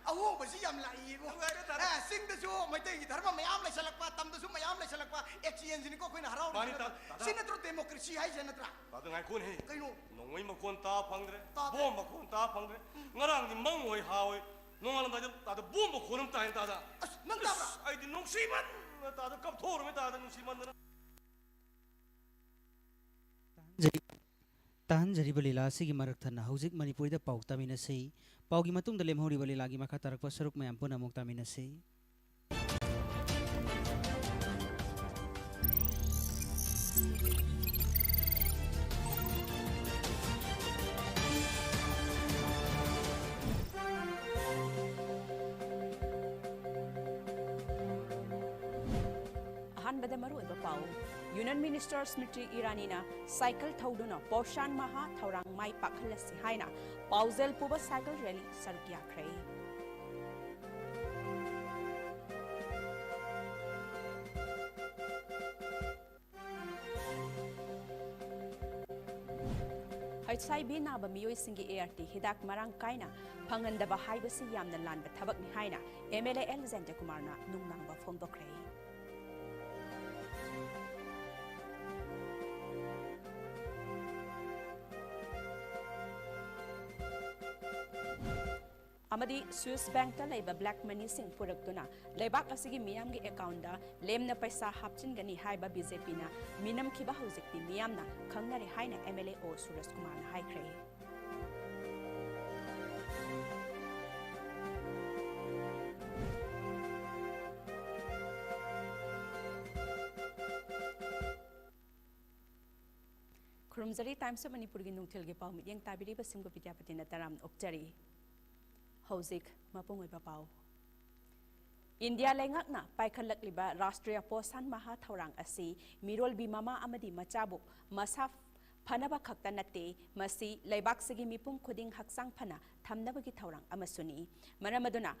ꯑꯍꯣꯡꯕꯁꯤ ꯌꯥꯝ ꯂꯥꯛꯏꯌꯦꯕꯣ꯫ ꯅꯨꯡꯉꯥꯏꯔꯦ ꯇꯥꯗ꯫ ꯑꯦ, ꯆꯤꯡꯗꯁꯨ ꯃꯩꯇꯩꯒꯤ ꯙꯔꯃ ꯃꯌꯥꯝ ꯂꯩꯁꯜꯂꯛꯄ, ꯇꯝꯗꯁꯨ ꯃꯌꯥꯝ ꯂꯩꯁꯜꯂꯛꯄ, exchangeꯅꯤꯀꯣ ꯑꯩꯈꯣꯏꯅ ꯍꯔꯥꯎꯔꯤꯁꯤ ꯃꯥꯅꯤ ꯅꯠꯇ꯭ꯔꯥ? ꯇꯥꯗ꯫ ꯁꯤ ꯅꯠꯇ꯭ꯔꯣ democracy ꯍꯥꯏꯁꯦ ꯅꯠꯇ꯭ꯔꯥ? ꯇꯥꯗ, ꯉꯥꯏꯈꯣꯅꯦ꯫ ꯀꯩꯅꯣ? ꯅꯣꯡꯃꯩ ꯃꯈꯣꯟ ꯇꯥ ꯐꯪꯗ꯭ꯔꯦ꯫ ꯇꯥꯗꯦ꯫ ꯕꯣꯝ ꯃꯈꯣꯟ ꯇꯥ ꯐꯪꯗ꯭ꯔꯦ꯫ ꯎꯝ꯫ ꯉꯔꯥꯡꯗꯤ ꯃꯪ ꯑꯣꯏ ꯍꯥꯎꯏ꯫ ꯅꯣꯡꯉꯥꯜꯂꯝꯗꯥꯏꯗ ꯇꯥꯗ ꯕꯣꯝ ꯃꯈꯣꯟ ꯑꯃ ꯇꯥꯏꯅꯦ ꯇꯥꯗ꯫ ꯑꯁ, ꯅꯪ ꯇꯥꯕ꯭ꯔꯥ? ꯑꯁ, ꯑꯩꯗꯤ ꯅꯨꯡꯁꯤꯃꯟꯗꯅ ꯇꯥꯗ ꯀꯞꯊꯣꯛꯎꯔꯃꯤ ꯇꯥꯗ ꯅꯨꯡꯁꯤꯃꯟꯗꯅ꯫ ꯇꯥꯍꯟꯖꯔꯤ-, ꯇꯥꯍꯟꯖꯔꯤꯕ ꯂꯤꯂꯥ ꯑꯁꯤꯒꯤ ꯃꯔꯛ ꯊꯠꯅ ꯍꯧꯖꯤꯛ ꯃꯅꯤꯄꯨꯔꯤꯗ ꯄꯥꯎ ꯇꯥꯃꯤꯟꯅꯁꯤ꯫ ꯄꯥꯎꯒꯤ ꯃꯇꯨꯡꯗ ꯂꯦꯝꯍꯧꯔꯤꯕ ꯂꯤꯂꯥꯒꯤ ꯃꯈꯥ ꯇꯥꯔꯛꯄ ꯁꯔꯨꯛ ꯃꯌꯥꯝ ꯄꯨꯟꯅ ꯑꯃꯨꯛ ꯇꯥꯃꯤꯟꯅꯁꯤ꯫ ꯑꯍꯥꯟꯕꯗ ꯃꯔꯨꯑꯣꯏꯕ ꯄꯥꯎ꯫ Union Minister ꯁ꯭ꯃ꯭ꯔꯤꯇꯤ ꯏꯔꯥꯅꯤꯅ ꯁꯥꯏꯀꯜ ꯊꯧꯗꯨꯅ ꯄꯣꯁꯥꯟ ꯃꯍꯥ ꯊꯧꯔꯥꯡ ꯃꯥꯏ ꯄꯥꯛꯍꯜꯂꯁꯤ ꯍꯥꯏꯅ ꯄꯥꯎꯖꯦꯜ ꯄꯨꯕ ꯁꯥꯏꯀꯜ ꯔꯦꯂꯤ ꯁꯔꯨꯛ ꯌꯥꯈ꯭ꯔꯦ꯫ HIV ꯅꯥꯕ ꯃꯤꯑꯣꯏꯁꯤꯡꯒꯤ ART ꯍꯤꯗꯥꯛ ꯃꯔꯥꯡ ꯀꯥꯏꯅ ꯐꯪꯍꯟꯗꯕ ꯍꯥꯏꯕꯁꯤ ꯌꯥꯝꯅ ꯂꯥꯟꯕ ꯊꯕꯛꯅꯤ ꯍꯥꯏꯅ MLA ꯑꯦꯜ ꯖꯌꯟꯇꯀꯨꯃꯥꯔꯅ ꯅꯨꯡꯅꯥꯡꯕ ꯐꯣꯡꯗꯣꯛꯈ꯭ꯔꯦ꯫ ꯑꯃꯗꯤ Swiss Bankꯇ ꯂꯩꯕ black moneyꯁꯤꯡ ꯄꯨꯔꯛꯇꯨꯅ ꯂꯩꯕꯥꯛ ꯑꯁꯤꯒꯤ ꯃꯤꯌꯥꯝꯒꯤ accountꯇ ꯂꯦꯝꯅ ꯄꯩꯁꯥ ꯍꯥꯞꯆꯤꯟꯒꯅꯤ ꯍꯥꯏꯕ BJPꯅ ꯃꯤꯅꯝꯈꯤꯕ ꯍꯧꯖꯤꯛꯇꯤ ꯃꯤꯌꯥꯝꯅ ꯈꯪꯅꯔꯦ ꯍꯥꯏꯅ MLA ꯑꯣ ꯁꯨꯔꯖꯀꯨꯃꯥꯔꯅ ꯍꯥꯏꯈ꯭ꯔꯦ꯫ ꯈꯨꯔꯨꯝꯖꯔꯤ꯫ Times of ꯃꯅꯤꯄꯨꯔꯒꯤ ꯅꯨꯡꯊꯤꯜꯒꯤ ꯄꯥꯎ ꯃꯤꯠꯌꯦꯡ ꯇꯥꯕꯤꯔꯤꯕ ꯁꯤꯡꯕ ꯕꯤꯗ꯭ꯌꯥꯄꯇꯤꯅ ꯇꯔꯥꯝꯅ ꯑꯣꯛꯆꯔꯤ꯫ ꯍꯧꯖꯤꯛ ꯃꯄꯨꯡ ꯑꯣꯏꯕ ꯄꯥꯎ꯫ ꯏꯟꯗꯤꯌꯥ ꯂꯩꯉꯥꯛꯅ ꯄꯥꯏꯈꯠꯂꯛꯂꯤꯕ ꯔꯥꯁꯇ꯭ꯔꯤꯌꯥ ꯄꯣꯁꯥꯟ ꯃꯍꯥ ꯊꯧꯔꯥꯡ ꯑꯁꯤ ꯃꯤꯔꯣꯜꯕꯤ ꯃꯃꯥ ꯑꯃꯗꯤ ꯃꯆꯥꯕꯨ ꯃꯁꯥ ꯐꯅꯕ ꯈꯛꯇ ꯅꯠꯇꯦ, ꯃꯁꯤ ꯂꯩꯕꯥꯛꯁꯤꯒꯤ ꯃꯤꯄꯨꯝ ꯈꯨꯗꯤꯡ ꯍꯛꯆꯥꯡ ꯐꯅ ꯊꯝꯅꯕꯒꯤ ꯊꯧꯔꯥꯡ ꯑꯃꯁꯨꯅꯤ꯫ ꯃꯔꯝ ꯑꯗꯨꯅ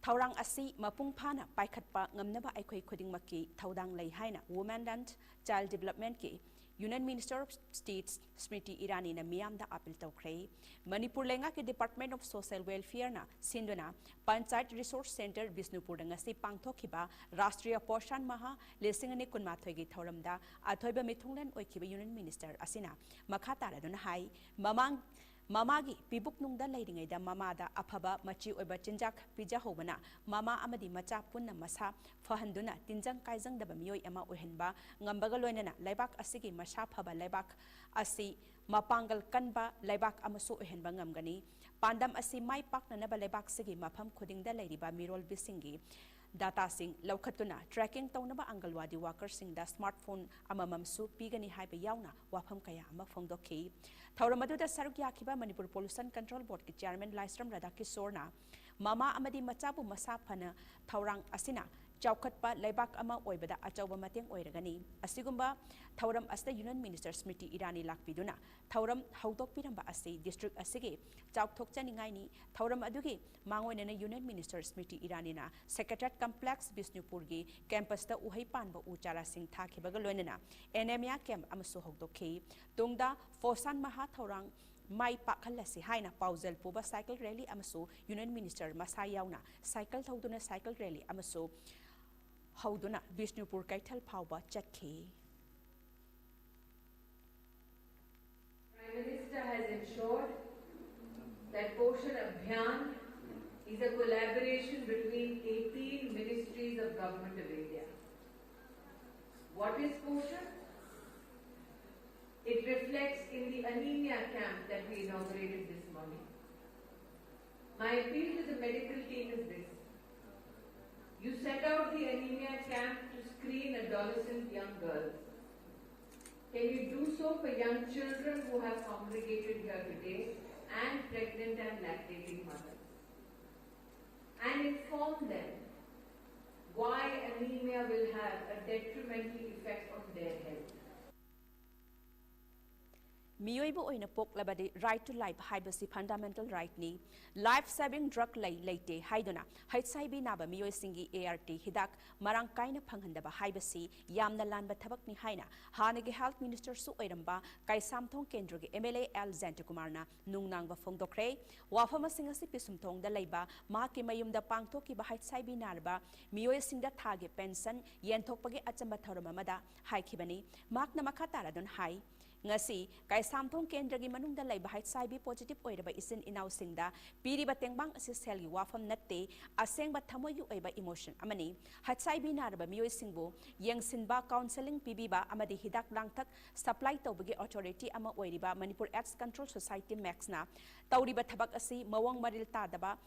ꯊꯧꯔꯥꯡ ꯑꯁꯤ ꯃꯄꯨꯡ ꯐꯥꯅ ꯄꯥꯏꯈꯠꯄ ꯉꯝꯅꯕ ꯑꯩꯈꯣꯏ ꯈꯨꯗꯤꯡꯃꯛꯀꯤ ꯊꯧꯗꯥꯡ ꯂꯩ ꯍꯥꯏꯅ Women and Child Developmentꯀꯤ Union Minister of State Smriti Irani ꯅ ꯃꯤꯌꯥꯝꯗ ꯑꯥꯄꯤꯜ ꯇꯧꯈ꯭ꯔꯦ꯫ ꯃꯅꯤꯄꯨꯔ ꯂꯩꯉꯥꯛꯀꯤ Department of Social Welfare ꯅ ꯁꯤꯟꯗꯨꯅ Panchayat Resource Centre ꯕꯤꯁꯅꯨꯄꯨꯔꯗ ꯉꯁꯤ ꯄꯥꯡꯊꯣꯛꯈꯤꯕ ꯔꯥꯁꯇ꯭ꯔꯤꯌꯥ ꯄꯣꯁꯥꯟ ꯃꯥꯍ ꯂꯤꯁꯤꯡ ꯑꯅꯤ ꯀꯨꯟꯃꯥꯊꯣꯏꯒꯤ ꯊꯧꯔꯝꯗ ꯑꯊꯣꯏꯕ ꯃꯤꯊꯨꯡꯂꯦꯟ ꯑꯣꯏꯈꯤꯕ Union Minister ꯑꯁꯤꯅ ꯃꯈꯥ ꯇꯥꯔꯗꯨꯅ ꯍꯥꯏ, ꯃꯃꯥꯡ ꯃꯃꯥꯒꯤ ꯄꯤꯕꯨꯛꯅꯨꯡꯗ ꯂꯩꯔꯤꯉꯩꯗ ꯃꯃꯥꯗ ꯑꯐꯕ ꯃꯆꯤ ꯑꯣꯏꯕ ꯆꯤꯟꯖꯥꯛ ꯄꯤꯖꯍꯧꯕꯅ ꯃꯃꯥ ꯑꯃꯗꯤ ꯃꯆꯥ ꯄꯨꯟꯅ ꯃꯁꯥ ꯐꯍꯟꯗꯨꯅ ꯇꯤꯟꯖꯪ ꯀꯥꯏꯖꯪꯗꯕ ꯃꯤꯑꯣꯏ ꯑꯃ ꯑꯣꯏꯍꯟꯕ ꯉꯝꯕꯒ ꯂꯣꯏꯅꯅ ꯂꯩꯕꯥꯛ ꯑꯁꯤꯒꯤ ꯃꯁꯥ ꯐꯕ ꯂꯩꯕꯥꯛ ꯑꯁꯤ ꯃꯄꯥꯡꯒꯜ ꯀꯟꯕ ꯂꯩꯕꯥꯛ ꯑꯃꯁꯨ ꯑꯣꯏꯍꯟꯕ ꯉꯝꯒꯅꯤ꯫ ꯄꯥꯟꯗꯝ ꯑꯁꯤ ꯃꯥꯏ ꯄꯥꯛꯅꯅꯕ ꯂꯩꯕꯥꯛꯁꯤꯒꯤ ꯃꯐꯝ ꯈꯨꯗꯤꯡꯗ ꯂꯩꯔꯤꯕ ꯃꯤꯔꯣꯜꯕꯤꯁꯤꯡꯒꯤ data ꯁꯤꯡ ꯂꯧꯈꯠꯇꯨꯅ tracking ꯇꯧꯅꯕ ꯑꯪꯒꯜꯋꯥꯗꯤ worker ꯁꯤꯡꯗ smartphone ꯑꯃꯃꯝꯁꯨ ꯄꯤꯒꯅꯤ ꯍꯥꯏꯕ ꯌꯥꯎꯅ ꯋꯥꯐꯝ ꯀꯌꯥ ꯑꯃ ꯐꯣꯡꯗꯣꯛꯈꯤ꯫ ꯊꯧꯔꯝ ꯑꯗꯨꯗ ꯁꯔꯨꯛ ꯌꯥꯈꯤꯕ ꯃꯅꯤꯄꯨꯔ Pollution Control Board ꯀꯤ Chairman ꯂꯥꯏꯁ꯭ꯔꯝ ꯔꯥꯙꯥꯀꯤꯁꯣꯔꯅ ꯃꯃꯥ ꯑꯃꯗꯤ ꯃꯆꯥꯕꯨ ꯃꯁꯥ ꯐꯅ ꯊꯧꯔꯥꯡ ꯑꯁꯤꯅ ꯆꯥꯎꯈꯠꯄ ꯂꯩꯕꯥꯛ ꯑꯃ ꯑꯣꯏꯕꯗ ꯑꯆꯧꯕ ꯃꯇꯦꯡ ꯑꯣꯏꯔꯒꯅꯤ꯫ ꯑꯁꯤꯒꯨꯝꯕ ꯊꯧꯔꯝ ꯑꯁꯤꯗ Union Minister ꯁ꯭ꯃ꯭ꯔꯤꯇꯤ ꯏꯔꯥꯅꯤ ꯂꯥꯛꯄꯤꯗꯨꯅ ꯊꯧꯔꯝ ꯍꯧꯗꯣꯛꯄꯤꯔꯝꯕ ꯑꯁꯤ district ꯑꯁꯤꯒꯤ ꯆꯥꯎꯊꯣꯛꯆꯅꯤꯡꯉꯥꯏꯅꯤ꯫ ꯊꯧꯔꯝ ꯑꯗꯨꯒꯤ ꯃꯥꯡꯑꯣꯏꯅꯅ Union Minister ꯁ꯭ꯃ꯭ꯔꯤꯇꯤ ꯏꯔꯥꯅꯤꯅ Secretariat Complex ꯕꯤꯁꯅꯨꯄꯨꯔꯒꯤ campus ꯇ ꯎꯍꯩ ꯄꯥꯟꯕ ꯎ ꯆꯥꯔꯥꯁꯤꯡ ꯊꯥꯈꯤꯕꯒ ꯂꯣꯏꯅꯅ anemia camp ꯑꯃꯁꯨ ꯍꯧꯗꯣꯛꯈꯤ꯫ ꯇꯨꯡꯗ ꯄꯣꯁꯥꯟ ꯃꯍꯥ ꯊꯧꯔꯥꯡ ꯃꯥꯏ ꯄꯥꯛꯍꯜꯂꯁꯤ ꯍꯥꯏꯅ ꯄꯥꯎꯖꯦꯜ ꯄꯨꯕ cycle rally ꯑꯃꯁꯨ Union Minister ꯃꯁꯥ ꯌꯥꯎꯅ cycle ꯊꯧꯗꯨꯅ cycle rally ꯑꯃꯁꯨ ꯍꯧꯗꯨꯅ ꯕꯤꯁꯅꯨꯄꯨꯔ ꯀꯩꯊꯦꯜ ꯐꯥꯎꯕ ꯆꯠꯈꯤ꯫ Prime Minister has ensured that Poshan Abhiyan is a collaboration between eighteen ministries of Government of India. What is Poshan? It reflects in the anemia camp that we inaugurated this morning. My appeal to the medical team is this. You set out the anemia camp to screen adolescent young girls. Can you do so for young children who have congregated here today and pregnant and lactating mothers? And inform them why anemia will have a detrimental effect on their health. ꯃꯤꯑꯣꯏꯕ ꯑꯣꯏꯅ ꯄꯣꯛꯂꯕꯗꯤ right to life ꯍꯥꯏꯕꯁꯤ fundamental rightꯅꯤ꯫ Life saving drug ꯂꯩ ꯂꯩꯇꯦ ꯍꯥꯏꯗꯨꯅ ꯍꯩꯆ ꯑꯥꯏ ꯚꯤ ꯅꯥꯕ ꯃꯤꯑꯣꯏꯁꯤꯡꯒꯤ ꯑꯦ ꯑꯥꯔ ꯇꯤ ꯍꯤꯗꯥꯛ ꯃꯔꯥꯡ ꯀꯥꯏꯅ ꯐꯪꯍꯟꯗꯕ ꯍꯥꯏꯕꯁꯤ ꯌꯥꯝꯅ ꯂꯥꯟꯕ ꯊꯕꯛꯅꯤ ꯍꯥꯏꯅ ꯍꯥꯟꯅꯒꯤ health ministerꯁꯨ ꯑꯣꯏꯔꯝꯕ ꯀꯩꯁꯥꯝꯊꯣꯡ ꯀꯦꯟꯗ꯭ꯔꯒꯤ ꯑꯦꯝ ꯑꯦꯜ ꯑꯦ ꯑꯦꯜ ꯖꯌꯟꯇꯀꯨꯃꯥꯔꯅ ꯅꯨꯡꯅꯥꯡꯕ ꯐꯣꯡꯗꯣꯛꯈ꯭ꯔꯦ꯫ ꯋꯥꯐꯝ ꯑꯁꯤꯡ ꯑꯁꯤ ꯄꯤꯁꯨꯝꯊꯣꯡꯗ ꯂꯩꯕ ꯃꯍꯥꯛꯀꯤ ꯃꯌꯨꯝꯗ ꯄꯥꯡꯊꯣꯛꯈꯤꯕ ꯍꯩꯆ ꯑꯥꯏ ꯚꯤ ꯅꯥꯔꯕ ꯃꯤꯑꯣꯏꯁꯤꯡꯗ ꯊꯥꯒꯤ ꯄꯦꯟꯁꯟ ꯌꯦꯟꯊꯣꯛꯄꯒꯤ ꯑꯆꯝꯕ ꯊꯧꯔꯝ ꯑꯃꯗ ꯍꯥꯏꯈꯤꯕꯅꯤ꯫ ꯃꯍꯥꯛꯅ ꯃꯈꯥ ꯇꯥꯔꯗꯨꯅ ꯍꯥꯏ, ꯉꯁꯤ ꯀꯩꯁꯥꯝꯊꯣꯡ ꯀꯦꯟꯗ꯭ꯔꯒꯤ ꯃꯅꯨꯡꯗ ꯂꯩꯕ ꯍꯩꯆ ꯑꯥꯏ ꯚꯤ positive ꯑꯣꯏꯔꯕ ꯏꯆꯤꯟ ꯏꯅꯥꯎꯁꯤꯡꯗ ꯄꯤꯔꯤꯕ ꯇꯦꯡꯕꯥꯡ ꯑꯁꯤ ꯁꯦꯜꯒꯤ ꯋꯥꯐꯝ ꯅꯠꯇꯦ, ꯑꯁꯦꯡꯕ ꯊꯃꯣꯏꯒꯤ ꯑꯣꯏꯕ emotion ꯑꯃꯅꯤ꯫ ꯍꯩꯆ ꯑꯥꯏ ꯚꯤ ꯅꯥꯔꯕ ꯃꯤꯑꯣꯏꯁꯤꯡꯕꯨ ꯌꯦꯡꯁꯤꯟꯕ, counselling ꯄꯤꯕꯤꯕ ꯑꯃꯗꯤ ꯍꯤꯗꯥꯛ ꯂꯥꯡꯊꯛ supply ꯇꯧꯕꯒꯤ authority ꯑꯃ ꯑꯣꯏꯔꯤꯕ ꯃꯅꯤꯄꯨꯔ AIDS Control Society, ꯃꯦꯛꯁꯅ ꯇꯧꯔꯤꯕ ꯊꯕꯛ ꯑꯁꯤ ꯃꯑꯣꯡ ꯃꯔꯤꯜ ꯇꯥꯗꯕ,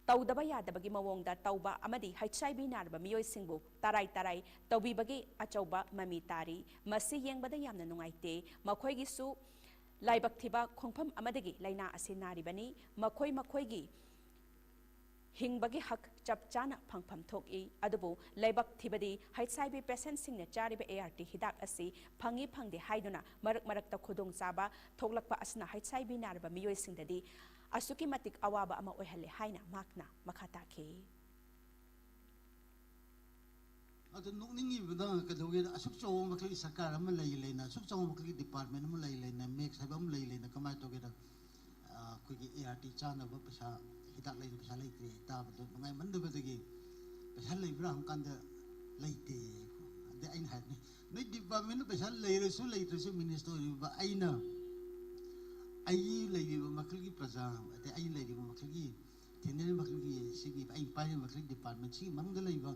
ꯇꯧꯗꯕ ꯌꯥꯗꯕꯒꯤ ꯃꯑꯣꯡꯗ ꯇꯧꯕ ꯑꯃꯗꯤ ꯍꯩꯆ ꯑꯥꯏ ꯚꯤ ꯅꯥꯔꯕ ꯃꯤꯑꯣꯏꯁꯤꯡꯕꯨ ꯇꯔꯥꯏ ꯇꯔꯥꯏ ꯇꯧꯕꯤꯕꯒꯤ ꯑꯆꯧꯕ ꯃꯃꯤ ꯇꯥꯔꯤ꯫ ꯃꯁꯤ ꯌꯦꯡꯕꯗ ꯌꯥꯝꯅ ꯅꯨꯡꯉꯥꯏꯇꯦ꯫ ꯃꯈꯣꯏꯒꯤꯁꯨ ꯂꯥꯏꯕꯛ ꯊꯤꯕ ꯈꯣꯡꯐꯝ ꯑꯃꯗꯒꯤ ꯂꯥꯏꯅꯥ ꯑꯁꯤ ꯅꯥꯔꯤꯕꯅꯤ꯫ ꯃꯈꯣꯏ ꯃꯈꯣꯏꯒꯤ ꯍꯤꯡꯕꯒꯤ ꯍꯛ ꯆꯞ ꯆꯥꯅ ꯐꯪꯐꯝ ꯊꯣꯛꯏ꯫ ꯑꯗꯨꯕꯨ ꯂꯥꯏꯕꯛ ꯊꯤꯕꯗꯤ ꯍꯩꯆ ꯑꯥꯏ ꯚꯤ patientꯁꯤꯡꯅ ꯆꯥꯔꯤꯕ ꯑꯦ ꯑꯥꯔ ꯇꯤ ꯍꯤꯗꯥꯛ ꯑꯁꯤ ꯐꯪꯏ ꯐꯪꯗꯦ ꯍꯥꯏꯗꯨꯅ ꯃꯔꯛ ꯃꯔꯛꯇ ꯈꯨꯗꯣꯡꯆꯥꯕ ꯊꯣꯛꯂꯛꯄ ꯑꯁꯤꯅ ꯍꯩꯆ ꯑꯥꯏ ꯚꯤ ꯅꯥꯔꯕ ꯃꯤꯑꯣꯏꯁꯤꯡꯗꯗꯤ ꯑꯁꯨꯛꯀꯤ ꯃꯇꯤꯛ ꯑꯋꯥꯕ ꯑꯃ ꯑꯣꯏꯍꯜꯂꯦ ꯍꯥꯏꯅ ꯃꯍꯥꯛꯅ ꯃꯈꯥ ꯇꯥꯈꯤ꯫ ꯑꯗꯨ ꯅꯣꯛꯅꯤꯡꯉꯤꯕꯗ ꯀꯩꯗꯧꯒꯦꯗ, ꯑꯁꯨꯛ ꯆꯥꯎꯕ ꯃꯈꯜꯒꯤ ꯁꯔꯀꯥꯔ ꯑꯃ ꯂꯩ ꯂꯩꯅ, ꯑꯁꯨꯛ ꯆꯥꯎꯕ ꯃꯈꯜꯒꯤ department ꯑꯃ ꯂꯩ ꯂꯩꯅ, ꯃꯦꯛꯁ ꯍꯥꯏꯕ ꯑꯃ ꯂꯩ ꯂꯩꯅ ꯀꯃꯥꯏꯅ ꯇꯧꯒꯦꯗ? ꯑ, ꯑꯩꯈꯣꯏꯒꯤ ꯑꯦ ꯑꯥꯔ ꯇꯤ ꯆꯥꯅꯕ ꯄꯩꯁꯥ, ꯍꯤꯗꯥꯛ ꯂꯩꯅꯕ ꯄꯩꯁꯥ ꯂꯩꯇ꯭ꯔꯦ ꯇꯥꯕꯗꯣ ꯅꯨꯡꯉꯥꯏꯃꯟꯗꯕꯗꯒꯤ, ꯄꯩꯁꯥ ꯂꯩꯕ꯭ꯔꯥ ꯍꯪꯀꯥꯟꯗ ꯂꯩꯇꯦ꯫ ꯑꯗꯩ ꯑꯩꯅ ꯍꯥꯏꯕꯅꯤ, ꯅꯣꯏ departmentꯗ ꯄꯩꯁꯥ ꯂꯩꯔꯁꯨ ꯂꯩꯇ꯭ꯔꯁꯨ minister ꯑꯣꯏꯔꯤꯕ ꯑꯩꯅ, ꯑꯩꯒꯤ ꯂꯩꯔꯤꯕ ꯃꯈꯜꯒꯤ ꯄ꯭ꯔꯖꯥ, ꯑꯗꯩ ꯑꯩ ꯂꯩꯔꯤꯕ ꯃꯈꯜꯒꯤ ꯊꯦꯡꯅꯔꯤꯕ ꯃꯈꯜꯒꯤ, ꯁꯤꯒꯤ ꯑꯩ ꯄꯥꯏꯔꯤꯕ ꯃꯈꯜꯒꯤ department ꯁꯤꯒꯤ ꯃꯅꯨꯡꯗ ꯂꯩꯕ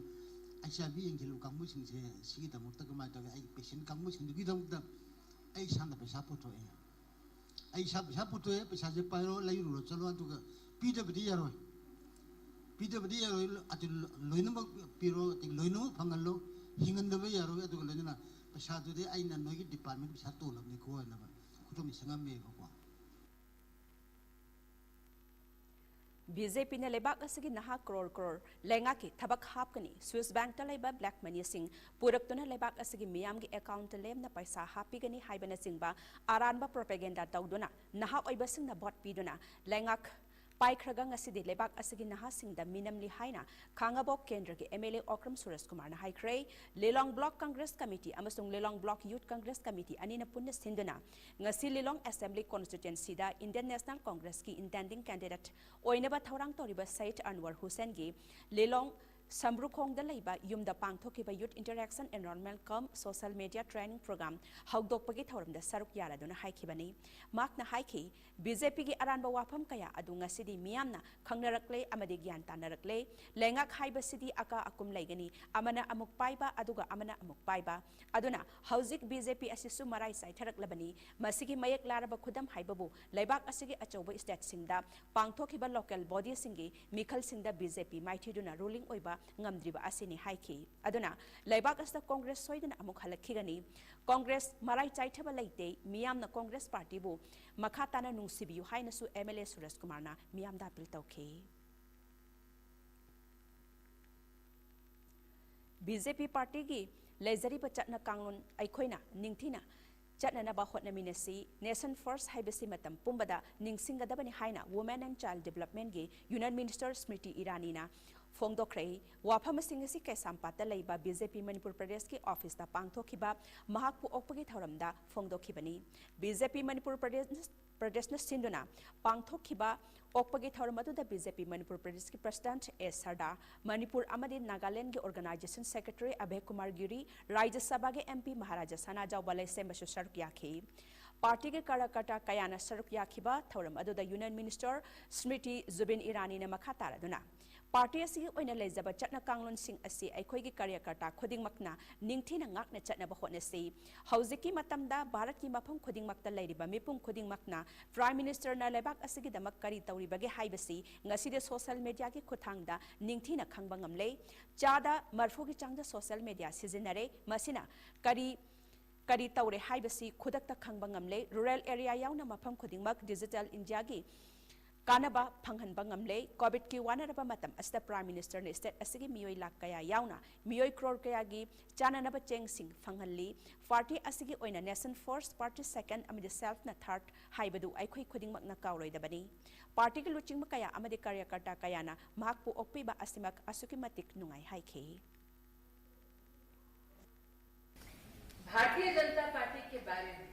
ꯑꯩꯆ ꯑꯥꯏ ꯚꯤ ꯌꯦꯡꯁꯤꯜꯂꯤꯕ ꯀꯥꯡꯕꯨꯁꯤꯡꯁꯦ, ꯁꯤꯒꯤꯗꯃꯛꯇ ꯀꯃꯥꯏꯅ ꯇꯧꯒꯦ? ꯑꯩ patient ꯀꯥꯡꯕꯨꯁꯤꯡꯗꯨꯒꯤꯗꯃꯛꯇ ꯑꯩ ꯏꯁꯥꯅ ꯄꯩꯁꯥ ꯄꯨꯊꯣꯛꯑꯦ꯫ ꯑꯩ ꯏꯁꯥ ꯄꯩꯁꯥ ꯄꯨꯊꯣꯛꯑꯦ, ꯄꯩꯁꯥꯁꯦ ꯄꯥꯏꯔꯣ, ꯂꯩꯔꯨꯔꯣ ꯆꯠꯂꯣ, ꯑꯗꯨꯒ ꯄꯤꯗꯕꯗꯤ ꯌꯥꯔꯣꯏ꯫ ꯄꯤꯗꯕꯗꯤ ꯌꯥꯔꯣꯏ꯫ ꯑꯗꯨ ꯂꯣꯏꯅꯃꯛ ꯄꯤꯔꯣ, ꯑꯗꯒꯤ ꯂꯣꯏꯅꯃꯛ ꯐꯪꯍꯜꯂꯣ꯫ ꯍꯤꯡꯍꯟꯗꯕ ꯌꯥꯔꯣꯏ꯫ ꯑꯗꯨꯒ ꯂꯣꯏꯅꯅ ꯄꯩꯁꯥꯗꯨꯗꯤ ꯑꯩꯅ ꯅꯣꯏꯒꯤ department ꯄꯩꯁꯥ ꯇꯣꯜꯂꯕꯅꯤꯀꯣ ꯍꯥꯏꯅꯕ ꯈꯨꯗꯣꯡ ꯆꯪꯉꯝꯃꯦꯕꯀꯣ꯫ ꯕꯤ ꯖꯦ ꯄꯤꯅ ꯂꯩꯕꯥꯛ ꯑꯁꯤꯒꯤ ꯅꯍꯥ ꯀ꯭ꯔꯣꯔ ꯀ꯭ꯔꯣꯔ ꯂꯩꯉꯥꯛꯀꯤ ꯊꯕꯛ ꯍꯥꯞꯀꯅꯤ, ꯁ꯭ꯋꯤꯁ ꯕꯦꯡꯛꯇ ꯂꯩꯕ ꯕ꯭ꯂꯦꯛ ꯃꯅꯤꯁꯤꯡ ꯄꯨꯔꯛꯇꯨꯅ ꯂꯩꯕꯥꯛ ꯑꯁꯤꯒꯤ ꯃꯤꯌꯥꯝꯒꯤ ꯑꯦꯀꯥꯎꯟꯠꯇ ꯂꯦꯝꯅ ꯄꯩꯁꯥ ꯍꯥꯞꯄꯤꯒꯅꯤ ꯍꯥꯏꯕꯅꯆꯤꯡꯕ ꯑꯔꯥꯟꯕ ꯄ꯭ꯔꯣꯄꯦꯒꯦꯟꯗꯥ ꯇꯧꯗꯨꯅ ꯅꯍꯥ ꯑꯣꯏꯕꯁꯤꯡꯅ ꯚꯣꯠ ꯄꯤꯗꯨꯅ ꯂꯩꯉꯥꯛ ꯄꯥꯏꯈ꯭ꯔꯒ ꯉꯁꯤꯗꯤ ꯂꯩꯕꯥꯛ ꯑꯁꯤꯒꯤ ꯅꯍꯥꯁꯤꯡꯗ ꯃꯤꯅꯝꯂꯤ ꯍꯥꯏꯅ ꯈꯥꯉꯕꯣꯛ ꯀꯦꯟꯗ꯭ꯔꯒꯤ ꯑꯦꯝ ꯑꯦꯜ ꯑꯦ ꯑꯣꯀ꯭ꯔꯝ ꯁꯨꯔꯦꯁ ꯀꯨꯃꯥꯔꯅ ꯍꯥꯏꯈ꯭ꯔꯦ꯫ ꯂꯤꯂꯣꯡ ꯕ꯭ꯂꯣꯛ ꯀꯪꯒ꯭ꯔꯦꯁ ꯀꯃꯤꯇꯤ ꯑꯃꯁꯨꯡ ꯂꯤꯂꯣꯡ ꯕ꯭ꯂꯣꯛ ꯌꯨꯊ ꯀꯪꯒ꯭ꯔꯦꯁ ꯀꯃꯤꯇꯤ ꯑꯅꯤꯅ ꯄꯨꯟꯅ ꯁꯤꯟꯗꯨꯅ ꯉꯁꯤ ꯂꯤꯂꯣꯡ assembly ꯀꯣꯟꯁꯇꯤꯇ꯭ꯋꯦꯟꯁꯤꯗ Indian national ꯀꯣꯡꯒ꯭ꯔꯦꯁꯀꯤ intending candidate ꯑꯣꯏꯅꯕ ꯊꯧꯔꯥꯡ ꯇꯧꯔꯤꯕ ꯁꯌꯤꯗ ꯑꯟꯋꯔ ꯍꯨꯁꯦꯟꯒꯤ ꯂꯤꯂꯣꯡ ꯁꯝꯕ꯭ꯔꯨꯈꯣꯡꯗ ꯂꯩꯕ ꯌꯨꯝꯗ ꯄꯥꯡꯊꯣꯛꯈꯤꯕ ꯌꯨꯊ ꯏꯟꯇꯔꯦꯛꯁꯟ ꯑꯦꯟꯔꯣꯜꯃꯦꯟ ꯀꯝ ꯁꯣꯁꯤꯌꯦꯜ ꯃꯤꯗꯤꯌꯥ ꯇ꯭ꯔꯦꯅꯤꯡ ꯄ꯭ꯔꯣꯒ꯭ꯔꯥꯝ ꯍꯧꯗꯣꯛꯄꯒꯤ ꯊꯧꯔꯝꯗ ꯁꯔꯨꯛ ꯌꯥꯔꯗꯨꯅ ꯍꯥꯏꯈꯤꯕꯅꯤ꯫ ꯃꯍꯥꯛꯅ ꯍꯥꯏꯈꯤ, ꯕꯤ ꯖꯦ ꯄꯤꯒꯤ ꯑꯔꯥꯟꯕ ꯋꯥꯐꯝ ꯀꯌꯥ ꯑꯗꯨ ꯉꯁꯤꯗꯤ ꯃꯤꯌꯥꯝꯅ ꯈꯪꯅꯔꯛꯂꯦ ꯑꯃꯗꯤ ꯒ꯭ꯌꯥꯟ ꯇꯥꯅꯔꯛꯂꯦ꯫ ꯂꯩꯉꯥꯛ ꯍꯥꯏꯕꯁꯤꯗꯤ ꯑꯀꯥ ꯑꯀꯨꯝ ꯂꯩꯒꯅꯤ, ꯑꯃꯅ ꯑꯃꯨꯛ ꯄꯥꯏꯕ ꯑꯗꯨꯒ ꯑꯃꯅ ꯑꯃꯨꯛ ꯄꯥꯏꯕ꯫ ꯑꯗꯨꯅ ꯍꯧꯖꯤꯛ ꯕꯤ ꯖꯦ ꯄꯤ ꯑꯁꯤꯁꯨ ꯃꯔꯥꯏ ꯆꯥꯏꯊꯔꯛꯂꯕꯅꯤ꯫ ꯃꯁꯤꯒꯤ ꯃꯌꯦꯛ ꯂꯥꯔꯕ ꯈꯨꯗꯝ ꯍꯥꯏꯕꯕꯨ ꯂꯩꯕꯥꯛ ꯑꯁꯤꯒꯤ ꯑꯆꯧꯕ ꯁ꯭ꯇꯦꯠꯁꯤꯡꯗ ꯄꯥꯡꯊꯣꯛꯈꯤꯕ ꯂꯣꯀꯦꯜ ꯕꯣꯗꯤꯁꯤꯡꯒꯤ ꯃꯤꯈꯜꯁꯤꯡꯗ ꯕꯤ ꯖꯦ ꯄꯤ ꯃꯥꯏꯊꯤꯗꯨꯅ ꯔꯨꯂꯤꯡ ꯑꯣꯏꯕ ꯉꯝꯗ꯭ꯔꯤꯕ ꯑꯁꯤꯅꯤ ꯍꯥꯏꯈꯤ꯫ ꯑꯗꯨꯅ ꯂꯩꯕꯥꯛ ꯑꯁꯤꯗ ꯀꯣꯡꯒ꯭ꯔꯦꯁ ꯁꯣꯏꯗꯅ ꯑꯃꯨꯛ ꯍꯜꯂꯛꯈꯤꯒꯅꯤ꯫ ꯀꯣꯡꯒ꯭ꯔꯦꯁ ꯃꯔꯥꯏ ꯆꯥꯏꯊꯕ ꯂꯩꯇꯦ꯫ ꯃꯤꯌꯥꯝꯅ ꯀꯣꯡꯒ꯭ꯔꯦꯁ ꯄꯥꯔꯇꯤꯕꯨ ꯃꯈꯥ ꯇꯥꯅ ꯅꯨꯡꯁꯤꯕꯤꯌꯨ ꯍꯥꯏꯅꯁꯨ ꯑꯦꯝ ꯑꯦꯜ ꯑꯦ ꯁꯨꯔꯦꯁ ꯀꯨꯃꯥꯔꯅ ꯃꯤꯌꯥꯝꯗ ꯑꯄꯤꯜ ꯇꯧꯈꯤ꯫ ꯕꯤ ꯖꯦ ꯄꯤ ꯄꯥꯔꯇꯤꯒꯤ ꯂꯩꯖꯔꯤꯕ ꯆꯠꯅ ꯀꯥꯡꯂꯣꯟ ꯑꯩꯈꯣꯏꯅ ꯅꯤꯡꯊꯤꯅ ꯆꯠꯅꯅꯕ ꯍꯣꯠꯅꯃꯤꯟꯅꯁꯤ꯫ Nation First ꯍꯥꯏꯕꯁꯤ ꯃꯇꯝ ꯄꯨꯝꯕꯗ ꯅꯤꯡꯁꯤꯡꯒꯗꯕꯅꯤ ꯍꯥꯏꯅ Women and Child Developmentꯀꯤ ꯌꯨꯅꯤꯌꯟ ꯃꯤꯅꯤꯁꯇꯔ ꯁ꯭ꯃ꯭ꯔꯤꯇꯤ ꯏꯔꯥꯅꯤꯅ ꯐꯣꯡꯗꯣꯛꯈ꯭ꯔꯦ꯫ ꯋꯥꯐꯝꯁꯤꯡ ꯑꯁꯤ ꯀꯩꯁꯥꯝꯄꯥꯠꯇ ꯂꯩꯕ ꯕꯤ ꯖꯦ ꯄꯤ ꯃꯅꯤꯄꯨꯔ ꯄ꯭ꯔꯗꯦꯁꯀꯤ ꯑꯣꯐꯤꯁꯇ ꯄꯥꯡꯊꯣꯛꯈꯤꯕ ꯃꯍꯥꯛꯄꯨ ꯑꯣꯛꯄꯒꯤ ꯊꯧꯔꯝꯗ ꯐꯣꯡꯗꯣꯛꯈꯤꯕꯅꯤ꯫ ꯕꯤ ꯖꯦ ꯄꯤ ꯃꯅꯤꯄꯨꯔ ꯄ꯭ꯔꯗꯦꯁ ꯄ꯭ꯔꯗꯦꯁꯅ ꯁꯤꯟꯗꯨꯅ ꯄꯥꯡꯊꯣꯛꯈꯤꯕ ꯑꯣꯛꯄꯒꯤ ꯊꯧꯔꯝ ꯑꯗꯨꯗ ꯕꯤ ꯖꯦ ꯄꯤ ꯃꯅꯤꯄꯨꯔ ꯄ꯭ꯔꯗꯦꯁꯀꯤ ꯄ꯭ꯔꯁꯤꯗꯦꯟꯠ ꯑꯦ ꯁꯔꯗꯥ, ꯃꯅꯤꯄꯨꯔ ꯑꯃꯗꯤ ꯅꯥꯒꯥꯂꯦꯟꯗꯒꯤ ꯑꯣꯔꯒꯅꯥꯏꯖꯦꯁꯟ ꯁꯦꯀ꯭ꯔꯦꯇꯔꯤ ꯑꯚꯌ ꯀꯨꯃꯥꯔ ꯒꯤꯔꯤ, ꯔꯥꯖ꯭ꯌ ꯁꯚꯥꯒꯤ ꯑꯦꯝ ꯄꯤ ꯃꯍꯥꯔꯥꯖꯥ ꯁꯅꯥꯖꯥꯎꯕ ꯂꯩꯁꯦꯝꯕꯁꯨ ꯁꯔꯨꯛ ꯌꯥꯈꯤ꯫ ꯄꯥꯔꯇꯤꯒꯤ ꯀꯥꯔꯌꯀꯔꯇꯥ ꯀꯌꯥꯅ ꯁꯔꯨꯛ ꯌꯥꯈꯤꯕ ꯊꯧꯔꯝ ꯑꯗꯨꯗ ꯌꯨꯅꯤꯌꯟ ꯃꯤꯅꯤꯁꯇꯔ ꯁ꯭ꯃ꯭ꯔꯤꯇꯤ ꯖꯨꯕꯤꯟ ꯏꯔꯥꯅꯤꯅ ꯃꯈꯥ ꯇꯥꯔꯗꯨꯅ, ꯄꯥꯔꯇꯤ ꯑꯁꯤꯒꯤ ꯑꯣꯏꯅ ꯂꯩꯖꯕ ꯆꯠꯅ ꯀꯥꯡꯂꯣꯟꯁꯤꯡ ꯑꯁꯤ ꯑꯩꯈꯣꯏꯒꯤ ꯀꯥꯔꯌꯀꯔꯇꯥ ꯈꯨꯗꯤꯡꯃꯛꯅ ꯅꯤꯡꯊꯤꯅ ꯉꯥꯛꯅ ꯆꯠꯅꯕ ꯍꯣꯠꯅꯁꯤ꯫ ꯍꯧꯖꯤꯛꯀꯤ ꯃꯇꯝꯗ ꯚꯥꯔꯠꯀꯤ ꯃꯐꯝ ꯈꯨꯗꯤꯡꯃꯛꯇ ꯂꯩꯔꯤꯕ ꯃꯤꯄꯨꯝ ꯈꯨꯗꯤꯡꯃꯛꯅ ꯄ꯭ꯔꯥꯏꯝ ꯃꯤꯅꯤꯁꯇꯔꯅ ꯂꯩꯕꯥꯛ ꯑꯁꯤꯒꯤꯗꯃꯛ ꯀꯔꯤ ꯇꯧꯔꯤꯕꯒꯦ ꯍꯥꯏꯕꯁꯤ ꯉꯁꯤꯗꯤ ꯁꯣꯁꯤꯌꯦꯜ ꯃꯤꯗꯤꯌꯥꯒꯤ ꯈꯨꯠꯊꯥꯡꯗ ꯅꯤꯡꯊꯤꯅ ꯈꯪꯕ ꯉꯝꯂꯦ꯫ ꯆꯥꯗ ꯃꯔꯐꯨꯒꯤ ꯆꯥꯡꯗ ꯁꯣꯁꯤꯌꯦꯜ ꯃꯤꯗꯤꯌꯥ ꯁꯤꯖꯤꯟꯅꯔꯦ꯫ ꯃꯁꯤꯅ ꯀꯔꯤ, ꯀꯔꯤ ꯇꯧꯔꯦ ꯍꯥꯏꯕꯁꯤ ꯈꯨꯗꯛꯇ ꯈꯪꯕ ꯉꯝꯂꯦ꯫ ꯔꯨꯔꯦꯜ ꯑꯦꯔꯤꯌꯥ ꯌꯥꯎꯅ ꯃꯐꯝ ꯈꯨꯗꯤꯡꯃꯛ ꯗꯤꯖꯤꯇꯦꯜ ꯏꯟꯗꯤꯌꯥꯒꯤ ꯀꯥꯟꯅꯕ ꯐꯪꯍꯟꯕ ꯉꯝꯂꯦ꯫ ꯀꯣꯚꯤꯗꯀꯤ ꯋꯥꯅꯔꯕ ꯃꯇꯝ ꯑꯁꯤꯗ Prime Ministerꯅ state ꯑꯁꯤꯒꯤ ꯃꯤꯑꯣꯏ ꯂꯥꯈ ꯀꯌꯥ ꯌꯥꯎꯅ ꯃꯤꯑꯣꯏ ꯀ꯭ꯔꯣꯔ ꯀꯌꯥꯒꯤ ꯆꯥꯅꯅꯕ ꯆꯦꯡꯁꯤꯡ ꯐꯪꯍꯜꯂꯤ꯫ Party ꯑꯁꯤꯒꯤ ꯑꯣꯏꯅ Nation First, Party Second ꯑꯃꯗꯤ Selfꯅ Third ꯍꯥꯏꯕꯗꯨ ꯑꯩꯈꯣꯏ ꯈꯨꯗꯤꯡꯃꯛꯅ ꯀꯥꯎꯔꯣꯏꯗꯕꯅꯤ꯫ Partyꯒꯤ ꯂꯨꯆꯤꯡꯕ ꯀꯌꯥ ꯑꯃꯗꯤ ꯀꯥꯔꯌꯀꯔꯇꯥ ꯀꯌꯥꯅ ꯃꯍꯥꯛꯄꯨ ꯑꯣꯛꯄꯤꯕ ꯑꯁꯤꯃꯛ ꯑꯁꯨꯛꯀꯤ ꯃꯇꯤꯛ ꯅꯨꯡꯉꯥꯏ ꯍꯥꯏꯈꯤ꯫ भारतीय जनता पार्टी के बारे में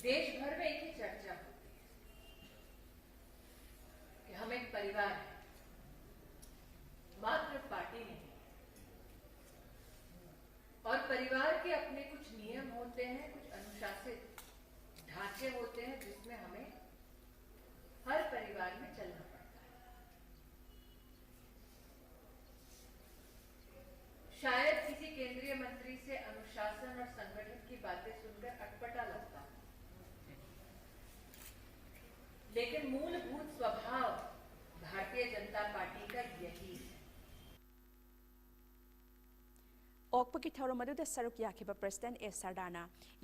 देश भर में एक ही चर्चा होती है कि हम एक परिवार हैं, मात्र पार्टी नहीं। और परिवार के अपने कुछ नियम होते हैं, कुछ अनुशासित ढांचे होते हैं, जिसमें हमें हर परिवार में चलना पड़ता है। शायद किसी केंद्रीय मंत्री से अनुशासन और संगठन की बातें सुनकर अटपटा लगता हो, लेकिन मूलभूत स्वभाव भारतीय जनता पार्टी का यही है। ꯑꯣꯛꯄꯒꯤ ꯊꯧꯔꯝ ꯑꯗꯨꯗ ꯁꯔꯨꯛ ꯌꯥꯈꯤꯕ President A ꯁꯔꯗꯥꯅ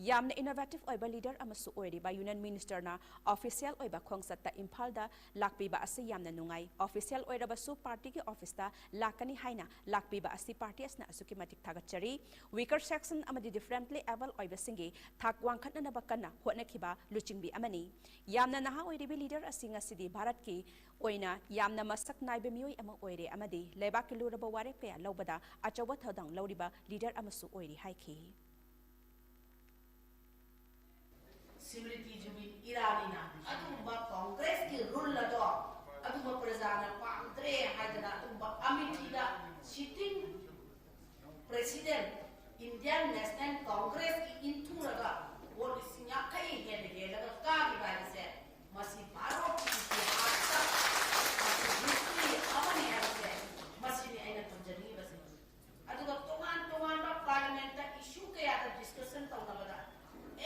ꯌꯥꯝꯅ innovative ꯑꯣꯏꯕ leader ꯑꯃꯁꯨ ꯑꯣꯏꯔꯤꯕ Union Ministerꯅ official ꯑꯣꯏꯕ ꯈꯣꯡꯆꯠꯇ ꯏꯝꯐꯥꯜꯗ ꯂꯥꯛꯄꯤꯕ ꯑꯁꯤ ꯌꯥꯝꯅ ꯅꯨꯡꯉꯥꯏ꯫ Official ꯑꯣꯏꯔꯕꯁꯨ partyꯒꯤ officeꯇ ꯂꯥꯛꯀꯅꯤ ꯍꯥꯏꯅ ꯂꯥꯛꯄꯤꯕ ꯑꯁꯤ party ꯑꯁꯤꯅ ꯑꯁꯨꯛꯀꯤ ꯃꯇꯤꯛ ꯊꯥꯒꯠꯆꯔꯤ꯫ Weaker section ꯑꯃꯗꯤ differently abled ꯑꯣꯏꯕꯁꯤꯡꯒꯤ ꯊꯥꯛ ꯋꯥꯡꯈꯠꯅꯅꯕ ꯀꯟꯅ ꯍꯣꯠꯅꯈꯤꯕ ꯂꯨꯆꯤꯡꯕꯤ ꯑꯃꯅꯤ꯫ ꯌꯥꯝꯅ ꯅꯍꯥ ꯑꯣꯏꯔꯤꯕ leader ꯑꯁꯤ ꯉꯁꯤꯗꯤ ꯚꯥꯔꯠꯀꯤ ꯑꯣꯏꯅ ꯌꯥꯝꯅ ꯃꯁꯛ ꯅꯥꯏꯕ ꯃꯤꯑꯣꯏ ꯑꯃ ꯑꯣꯏꯔꯦ ꯑꯃꯗꯤ ꯂꯩꯕꯥꯛꯀꯤ ꯂꯨꯔꯕ ꯋꯥꯔꯦꯞ ꯀꯌꯥ ꯂꯧꯕꯗ ꯑꯆꯧꯕ ꯊꯧꯗꯥꯡ ꯂꯧꯔꯤꯕ leader ꯑꯃꯁꯨ ꯑꯣꯏꯔꯤ ꯍꯥꯏꯈꯤ꯫ ꯁ꯭ꯃ꯭ꯔꯤꯇꯤ ꯖꯨꯕꯤꯂꯤ ꯏꯔꯥꯅꯤꯅ ꯑꯗꯨꯒꯨꯝꯕ ꯀꯣꯡꯒ꯭ꯔꯦꯁꯀꯤ ꯔꯨꯜ ꯑꯗꯣ ꯑꯗꯨꯒꯨꯝꯕ ꯄ꯭ꯔꯖꯥꯅ ꯄꯥꯝꯗ꯭ꯔꯦ ꯍꯥꯏꯗꯅ ꯑꯗꯨꯒꯨꯝꯕ ꯑꯃꯤꯊꯤꯗ ꯁꯤꯇꯤꯡ ꯄ꯭ꯔꯦꯁꯤꯗꯦꯟꯠ ꯏꯟꯗꯤꯌꯥꯟ ꯅꯦꯁꯅꯦꯜ ꯀꯣꯡꯒ꯭ꯔꯦꯁꯀꯤ ꯏꯟꯊꯨꯔꯒ ꯚꯣꯠ ꯂꯤꯁꯤꯡ ꯌꯥꯡꯈꯩ ꯍꯦꯟꯅ ꯍꯦꯜꯂꯒ ꯀꯥꯈꯤꯕ ꯍꯥꯏꯕꯁꯦ ꯃꯁꯤ ꯚꯥꯔꯠꯀꯤ ꯏꯇꯤꯍꯥꯁꯇ ꯃꯁꯤ ꯍꯤꯁꯇ꯭ꯔꯤ ꯑꯃꯅꯤ ꯍꯥꯏꯕꯁꯦ ꯃꯁꯤꯅꯤ ꯑꯩꯅ ꯊꯝꯖꯅꯤꯡꯉꯤꯕꯁꯦ꯫ ꯑꯗꯨꯒ ꯇꯣꯉꯥꯟ ꯇꯣꯉꯥꯟꯕ ꯄꯥꯔꯂꯤꯌꯥꯃꯦꯟꯠꯇ ꯏꯁꯨ ꯀꯌꯥꯗ ꯗꯤꯁꯀꯁꯟ ꯇꯧꯅꯕꯗ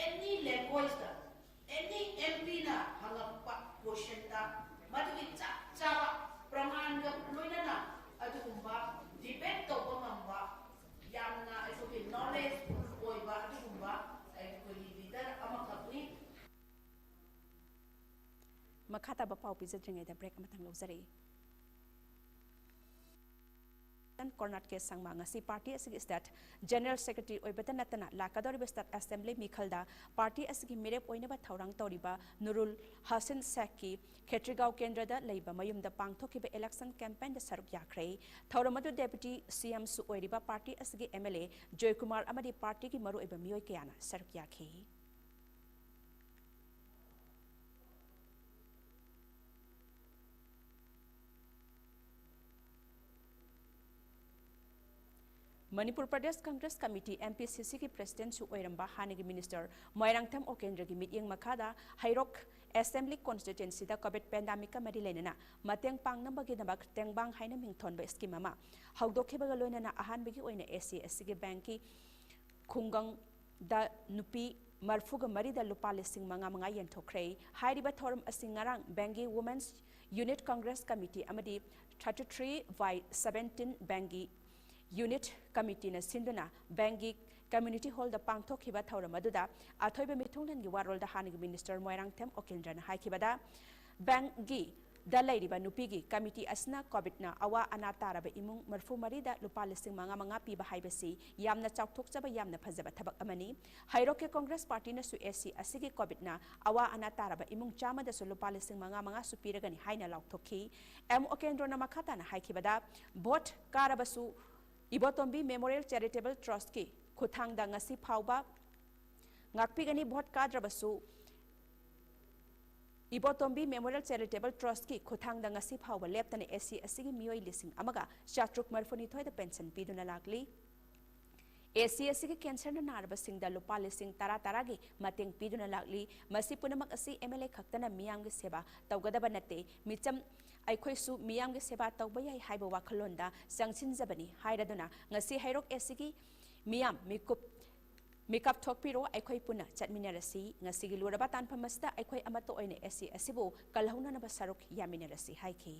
ꯑꯦꯅꯤ ꯂꯦꯡꯒ꯭ꯋꯦꯖꯇ ꯑꯦꯅꯤ ꯑꯦꯝ ꯄꯤꯅ ꯍꯪꯉꯛꯄ ꯀꯣꯏꯁꯟꯗ ꯃꯗꯨꯒꯤ ꯆꯞ ꯆꯥꯕ ꯄ꯭ꯔꯃꯥꯟꯒ ꯂꯣꯏꯅꯅ ꯑꯗꯨꯒꯨꯝꯕ ꯗꯤꯕꯦꯠ ꯇꯧꯕ ꯉꯝꯕ ꯌꯥꯝꯅ ꯑꯩꯈꯣꯏꯒꯤ ꯅꯣꯂꯦꯖꯐꯨꯜ ꯑꯣꯏꯕ ꯑꯗꯨꯒꯨꯝꯕ ꯑꯩꯈꯣꯏꯒꯤ ꯂꯤꯗꯔ ꯑꯃꯈꯛꯅꯤ꯫ ꯃꯈꯥ ꯇꯥꯕ ꯄꯥꯎ ꯄꯤꯖꯗ꯭ꯔꯤꯉꯩꯗ break ꯑꯃꯇꯪ ꯂꯧꯖꯔꯛꯏ꯫ ꯀꯔꯅꯥꯠ ꯀꯦ ꯁꯪꯃꯥ ꯉꯁꯤ party ꯑꯁꯤꯒꯤ state general secretary ꯑꯣꯏꯕꯇ ꯅꯠꯇꯅ ꯂꯥꯛꯀꯗꯧꯔꯤꯕ state assembly ꯃꯤꯈꯜꯗ party ꯑꯁꯤꯒꯤ ꯃꯤꯔꯦꯞ ꯑꯣꯏꯅꯕ ꯊꯧꯔꯥꯡ ꯇꯧꯔꯤꯕ ꯅꯨꯔꯨꯜ ꯍꯁꯤꯟ ꯁꯦꯈꯀꯤ ꯈꯦꯇ꯭ꯔꯤꯒꯥꯎ ꯀꯦꯟꯗ꯭ꯔꯗ ꯂꯩꯕ ꯃꯌꯨꯝꯗ ꯄꯥꯡꯊꯣꯛꯈꯤꯕ election campaignꯗ ꯁꯔꯨꯛ ꯌꯥꯈ꯭ꯔꯦ꯫ ꯊꯧꯔꯝ ꯑꯗꯨ deputy CMꯁꯨ ꯑꯣꯏꯔꯤꯕ party ꯑꯁꯤꯒꯤ MLA ꯖꯣꯏꯀꯨꯃꯥꯔ ꯑꯃꯗꯤ partyꯒꯤ ꯃꯔꯨꯑꯣꯏꯕ ꯃꯤꯑꯣꯏ ꯀꯌꯥꯅ ꯁꯔꯨꯛ ꯌꯥꯈꯤ꯫ ꯃꯅꯤꯄꯨꯔ ꯄ꯭ꯔꯗꯦꯁ ꯀꯪꯒ꯭ꯔꯦꯁ ꯀꯃꯤꯇꯤ, MPCCꯒꯤ presidentꯁꯨ ꯑꯣꯏꯔꯝꯕ ꯍꯥꯟꯅꯒꯤ minister ꯃꯣꯏꯔꯥꯡꯊꯦꯝ ꯑꯣꯀꯦꯟꯗ꯭ꯔꯒꯤ ꯃꯤꯠꯌꯦꯡ ꯃꯈꯥꯗ ꯍꯩꯔꯣꯛ assembly constituencyꯗ COVID pandemicꯀ ꯃꯔꯤ ꯂꯩꯅꯅ ꯃꯇꯦꯡ ꯄꯥꯡꯅꯕꯒꯤꯗꯃꯛ ꯇꯦꯡꯕꯥꯡ ꯍꯥꯏꯅ ꯃꯤꯡꯊꯣꯟꯕ scheme ꯑꯃ ꯍꯧꯗꯣꯛꯈꯤꯕꯒ ꯂꯣꯏꯅꯅ ꯑꯍꯥꯟꯕꯒꯤ ꯑꯣꯏꯅ AC ꯑꯁꯤꯒꯤ bankꯀꯤ ꯈꯨꯡꯒꯪꯗ ꯅꯨꯄꯤ ꯃꯔꯤꯐꯨꯒ ꯃꯔꯤꯗ ꯂꯨꯄꯥ ꯂꯤꯁꯤꯡ ꯃꯉꯥ ꯃꯉꯥ ꯌꯦꯟꯊꯣꯛꯈ꯭ꯔꯦ꯫ ꯍꯥꯏꯔꯤꯕ ꯊꯧꯔꯝ ꯑꯁꯤ ꯉꯔꯥꯡ bankꯀꯤ Women's Unit Congress Committee ꯑꯃꯗꯤ thirty three by seventeen bankꯀꯤ unit committeeꯅ ꯁꯤꯟꯗꯨꯅ bankꯀꯤ community hallꯗ ꯄꯥꯡꯊꯣꯛꯈꯤꯕ ꯊꯧꯔꯝ ꯑꯗꯨꯗ ꯑꯊꯣꯏꯕ ꯃꯤꯊꯨꯡꯂꯦꯟꯒꯤ ꯋꯥꯔꯣꯜꯗ ꯍꯥꯟꯅꯒꯤ minister ꯃꯣꯏꯔꯥꯡꯊꯦꯝ ꯑꯣꯀꯦꯟꯗ꯭ꯔꯅ ꯍꯥꯏꯈꯤꯕꯗ, bankꯀꯤ ꯗ ꯂꯩꯔꯤꯕ ꯅꯨꯄꯤꯒꯤ committee ꯑꯁꯤꯅ COVIDꯅ ꯑꯋꯥ ꯑꯅꯥ ꯇꯥꯔꯕ ꯏꯃꯨꯡ ꯃꯔꯤꯐꯨ ꯃꯔꯤꯗ ꯂꯨꯄꯥ ꯂꯤꯁꯤꯡ ꯃꯉꯥ ꯃꯉꯥ ꯄꯤꯕ ꯍꯥꯏꯕꯁꯤ ꯌꯥꯝꯅ ꯆꯥꯎꯊꯣꯛꯆꯕ, ꯌꯥꯝꯅ ꯐꯖꯕ ꯊꯕꯛ ꯑꯃꯅꯤ꯫ ꯍꯩꯔꯣꯛꯀꯤ Congress partyꯅꯁꯨ AC ꯑꯁꯤꯒꯤ COVIDꯅ ꯑꯋꯥ ꯑꯅꯥ ꯇꯥꯔꯕ ꯏꯃꯨꯡ ꯆꯥꯝꯃꯗꯁꯨ ꯂꯨꯄꯥ ꯂꯤꯁꯤꯡ ꯃꯉꯥ ꯃꯉꯥꯁꯨ ꯄꯤꯔꯒꯅꯤ ꯍꯥꯏꯅ ꯂꯥꯎꯊꯣꯛꯈꯤ꯫ ꯑꯦꯝ ꯑꯣꯀꯦꯟꯗ꯭ꯔꯣꯅ ꯃꯈꯥ ꯇꯥꯅ ꯍꯥꯏꯈꯤꯕꯗ, vote ꯀꯥꯔꯕꯁꯨ ꯏꯕꯣꯇꯣꯝꯕꯤ Memorial Charitable Trustꯀꯤ ꯈꯨꯠꯊꯥꯡꯗ ꯉꯁꯤ ꯐꯥꯎꯕ ꯉꯥꯛꯄꯤꯒꯅꯤ, vote ꯀꯥꯗ꯭ꯔꯕꯁꯨ ꯏꯕꯣꯇꯣꯝꯕꯤ Memorial Charitable Trustꯀꯤ ꯈꯨꯠꯊꯥꯡꯗ ꯉꯁꯤ ꯐꯥꯎꯕ ꯂꯦꯞꯇꯅ AC ꯑꯁꯤꯒꯤ ꯃꯤꯑꯣꯏ ꯂꯤꯁꯤꯡ ꯑꯃꯒ ꯆꯥꯇ꯭ꯔꯨꯛ ꯃꯔꯤꯐꯨꯅꯤꯊꯣꯏꯗ pension ꯄꯤꯗꯨꯅ ꯂꯥꯛꯂꯤ꯫ AC ꯑꯁꯤꯒꯤ cancerꯅ ꯅꯥꯔꯕꯁꯤꯡꯗ ꯂꯨꯄꯥ ꯂꯤꯁꯤꯡ ꯇꯔꯥ ꯇꯔꯥꯒꯤ ꯃꯇꯦꯡ ꯄꯤꯗꯨꯅ ꯂꯥꯛꯂꯤ꯫ ꯃꯁꯤ ꯄꯨꯝꯅꯃꯛ ꯑꯁꯤ MLA ꯈꯛꯇꯅ ꯃꯤꯌꯥꯝꯒꯤ ꯁꯦꯕꯥ ꯇꯧꯒꯗꯕ ꯅꯠꯇꯦ, ꯃꯤꯆꯝ ꯑꯩꯈꯣꯏꯁꯨ ꯃꯤꯌꯥꯝꯒꯤ ꯁꯦꯕꯥ ꯇꯧꯕ ꯌꯥꯏ ꯍꯥꯏꯕ ꯋꯥꯈꯜꯂꯣꯟꯗ ꯆꯪꯁꯤꯟꯖꯕꯅꯤ ꯍꯥꯏꯔꯗꯨꯅ ꯉꯁꯤ ꯍꯩꯔꯣꯛ ACꯒꯤ ꯃꯤꯌꯥꯝ ꯃꯤꯀꯨꯞ ꯃꯤꯀꯞ ꯊꯣꯛꯄꯤꯔꯣ, ꯑꯩꯈꯣꯏ ꯄꯨꯟꯅ ꯆꯠꯃꯤꯟꯅꯔꯁꯤ꯫ ꯉꯁꯤꯒꯤ ꯂꯨꯔꯕ ꯇꯥꯟꯐꯝ ꯑꯁꯤꯗ ꯑꯩꯈꯣꯏ ꯑꯃꯠꯇ ꯑꯣꯏꯅ AC ꯑꯁꯤꯕꯨ ꯀꯜꯍꯧꯅꯅꯕ ꯁꯔꯨꯛ ꯌꯥꯃꯤꯟꯅꯔꯁꯤ ꯍꯥꯏꯈꯤ꯫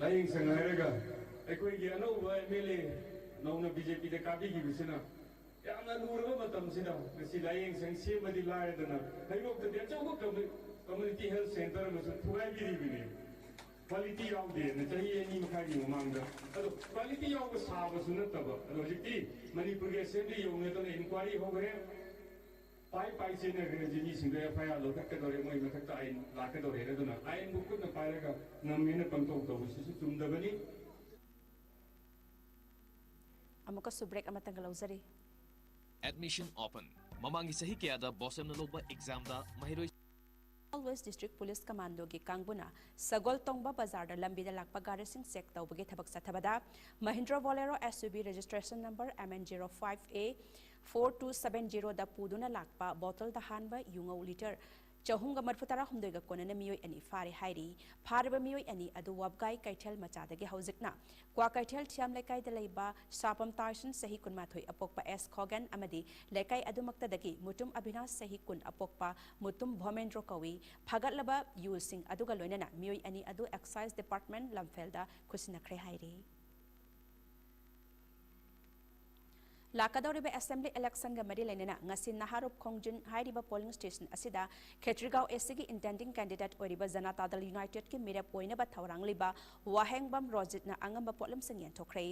ꯂꯥꯏꯌꯦꯡ ꯁꯪ ꯍꯥꯏꯔꯒ ꯑꯩꯈꯣꯏꯒꯤ ꯑꯅꯧꯕ MLA ꯅꯧꯅ BJPꯗ ꯀꯥꯕꯤꯈꯤꯕꯁꯤꯅ ꯌꯥꯝꯅ ꯂꯨꯔꯕ ꯃꯇꯝꯁꯤꯗ ꯉꯁꯤ ꯂꯥꯏꯌꯦꯡ ꯁꯪ ꯁꯦꯝꯕꯗꯤ ꯂꯥꯏꯔꯗꯅ ꯍꯩꯔꯣꯛꯇꯗꯤ ꯑꯆꯧꯕ commu-, community health centre ꯑꯃꯁꯨ ꯊꯨꯒꯥꯏꯕꯤꯔꯤꯕꯅꯤ꯫ Quality ꯌꯥꯎꯗꯦꯅ ꯆꯍꯤ ꯑꯅꯤ ꯃꯈꯥꯏꯒꯤ ꯃꯃꯥꯡꯗ꯫ ꯑꯗꯣ quality ꯌꯥꯎꯕ ꯁꯥꯕꯁꯨ ꯅꯠꯇꯕ꯫ ꯑꯗꯣ ꯍꯧꯖꯤꯛꯇꯤ ꯃꯅꯤꯄꯨꯔꯒꯤ assembly ꯌꯧꯅꯗꯅ inquiry ꯍꯧꯈ꯭ꯔꯦ꯫ ꯄꯥꯏ ꯄꯥꯏ ꯆꯦꯟꯅꯈ꯭ꯔꯦ꯫ ꯍꯧꯖꯤꯛ ꯃꯤꯁꯤꯡꯗꯣ F I R ꯂꯧꯈꯠꯀꯗꯧꯔꯦ, ꯃꯣꯏ ꯃꯊꯛꯇ ꯑꯥꯏꯟ ꯂꯥꯛꯀꯗꯧꯔꯦ꯫ ꯑꯗꯨꯅ ꯑꯥꯏꯟꯕꯨ ꯈꯨꯠꯅ ꯄꯥꯏꯔꯒ ꯉꯝꯃꯦꯅ ꯄꯪꯇꯧ ꯇꯧꯕꯁꯤꯁꯨ ꯆꯨꯝꯗꯕꯅꯤ꯫ ꯑꯃꯨꯛꯀꯁꯨ break ꯑꯃꯇꯪꯒ ꯂꯧꯖꯔꯤ꯫ Admission open꯫ ꯃꯃꯥꯡꯒꯤ ꯆꯍꯤ ꯀꯌꯥꯗ ꯕꯣꯁꯦꯝꯅ ꯂꯧꯕ examꯗ ꯃꯍꯩꯔꯣꯏ Imphal West District Police Commandoꯒꯤ ꯀꯥꯡꯕꯨꯅ ꯁꯒꯣꯜ ꯇꯣꯡꯕ ꯕꯖꯥꯔꯗ ꯂꯝꯕꯤꯗ ꯂꯥꯛꯄ ꯒꯥꯔꯤꯁꯤꯡ check ꯇꯧꯕꯒꯤ ꯊꯕꯛ ꯆꯠꯊꯕꯗ Mahindra Bolero S U V registration number M N zero five A four two seven zeroꯗ ꯄꯨꯗꯨꯅ ꯂꯥꯛꯄ ꯕꯣꯇꯜꯗ ꯍꯥꯟꯕ ꯌꯨꯉꯧ litre ꯆꯍꯨꯝꯒ ꯃꯔꯤꯐꯨ ꯇꯔꯥꯍꯨꯝꯗꯣꯏꯒ ꯀꯣꯟꯅꯅ ꯃꯤꯑꯣꯏ ꯑꯅꯤ ꯐꯥꯔꯦ ꯍꯥꯏꯔꯤ꯫ ꯐꯥꯔꯤꯕ ꯃꯤꯑꯣꯏ ꯑꯅꯤ ꯑꯗꯨ ꯋꯥꯕꯒꯥꯏ ꯀꯩꯊꯦꯜ ꯃꯆꯥꯗꯒꯤ ꯍꯧꯖꯤꯛꯅ ꯀ꯭ꯋꯥꯀꯩꯊꯦꯜ ꯊꯤꯌꯥꯝ ꯂꯩꯀꯥꯏꯗ ꯂꯩꯕ ꯁꯥꯄꯝ ꯇꯥꯏꯁꯟ ꯆꯍꯤ ꯀꯨꯟꯃꯥꯊꯣꯏ ꯑꯄꯣꯛꯄ ꯑꯦꯁ ꯈꯣꯒꯦꯟ ꯑꯃꯗꯤ ꯂꯩꯀꯥꯏ ꯑꯗꯨꯃꯛꯇꯗꯒꯤ ꯃꯨꯇꯨꯝ ꯑꯕꯤꯅꯥꯁ ꯆꯍꯤ ꯀꯨꯟ ꯑꯄꯣꯛꯄ ꯃꯨꯇꯨꯝ ꯚꯣꯃꯦꯟꯗ꯭ꯔꯣ ꯀꯧꯏ꯫ ꯐꯥꯒꯠꯂꯕ ꯌꯨꯁꯤꯡ ꯑꯗꯨꯒ ꯂꯣꯏꯅꯅ ꯃꯤꯑꯣꯏ ꯑꯅꯤ ꯑꯗꯨ excise department ꯂꯝꯐꯦꯜꯗ ꯈꯨꯠꯁꯤꯟꯅꯈ꯭ꯔꯦ ꯍꯥꯏꯔꯤ꯫ ꯂꯥꯛꯀꯗꯧꯔꯤꯕ assembly electionꯒ ꯃꯔꯤ ꯂꯩꯅꯅ ꯉꯁꯤ ꯅꯍꯥꯔꯨꯞ ꯈꯣꯡꯖꯨꯟ ꯍꯥꯏꯔꯤꯕ polling station ꯑꯁꯤꯗ ꯈꯦꯇ꯭ꯔꯤꯒꯥꯎ ACꯒꯤ intending candidate ꯑꯣꯏꯔꯤꯕ ꯖꯅꯇꯥ ꯗꯜ Unitedꯀꯤ ꯃꯤꯔꯦꯞ ꯑꯣꯏꯅꯕ ꯊꯧꯔꯥꯡꯂꯤꯕ ꯋꯥꯍꯦꯡꯕꯝ ꯔꯣꯖꯤꯠꯅ ꯑꯉꯝꯕ ꯄꯣꯠꯂꯝꯁꯤꯡ ꯌꯦꯟꯊꯣꯛꯈ꯭ꯔꯦ꯫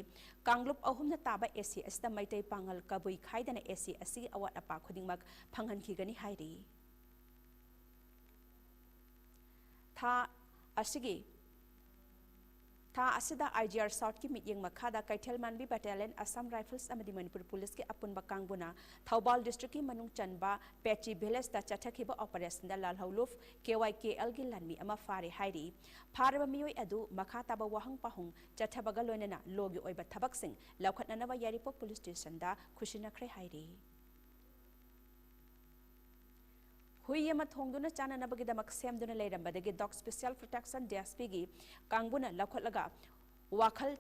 ꯀꯥꯡꯂꯨꯞ ꯑꯍꯨꯝꯅ ꯇꯥꯕ AC ꯑꯁꯤꯗ ꯃꯩꯇꯩ ꯄꯥꯉꯜ ꯀꯕꯨꯏ ꯈꯥꯏꯗꯅ AC ꯑꯁꯤꯒꯤ ꯑꯋꯥꯠ ꯑꯄꯥ ꯈꯨꯗꯤꯡꯃꯛ ꯐꯪꯍꯟꯈꯤꯒꯅꯤ ꯍꯥꯏꯔꯤ꯫ ꯊꯥ ꯑꯁꯤꯒꯤ, ꯊꯥ ꯑꯁꯤꯗ IGR Southꯀꯤ ꯃꯤꯠꯌꯦꯡ ꯃꯈꯥꯗ ꯀꯩꯊꯦꯜ ꯃꯥꯟꯕꯤ Battalion, Assam Rifles ꯑꯃꯗꯤ ꯃꯅꯤꯄꯨꯔ Policeꯀꯤ ꯑꯄꯨꯟꯕ ꯀꯥꯡꯕꯨꯅ ꯊꯧꯕꯥꯜ districtꯀꯤ ꯃꯅꯨꯡ ꯆꯟꯕ ꯄꯦꯆꯤ villageꯇ ꯆꯠꯊꯈꯤꯕ operationꯗ ꯂꯥꯜꯍꯧꯂꯨꯞ KYKLꯒꯤ ꯂꯥꯟꯃꯤ ꯑꯃ ꯐꯥꯔꯦ ꯍꯥꯏꯔꯤ꯫ ꯐꯥꯔꯕ ꯃꯤꯑꯣꯏ ꯑꯗꯨ ꯃꯈꯥ ꯇꯥꯕ ꯋꯥꯍꯪ ꯄꯥꯎꯍꯪ ꯆꯠꯊꯕꯒ ꯂꯣꯏꯅꯅ lawꯒꯤ ꯑꯣꯏꯕ ꯊꯕꯛꯁꯤꯡ ꯂꯧꯈꯠꯅꯅꯕ ꯌꯥꯏꯔꯤꯄꯣꯛ Police Stationꯗ ꯈꯨꯠꯁꯤꯟꯅꯈ꯭ꯔꯦ ꯍꯥꯏꯔꯤ꯫ ꯍꯨꯏ ꯑꯃ ꯊꯣꯡꯗꯨꯅ ꯆꯥꯅꯅꯕꯒꯤꯗꯃꯛ ꯁꯦꯝꯗꯨꯅ ꯂꯩꯔꯝꯕꯗꯒꯤ Dog Special Protection DSPꯒꯤ ꯀꯥꯡꯕꯨꯅ ꯂꯧꯈꯠꯂꯒ ꯋꯥꯈꯜ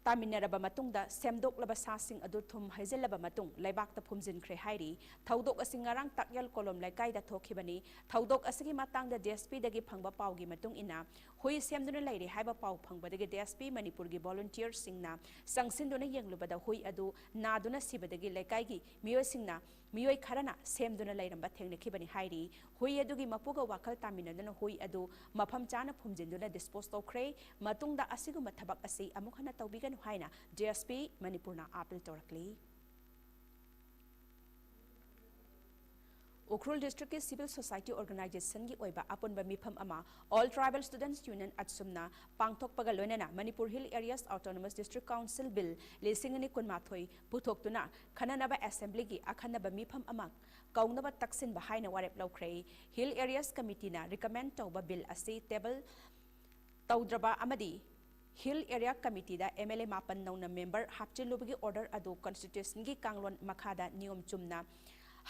ꯇꯥꯃꯤꯟꯅꯔꯕ ꯃꯇꯨꯡꯗ ꯁꯦꯝꯗꯣꯛꯂꯕ ꯁꯥꯁꯤꯡ ꯑꯗꯨ ꯊꯨꯝ ꯍꯩꯖꯤꯜꯂꯕ ꯃꯇꯨꯡ ꯂꯩꯕꯥꯛꯇ ꯐꯨꯝꯖꯤꯟꯈ꯭ꯔꯦ ꯍꯥꯏꯔꯤ꯫ ꯊꯧꯗꯣꯛ ꯑꯁꯤ ꯉꯔꯥꯡ ꯇꯥꯛꯌꯦꯜ ꯀꯣꯂꯣꯝ ꯂꯩꯀꯥꯏꯗ ꯊꯣꯛꯈꯤꯕꯅꯤ꯫ ꯊꯧꯗꯣꯛ ꯑꯁꯤꯒꯤ ꯃꯇꯥꯡꯗ DSPꯗꯒꯤ ꯐꯪꯕ ꯄꯥꯎꯒꯤ ꯃꯇꯨꯡ ꯏꯟꯅ, ꯍꯨꯏ ꯁꯦꯝꯗꯨꯅ ꯂꯩꯔꯦ ꯍꯥꯏꯕ ꯄꯥꯎ ꯐꯪꯕꯗꯒꯤ ꯗꯤ ꯑꯦꯁ ꯄꯤ ꯃꯅꯤꯄꯨꯔꯒꯤ ꯚꯣꯂꯨꯟꯇꯤꯌꯔꯁꯤꯡꯅ ꯆꯪꯁꯤꯟꯗꯨꯅ ꯌꯦꯡꯂꯨꯕꯗ ꯍꯨꯏ ꯑꯗꯨ ꯅꯥꯗꯨꯅ ꯁꯤꯕꯗꯒꯤ ꯂꯩꯀꯥꯏꯒꯤ ꯃꯤꯑꯣꯏꯁꯤꯡꯅ, ꯃꯤꯑꯣꯏ ꯈꯔꯅ ꯁꯦꯝꯗꯨꯅ ꯂꯩꯔꯝꯕ ꯊꯦꯡꯅꯈꯤꯕꯅꯤ ꯍꯥꯏꯔꯤ꯫ ꯍꯨꯏ ꯑꯗꯨꯒꯤ ꯃꯄꯨꯒ ꯋꯥꯈꯜ ꯇꯥꯃꯤꯟꯅꯗꯨꯅ ꯍꯨꯏ ꯑꯗꯨ ꯃꯐꯝ ꯆꯥꯅ ꯐꯨꯝꯖꯤꯟꯗꯨꯅ ꯗꯤꯁꯄꯣꯁ ꯇꯧꯈ꯭ꯔꯦ꯫ ꯃꯇꯨꯡꯗ ꯑꯁꯤꯒꯨꯝꯕ ꯊꯕꯛ ꯑꯁꯤ ꯑꯃꯨꯛ ꯍꯟꯅ ꯇꯧꯕꯤꯒꯅꯨ ꯍꯥꯏꯅ ꯗꯤ ꯑꯦꯁ ꯄꯤ ꯃꯅꯤꯄꯨꯔꯅ ꯑꯥꯄꯤꯜ ꯇꯧꯔꯛꯂꯤ꯫ ꯎꯈ꯭ꯔꯨꯜ ꯗꯤꯁꯇ꯭ꯔꯤꯛꯀꯤ ꯁꯤꯚꯤꯜ ꯁꯣꯁꯥꯏꯇꯤ ꯑꯣꯔꯒꯅꯥꯏꯖꯦꯁꯟꯒꯤ ꯑꯣꯏꯕ ꯑꯄꯨꯟꯕ ꯃꯤꯐꯝ ꯑꯃ ꯑꯣꯜ ꯇ꯭ꯔꯥꯏꯕꯦꯜ ꯁ꯭ꯇꯨꯗꯦꯟꯠꯁ ꯌꯨꯅꯤꯌꯟ ꯑꯠꯁꯨꯝꯅ ꯄꯥꯡꯊꯣꯛꯄꯒ ꯂꯣꯏꯅꯅ Manipur hill areas autonomous district council bill ꯂꯤꯁꯤꯡ ꯑꯅꯤ ꯀꯨꯟꯃꯥꯊꯣꯏ ꯄꯨꯊꯣꯛꯇꯨꯅ ꯈꯟꯅꯅꯕ ꯑꯦꯁꯦꯝꯕ꯭ꯂꯤꯒꯤ ꯑꯈꯟꯅꯕ ꯃꯤꯐꯝ ꯑꯃ ꯀꯧꯅꯕ ꯇꯛꯁꯤꯟꯕ ꯍꯥꯏꯅ ꯋꯥꯔꯦꯞ ꯂꯧꯈ꯭ꯔꯦ꯫ ꯍꯤꯜ ꯑꯦꯔꯤꯌꯥꯁ ꯀꯃꯤꯇꯤꯅ ꯔꯤꯀꯃꯦꯟ ꯇꯧꯕ ꯕꯤꯜ ꯑꯁꯤ ꯇꯦꯕꯜ ꯇꯧꯗ꯭ꯔꯕ ꯑꯃꯗꯤ ꯍꯤꯜ ꯑꯦꯔꯤꯌꯥ ꯀꯃꯤꯇꯤꯗ ꯑꯦꯝ ꯑꯦꯜ ꯑꯦ ꯃꯥꯄꯟ ꯅꯧꯅ ꯃꯦꯝꯕꯔ ꯍꯥꯞꯆꯤꯜꯂꯨꯕꯒꯤ ꯑꯣꯔꯗꯔ ꯑꯗꯨ ꯀꯟꯁꯇꯤꯇ꯭ꯌꯨꯁꯟꯒꯤ ꯀꯥꯡꯂꯣꯟ ꯃꯈꯥꯗ ꯅꯤꯌꯣꯝ ꯆꯨꯝꯅ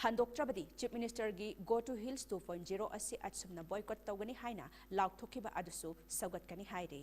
ꯍꯟꯗꯣꯛꯇ꯭ꯔꯕꯗꯤ Chief Ministerꯒꯤ Go to Hills two point zero ꯑꯁꯤ ꯑꯁꯨꯝꯅ ꯕꯣꯏꯀꯣꯠ ꯇꯧꯒꯅꯤ ꯍꯥꯏꯅ ꯂꯥꯎꯊꯣꯛꯈꯤꯕ ꯑꯗꯨꯁꯨ ꯁꯧꯒꯠꯀꯅꯤ ꯍꯥꯏꯔꯤ꯫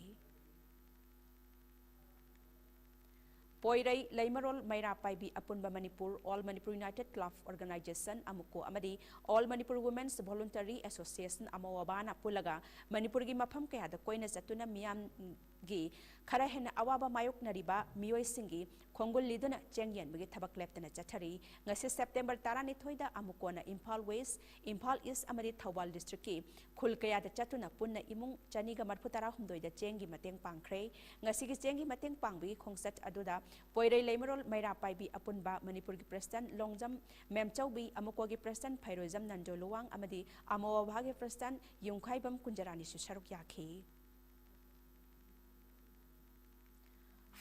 ꯄꯣꯏꯔꯩ, ꯂꯩꯃꯔꯣꯜ, ꯃꯩꯔꯥ ꯄꯥꯏꯕꯤ ꯑꯄꯨꯟꯕ Manipur, All Manipur United Club Organization, ꯑꯃꯨꯀꯣ, ꯑꯃꯗꯤ All Manipur Women's Voluntary Association, ꯑꯃꯣꯋꯥꯕꯥꯅ ꯄꯨꯜꯂꯒ ꯃꯅꯤꯄꯨꯔꯒꯤ ꯃꯐꯝ ꯀꯌꯥꯗ ꯀꯣꯏꯅ ꯆꯠꯇꯨꯅ ꯃꯤꯌꯥꯝꯒꯤ ꯈꯔ ꯍꯦꯟꯅ ꯑꯋꯥꯕ ꯃꯥꯌꯣꯛꯅꯔꯤꯕ ꯃꯤꯑꯣꯏꯁꯤꯡꯒꯤ ꯈꯣꯡꯒꯨꯜ ꯂꯤꯗꯨꯅ ꯆꯦꯡ ꯌꯦꯟꯕꯒꯤ ꯊꯕꯛ ꯂꯦꯞꯇꯅ ꯆꯠꯊꯔꯤ꯫ ꯉꯁꯤ ꯁꯦꯞꯇꯦꯝꯕꯔ ꯇꯔꯥꯅꯤꯊꯣꯏꯗ ꯑꯃꯨꯀꯣꯅ ꯏꯝꯐꯥꯜ ꯋꯦꯁ, ꯏꯝꯐꯥꯜ ꯏꯁ ꯑꯃꯗꯤ ꯊꯧꯕꯥꯜ ꯗꯤꯁꯇ꯭ꯔꯤꯛꯀꯤ ꯈꯨꯜ ꯀꯌꯥꯗ ꯆꯠꯇꯨꯅ ꯄꯨꯟꯅ ꯏꯃꯨꯡ ꯆꯅꯤꯒ ꯃꯔꯐꯨ ꯇꯔꯥꯍꯨꯝꯗꯣꯏꯗ ꯆꯦꯡꯒꯤ ꯃꯇꯦꯡ ꯄꯥꯡꯈ꯭ꯔꯦ꯫ ꯉꯁꯤꯒꯤ ꯆꯦꯡꯒꯤ ꯃꯇꯦꯡ ꯄꯥꯡꯕꯒꯤ ꯈꯣꯡꯆꯠ ꯑꯗꯨꯗ ꯄꯣꯏꯔꯩ ꯂꯩꯃꯔꯣꯜ ꯃꯩꯔꯥ ꯄꯥꯏꯕꯤ ꯑꯄꯨꯟꯕ, ꯃꯅꯤꯄꯨꯔꯒꯤ ꯄ꯭ꯔꯦꯁꯤꯗꯦꯟꯠ ꯂꯣꯡꯖꯝ ꯃꯦꯝꯆꯧꯕꯤ, ꯑꯃꯨꯀꯣꯒꯤ ꯄ꯭ꯔꯦꯁꯤꯗꯦꯟꯠ ꯐꯩꯔꯣꯏꯖꯝ ꯅꯟꯗꯣ ꯂꯨꯋꯥꯡ ꯑꯃꯗꯤ ꯑꯃꯣꯋꯥꯕꯥꯒꯤ ꯄ꯭ꯔꯦꯁꯤꯗꯦꯟꯠ ꯌꯨꯝꯈꯥꯏꯕꯝ ꯀꯨꯟꯖꯔꯥꯅꯤꯁꯨ ꯁꯔꯨꯛ ꯌꯥꯈꯤ꯫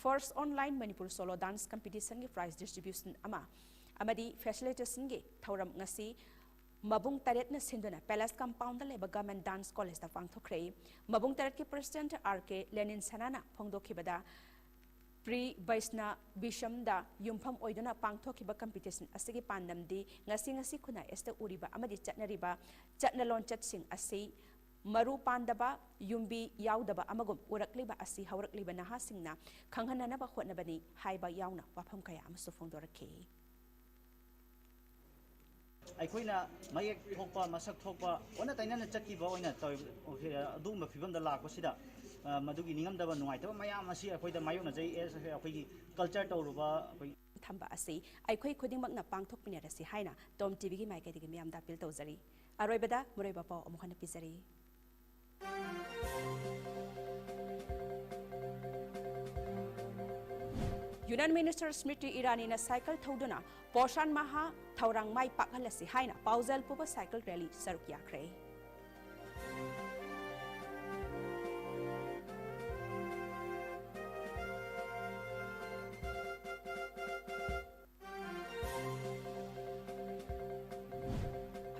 First Online Manipur Solo Dance Competitionꯒꯤ prize distribution ꯑꯃ ꯑꯃꯗꯤ facilitationꯒꯤ ꯊꯧꯔꯝ ꯉꯁꯤ ꯃꯕꯨꯡ ꯇꯔꯦꯠꯅ ꯁꯤꯟꯗꯨꯅ Palace Compoundꯗ ꯂꯩꯕ Government Dance Collegeꯇ ꯄꯥꯡꯊꯣꯛꯈ꯭ꯔꯦ꯫ ꯃꯕꯨꯡ ꯇꯔꯦꯠꯀꯤ president ꯑꯥꯔ ꯀꯦ ꯂꯦꯅꯤꯟ ꯁꯅꯥꯅ ꯐꯣꯡꯗꯣꯛꯈꯤꯕꯗ, ꯄ꯭ꯔꯤ ꯕꯩꯁꯅ ꯕꯤꯁꯝꯗ ꯌꯨꯝꯐꯝ ꯑꯣꯏꯗꯨꯅ ꯄꯥꯡꯊꯣꯛꯈꯤꯕ competition ꯑꯁꯤꯒꯤ ꯄꯥꯟꯗꯝꯗꯤ ꯉꯁꯤ ꯉꯁꯤ ꯈꯨꯟꯅꯥꯏ ꯑꯁꯤꯗ ꯎꯔꯤꯕ ꯑꯃꯗꯤ ꯆꯠꯅꯔꯤꯕ ꯆꯠꯅ ꯂꯣꯟꯆꯠꯁꯤꯡ ꯑꯁꯤ ꯃꯔꯨ ꯄꯥꯟꯗꯕ, ꯌꯨꯝꯕꯤ ꯌꯥꯎꯗꯕ ꯑꯃꯒꯨꯝ ꯎꯔꯛꯂꯤꯕ ꯑꯁꯤ ꯍꯧꯔꯛꯂꯤꯕ ꯅꯍꯥꯁꯤꯡꯅ ꯈꯪꯍꯟꯅꯅꯕ ꯍꯣꯠꯅꯕꯅꯤ ꯍꯥꯏꯕ ꯌꯥꯎꯅ ꯋꯥꯐꯝ ꯀꯌꯥ ꯑꯃꯁꯨ ꯐꯣꯡꯗꯣꯔꯛꯈꯤ꯫ ꯑꯩꯈꯣꯏꯅ ꯃꯌꯦꯛ ꯊꯣꯛꯄ, ꯃꯁꯛ ꯊꯣꯛꯄ, ꯑꯣꯟꯅ ꯇꯩꯅꯅ ꯆꯠꯈꯤꯕ ꯑꯣꯏꯅ ꯇꯧꯔꯤꯕ, ꯑꯗꯨꯒꯨꯝꯕ ꯐꯤꯕꯝꯗ ꯂꯥꯛꯄꯁꯤꯗ, ꯑ, ꯃꯗꯨꯒꯤ ꯅꯤꯡꯉꯝꯗꯕ, ꯅꯨꯡꯉꯥꯏꯇꯕ ꯃꯌꯥꯝ ꯑꯁꯤ ꯑꯩꯈꯣꯏꯗ ꯃꯥꯌꯣꯛꯅꯖꯩ꯫ ꯑꯦꯁ, ꯑꯩꯈꯣꯏꯒꯤ ꯀꯜꯆꯔ ꯇꯧꯔꯨꯕ, ꯑꯩꯈꯣꯏ ꯊꯝꯕ ꯑꯁꯤ ꯑꯩꯈꯣꯏ ꯈꯨꯗꯤꯡꯃꯛꯅ ꯄꯥꯡꯊꯣꯛꯃꯤꯟꯅꯔꯁꯤ ꯍꯥꯏꯅ ꯇꯣꯝ ꯇꯤꯚꯤꯒꯤ ꯃꯥꯏꯀꯩꯗꯒꯤ ꯃꯤꯌꯥꯝꯗ ꯑꯄꯤꯜ ꯇꯧꯖꯔꯤ꯫ ꯑꯔꯣꯏꯕꯗ ꯃꯔꯨꯑꯣꯏꯕ ꯄꯥꯎ ꯑꯃꯨꯛ ꯍꯟꯅ ꯄꯤꯖꯔꯤ꯫ ꯌꯨꯅꯤꯌꯟ ꯃꯤꯅꯤꯁꯇꯔ ꯁ꯭ꯃ꯭ꯔꯤꯇꯤ ꯏꯔꯥꯅꯤꯅ ꯁꯥꯏꯀꯜ ꯊꯧꯗꯨꯅ ꯄꯣꯁꯥꯟ ꯃꯥꯍꯥ ꯊꯧꯔꯥꯡ ꯃꯥꯏ ꯄꯥꯛꯍꯜꯂꯁꯤ ꯍꯥꯏꯅ ꯄꯥꯎꯖꯦꯜ ꯄꯨꯕ ꯁꯥꯏꯀꯜ ꯔꯦꯂꯤ ꯁꯔꯨꯛ ꯌꯥꯈ꯭ꯔꯦ꯫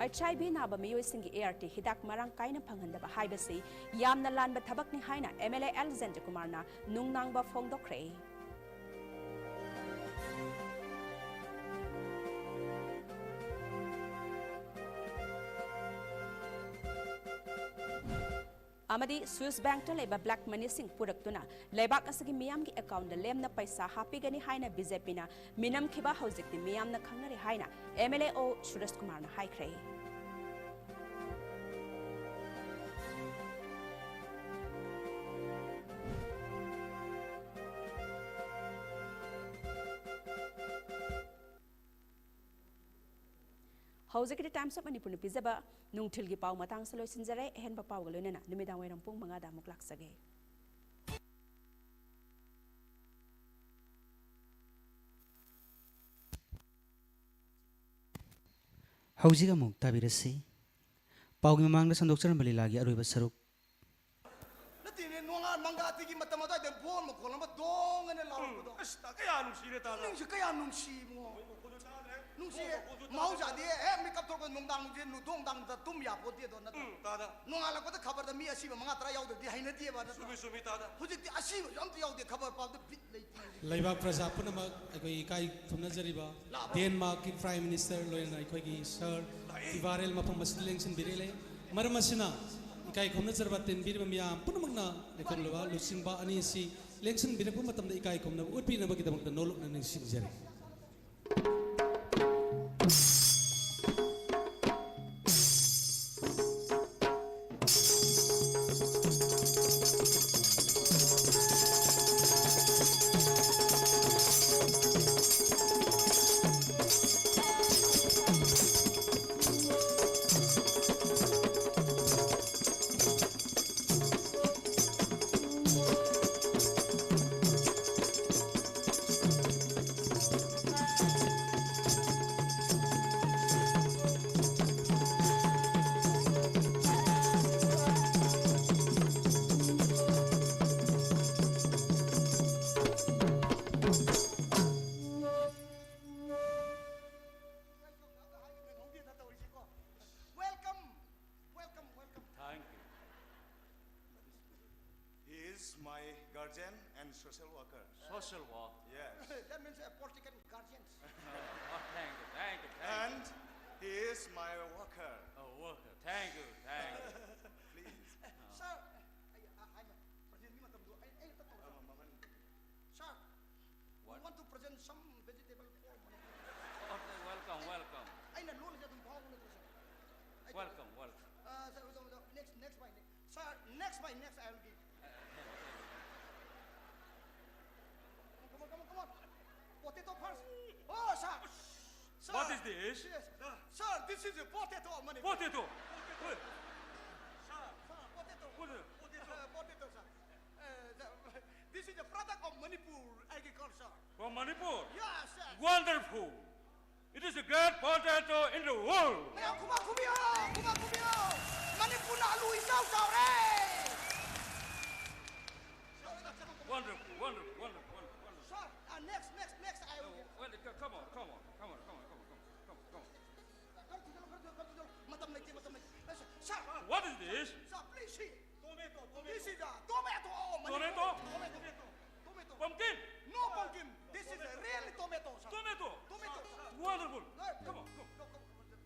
ꯍꯩꯆ ꯑꯥꯏ ꯚꯤ ꯅꯥꯕ ꯃꯤꯑꯣꯏꯁꯤꯡꯒꯤ ꯑꯦ ꯑꯥꯔ ꯇꯤ ꯍꯤꯗꯥꯛ ꯃꯔꯥꯡ ꯀꯥꯏꯅ ꯐꯪꯍꯟꯗꯕ ꯍꯥꯏꯕꯁꯤ ꯌꯥꯝꯅ ꯂꯥꯟꯕ ꯊꯕꯛꯅꯤ ꯍꯥꯏꯅ ꯑꯦꯝ ꯑꯦꯜ ꯑꯦ ꯑꯦꯜ ꯖꯦꯟꯇꯀꯨꯃꯥꯔꯅ ꯅꯨꯡꯅꯥꯡꯕ ꯐꯣꯡꯗꯣꯛꯈ꯭ꯔꯦ꯫ ꯑꯃꯗꯤ ꯁ꯭ꯋꯤꯁ ꯕꯦꯡꯛꯇ ꯂꯩꯕ ꯕ꯭ꯂꯦꯛ ꯃꯅꯤꯁꯤꯡ ꯄꯨꯔꯛꯇꯨꯅ ꯂꯩꯕꯥꯛ ꯑꯁꯤꯒꯤ ꯃꯤꯌꯥꯝꯒꯤ ꯑꯦꯀꯥꯎꯟꯗ ꯂꯦꯝꯅ ꯄꯩꯁꯥ ꯍꯥꯞꯄꯤꯒꯅꯤ ꯍꯥꯏꯅ ꯕꯤ ꯖꯦ ꯄꯤꯅ ꯃꯤꯅꯝꯈꯤꯕ ꯍꯧꯖꯤꯛꯇꯤ ꯃꯤꯌꯥꯝꯅ ꯈꯪꯅꯔꯦ ꯍꯥꯏꯅ ꯑꯦꯝ ꯑꯦꯜ ꯑꯦ ꯑꯣ ꯁꯨꯔꯦꯁ ꯀꯨꯃꯥꯔꯅ ꯍꯥꯏꯈ꯭ꯔꯦ꯫ ꯍꯧꯖꯤꯛꯀꯤꯗꯤ Times of Manipurꯅ ꯄꯤꯖꯕ ꯅꯨꯡꯊꯤꯜꯒꯤ ꯄꯥꯎ ꯃꯇꯥꯡꯁꯨ ꯂꯣꯏꯁꯤꯟꯖꯔꯦ꯫ ꯑꯍꯦꯟꯕ ꯄꯥꯎꯒ ꯂꯣꯏꯅꯅ ꯅꯨꯃꯤꯗꯥꯡ ꯋꯥꯏꯔꯝ ꯄꯨꯡ ꯃꯉꯥꯗ ꯑꯃꯨꯛ ꯂꯥꯛꯆꯒꯦ꯫ ꯍꯧꯖꯤꯛ ꯑꯃꯨꯛ ꯇꯥꯕꯤꯔꯁꯤ꯫ ꯄꯥꯎꯒꯤ ꯃꯃꯥꯡꯗ ꯁꯟꯗꯣꯛꯆꯔꯝꯕ ꯂꯤꯂꯥꯒꯤ ꯑꯔꯣꯏꯕ ꯁꯔꯨꯛ꯫ ꯅꯠꯇꯦꯅꯦ, ꯅꯣꯡꯉꯥꯟ ꯃꯪꯒꯥꯇꯤꯒꯤ ꯃꯇꯝ ꯑꯗꯨꯋꯥꯏꯗ ꯕꯣꯝ ꯃꯈꯣꯜ ꯑꯃ ꯗꯣꯡ ꯑꯅ ꯂꯥꯎꯔꯛꯄꯗꯣ꯫ ꯑꯁ, ꯀꯌꯥ ꯅꯨꯡꯁꯤꯔꯦ, ꯇꯥꯗ꯫ ꯄꯨꯛꯅꯤꯡꯁꯦ ꯀꯌꯥ ꯅꯨꯡꯁꯤꯕꯉꯣ꯫ ꯃꯈꯣꯜꯗꯣ ꯇꯥꯗ꯭ꯔꯦ꯫ ꯅꯨꯡꯁꯤꯌꯦ꯫ ꯃꯈꯣꯜꯗꯣ ꯇꯥꯗ꯭ꯔꯦ꯫ ꯃꯍꯧꯁꯥꯗꯤ ꯍꯦꯛ ꯃꯤꯀꯞ ꯊꯣꯛꯂꯛꯄ ꯅꯨꯡꯗꯥꯡꯁꯦ ꯅꯨꯡꯗꯣꯡ ꯅꯨꯡꯗꯥꯡꯗ ꯇꯨꯝ ꯌꯥꯄꯣꯠꯇꯦꯗꯣ, ꯅꯠꯇ꯭ꯔꯥ? ꯎꯝ, ꯇꯥꯗ꯫ ꯅꯣꯡꯉꯥꯜꯂꯛꯄꯗ ꯈꯕꯔꯗ ꯃꯤ ꯑꯁꯤꯕ ꯃꯉꯥ ꯇꯔꯥ ꯌꯥꯎꯗ꯭ꯔꯗꯤ ꯍꯩꯅꯗꯦꯕ, ꯅꯠꯇ꯭ꯔꯥ? ꯆꯨꯝꯃꯤ, ꯆꯨꯝꯃꯤ, ꯇꯥꯗ꯫ ꯍꯧꯖꯤꯛꯇꯤ ꯑꯁꯤꯕꯁꯨ ꯑꯝꯇ ꯌꯥꯎꯗꯦ, ꯈꯕꯔ ꯄꯥꯕꯗ ꯕꯤꯠ ꯂꯩꯇꯦ꯫ ꯂꯩꯕꯥꯛ ꯄ꯭ꯔꯖꯥ ꯄꯨꯝꯅꯃꯛ ꯑꯩꯈꯣꯏ ꯏꯀꯥꯏ ꯈꯨꯝꯅꯖꯔꯤꯕ ꯂꯥꯛꯑꯕ? ꯗꯦꯟꯃꯥꯔꯛꯀꯤ Prime Minister ꯂꯣꯏꯅꯅ ꯑꯩꯈꯣꯏꯒꯤ Sir ꯂꯥꯛꯑꯦ꯫ ꯇꯤꯚꯥꯔꯦꯜ ꯃꯐꯝ ꯑꯁꯤꯗ ꯂꯦꯡꯁꯤꯟꯕꯤꯔꯛꯂꯦ꯫ ꯃꯔꯝ ꯑꯁꯤꯅ ꯏꯀꯥꯏ ꯈꯨꯝꯅꯖꯔꯕ ꯇꯤꯟꯕꯤꯔꯤꯕ ꯃꯤꯌꯥꯝ ꯄꯨꯝꯅꯃꯛꯅ ꯂꯩꯐꯝꯂꯕ ꯂꯨꯆꯤꯡꯕ ꯑꯅꯤ ꯑꯁꯤ ꯂꯦꯡꯁꯤꯟꯕꯤꯔꯛꯄ ꯃꯇꯝꯗ ꯏꯀꯥꯏ ꯈꯨꯝꯅꯕ ꯎꯠꯄꯤꯅꯕꯒꯤꯗꯃꯛꯇ ꯅꯣꯂꯨꯛꯅ ꯅꯤꯡꯁꯤꯡꯖꯔꯤ꯫ Guardian and social worker. Social work. Yes. That means a political guardians. Oh, thank you, thank you, thank And he is my worker. you. Oh, worker. Thank you, thank you. Please. Sir, ꯑꯩ ꯑꯩ ꯍꯥꯏꯃ ꯄ꯭ꯔꯖꯦꯟꯒꯤ ꯃꯇꯝꯗꯣ ꯑꯩ ꯑꯩ ꯑꯝꯇ ꯇꯧꯖꯔꯛꯀꯦ꯫ Sir, we What? want to present some vegetable for Manipur. Okay, welcome, welcome. ꯑꯩꯅ ꯂꯣꯜꯂꯤꯁꯦ ꯑꯗꯨꯝ ꯐꯥꯎꯕ ꯅꯠꯇ꯭ꯔꯣ, sir? ꯑꯩ Welcome, welcome. Uh, sir, sir, sir, next, next by next. Sir, next by next I will give. Come on, come on, come on, come on. Potato first. Oh, sir. Sir. What is this? Yes. Sir, this is a potato of Manipur. Potato. Good. Sir, potato. Potato. Uh, potato, sir. Uh, the, this is a product of Manipur agriculture. From Manipur. Yes, sir. Wonderful. It is the great potato in the world. ꯃꯌꯥꯝ ꯈꯨꯕꯥꯛ ꯈꯨꯕꯤꯌꯣ, ꯈꯨꯕꯥꯛ ꯈꯨꯕꯤꯌꯣ꯫ ꯃꯅꯤꯄꯨꯔꯅ ꯑꯂꯨ ꯏꯆꯥꯎ ꯆꯥꯎꯔꯦ꯫ Wonderful, wonderful, wonderful, wonderful, wonderful. Sir, uh, next, next, next, I will give. Well, come on, come on, come on, come on, come on, come on, come on, come on. ꯈꯔ ꯊꯨꯖꯜꯂꯣ, ꯈꯔ ꯊꯨꯖꯜꯂꯣ, ꯈꯔ ꯊꯨꯖꯜꯂꯣ꯫ ꯃꯇꯝ ꯂꯩꯇꯦ, ꯃꯇꯝ ꯂꯩꯇꯦ꯫ Sir, sir, What is this? Sir, please see. Tomato, This tomato. is a tomato. Oh, Manipur. Tomato? Tomato. Tomato. Pumpkin? No pumpkin. This is a real tomato, sir. Tomato. Tomato, sir. Wonderful. Right. Come on, come on. No, come, come, come.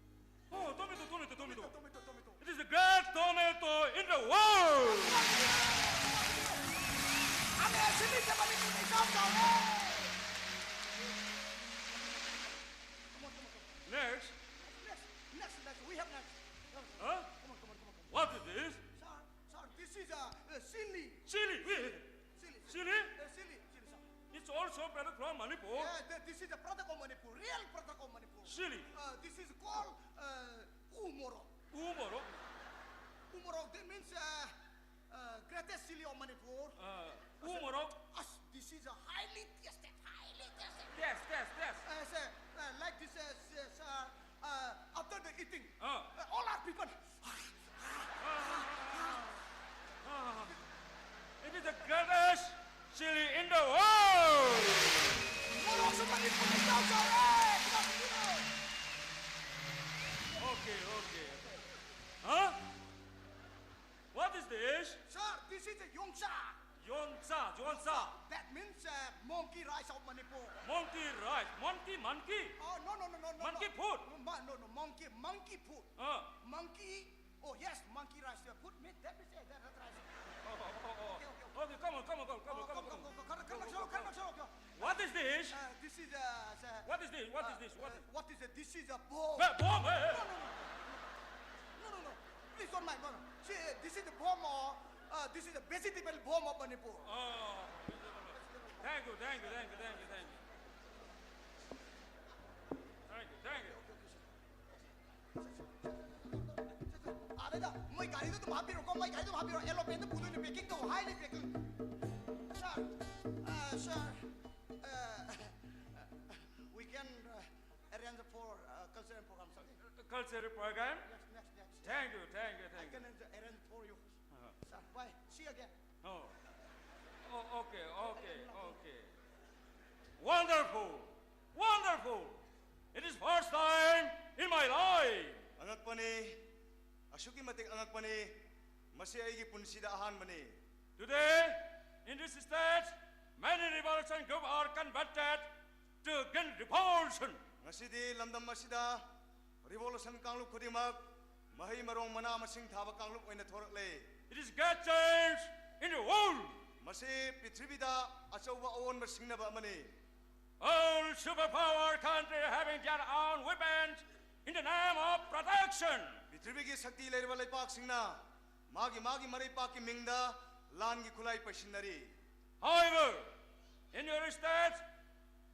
Oh, tomato, tomato, tomato. Tomato, tomato, tomato. It is the great tomato in the world. I'm a Sydney Japanese in South Korea. Come on, come on, come on. Next. Next, next, next. We have next. Huh? Come on, come on, come on, come on. What is this? Sir, sir, this is a, a chili. Chili. Wait. Chili. Chili? Uh, chili, chili, sir. It's also better from Manipur. Yeah, th- this is a product of Manipur, real product of Manipur. Chili. Uh, this is called uh, umoro. Umoro. Umoro, that means uh, uh, greatest chili of Manipur. Uh, umoro. Us, this is a highly tasted, highly tasted. Yes, yes, yes. Uh, sir, uh, like this, uh, sir, sir, uh, after the eating, Uh. uh, all our people. Ah, it is the greatest chili in the world. Morong sa Manipur, ikaw, sir, eh! Okay, okay, okay. Huh? What is this? Sir, this is a yongcha. Yongcha, Monkey rice, monkey, monkey. Oh, no, no, no, no, no. Monkey no. food. Ma- No, no, monkey, monkey food. Uh, Monkey. Oh, yes, monkey rice. Uh, Put me, that is it. That, that rice. oh, oh, oh, oh. Okay, okay, okay. Okay, come on, come on, come on, come on, Oh, come on, come, come come, on. come, come, come, come, come, come. What is this? Uh, this is uh, the, What is this? What is uh, this? What uh, is what is it? This is a bomb. Ba- bomb, eh? No, no, no, no, no, no, no. Please don't mind. No, no. See, uh, this is the bomb. Or, uh, this is the vegetable bomb of Manipur. Oh, thank you, thank you, thank you, thank you, thank you. Thank you, thank you. ꯑꯥꯗꯩꯗ ꯃꯣꯏ ꯒꯥꯔꯤꯗꯣ ꯑꯗꯨꯝ ꯍꯥꯞꯄꯤꯔꯣꯀꯣ, ꯃꯣꯏ ꯒꯥꯔꯤꯗꯣ ꯑꯗꯨꯝ ꯍꯥꯞꯄꯤꯔꯣ, ꯑꯦꯂꯣꯄꯦꯟꯗ ꯄꯨꯗꯣꯏꯅꯦ, ꯄꯦꯀꯤꯡ ꯇꯧ, highly packing. Sir, uh, sir, uh, we can uh, arrange for uh, cultural program something. Cultural program. Next, next, next. Thank you, thank you, I thank you. Can arrange, arrange for you. Uh-huh. Sir, bye. See you again. Oh. Oh, okay, okay, okay. Wonderful, wonderful. It is first time in my life. ꯑꯉꯛꯄꯅꯤ꯫ ꯑꯁꯨꯛꯀꯤ ꯃꯇꯤꯛ ꯑꯉꯛꯄꯅꯤ꯫ ꯃꯁꯤ ꯑꯩꯒꯤ ꯄꯨꯟꯁꯤꯗ ꯑꯍꯥꯟꯕꯅꯤ꯫ Today, in this state, many revolution groups are converted to green revolution. ꯉꯁꯤꯗꯤ ꯂꯝꯗꯝ ꯑꯁꯤꯗ revolution ꯀꯥꯡꯂꯨꯞ ꯈꯨꯗꯤꯡꯃꯛ ꯃꯍꯩ ꯃꯔꯣꯡ ꯃꯅꯥ ꯃꯁꯤꯡ ꯊꯥꯕ ꯀꯥꯡꯂꯨꯞ ꯑꯣꯏꯅ ꯊꯣꯔꯛꯂꯦ꯫ It is great change in the world. ꯃꯁꯤ ꯄ꯭ꯔꯤꯊꯤꯕꯤꯗ ꯑꯆꯧꯕ ꯑꯑꯣꯟꯕ ꯁꯤꯡꯅꯕ ꯑꯃꯅꯤ꯫ All superpower countries having their own weapons in the name of protection. ꯄ꯭ꯔꯤꯊꯤꯕꯤꯒꯤ ꯁꯛꯇꯤ ꯂꯩꯔꯕ ꯂꯩꯄꯥꯛꯁꯤꯡꯅ ꯃꯥꯒꯤ ꯃꯥꯒꯤ ꯃꯔꯩꯄꯥꯛꯀꯤ ꯃꯤꯡꯗ ꯂꯥꯟꯒꯤ ꯈꯨꯠꯂꯥꯏ ꯄꯩꯁꯤꯟꯅꯔꯤ꯫ However, in your state,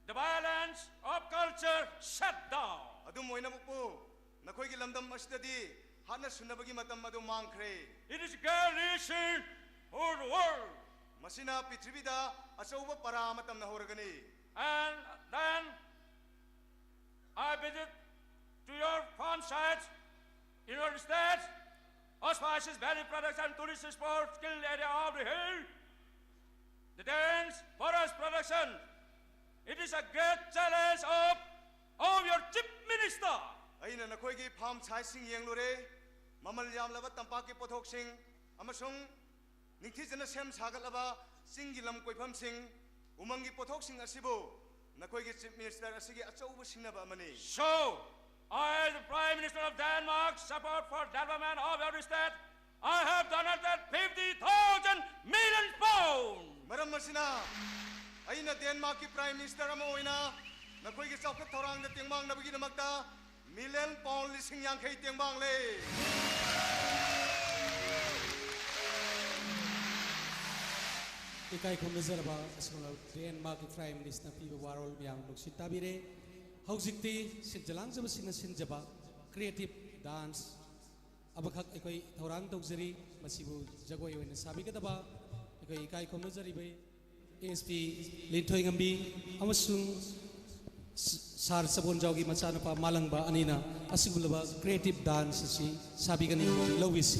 the violence of culture shut down. ꯑꯗꯨꯝ ꯑꯣꯏꯅꯃꯛꯄꯨ ꯅꯈꯣꯏꯒꯤ ꯂꯝꯗꯝ ꯑꯁꯤꯗꯗꯤ ꯍꯥꯠꯅ ꯁꯨꯅꯕꯒꯤ ꯃꯇꯝ ꯑꯗꯨ ꯃꯥꯡꯈ꯭ꯔꯦ꯫ It is great lesson for the world. ꯃꯁꯤꯅ ꯄ꯭ꯔꯤꯊꯤꯕꯤꯗ ꯑꯆꯧꯕ ꯄꯔꯥ ꯑꯃ ꯇꯝꯅꯍꯧꯔꯒꯅꯤ꯫ And then I visit to your farm sites in your state, Oasis Valley Production Tourist Sport Skill Area of the Hill, the dense forest production. It is a great challenge of, of your Chief Minister. ꯑꯩꯅ ꯅꯈꯣꯏꯒꯤ farm siteꯁꯤꯡ ꯌꯦꯡꯂꯨꯔꯦ꯫ ꯃꯃꯜ ꯌꯥꯝꯂꯕ ꯇꯝꯄꯥꯛꯀꯤ ꯄꯣꯠꯊꯣꯛꯁꯤꯡ ꯑꯃꯁꯨꯡ ꯅꯤꯡꯊꯤꯖꯅ ꯁꯦꯝ ꯁꯥꯒꯠꯂꯕ ꯆꯤꯡꯒꯤ ꯂꯝ ꯀꯣꯏꯐꯝꯁꯤꯡ, ꯎꯃꯪꯒꯤ ꯄꯣꯠꯊꯣꯛꯁꯤꯡ ꯑꯁꯤꯕꯨ ꯅꯈꯣꯏꯒꯤ Chief Minister ꯑꯁꯤꯒꯤ ꯑꯆꯧꯕ ꯁꯤꯡꯅꯕ ꯑꯃꯅꯤ꯫ So, I, the Prime Minister of Denmark, support for development of every state. I have donated fifty thousand million pounds. ꯃꯔꯝ ꯑꯁꯤꯅ ꯑꯩꯅ ꯗꯦꯟꯃꯥꯔꯛꯀꯤ Prime Minister ꯑꯃ ꯑꯣꯏꯅ ꯅꯈꯣꯏꯒꯤ ꯆꯥꯎꯈꯠ ꯊꯧꯔꯥꯡꯗ ꯇꯦꯡꯕꯥꯡꯅꯕꯒꯤꯗꯃꯛꯇ million pound ꯂꯤꯁꯤꯡ ꯌꯥꯡꯈꯩ ꯇꯦꯡꯕꯥꯡꯂꯦ꯫ ꯏꯀꯥꯏ ꯈꯨꯝꯅꯖꯔꯕ ꯑꯁꯨꯝꯅ ꯗꯦꯟꯃꯥꯔꯛꯀꯤ Prime Ministerꯅ ꯄꯤꯕ ꯋꯥꯔꯣꯜ ꯃꯌꯥꯝ ꯅꯨꯡꯁꯤ ꯇꯥꯕꯤꯔꯦ꯫ ꯍꯧꯖꯤꯛꯇꯤ ꯁꯤꯟꯖ ꯂꯥꯡꯖꯕꯁꯤꯡꯅ ꯁꯤꯟꯖꯕ creative dance ꯑꯃꯈꯛ ꯑꯩꯈꯣꯏ ꯊꯧꯔꯥꯡ ꯇꯧꯖꯔꯤ꯫ ꯃꯁꯤꯕꯨ ꯖꯒꯣꯏ ꯑꯣꯏꯅ ꯁꯥꯕꯤꯒꯗꯕ ꯑꯩꯈꯣꯏ ꯏꯀꯥꯏ ꯈꯨꯝꯅꯖꯔꯤꯕ ꯑꯦꯁ ꯄꯤ ꯂꯤꯟꯊꯣꯏꯉꯝꯕꯤ ꯑꯃꯁꯨꯡ ꯁꯥꯔ ꯆꯕꯣꯟꯖꯥꯎꯒꯤ ꯃꯆꯥꯅꯨꯄꯥ ꯃꯥꯂꯪꯕ ꯑꯅꯤꯅ ꯑꯁꯤꯒꯨꯝꯂꯕ creative dance ꯑꯁꯤ ꯁꯥꯕꯤꯒꯅꯤ꯫ ꯂꯧꯕꯤꯁꯤ꯫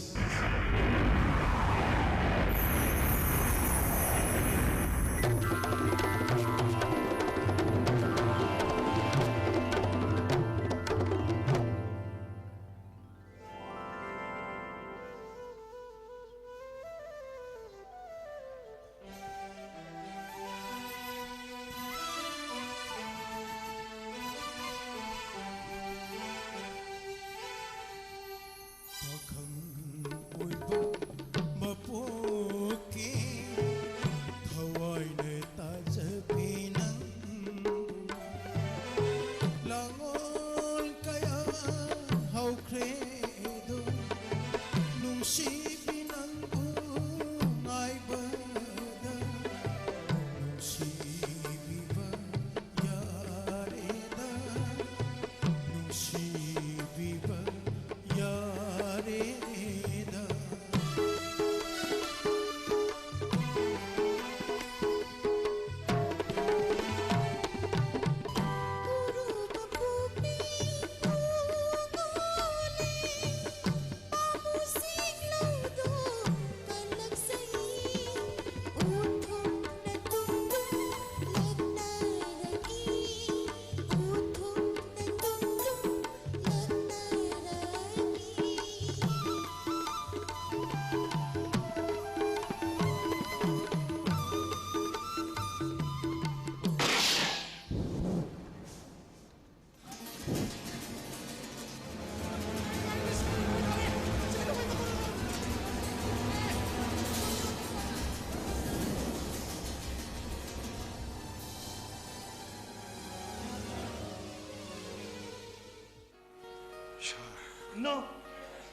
No,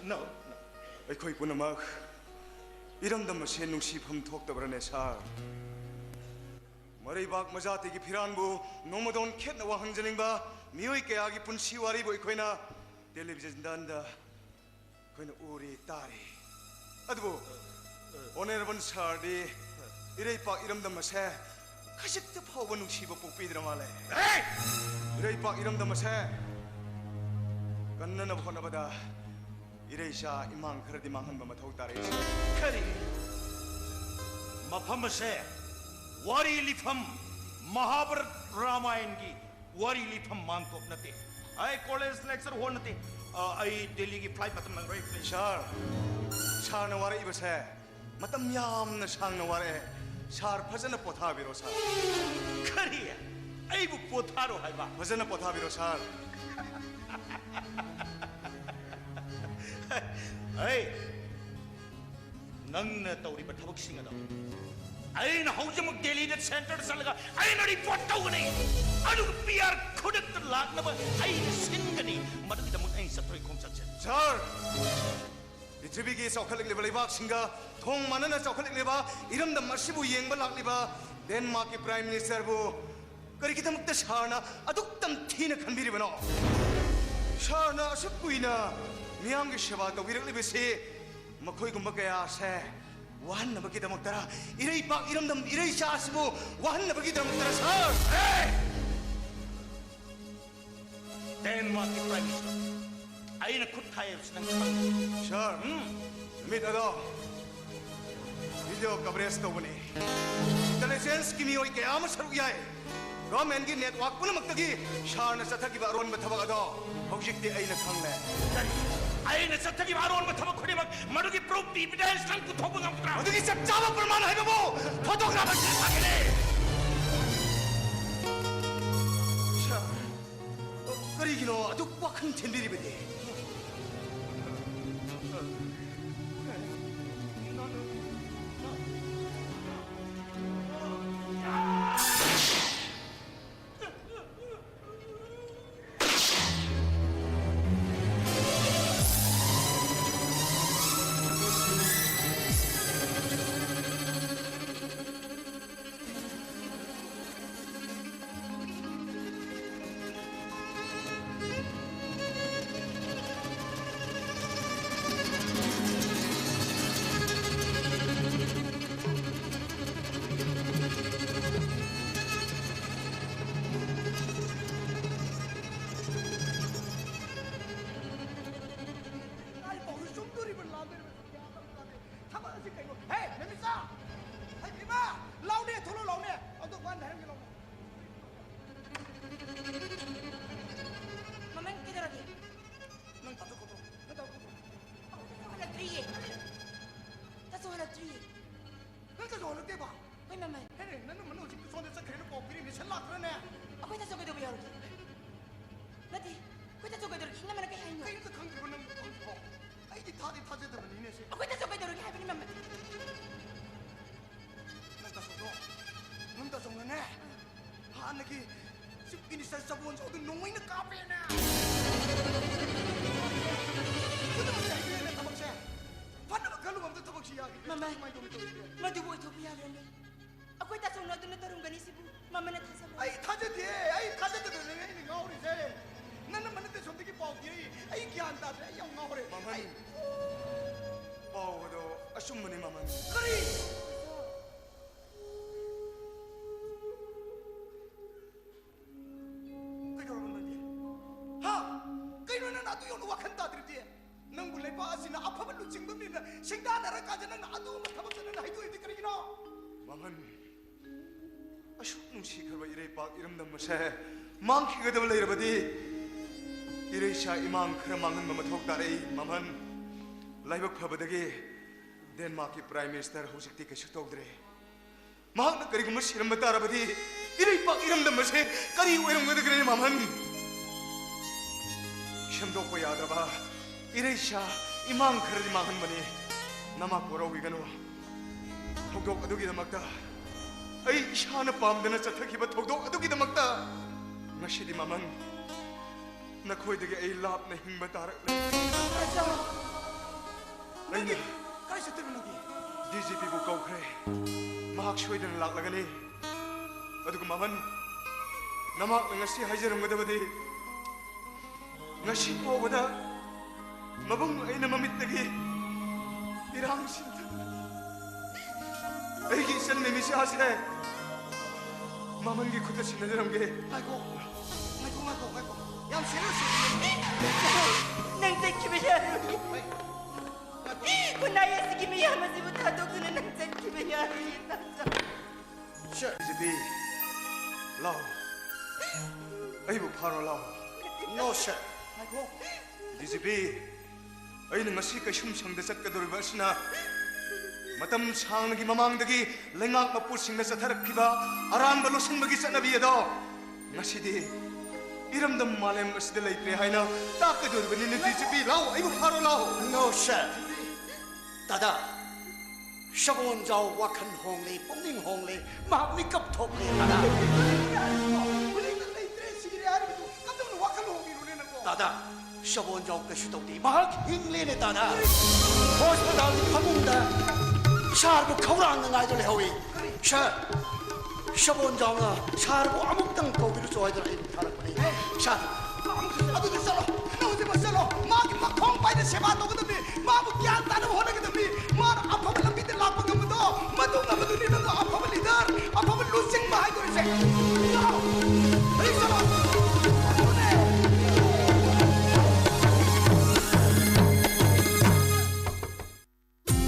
no, no. ꯑꯩꯈꯣꯏ ꯄꯨꯝꯅꯃꯛ ꯏꯔꯝꯗꯝ ꯑꯁꯦ ꯅꯨꯡꯁꯤꯐꯝ ꯊꯣꯛꯇꯕ꯭ꯔꯅꯦ, ꯁꯥꯔ? ꯃꯔꯩꯕꯥꯛ ꯃꯖꯥꯇꯤꯒꯤ ꯐꯤꯔꯥꯟꯕꯨ ꯅꯣꯡꯃꯗꯣꯟ ꯈꯦꯠꯅ ꯋꯥꯍꯪꯖꯅꯤꯡꯕ ꯃꯤꯑꯣꯏ ꯀꯌꯥꯒꯤ ꯄꯨꯟꯁꯤ ꯋꯥꯔꯤꯕꯨ ꯑꯩꯈꯣꯏꯅ ꯇꯦꯂꯤꯚꯤꯖꯟꯗ ꯑꯩꯈꯣꯏꯅ ꯎꯔꯤ, ꯇꯥꯔꯤ꯫ ꯑꯗꯨꯕꯨ ꯑꯣꯅꯔꯦꯕꯜ ꯁꯥꯔꯗꯤ ꯏꯔꯩꯄꯥꯛ ꯏꯔꯝꯗꯝ ꯑꯁꯦ ꯈꯖꯤꯛꯇ ꯐꯥꯎꯕ ꯅꯨꯡꯁꯤꯕ ꯄꯣꯛꯄꯤꯗ꯭ꯔ ꯃꯥꯜꯂꯦ꯫ ꯍꯦ! ꯏꯔꯩꯄꯥꯛ ꯏꯔꯝꯗꯝ ꯑꯁꯦ ꯀꯟꯅꯅꯕ ꯍꯣꯠꯅꯕꯗ ꯏꯔꯩꯆꯥ ꯏꯃꯥꯡ ꯈꯔꯗꯤ ꯃꯥꯡꯍꯟꯕ ꯃꯊꯧ ꯇꯥꯔꯦ꯫ ꯀꯔꯤ? ꯃꯐꯝ ꯑꯁꯦ ꯋꯥꯔꯤ ꯂꯤꯐꯝ, ꯃꯍꯥꯚꯥꯔꯠ, ꯔꯥꯃꯥꯌꯟꯒꯤ ꯋꯥꯔꯤ ꯂꯤꯐꯝ ꯃꯥꯟꯇꯣꯞ ꯅꯠꯇꯦ꯫ ꯑꯩ ꯀꯣꯂꯦꯖ ꯂꯦꯛꯆꯔ ꯍꯣꯜ ꯅꯠꯇꯦ꯫ ꯑ, ꯑꯩ ꯗꯦꯜꯂꯤꯒꯤ ꯐ꯭ꯂꯥꯏꯠ ꯃꯇꯝ ꯅꯪꯔꯣꯏ, ꯄ꯭ꯂꯤꯖ꯫ ꯁꯥꯔ, ꯁꯥꯔꯅ ꯋꯥꯔꯛꯏꯕꯁꯦ ꯃꯇꯝ ꯌꯥꯝꯅ ꯁꯥꯡꯅ ꯋꯥꯔꯛꯑꯦ꯫ ꯁꯥꯔ, ꯐꯖꯅ ꯄꯣꯊꯥꯕꯤꯔꯣ, ꯁꯥꯔ꯫ ꯀꯔꯤ? ꯑꯩꯕꯨ ꯄꯣꯊꯥꯔꯣ ꯍꯥꯏꯕ? ꯐꯖꯅ ꯄꯣꯊꯥꯕꯤꯔꯣ, ꯁꯥꯔ꯫ ꯑꯩ, ꯅꯪꯅ ꯇꯧꯔꯤꯕ ꯊꯕꯛꯁꯤꯡ ꯑꯗꯣ ꯑꯩꯅ ꯍꯧꯖꯤꯛꯃꯛ ꯗꯦꯜꯂꯤꯗ ꯁꯦꯟꯇꯔꯗ ꯆꯠꯂꯒ ꯑꯩꯅ ꯔꯤꯄꯣꯔꯠ ꯇꯧꯒꯅꯤ꯫ ꯑꯗꯨꯒ ꯄꯤ ꯑꯥꯔ ꯈꯨꯗꯛꯇ ꯂꯥꯛꯅꯕ ꯑꯩꯅ ꯁꯤꯟꯒꯅꯤ꯫ ꯃꯗꯨꯒꯤꯗꯃꯛ ꯑꯩꯅ ꯆꯠꯊꯣꯏ ꯈꯣꯡꯆꯠꯁꯦ꯫ ꯁꯥꯔ, ꯄ꯭ꯔꯤꯊꯤꯕꯤꯒꯤ ꯆꯥꯎꯈꯠꯂꯛꯂꯤꯕ ꯂꯩꯕꯥꯛꯁꯤꯡꯒ ꯊꯣꯡ ꯃꯥꯟꯅꯅ ꯆꯥꯎꯈꯠꯂꯛꯂꯤꯕ ꯏꯔꯝꯗꯝ ꯑꯁꯤꯕꯨ ꯌꯦꯡꯕ ꯂꯥꯛꯂꯤꯕ ꯗꯦꯟꯃꯥꯔꯛꯀꯤ ꯄ꯭ꯔꯥꯏꯝ ꯃꯤꯅꯤꯁꯇꯔꯕꯨ ꯀꯔꯤꯒꯤꯗꯃꯛꯇ ꯁꯥꯔꯅ ꯑꯗꯨꯛ ꯇꯝꯊꯤꯅ ꯈꯟꯕꯤꯔꯤꯕꯅꯣ? ꯁꯥꯔꯅ ꯑꯁꯨꯛ ꯀꯨꯏꯅ ꯃꯤꯌꯥꯝꯒꯤ ꯁꯦꯕꯥ ꯇꯧꯕꯤꯔꯛꯂꯤꯕꯁꯤ ꯃꯈꯣꯏꯒꯨꯝꯕ ꯀꯌꯥ ꯑꯁꯦ ꯋꯥꯍꯟꯅꯕꯒꯤꯗꯃꯛꯇꯔ? ꯏꯔꯩꯄꯥꯛ ꯏꯔꯝꯗꯝ ꯏꯔꯩꯆꯥ ꯑꯁꯤꯕꯨ ꯋꯥꯍꯟꯅꯕꯒꯤꯗꯃꯛꯇꯔ, ꯁꯥꯔ? ꯑꯦ! ꯗꯦꯟꯃꯥꯔꯛꯀꯤ ꯄ꯭ꯔꯥꯏꯝ ꯃꯤꯅꯤꯁꯇꯔ ꯑꯩꯅ ꯈꯨꯠ ꯊꯥꯏ ꯍꯥꯏꯕꯁꯤ ꯅꯪ ꯈꯪꯕ꯭ꯔꯥ? ꯁꯥꯔ, ꯎꯝ? ꯅꯨꯃꯤꯠ ꯑꯗꯣ ꯚꯤꯗꯤꯑꯣ ꯀꯚꯔꯦꯖ ꯇꯧꯕꯅꯤ꯫ ꯏꯟꯇꯦꯂꯤꯖꯦꯟꯁꯀꯤ ꯃꯤꯑꯣꯏ ꯀꯌꯥ ꯑꯃ ꯁꯔꯨꯛ ꯌꯥꯏ꯫ ꯒꯚꯔꯟꯃꯦꯟꯠꯀꯤ ꯅꯦꯠꯋꯥꯔꯛ ꯄꯨꯝꯅꯃꯛꯇꯒꯤ ꯁꯥꯔꯅ ꯆꯠꯊꯈꯤꯕ ꯑꯔꯣꯟꯕ ꯊꯕꯛ ꯑꯗꯣ ꯍꯧꯖꯤꯛꯇꯤ ꯑꯩꯅ ꯈꯪꯂꯦ꯫ ꯀꯔꯤ? ꯑꯩꯅ ꯆꯠꯊꯈꯤꯕ ꯑꯔꯣꯟꯕ ꯊꯕꯛ ꯈꯨꯗꯤꯡꯃꯛ ꯃꯗꯨꯒꯤ ꯄ꯭ꯔꯨꯐ ꯏꯚꯤꯗꯦꯟꯁ ꯅꯪ ꯄꯨꯊꯣꯛꯄ ꯉꯝꯒꯗ꯭ꯔꯥ? ꯃꯗꯨꯒꯤ ꯆꯞ ꯆꯥꯕ ꯄ꯭ꯔꯃꯥꯟ ꯍꯥꯏꯕꯕꯨ ꯐꯣꯇꯣꯒ꯭ꯔꯥꯐ ꯑꯁꯤ ꯐꯪꯒꯅꯤ꯫ ꯁꯥꯔ, ꯀꯔꯤꯒꯤꯅꯣ ꯑꯗꯨꯛ ꯋꯥꯈꯜ ꯊꯤꯟꯕꯤꯔꯤꯕꯗꯤ? ꯃꯃꯟ, ꯀꯩꯗꯧꯔꯒꯦ? ꯅꯪ ꯇꯥꯊꯣꯛꯈꯣ꯫ ꯅꯪ ꯇꯥꯊꯣꯛꯈꯣ꯫ ꯑꯩꯈꯣꯏ ꯇꯥꯊꯣꯛ ꯍꯜꯂꯛꯇ꯭ꯔꯤꯌꯦ꯫ ꯇꯥꯊꯣꯛ ꯍꯜꯂꯛꯇ꯭ꯔꯤꯌꯦ꯫ ꯅꯪ ꯇꯥꯊꯣꯛ ꯍꯜꯂꯛꯇꯦꯕ? ꯍꯣꯏ, ꯃꯃꯟ꯫ ꯍꯦ, ꯅꯪ ꯃꯃꯟ ꯍꯧꯖꯤꯛ ꯁꯣꯝꯗ ꯆꯠꯈ꯭ꯔꯦꯅ ꯄꯥꯎ ꯄꯤꯔꯤ, ꯃꯤꯁꯟ ꯂꯥꯛꯇ꯭ꯔꯅꯦ? ꯑꯩꯈꯣꯏ ꯇꯥꯊꯣꯛ ꯀꯩꯗꯧꯕ ꯌꯥꯎꯔꯒꯦ? ꯅꯠꯇꯦ, ꯑꯩꯈꯣꯏ ꯇꯥꯊꯣꯛ ꯀꯩꯗꯧꯔꯒꯦ? ꯏꯅꯝꯃꯅ ꯀꯩ ꯍꯥꯏꯅꯣ? ꯀꯔꯤꯝꯇ ꯈꯪꯗ꯭ꯔꯤꯕ ꯅꯪ ꯈꯪꯗ꯭ꯔꯤꯕꯣ? ꯑꯩꯗꯤ ꯊꯥꯗꯤ ꯊꯥꯖꯗꯕꯅꯤꯅꯦ ꯁꯦ꯫ ꯑꯩꯈꯣꯏ ꯇꯥꯊꯣꯛ ꯀꯩꯗꯧꯔꯒꯦ ꯍꯥꯏꯕꯅꯤ, ꯃꯃꯟ? ꯅꯪ ꯇꯥꯆꯧꯗꯣ, ꯅꯪ ꯇꯥꯆꯧꯅꯅꯦ, ꯍꯥꯟꯅꯒꯤ Chief Minister ꯆꯕꯣꯟ ꯆꯥꯎꯗꯣ ꯅꯣꯡꯃꯩꯅ ꯀꯥꯞꯄꯦꯅꯦ꯫ ꯄꯨꯝꯅꯃꯛꯁꯦ ꯍꯩꯕꯤꯔꯦꯅꯦ ꯊꯕꯛꯁꯦ꯫ ꯐꯅꯕ ꯈꯜꯂꯨꯕ ꯑꯝꯇ ꯊꯕꯛꯁꯤ ꯌꯥꯈꯤꯗ꯭ꯔꯦ꯫ ꯃꯃꯥ, ꯀꯃꯥꯏꯅ ꯇꯧꯅꯤ ꯇꯧꯔꯤꯁꯦ? ꯃꯗꯨꯕꯨ ꯑꯣꯏꯊꯣꯛꯄ ꯌꯥꯕ꯭ꯔꯅꯦ? ꯑꯩꯈꯣꯏ ꯇꯥꯆꯧꯅ ꯑꯗꯨꯅ ꯇꯧꯔꯝꯒꯅꯤ ꯁꯤꯕꯨ ꯃꯃꯥꯅ ꯊꯥꯖꯕ꯫ ꯑꯩ ꯊꯥꯖꯗꯦ, ꯑꯩ ꯊꯥꯖꯗꯗꯅꯅꯦ ꯑꯩꯅ ꯉꯥꯎꯔꯤꯁꯦ꯫ ꯅꯪꯅ ꯃꯅꯤꯡꯗ ꯁꯣꯝꯗꯒꯤ ꯄꯥꯎ ꯄꯤꯔꯛꯏ, ꯑꯩ ꯒ꯭ꯌꯥꯟ ꯇꯥꯗ꯭ꯔꯦ, ꯑꯩ ꯌꯥꯝ ꯉꯥꯎꯔꯦ꯫ ꯃꯃꯟ, ꯑꯩ ꯄꯥꯎ ꯑꯗꯣ ꯑꯆꯨꯝꯕꯅꯤ, ꯃꯃꯟ꯫ ꯀꯔꯤ? ꯀꯩꯗꯧꯔꯕ ꯅꯪꯗꯤ? ꯍꯥ? ꯀꯩꯅꯣ ꯅꯪꯅ ꯑꯗꯨ ꯌꯧꯅ ꯋꯥꯈꯜ ꯇꯥꯗ꯭ꯔꯤꯗꯤ? ꯅꯪꯕꯨ ꯂꯩꯕꯥꯛ ꯑꯁꯤꯅ ꯑꯐꯕ ꯂꯨꯆꯤꯡꯕ ꯃꯤꯅ ꯁꯤꯡꯇꯥꯟꯅꯔꯀꯥꯟꯗ ꯅꯪꯅ ꯑꯗꯨꯒꯨꯝꯕ ꯊꯕꯛꯇ ꯅꯪꯅ ꯍꯥꯏꯗꯣꯛꯏꯗꯤ ꯀꯔꯤꯒꯤꯅꯣ? ꯃꯃꯟ, ꯑꯁꯨꯛ ꯅꯨꯡꯁꯤꯈ꯭ꯔꯕ ꯏꯔꯩꯄꯥꯛ ꯏꯔꯝꯗꯝ ꯑꯁꯦ ꯃꯥꯡꯈꯤꯒꯗꯕ ꯂꯩꯔꯕꯗꯤ ꯏꯔꯩꯆꯥ ꯏꯃꯥꯡ ꯈꯔ ꯃꯥꯡꯍꯟꯕ ꯃꯊꯧ ꯇꯥꯔꯛꯏ, ꯃꯃꯟ꯫ ꯂꯥꯏꯕꯛ ꯐꯕꯗꯒꯤ ꯗꯦꯟꯃꯥꯔꯛꯀꯤ Prime Minister ꯍꯧꯖꯤꯛꯇꯤ ꯀꯩꯁꯨ ꯇꯧꯗ꯭ꯔꯦ꯫ ꯃꯍꯥꯛꯅ ꯀꯔꯤꯒꯨꯝꯕ ꯁꯤꯔꯝꯕ ꯇꯥꯔꯕꯗꯤ ꯏꯔꯩꯄꯥꯛ ꯏꯔꯝꯗꯝ ꯑꯁꯦ ꯀꯔꯤ ꯑꯣꯏꯔꯝꯒꯗꯒꯦ, ꯃꯃꯟ? ꯁꯦꯝꯗꯣꯛꯄ ꯌꯥꯗ꯭ꯔꯕ ꯏꯔꯩꯆꯥ ꯏꯃꯥꯡ ꯈꯔꯗꯤ ꯃꯥꯡꯍꯟꯕꯅꯤ꯫ ꯅꯃꯥ ꯄꯣꯔꯧꯕꯤꯒꯅꯨ꯫ ꯊꯧꯗꯣꯛ ꯑꯗꯨꯒꯤꯗꯃꯛꯇ, ꯑꯩ ꯏꯁꯥꯅ ꯄꯥꯝꯗꯅ ꯆꯠꯊꯈꯤꯕ ꯊꯧꯗꯣꯛ ꯑꯗꯨꯒꯤꯗꯃꯛꯇ ꯉꯁꯤꯗꯤ, ꯃꯃꯟ, ꯅꯈꯣꯏꯗꯒꯤ ꯑꯩ ꯂꯥꯞꯅ ꯍꯤꯡꯕ ꯇꯥꯔꯛꯂꯦ꯫ ꯔꯥꯖꯥ! ꯑꯩꯅ ꯅꯪꯗꯤ ꯀꯥꯏ ꯆꯠꯇꯣꯏꯕ ꯅꯪꯗꯤ? DGPꯕꯨ ꯀꯧꯈ꯭ꯔꯦ꯫ ꯃꯍꯥꯛ ꯁꯣꯏꯗꯅ ꯂꯥꯛꯂꯒꯅꯤ꯫ ꯑꯗꯨꯒ ꯃꯃꯟ, ꯅꯃꯥꯛꯅ ꯉꯁꯤ ꯍꯥꯏꯖꯔꯝꯒꯗꯕꯗꯤ, ꯉꯁꯤ ꯐꯥꯎꯕꯗ ꯃꯕꯨꯡ ꯑꯩꯅ ꯃꯃꯤꯠꯇꯒꯤ ꯏꯔꯥꯡ ꯁꯤꯟꯊꯗꯨꯅ ꯑꯩꯒꯤ ꯏꯆꯟ ꯅꯦꯃꯤꯁꯥꯁꯦ ꯃꯃꯟꯒꯤ ꯈꯨꯠꯇ ꯁꯤꯟꯅꯖꯔꯝꯒꯦ꯫ ꯉꯥꯏꯈꯣ, ꯉꯥꯏꯈꯣ, ꯉꯥꯏꯈꯣ, ꯉꯥꯏꯈꯣ꯫ ꯌꯥꯝ serious ꯑꯣꯏ꯫ ꯅꯪ ꯆꯠꯈꯤꯕ ꯌꯥꯔꯣꯏ꯫ ꯍꯩ, ꯉꯥꯏꯈꯣ꯫ ꯈꯨꯟꯅꯥꯏ ꯑꯁꯤꯒꯤ ꯃꯤꯌꯥꯝ ꯑꯁꯤꯕꯨ ꯊꯥꯗꯣꯛꯇꯨꯅ ꯅꯪ ꯆꯠꯈꯤꯕ ꯌꯥꯔꯣꯏ, ꯇꯥꯆꯧ꯫ Sir꯫ ꯖꯤꯄꯤ, ꯂꯥꯎ, ꯑꯩꯕꯨ ꯐꯥꯔꯣ ꯂꯥꯎ꯫ No, sir. ꯉꯥꯏꯈꯣ꯫ ꯗꯤ ꯖꯤ ꯄꯤ, ꯑꯩꯅ ꯉꯁꯤ ꯀꯩꯁꯨꯝꯁꯪꯗ ꯆꯠꯀꯗꯧꯔꯤꯕ ꯑꯁꯤꯅ ꯃꯇꯝ ꯁꯥꯡꯅꯒꯤ ꯃꯃꯥꯡꯗꯒꯤ ꯂꯩꯉꯥꯛ ꯃꯄꯨꯁꯤꯡꯅ ꯆꯠꯊꯔꯛꯈꯤꯕ ꯑꯔꯥꯟꯕ ꯂꯣꯠꯁꯤꯟꯕꯒꯤ ꯆꯠꯅꯕꯤ ꯑꯗꯣ ꯉꯁꯤꯗꯤ ꯏꯔꯝꯗꯝ ꯃꯥꯂꯦꯝ ꯑꯁꯤꯗ ꯂꯩꯇ꯭ꯔꯦ ꯍꯥꯏꯅ ꯇꯥꯛꯀꯗꯧꯔꯤꯕꯅꯤꯅꯦ꯫ ꯗꯤ ꯖꯤ ꯄꯤ, ꯂꯥꯎ, ꯑꯩꯕꯨ ꯐꯥꯔꯣ ꯂꯥꯎ꯫ No, sir. ꯇꯥꯗꯥ, ꯁꯒꯣꯜꯖꯥꯎ ꯋꯥꯈꯜ ꯍꯣꯡꯂꯦ, ꯄꯨꯛꯅꯤꯡ ꯍꯣꯡꯂꯦ, ꯃꯍꯥꯛ ꯃꯤꯀꯞ ꯊꯣꯛꯂꯦ, ꯇꯥꯗꯥ꯫ ꯍꯧꯖꯤꯛꯇ ꯂꯩꯇ꯭ꯔꯦ, ꯁꯤꯔꯦ ꯍꯥꯏꯔꯤꯕꯗꯨ ꯀꯝꯗꯧꯅ ꯋꯥꯈꯜ ꯍꯣꯡꯉꯤꯅꯣꯅꯦ ꯅꯪꯕꯣ? ꯇꯥꯗꯥ, ꯁꯒꯣꯜꯖꯥꯎ ꯀꯩꯁꯨ ꯇꯧꯗꯦ, ꯃꯍꯥꯛ ꯍꯤꯡꯂꯦꯅꯦ, ꯇꯥꯗꯥ꯫ ꯍꯣꯁꯄꯤꯇꯥꯜꯒꯤ ꯐꯃꯨꯡꯗ ꯁꯥꯔꯕꯨ ꯈꯧꯔꯥꯡꯅ ꯉꯥꯏꯗꯨꯅ ꯂꯩꯍꯧꯏ꯫ ꯁꯥꯔ, ꯁꯒꯣꯜꯖꯥꯎꯅ ꯁꯥꯔꯕꯨ ꯑꯃꯨꯛꯇꯪ ꯀꯧꯕꯤꯔꯨꯆꯣ ꯍꯥꯏꯗꯨꯅ ꯑꯩꯕꯨ ꯊꯥꯔꯛꯄꯅꯤ꯫ ꯁꯥꯔ, ꯑꯗꯨꯗ ꯆꯠꯂꯣ, ꯅꯪ ꯍꯧꯖꯤꯛꯃꯛ ꯆꯠꯂꯣ꯫ ꯃꯥꯒꯤ ꯃꯈꯣꯡ ꯄꯥꯏꯅ ꯁꯦꯕꯥ ꯇꯧꯒꯗꯕꯅꯤ꯫ ꯃꯥꯕꯨ ꯒ꯭ꯌꯥꯟ ꯇꯥꯅꯕ ꯍꯣꯠꯅꯒꯗꯕꯅꯤ꯫ ꯃꯥꯅ ꯑꯐꯕ ꯂꯝꯕꯤꯗ ꯂꯥꯛꯄ ꯉꯝꯕꯗꯣ, ꯃꯗꯨ ꯉꯝꯕꯗꯨꯅꯤ ꯅꯪꯕꯨ ꯑꯐꯕ ꯂꯤꯗꯔ, ꯑꯐꯕ ꯂꯨꯆꯤꯡꯕ ꯍꯥꯏꯗꯣꯔꯤꯁꯦ꯫